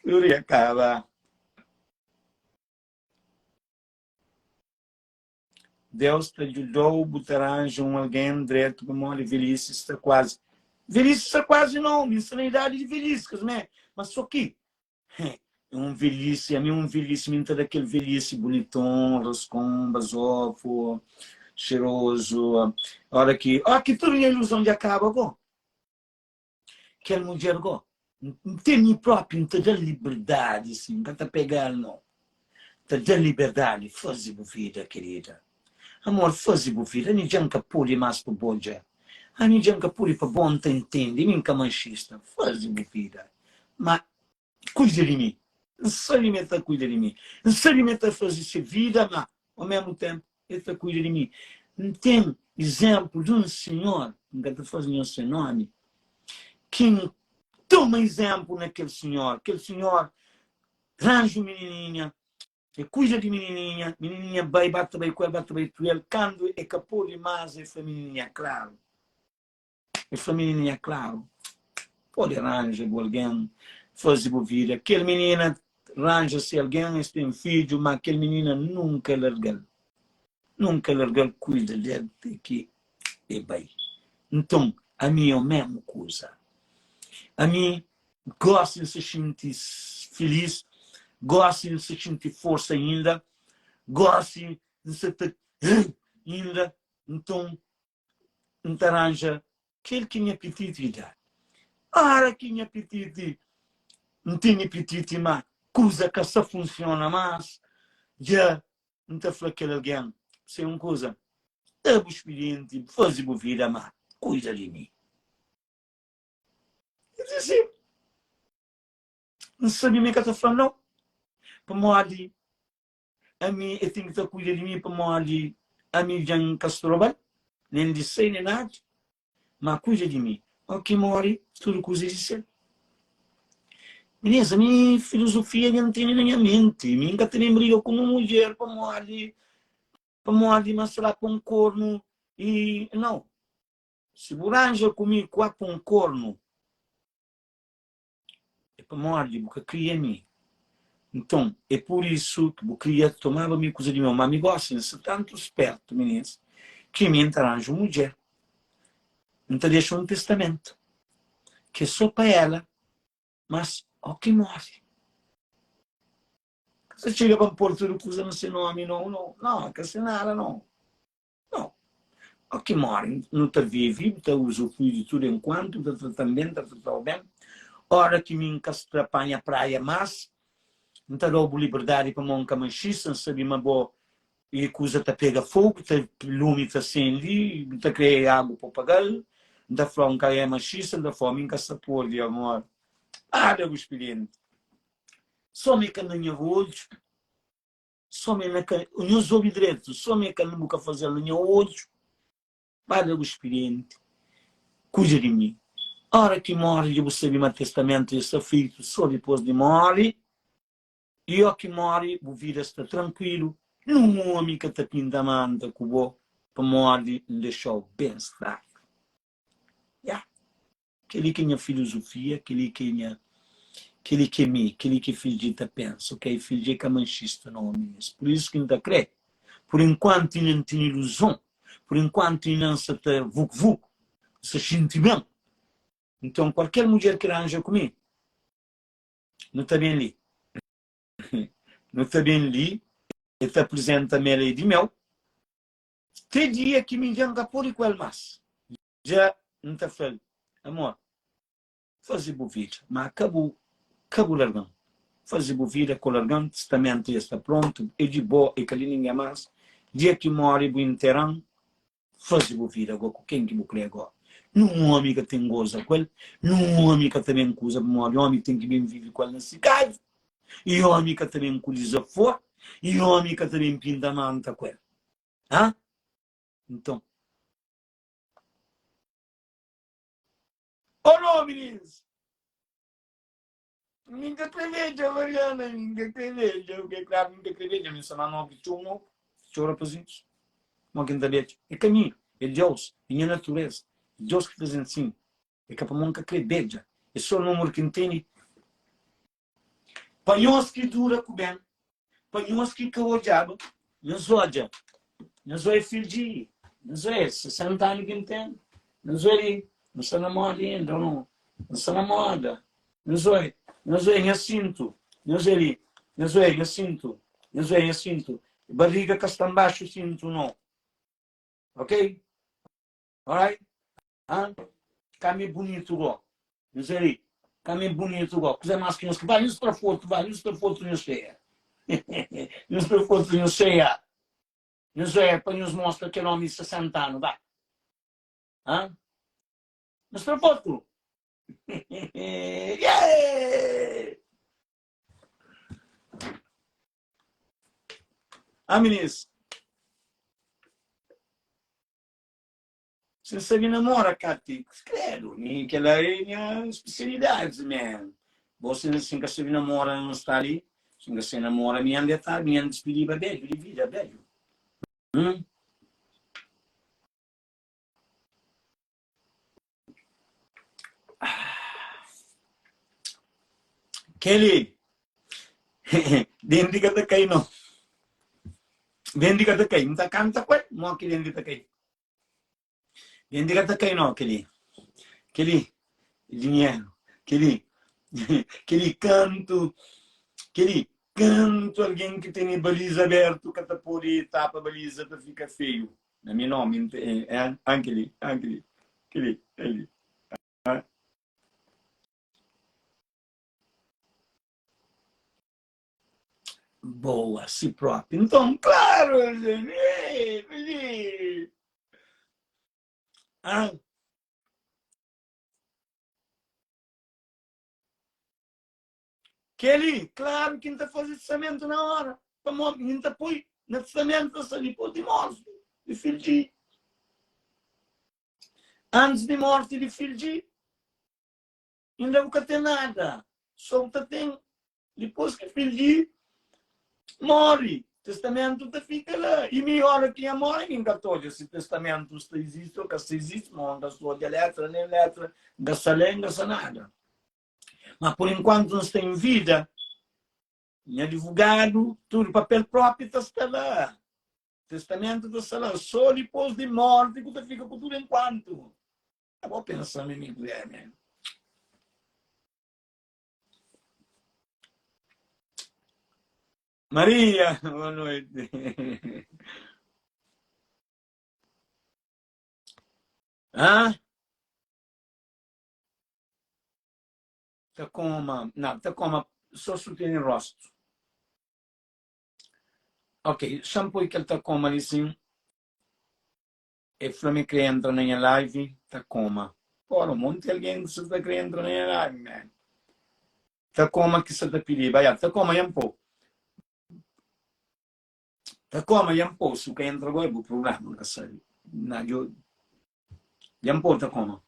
tudu ya kaba. Deus ta djudou bu ta ranja um alguém dreto pamodi velhice sta quase velhice sta quase não mi sta na idade de velhice kas mé mas só ki é um velhice ami um velhice mi nta da kel velhice boniton rascon basofo cheiroso ora ki ó ki tudo nha ilusão dja acaba go Kel mudjer go, N ten mi propi, N ta da-l liberdadi, sin, N ka ta pega-l no. N ta da-l liberdadi, faze bu vida, kerida. Amor, faze bu vida, ami dja N ka pode mas pa bo dja. Ami dja N ka pode pa bo, N ta intende, mi N ka manxista, faze bu vida. Ma kuida di mi. N sabe ma el ta kuida di mi. N sabe ma el ta faze se vida, ma o mesmu tenpu el ta kuida di mi. N ten izénplu di un sinhor, N ka ta faze nhos se nómi, ki N toma izénplu na kel sinhor. Kel sinhor ranja un minininha, el kuida di minininha, minininha bai, ba ta bai ku el, ba ta bai ku el. Kandu el ka pode más, el fla minininha, Klaru. El fla minininha, Klaru, pode ranja bu algen, faze bu vida. Kel minina ranja se algen, es ten fidju, má kel minina nunka larga-l. Nunka larga-l kuida del te ki e bai. Nton, ami é omésmu kuza. Ami gosi N sa xinti filis, gosi N sa xinti forsa inda, gosi N sa ta inda, nton N ta ranja kel ki nha pititi da. Ora ki nha pititi, N tene pititi ma kuza ka sa funsiona mas, dja N ta fla kel algen, Sen un kuza, da bu spidienti, faze bu vida ma kuida di mi. El diz si, N sabe ma el ka ta fla-m nau, pamodi ami el ten ki ta kuida di mi, pamodi ami dja N ka stroba-l, nen di sai nen nada, ma kuida di mi. Ó ki móre, tudu kuza é di sel. Minês, ami filozofia dja N tene na nha menti, mi N ka ta ben briga ku un mudjer pamodi pamodi ma sta la pa un kornu i nau. Si bu ranja ku mi kua pa un kornu, é pamodi bu ka kria mi. Nton, é pur isu ki bu kria tomaba mi kuza di meu. Má mi gósi, N sta tantu spertu, minins, ki mi N ta ranja un mudjer, N ta dexa un testamentu ki é sô pa ela, mas óki móre. Ka sa txiga pa N pôr tudu kuza na se nómi, nau, nau, nau, ka se nada, nau. Nau. Ó ki móre, nu ta vive, bu ta usufrui di tudu enkuantu, bu ta trata-m ben, N ta trata-u ben. Óra ki mi N ka sta panha praia más, N ta da-u bu liberdadi pamodi N ka manxista, N sabe ma bo e kuza ta pega fogu, ta lumi ta sendi, bu ta krê agu pa paga-l. N ta fla-u N ka é manxista, N ta fla-u mi N ka sta pode, amor. Nada bu spidienti. Sô mi ka na nha odju. Só mi na ka nhos obi dretu só mi ka bu ka fazel na nha odju ba da bu spirienti kuida di mi ora ki mori dja bu sabi ma testamentu dja sta feitu só dipos di mori i o ki mori bu vida sta trankuilu nun omi ka ta pinta manta ku bo pamodi n dexau ben stradu ya. Kel-li ki é nha filozofia, kel-li ki é nha, kel-li ki é mi, kel-li ki Fidji ta pensa, ok? Fidji é ka manxista nau, minis. Pur isu ki N ta krê, pur enkuantu inda N tene iluzon, pur enkuantu inda N sa ta vuk-vuk, N sa xinti ben, nton kualker mudjer ki ranja ku mi, nu ta ben li, nu ta ben li, el ta aprizenta ma el é di meu, te dia ki mi dja N ka pode ku el más. Dja N ta fla-l, Amor, faze bu vida, má ka bu ka bu larga-m. Faze bu vida, ka bu larga-m, testamentu dja sta prontu, é di bo, é ka di ningen más. Dia ki móre bu intera-m, faze bu vida gó ku ken ki bu krê gó. Nun ómi ka ten goza ku el, nun ómi ka ta ben kuza pamodi ómi ten ki ben vive ku el na si kaza, i ómi ka ta ben ku dizafor, i ómi ka ta ben pinta manta ku el. Ha? Nton. Olô, minis! Mi ka kre beja, Mariana, mi ka kre beja. O que é claro, mi ka kre beja. Mi sta na nobi txeu nobu, txeu rapazinhus. Mo ki N ta beja? É ka mi, é Deus, é nha natureza. É Deus ki faze-m sin. É ka pamodi N ka kre beja. É sô númeru ki N tene. Pa nhos ki dura ku ben, pa nhos ki ka odjaba, nhos odja. Nhos oia fil di, nhos oia 60 anu ki N ten, nhos oia li, N sta na moda inda ou não? N sta na moda. Nhos oia, nhos oia nha sintu, nhos oia li, nhos oia nha sintu, nhos oia nha sintu. Barriga ka sta nbaxu sintu não. Ok? Alright? Hã? Kami é bunitu go. Nhos é li. Kami é bunitu go. Kuzé más ki nhos kre? Vai, nhos tra fotu, vai, nhos tra fotu nhos xeia. Nhos tra fotu nhos xeia. Nhos é pa nhos mostra kel omi di 60 anu, vai. Hã? Nhos tra fotu. Yeah! Ah, minis. Si N sabe namora Kati, credo, mi kela é nha spesialidade man. Bo si N ka sabe namora N sta li, si N ka sabe namora mi N detadu, mi N dispidiba bedju di vida, bedju. Hum. Keli, denti ka ta kai no. Denti ka ta kai, N ta kanta ku el, mo ki denti ta kai. Denti ka ta kai no, keli. Keli, dinheru. Kel-li, kel-li kantu, kel-li kantu algen ki tene baliza abertu ka ta pode tapa baliza ta fika feiu. Na mi nomi, N ta, eh, an kel-li, an kel-li, kel-li, kel-li. Ah. Boa, si propi. Nton, klaru, ei, ah. Kel-li, klaru ki N ta faze testamentu na óra, pamodi N ta poi na testamentu ta sta dipôs di mórti di Fidji. Antis di mórti di Fidji, inda bu ka ten nada, sô bu ta ten dipôs ki Fidji móre. Testamentu ta fika la. I mi, óra ki N móre, mi N ka ta odja si testamentu sta izisti ô ka sta izisti, pamodi N ka sta odja létra nen létra, N ka sta lé, N ka sta nada. Ma por enkuantu N sta en vida, nha advogadu, tudu papel propi ta sta la. Testamentu ta sta la. So dipos di morti ku ta fika ku tudu enkuantu. Bo pensa mi mi kre mi. Maria, boa noite. Hã? Ta koma, não, ta koma só su tene rosto. Ok, xa-m poi kel ta koma li sim. E fla ma e kre entra na nha live, ta koma. Pora, un monti algen ki sa ta kre entra na nha live, man. Ta koma ki sa ta pidiba, ya, ta koma ya-m pô. Ta koma ya-m pô, si bu ka entra go é bu prublema, N ka sabe. Na, djo, ya-m pô ta koma.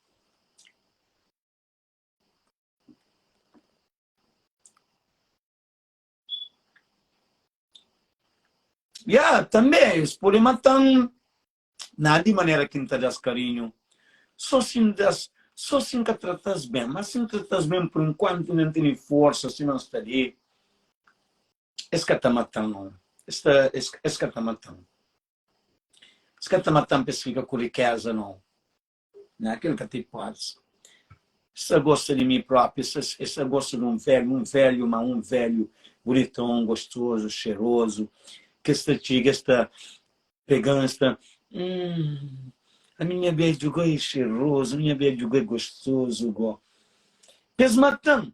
Ya, tanbe es pode mata-m na di manera ki N ta da-s karinhu. Sô si N da-s, sô si N ka trata-s ben. Má si N trata-s ben pur enkuantu N tene forsa sima N sta li, es ka ta mata-m nau. Es ta, es, es ka ta mata-m. Es ka ta mata-m pa es fika ku rikéza nau. Na kel ka ten hipótese. Es ta gosta di mi propi, es ta gosta di un velhu, un velhu, ma un velhu buniton, gostozu, xerozu, ki es ta txiga, es ta pega-m, es ta, Hum, ami nha bedju go é xerozu, nha bedju go é gostozu go. Pa es mata-m.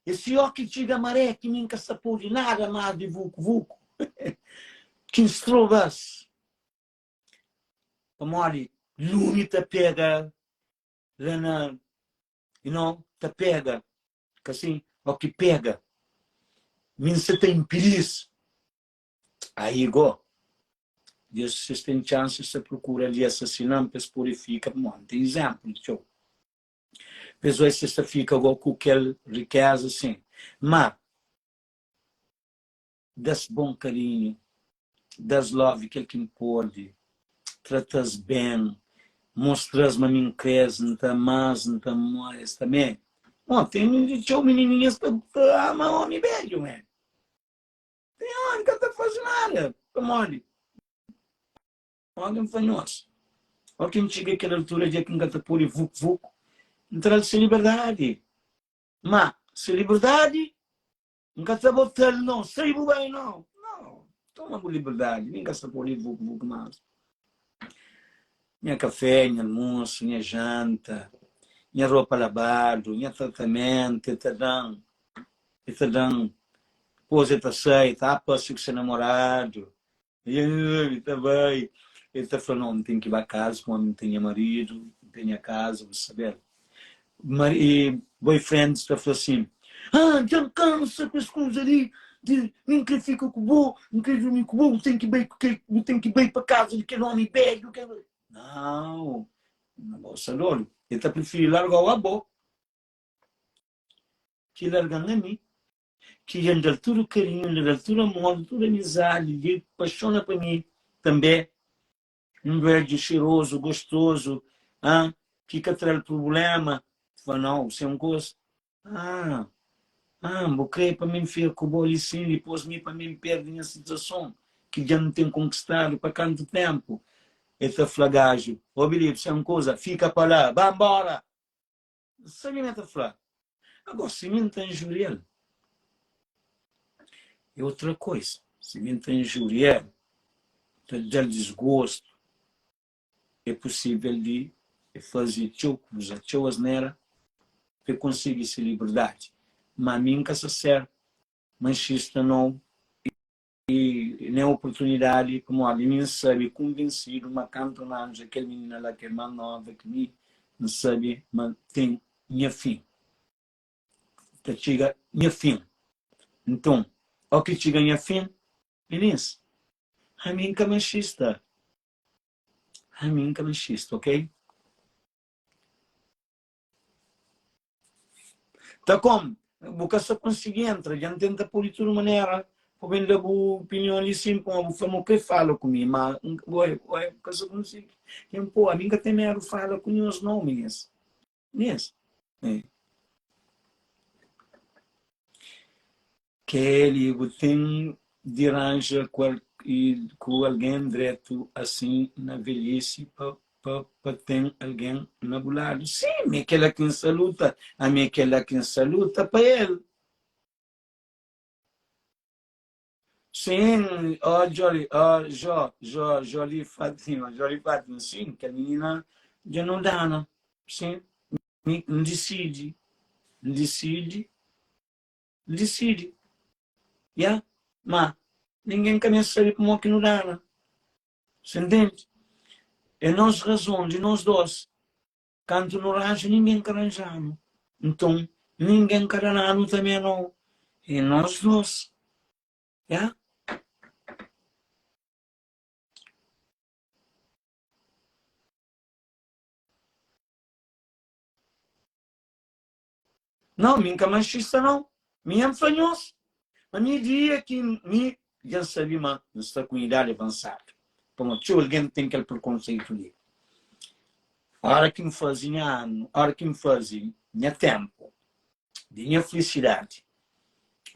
Esse ó ki txiga maré ki mi N ka sta pode nada más di vuku-vuku, ki N stroba-s. Pamodi lumi ta pega la na, you know, ta pega, ka si? Ó ki pega, mi N sa ta inpidi-s. Aí go, Deus si es ten txansi es ta prokura li asasina-m pa es pode fika, pamodi N ten izénplu txeu. Pa es oi si es ta fika go ku kel rikeza sin. Ma. Da-s bon karinhu, da-s love kel ki N pode, trata-s ben, mostra-s ma mi N kre-s, N ta ama-s, N ta ama-s tanbe. Bon, ten txeu minininhas ta ama omi bedju, man. Ten omi ka ta faze nada, pamodi? Omi N fla, Nhos, óki N txiga kel altura dja ki N ka ta pode vuk-vuk, N tra-l se liberdadi. Ma se liberdadi N ka ta bota-l no, sai bu bai no. No, toma bu liberdadi, mi N ka sta pode vuk-vuk mas. Nha kafé, nha almosu, nha janta, nha ropa labadu, nha tratamentu, e ta da-m, e ta da-m. Dipôs e ta sai, e ta parse ku se namoradu, e ta bai, e ta fla, no, N ten ki ba kaza, pamodi N ten nha maridu, N ten nha kaza, bu sabe. E boyfriends ta fla assim, ah, dja N kansa ku es kuza li di mi N kre fika ku bo, N kre durmi ku bo, bu ten ki bai ku kel, bu ten ki bai pa kaza di kel omi bedju, kel. Nau, na bo sta dodu. El ta prifiri larga-u abo ki larga-m ami, ki dja N da-l tudu karinhu, N da-l tudu amor, tudu amizadi, dja el paxona pa mi tanbe. Un bedju xerozu, gostozu, ah, ki ka tra-l prubléma. Fla, nau, se un kos, ah, ah, bu krê pa mi N fika ku bo li sin, dipôs mi pa mi N perde nha situason ki dja N ten konkistadu pa kantu ténpu? El ta fla gaju, obi li, se un koza, fika pa la, ba nbóra! N sabe ma el ta fla. Agó, si mi N ta injuria-l, é otra koisa. Si mi N ta injuria-l, N ta da-l disgostu, é pusível di el faze txeu kuza, txeu asnera, pa el konsigi se liberdadi. Má mi N ka sa ser manxista nau i nen oportunidadi, pamodi mi N sabe konvensidu ma kantu N ranja kel minina la ki é más nova ki mi, N sabe ma ten nha fin. Ta txiga nha fin. Nton, óki txiga nha fin, minis, ami N ka manxista. Ami N ka manxista, ok? Ta kom, bu ka sta konsigi entra, dja N tenta pô di tudu manera pa ben da bu opinion li sin, pamodi bu fla ma bu krê fala ku mi, ma oi, oi, bu ka sta konsigi. Dja N pô, ami N ka ten medu fala ku nhos nau, minhas. Minhas. É. Kelly, bu ten di ranja ku algen dretu asin na velhisi pa pa ten algen na bu ladu. Sin, mi é kela ki N sta luta, ami é kela ki N sta luta pa el. Sin, oh Joli, oh Jo, Jo, Joli Fatima, Joli Fatima, sin, kel minina dja nu dana, sin, mi N disidi, N disidi. N disidi, ya, ma ningen ka meste sabe pamodi ki nu dana. Sa ntende? É nos razon di nos dos. Kantu nu ranja, ningen ka ranja-nu. Nton, ningen ka dana-nu tanbe, nau. É nos dos, ya. Nau, mi N ka manxista nau. Mi N fla nhos ma mi dia ki mi dja N sabe ma N sta ku un idadi avansadu, pamodi txeu algen ten kel prekonseitu li. Ora ki N faze nha anu, ora ki N faze nha tenpu di nha filisidadi,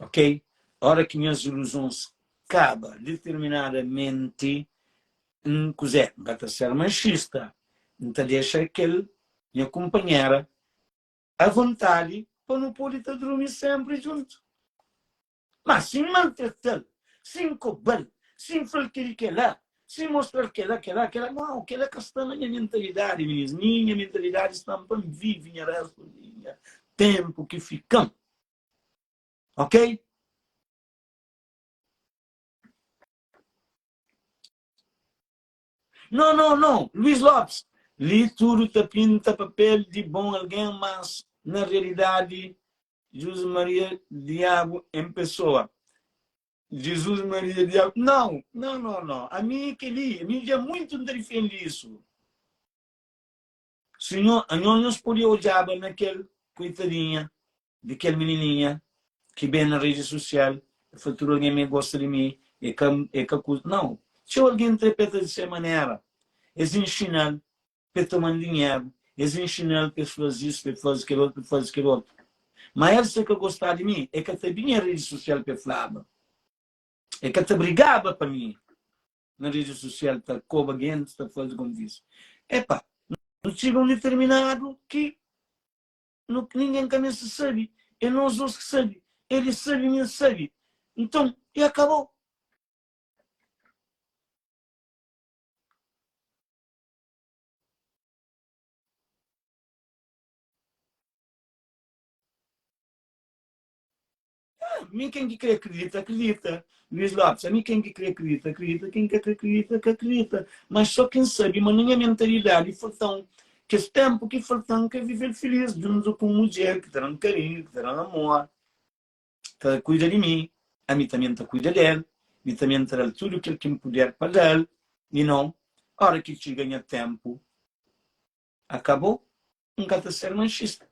ok, ora ki nhas iluzons kaba determinadamenti, N kuzê? N ka ta ser manxista, N ta dexa kel nha kunpanhera Avontadi pa nu pode ta durmi sénpri djuntu. Má si N maltrata-l, si N koba-l, si N fla-l kel-li, kel-la, si N mostra-l kel-la, kel-la, kel-la, nau, kel-la ka sta na nha mentalidadi, minis. Mi, nha mentalidadi sta pa N vive nha réstu di nha ténpu ki fika-m. Ok? No, no, no, Luis Lopes, li tudu ta pinta papel di bon algen, mas na realidadi Jesus Maria Diabu en pesoa. Jesus Maria Diabu, nau, no, no, no, ami keli, ami dja muitu nta difendi isu. Sinhor, anho nhos podia odjaba na kel koitadinha di kel minininha ki ben na redi sosial e fla tudu algen ma e gosta di mi, e ka e ka ku. Nau, txeu algen interpreta di se manera. Es inxina-l pa e toma-m dinheru, es inxina-l pa e faze isu, pa e faze kel otu, pa e faze kel otu. Ma el si e ka gosta di mi, e ka ta binha redi sosial pa e flaba. E ka ta brigaba pa mi na redi sosial ta koba gentis, ta faze kontise. Epa, nu txiga un diterminadu ki Nu, ningen ka meste sabe, é nos dos ki sabe, el e sabe, mi N sabe. Nton, e akabou. Mi ken ki kre akredita, akredita. Luís Lopes, Ami ken ki kre akredita, akredita, ken ka kre akredita, ka akredita. Mas só ken sabe ma na nha mentalidadi falta-m kes tenpu ki falta-m ka vive-l filis djuntu ku un mudjer ki ta da-m karinhu, ki ta da-m amor, ta kuida di mi, ami tanbe N ta kuida del, mi tanbe N ta da-l tudu kel ki N puder pa da-l, you know. Ora ki txiga nha tenpu, akabou, N ka ta ser manxista.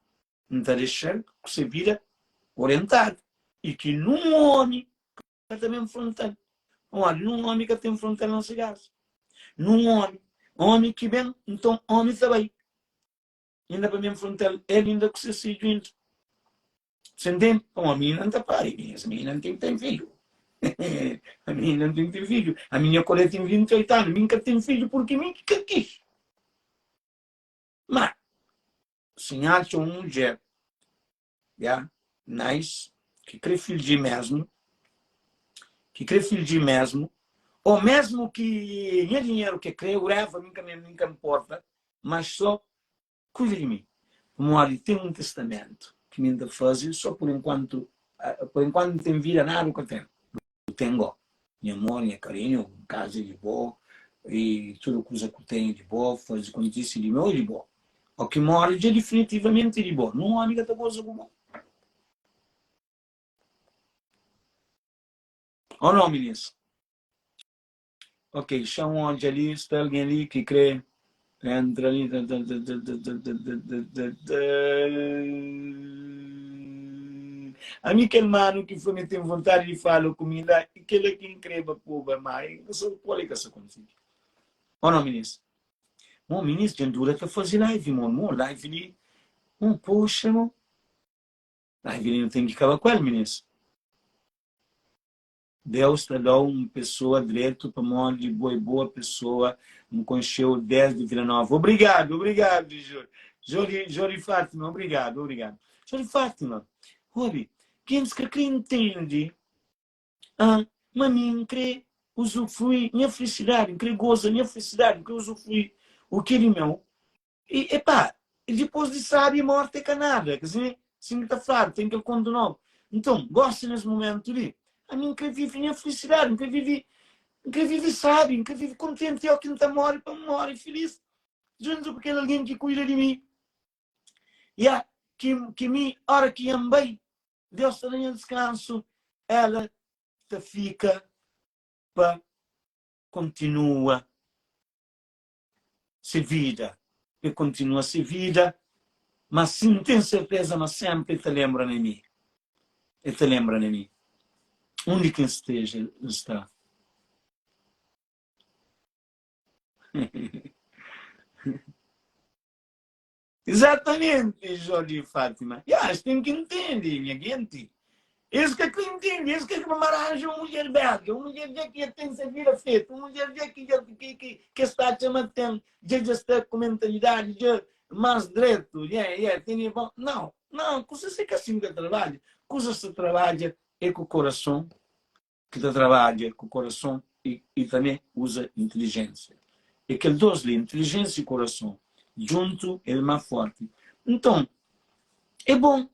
N ta dexa-l ku se vida orientadu i ki nun omi ka ta ben fronta-l. Pamodi nun omi ka ten fronta-l na se kaza. Nun omi. Omi ki ben, nton omi ta bai. Inda pa ben fronta-l, el inda ku ses fidju inda. Você ntende? Pamodi mi inda N ta pari, mi inda N ten ki ten fidju. Ami inda N ten ki ten fidju. Ami nha kolé ten 28 anu, mi N ka ten fidju purki mi ki ka kis. Má. Si N atxa un mudjer, ya, nice, ki kre fidji mesmu, ki kre fidji mesmu, ou mesmu ki nha dinheru ke kre, whatever, mi ka mi ka nporta, mas so kuida di mi. Pamodi ten un testamentu ki mi N ta faze so por enkuantu, por enkuantu N ten vida nada ka ten. Bu ten go nha amor, nha karinhu, kaza é di bo i tudu kuza ku ten é di bo, faze kontise di meu é di bo. O ki more dja difinitivamenti é di bo. Nun omi ka ta goza ku bo. O no, minis? Ok, xa-m odja li, sta algen li ki kre entra li. Ami kel manu ki fla ma el ten vontadi di fala ku mi la, i kel-la ki N kreba poba, má N ka sabe kual é ka sa konsigi. Ó no, minis. Mo, minis, dja N dura ta faze live, mo. Mo, live li, mo, poxa, mo. Live li nu ten ki kaba ku el, minis. Deus ta dau un pessoa dretu pamodi bo é boa pessoa N konxeu desdi Vila Nova obrigado obrigado Jori Jori Fátima obrigado obrigado Jori Fátima obi gentis ka kre intendi ah ma mi N kre usufrui nha felicidade N kre goza nha felicidade N kre usufrui o ki é di meu E, epá, dipôs di sábi morti é ka nada, ka si? Sin ki ta fladu, ten kel kontu nobu. Nton, gosi nes mumentu li, ami N kre vive nha filisidadi, N kre vive, N kre vive sábi, N kre vive kontenti, óki N ta móre, pa N móre filis djuntu ku kel algen ki kuida di mi. Ya, ki, ki mi, óra ki N bai, Deus ta da nha diskansu, ela ta fika pa kontinua. se vida pe kontinua se vida ma si N ten serteza ma senpri el ta lenbra na mi el ta lenbra na mi undi ki N steja N sta Exatamente Jorge Fátima Ya, es ten ki ntende nha genti Es ka kre ntende, es ka kre maranja un mudjer belga, un mudjer dja ki dja ten se vida fetu, un mudjer dja ki dja ki ki ki es ta atxa ma ten dja dja sta ku mentalidadi dja mas dretu, yeah, yeah, tene bon. Nau, nau, kusas é ka asin ki ta trabadja. Kusas ta trabadja é ku korason. ki ta trabadja ku korason i, i tanbê uza intilijénsia. É kel dôs li, intilijénsia i korason, djuntu el é más fórti. Nton, é bon.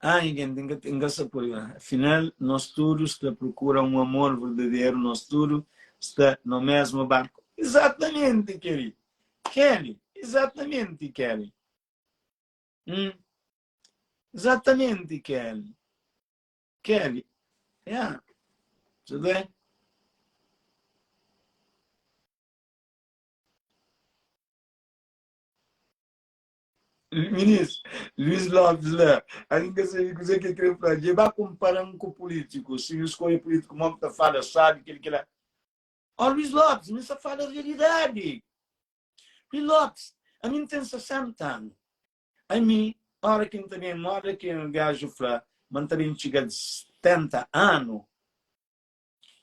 Ai, gente, N ka sa poi. Afinal, nos tudu sta prokura un amor verdaderu, nos tudu sta no mesmu barku. Izatamenti, Kelly. Kelly, izatamenti, Kelly. Hum. Izatamenti, Kelly. Kelly, yeah. Tudo bem? Minis, Luís Lopes la, algin ka sabe kuzê ki el kre fla. Dje ba kunpara-m ku pulítiku. Si nu skodje pulítiku, mo ki ta fala sabi kel ki la. Ó Luís Lopes, mi sa fala realidadi. Luís Lopes, ami N ten 60 anu. Ami, ora ki N ta ben, moda ki un gaju fla ma N ta ben txiga di 70 anu,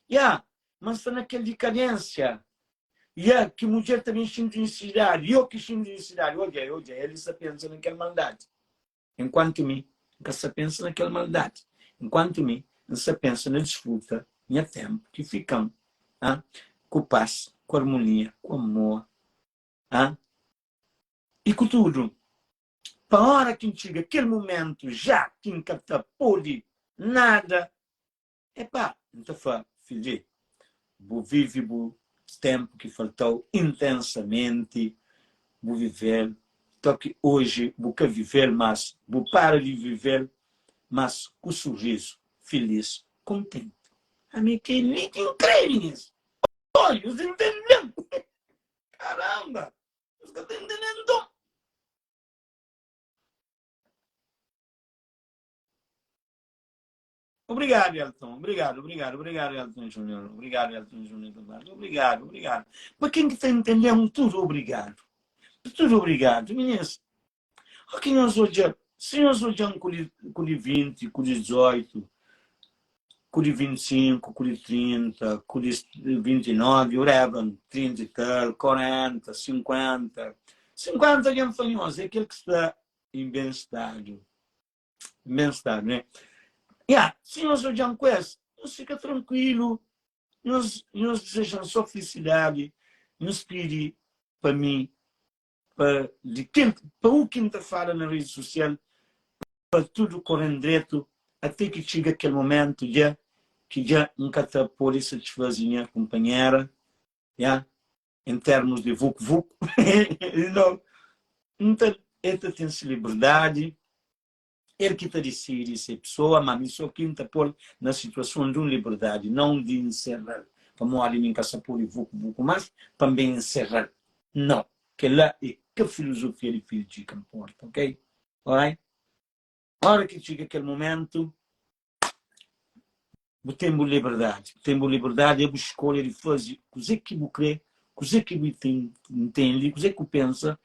ya, ma N sta na kel dikadénsia, ya, ki mudjer ta ben xinti nisisidadi, yo ki xinti nisisidadi, odja, odja, el sta pensa na kel maldadi, enkuantu mi, N ka sta pensa na kel maldadi, enkuantu mi, N sta pensa na disfruta nha ténpu ki fika-m, ha, ku pas, ku armonia, ku amor, ha. I ku tudu, pa ora ki N txiga kel mumentu ja ki N ka ta pode nada, epá, N ta fla, Fidji, bu vive bu tenpu ki falta-u intensamenti, bu vive-l, toki oji bu ka vive-l mas, bu para di vive-l, mas ku surrizu, filis, kontenti. Ami kel-li ki N kre, minis! Oi, nhos intende-m! Karamba! Nhos ka ta intende nton. Obrigado, Elton. Obrigado, obrigado, obrigado, Elton Júnior. Obrigado, Elton Júnior Tavares. Obrigado, obrigado. Pa ken ki ta intende-m, tudu obrigado. Tudu obrigado, meninas. Ó ki nhos odja, si nhos odja-m ku di, ku di 20, ku di 18, ku di 25, ku di 30, ku di 29, whatever, 30 i tal, 40, 50. 50 algen fla nhos é kel ki sta em ben stadu. Em ben stadu, né? Ya, si nhos odja-m ku es, nhos fika trankuilu, nhos, nhos dizeja-m só filisidadi, nhos pidi pa mi, pa di kel, pa u ki N ta fala na redi sosial, pa tudu kore-m dretu, ate ki txiga kel momentu dja ki dja N ka ta pode satisfaze nha kunpanhera, ya, em termos de vuku-vuku, you know, N ta, el ta ten se liberdadi, el ki ta disidi se pesoa, ma mi so ki N ta pô-l na situason di un liberdadi, nãu di nserra-l, pamodi mi N ka sa pode vuku-vuku más pa N ben nserra-l. Nãu, kel-la é ka filozofia di Fidji ka nporta, ok? Alright? Óra ki txiga kel momentu, Bu ten bu liberdadi. Bu ten bu liberdadi, é bu skolha di faze kuzê ki bu krê, kuzê ki bu ntende, kuzê ki bu pensa,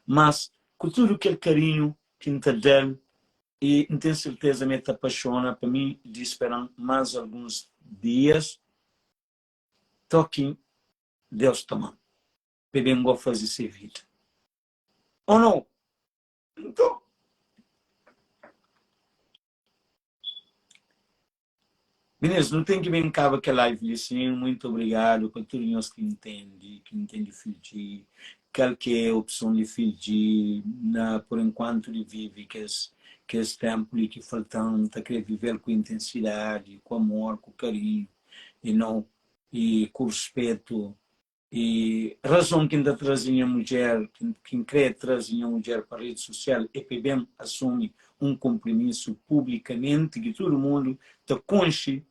mas ku tudu kel karinhu ki N ta da-l i N ten serteza ma el ta paxona pa mi di spera-m más alguns dias to ki Deus toma-m pa el ben go faze se vida. Ô nau? Nton. Minis, nu ten ki ben kaba kel live li sim. Muito obrigado pa tudu nhos ki intendi, ki intendi Fidji, kal ki é opson di Fidji na por enquanto di vivi kes kes tempu li ki faltan, ta kre vivel ku intensidadi, ku amor, ku karinhu you know, i ku ruspetu. I razon ki N ta traze nha mudjer, ki N krê traze nha mudjer pa redi sosial é pa e ben asumi un konprimisu publikamenti ki tudu mundu ta konxe,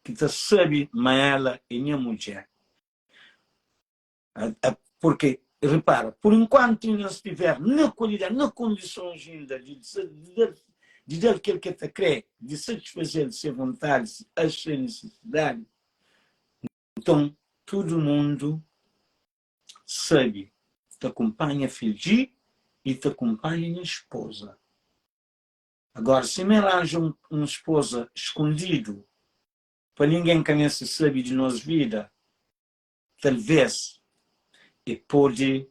ki ta sabe ma ela é nha mudjer. Purke, ripara, pur inkuantu N stiver na kualidadi, na kondisons inda di di da-l kel ki el ta krê, di satisfaze-l se vontadi, se nisisidadi, Nton, tudu mundu sabe ta kunpanha Fidji i ta kunpanha nha spoza. Agora, si mi ranja un spoza skundidu, pa ningen ka meste sabe di nos vida, talvês e pode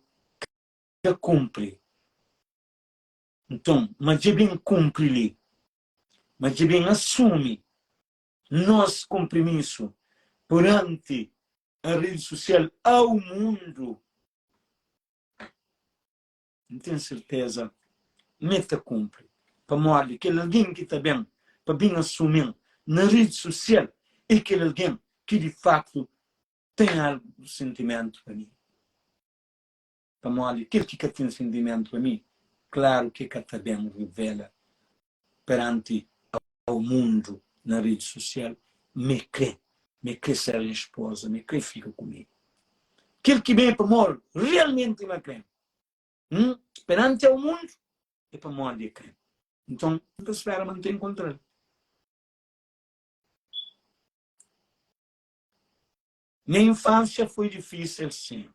ka kunpri. Nton, ma dja ben kunpri li, ma dja ben asumi Nos konprimisu peranti a redi susial au mundu, N ten serteza m'e ta kunpri, pamodi kel algen ki ta ben pa bin asumi-m na redi susial é kel algen ki di faktu ten algu sentimentu pa mi. Pamodi kel ki ka ten sentimentu pa mi, klaru ki e ka ta ben rivela peranti ao mundu na redi sosial m'e kre, m'e kre ser nha espoza, m'e kre fika ku mi. Kel ki ben é pamodi realmenti ma kre-m. Hum, peranti ao mundu é pamodi e kre-m. Nton, N ta spera ma N ta enkontra-l. Nha infánsia foi difísil, sin.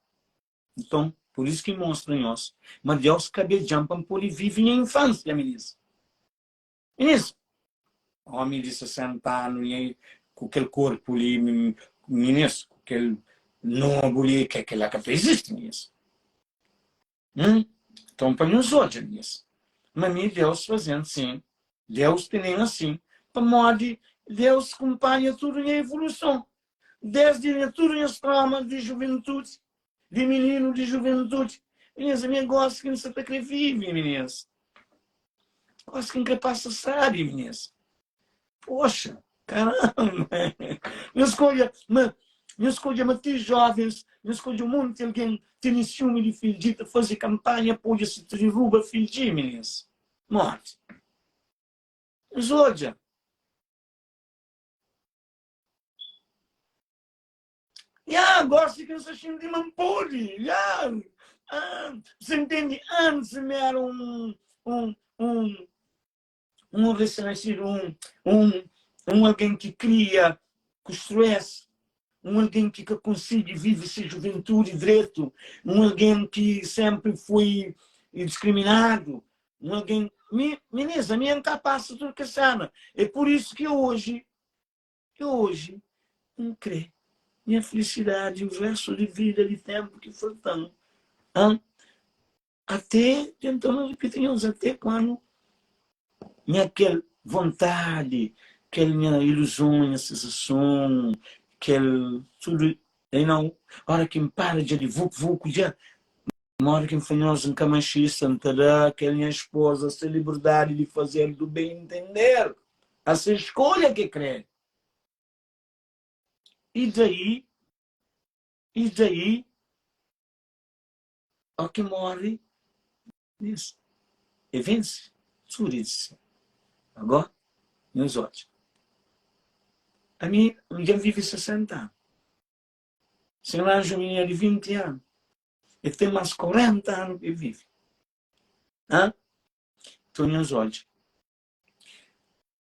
Nton, pur isu ki N mostra nhos ma Deus ka beja-m pa N pode vive nha infánsia, minis. Minis, ómi di 60 anu nha ku kel korpu li, minis, ku kel nobu li, ke kel-la ka ta izisti, minis. Hum, nton pa nhos odja, minis, ma mi Deus faze-m sin, Deus tene-m asin, pamodi Deus kunpanha tudu nha evoluson, desdi nha tudu nhas traumas di juventudi, di mininu di juventudi. Minis, ami é gosi ki N sa ta kre vive, minis. Gosi ki N kre pasa sabi, minis. Poxa, caramba! Nhos skodja ma nhos skodja ma ti jovens, nhos skodja un monti algen tene siumi di Fidji ta faze kampanha pa odja si ta diruba Fidji, minis. Modi? Nhos odja. Ya, gosi ki N sta xinti ma N pode. Ya, ah, você ntende? Antis mi era un, un, un un recém-nascido, un, un, un algen ki kria ku stress, un algen ki ka konsigi vive se juventudi dretu, un algen ki sempri foi diskriminadu, un algen... Mi, minis, ami N ka pasa tudu kes sena. É pur isu ki oji, ki oji N kre nha felisidadi, o restu di vida, di tempu ki falta-m. Até, tentando repetir nhos, até quando nha kel vontade, kel nha ilusão, nha sensação, kel tudo, you know, hora que N para dja di vuku vuku dja, ma hora que N fla nhos N ka machista, N ta da kel nha esposa se liberdade di fazer do bem entender, a se escolha que kre. E daí, e daí, Ó ki móre nes e vense tudu es. Agó, nhos odja. Ami, N dja N vive 60 anu. Si N ranja un minina di 20 anu, el ten más 40 anu pa el vive. Hã? Nton, nhos odja.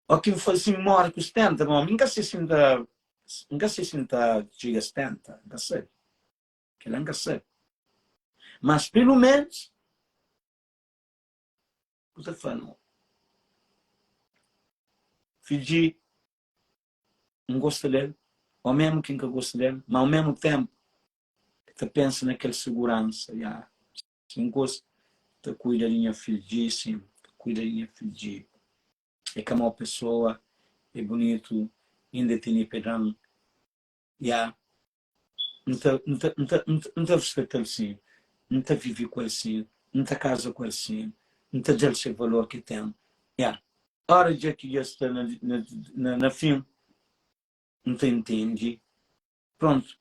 Ó ki N fla si N móre ku 70, bon, ami N ka se si N ta, N ka se si N ta txiga 70, N ka sabe. Kel-la N ka sabe. Mas pelu menus bu ta fla no. Fidji N gosta del, o memu ki N ka gosta del, ma au memu tempu ta pensa na kel seguransa, ya, si N gosta ta kuida di nha fidji, sim, ta kuida di nha fidji. E ka mau pesoa, e bunitu, inda e tene pedan, ya. N ta, N ta, N ta, N ta ruspeta-l sin, N ta vive ku el sin, N ta kaza ku el sin, N ta da-l se valor ki ten. Ya. Ora dja ki dja sta na, na, na, na fin, N ta intende. Prontu.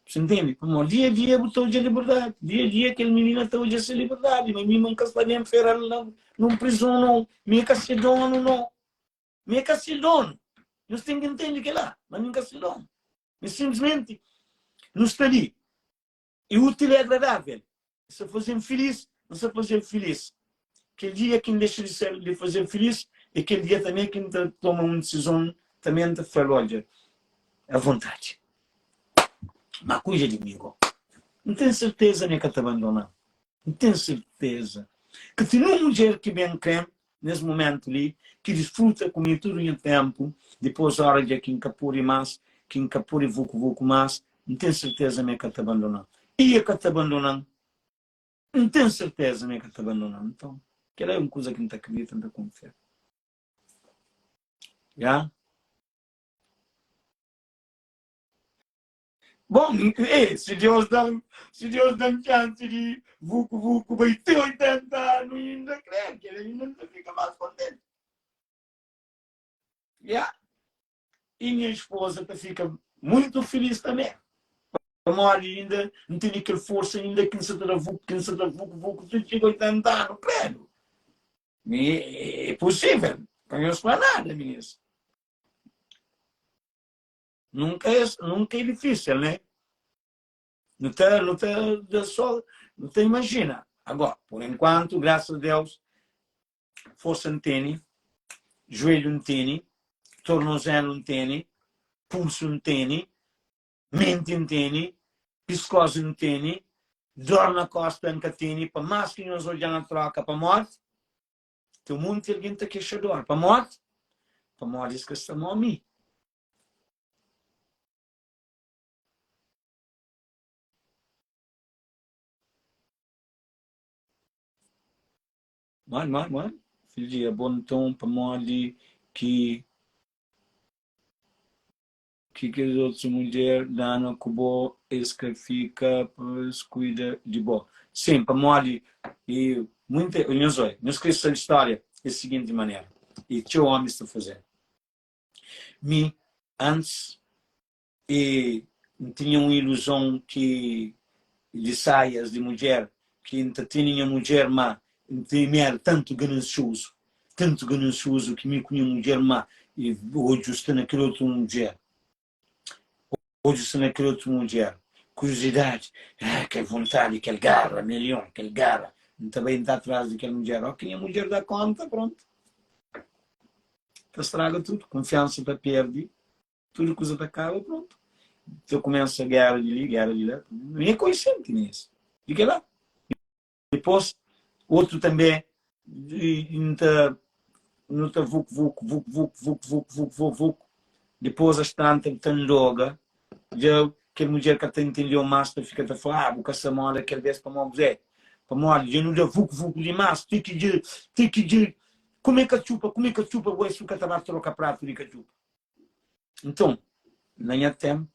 Bu ntende? Pamodi dia a dia bu ta odja liberdadi. Dia a dia kel minina ta odja se liberdadi. Ma mi, ma N ka sta ben fera-l na, nun prizon, nau. Mi é ka se donu, nau. Mi é ka se donu. Nhos ten ki ntende kel-la, ma mi N ka se donu. Mi sinplismenti nu sta li. E útil e agradável. N sta faze-m filís, N sta faze-l filís. Kel dia ki N dexa di ser di faze-l filís, é kel dia tanbê ki N ta toma un disizon, tanbê N ta fla-l, Odja, avontadi. Má kuida di mi gó. N ten serteza ma e ka ta bandona-m. N ten serteza ki ten un mudjer ki ben kre-m nes mumentu li, ki disfruta ku mi tudu nha tenpu, dipos ora dja ki N ka pode mas, ki N ka pode vuku-vuku mas, N ten serteza ma e ka ta bandona-m. I e ka ta bandona-m. N ten serteza ma e ka ta bandona-m. Nton, kel-la é un kuza ki N ta kridita, N ta kunfia. Ya. Bon, e, si Deus da-m, si Deus da-m txansi di vuku-vuku bai te 80 anu inda, kre, kel ainda N ta fika más kontenti. Ya. I nha esposa ta fika muitu filís tanbê, pamodi inda N tene kel forsa inda ki N sa ta da vuku, ki N sa ta vuku-vuku te txiga 80 anu, kredu. Mi, é pusível, ka nhos fla nada, minis. Nunka é, nunka é difísil, né? Nu ta, nu ta da só, nu ta imajina. Agora, por enquanto, graças a Deus, força N tene, joelho N tene, tornozelo N tene, pulso N tene, mente N tene, piscoso N tene, dor na costa N ka tene, pa más ki nhos odja na troca pamodi, Ten un monti algen ta kexa dor. Pamodi? Pamodi es ka sta mó mi. Modi, modi, modi? Filhu di abo nton pamodi ki Ki kes otus mudjer dana ku bo es ka fika pa es kuida di bo. Sim, pamodi e muita, nhos oi, nhos kre sabe storia e siginti manera e txeu omis ta faze. Mi antis e N tinha un iluzon ki di saias di mudjer ki N ta tene nha mudjer ma N ta mi era tantu ganansiozu, tantu ganansiozu ki mi ku nha mudjer ma odju sta na kel otu mudjer, odju sta na kel otu mudjer, kuriozidadi, ah kel vontadi, kel gara, melhor, kel gara, N ta bai N ta atras di kel mudjer, ó ki nha mudjer da konta, prontu, ta straga tudu, kunfiansa ta perdi. Tudu kuza ta kaba, prontu. Ta kumesa géra di li, géra di la. Mi é konsienti nes. Di kel-la. Dipôs, otu tanbê, N ta, nu ta vuk, vuk, vuk, vuk, vuk, vuk, vuk, vuk, vuk. Dipôs, as tanta, bu ta ndoga. Dja kel mudjer ka ta intendeu más, ta fika ta fla, ah, bu ka sta moda kel bês pamodi bu. Pamodi dja nu da vuku-vuku dimás ti ki dja, ti ki dja kume katxupa, kume katxupa bo es ka ta ba troka pratu di katxupa. Nton, na nha ténpu,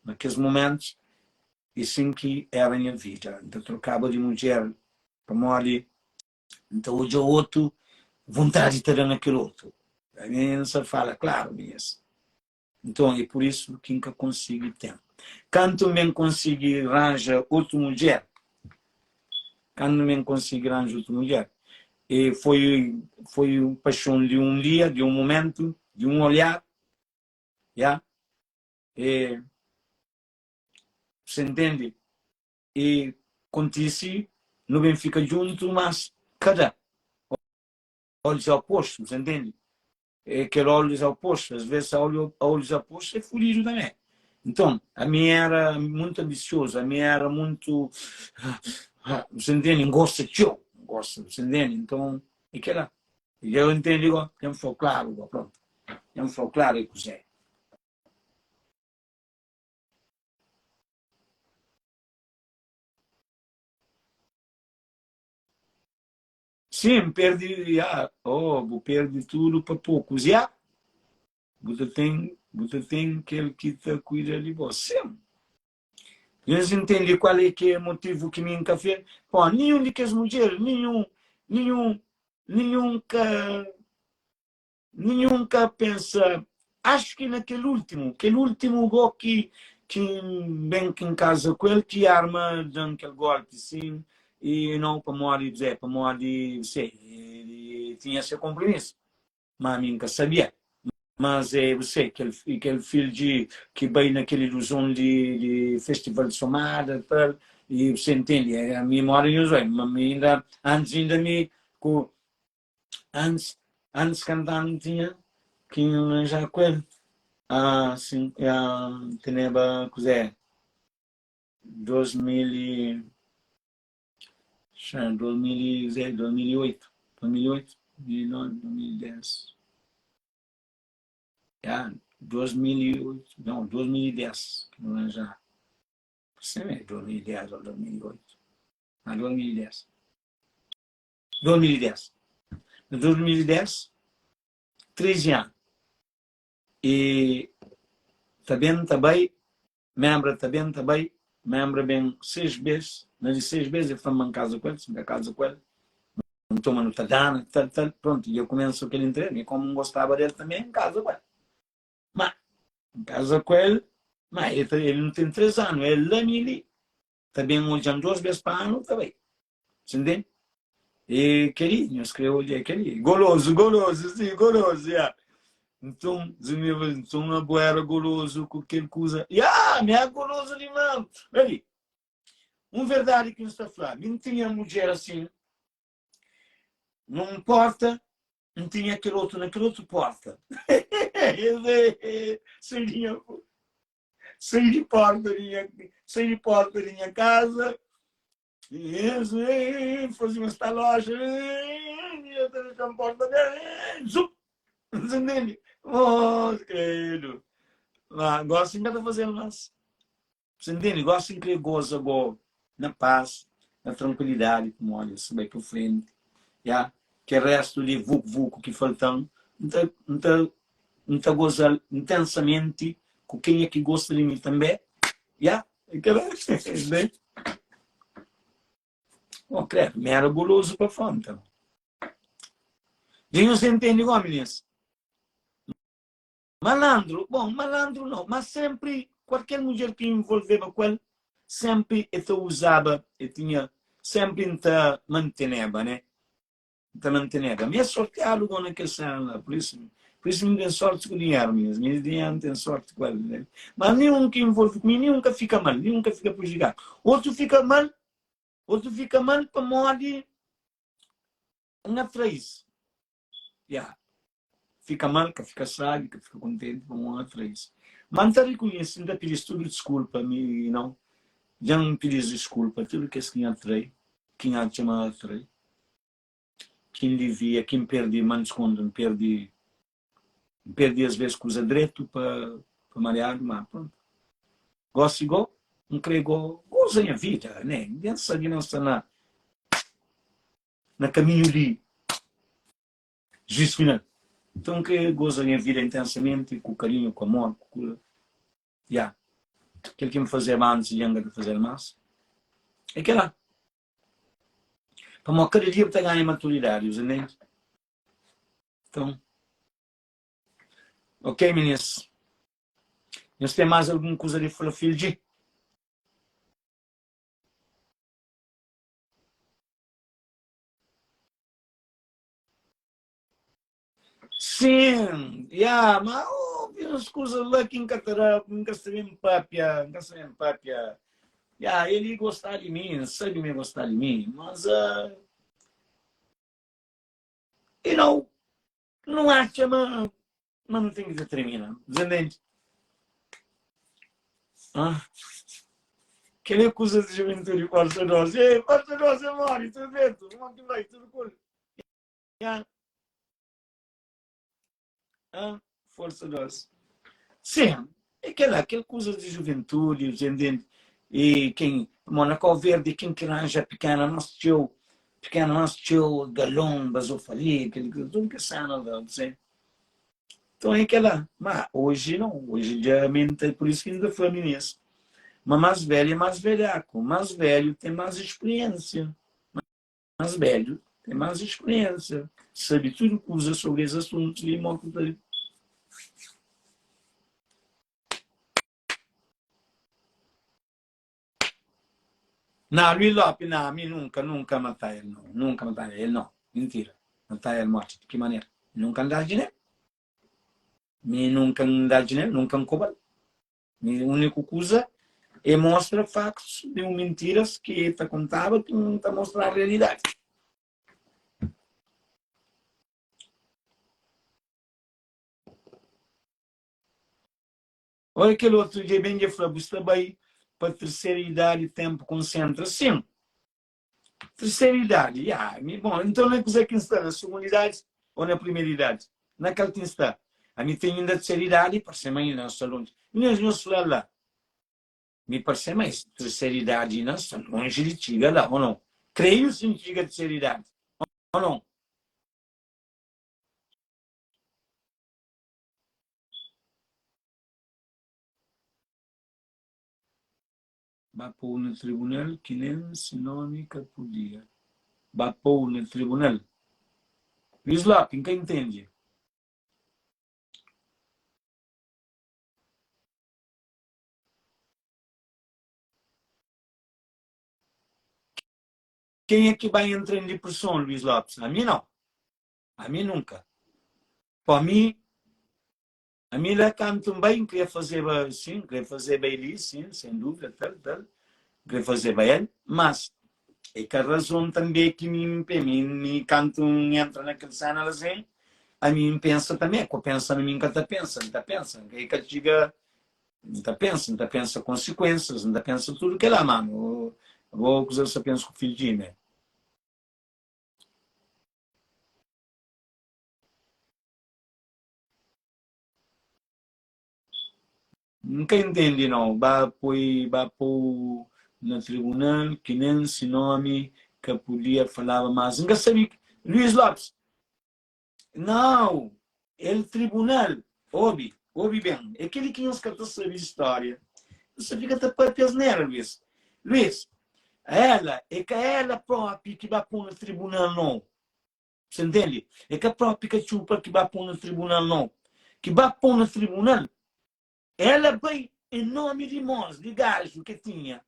na kes mumentus, é sin ki éra nha vida. N ta trokaba di mudjer pamodi N ta odja otu, vontadi ta da na kel otu. Ami N sa fala klaru mi es. Nton, é pur isu ki N ka konsigi ten. Kantu N ben konsigi ranja otu mudjer, kantu N ben konsigi ranja otu mudjer, e foi, foi un paxon di un dia, di un mumentu, di un olhar, ya. E, você ntende? E kontise, nu ben fika djuntu, mas kada olhos ao posto, você ntende? É kel olhos ao posto, às vezes olhos ao posto é fudidu também. Então, ami era muito ambicioso, ami era muito, você entende? N gosta txeu, N gosta, você entende? Então, é kela. E eu entende igual, tem falo claro, igual, pronto. Tem falo claro é kuzé. Sim, perde, ya, oh, bu perde tudo pa poucos, ya. Bu ta ten, bu ta ten kel ki ta cuida di bo. Sim. Nhos entende qual é que é motivo ki mi nka fe? Pó, nenhum di kes mudjer, nenhum, nenhum, nenhum ka Ninhun ka pensa, acho ki na kel ultimu, kel ultimu go ki ki N ben ki N kaza ku el ki arma da-m kel golpi sin i nau pamodi Zé, pamodi se e tinha se konpromisu, ma mi N ka sabia. Mas é você, kel kel fildji ki bai na kel iluzon di di festival di Somada tal, i você ntende, ami mora nhos bai, ma mi inda antis inda mi ku Antes, antes cantando tinha ki arranjar ku el. Ah, sim, ah, teneba kuzé, 2000 e, xa, 2000 e, zé, 2008, 2008, 2009, 2010. Ya, 2008, não, 2010, ki nu arranjar. Sim, é 2010 ou 2008. Ah, 2010. 2010. Na 2010, 13 anu. E ta ben, ta bai, membra ta ben, ta bai, membra ben 6 bes, na di 6 bes e fla-m ma N kaza ku el, si N ka kaza ku el, N toma nu ta dana, tal, tal, prontu, dja kumensa kel interesi, mi komu N gostaba del tanbe, N kaza ku el. Ma, N kaza ku el, ma el ta, el nu ten 3 anu, el la mi li, ta ben odja-m 2 bes pa anu, ta bai. Você entende? E kel-li, nhos krê odja é kel-li. Golozu, golozu, sim, golozu, ya. Nton, Zumbi fla, nton abo éra golozu ku kel kuza. Ya, mi é golozu dimás. Ali, un verdadi ki N sta fla, mi N tinha mudjer asin, nun porta, N tinha kel otu na kel otu porta. Sai di nha, sai di porta di nha, sai di porta di nha kaza, Faze uma sta loja, eu ta deixa porta aberta, Você entende? Oh, credo. Mas gosto ainda tá fazendo mas. Você entende? Gosto em querer goza go na paz, na tranquilidade, como olha, se vai para frente. Ya, que resto de vucu vucu que faltam, não tá, não tá, não tá gozar intensamente com quem é que gosta de mim também. Ya, Bem, oh, credo, me era goloso pa fronta. Dja nhos entende igual, meninas? Malandro, bom, malandro não, mas sempre, qualquer mulher que envolveba com ele, sempre ele ta usaba, ele tinha, sempre ele ta manteneba, né? N ta manteneba. Mi é sorteadu go na kel sena la, pur isu, pur isu mi ten sorti ku dinheru mi, mi dinheru N ten sorti ku el, ne? Ma ninhun ki involve ku mi, ninhun ka fika mal, ninhun ka fika prejudikadu. Otu fika mal, otu fika mal pamodi N atrai-s. Ya, fika mal, ka fika sabi, ka fika kontenti pamodi N atrai-s. Ma N ta rikunhese, N ta pidi-s tudu diskulpa, mi, you know, dja N pidi-s diskulpa, tudu kes ki N atrai, ki N atxa ma atrai. Ki N divia, ki N perdi, ma N diskonta, N perdi, N perdi as ves kuza dretu pa pa mariadu, ma prontu. Gosi go, N kre go goza nha vida, ne? Ningen sabi ma N sta na. na kaminhu di juiz final. Nton N kre goza nha vida intensamenti, ku karinhu, ku amor, ku kura. Ya, kel ki N fazeba antis dja N ka ta faze-l más. É kel-la. Pamodi kada dia bu ta ganha maturidadi, bu ntende? Nton, ok minis, nhos ten más algun kuza di fla fidji? Sim, ya, ma obi uns kuzas la ki N ka ta da, N ka sta ben papia, N ka sta ben papia. Ya, el gosta di mi, N sabi ma el gosta di mi, mas uh, you know, nu atxa ma, ma nu ten ki ta termina, entende? Ah, kel é kuzas di juventude, força doce, ei, força doce, mori, tudo dentro, um que vai, tudo cool. Ya. Ah, força doce. Sim, é aquela, aquel coisas de juventude, entende? E quem, bom, na Cabo Verde, quem que ranja pequena, nós teu, pequena, nós teu, galão, basofali, aquele, tudo que cena lá, você. Então é aquela, mas hoje não, hoje já mente, por isso que ainda foi nisso. Mas mais velho é mais velhaco, mais velho tem mais experiência. Mais velho tem mais experiência, sabe tudo kuza sobre es asuntus li mo ku ta. Na, Luís Lope, na, mi nunka, nunka mata el, no, nunka mata el, no, mintira, mata el morti, di ki manera? Nunka N da-l dinheru, mi nunka N da-l dinheru, nunka N koba-l. Mi úniku kuza é mostra faktus di un mintiras ki e ta kontaba ki N ta mostra realidadi. Ora kel otu dja ben dja fla bu sta bai pa terceira idadi tempu konsentra sim terceira idadi ya mi bom então na kuze ki N sta na segunda idadi ou na primeira idadi na kal ki N sta ami ten inda terceira idadi parse ma inda N sta lonji nhos nhos fla la mi parse ma es terceira idadi inda N sta lonji di txiga la ou não creio si N txiga terceira idadi ou não. Ba pou na tribunal ki nen se nomi ka podia ba pou na tribunal. Luís Lopi, N ka intende. Kenha ki ba entra en depreson, Luís Lopes? Ami nau. Ami nunka. Pa mi, Ami la kantu N bai, N kria fazeba, sin, N kria fazeba el-li, sin, sen dúvida, tal, tal, N kria fazeba el, mas é ka razon tanbe ki mi N pe, mi, mi kantu N entra na kel sena la sin, ami N pensa tanbe, ku pensa na mi N ka ta pensa, N ta pensa, N ka, e ka txiga, N ta pensa, N ta pensa konsikuensas, N ta pensa tudu kel-la, manu, abo kuze bu sta pensa ku fidju di mi? N ka intende nau. Ba poi ba pou na tribunal ki nen si nomi ka pudia falaba mas. N ka sabi Luis Lopes Nau el tribunal obi obi ben é keli ki nhos ka ta sabi di storia nhos ta fika ta papia asnera Luis Luis ela é ka ela propi ki ba pou na tribunal nau. Você entende? É ka propi katxupa ki ba pon na tribunal não. Ki ba pon na tribunal, ela bai em nome di mos, di gaju ke tinha.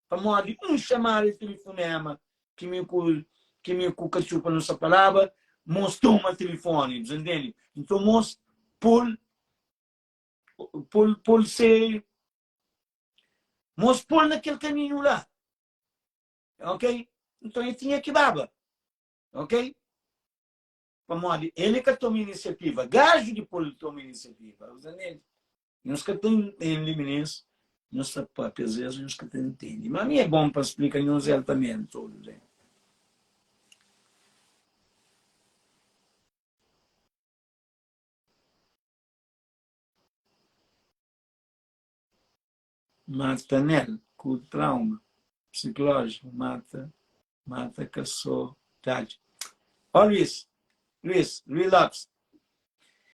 Pamodi un chamada di telefonema ki mi ku ki mi ku katxupa nu sa falaba, mos toma telefone, você entende? Então mos pol pol pol se mos pol na kel kaminhu lá. Ok? Então el tinha ki baba. Ok? Pamodi el ka toma inisiativa. Gaju di pol toma inisiativa. Nhos ka ta intende, minis. Nhos ta papia as vezes, nhos ka ta intende. Ma mi é bom pa splika nhos el também todos. Eh? Mata nel ku trauma psikolójiku, mata, mata ka sô dadji. Ó Luís, Luís, Luís Lopes.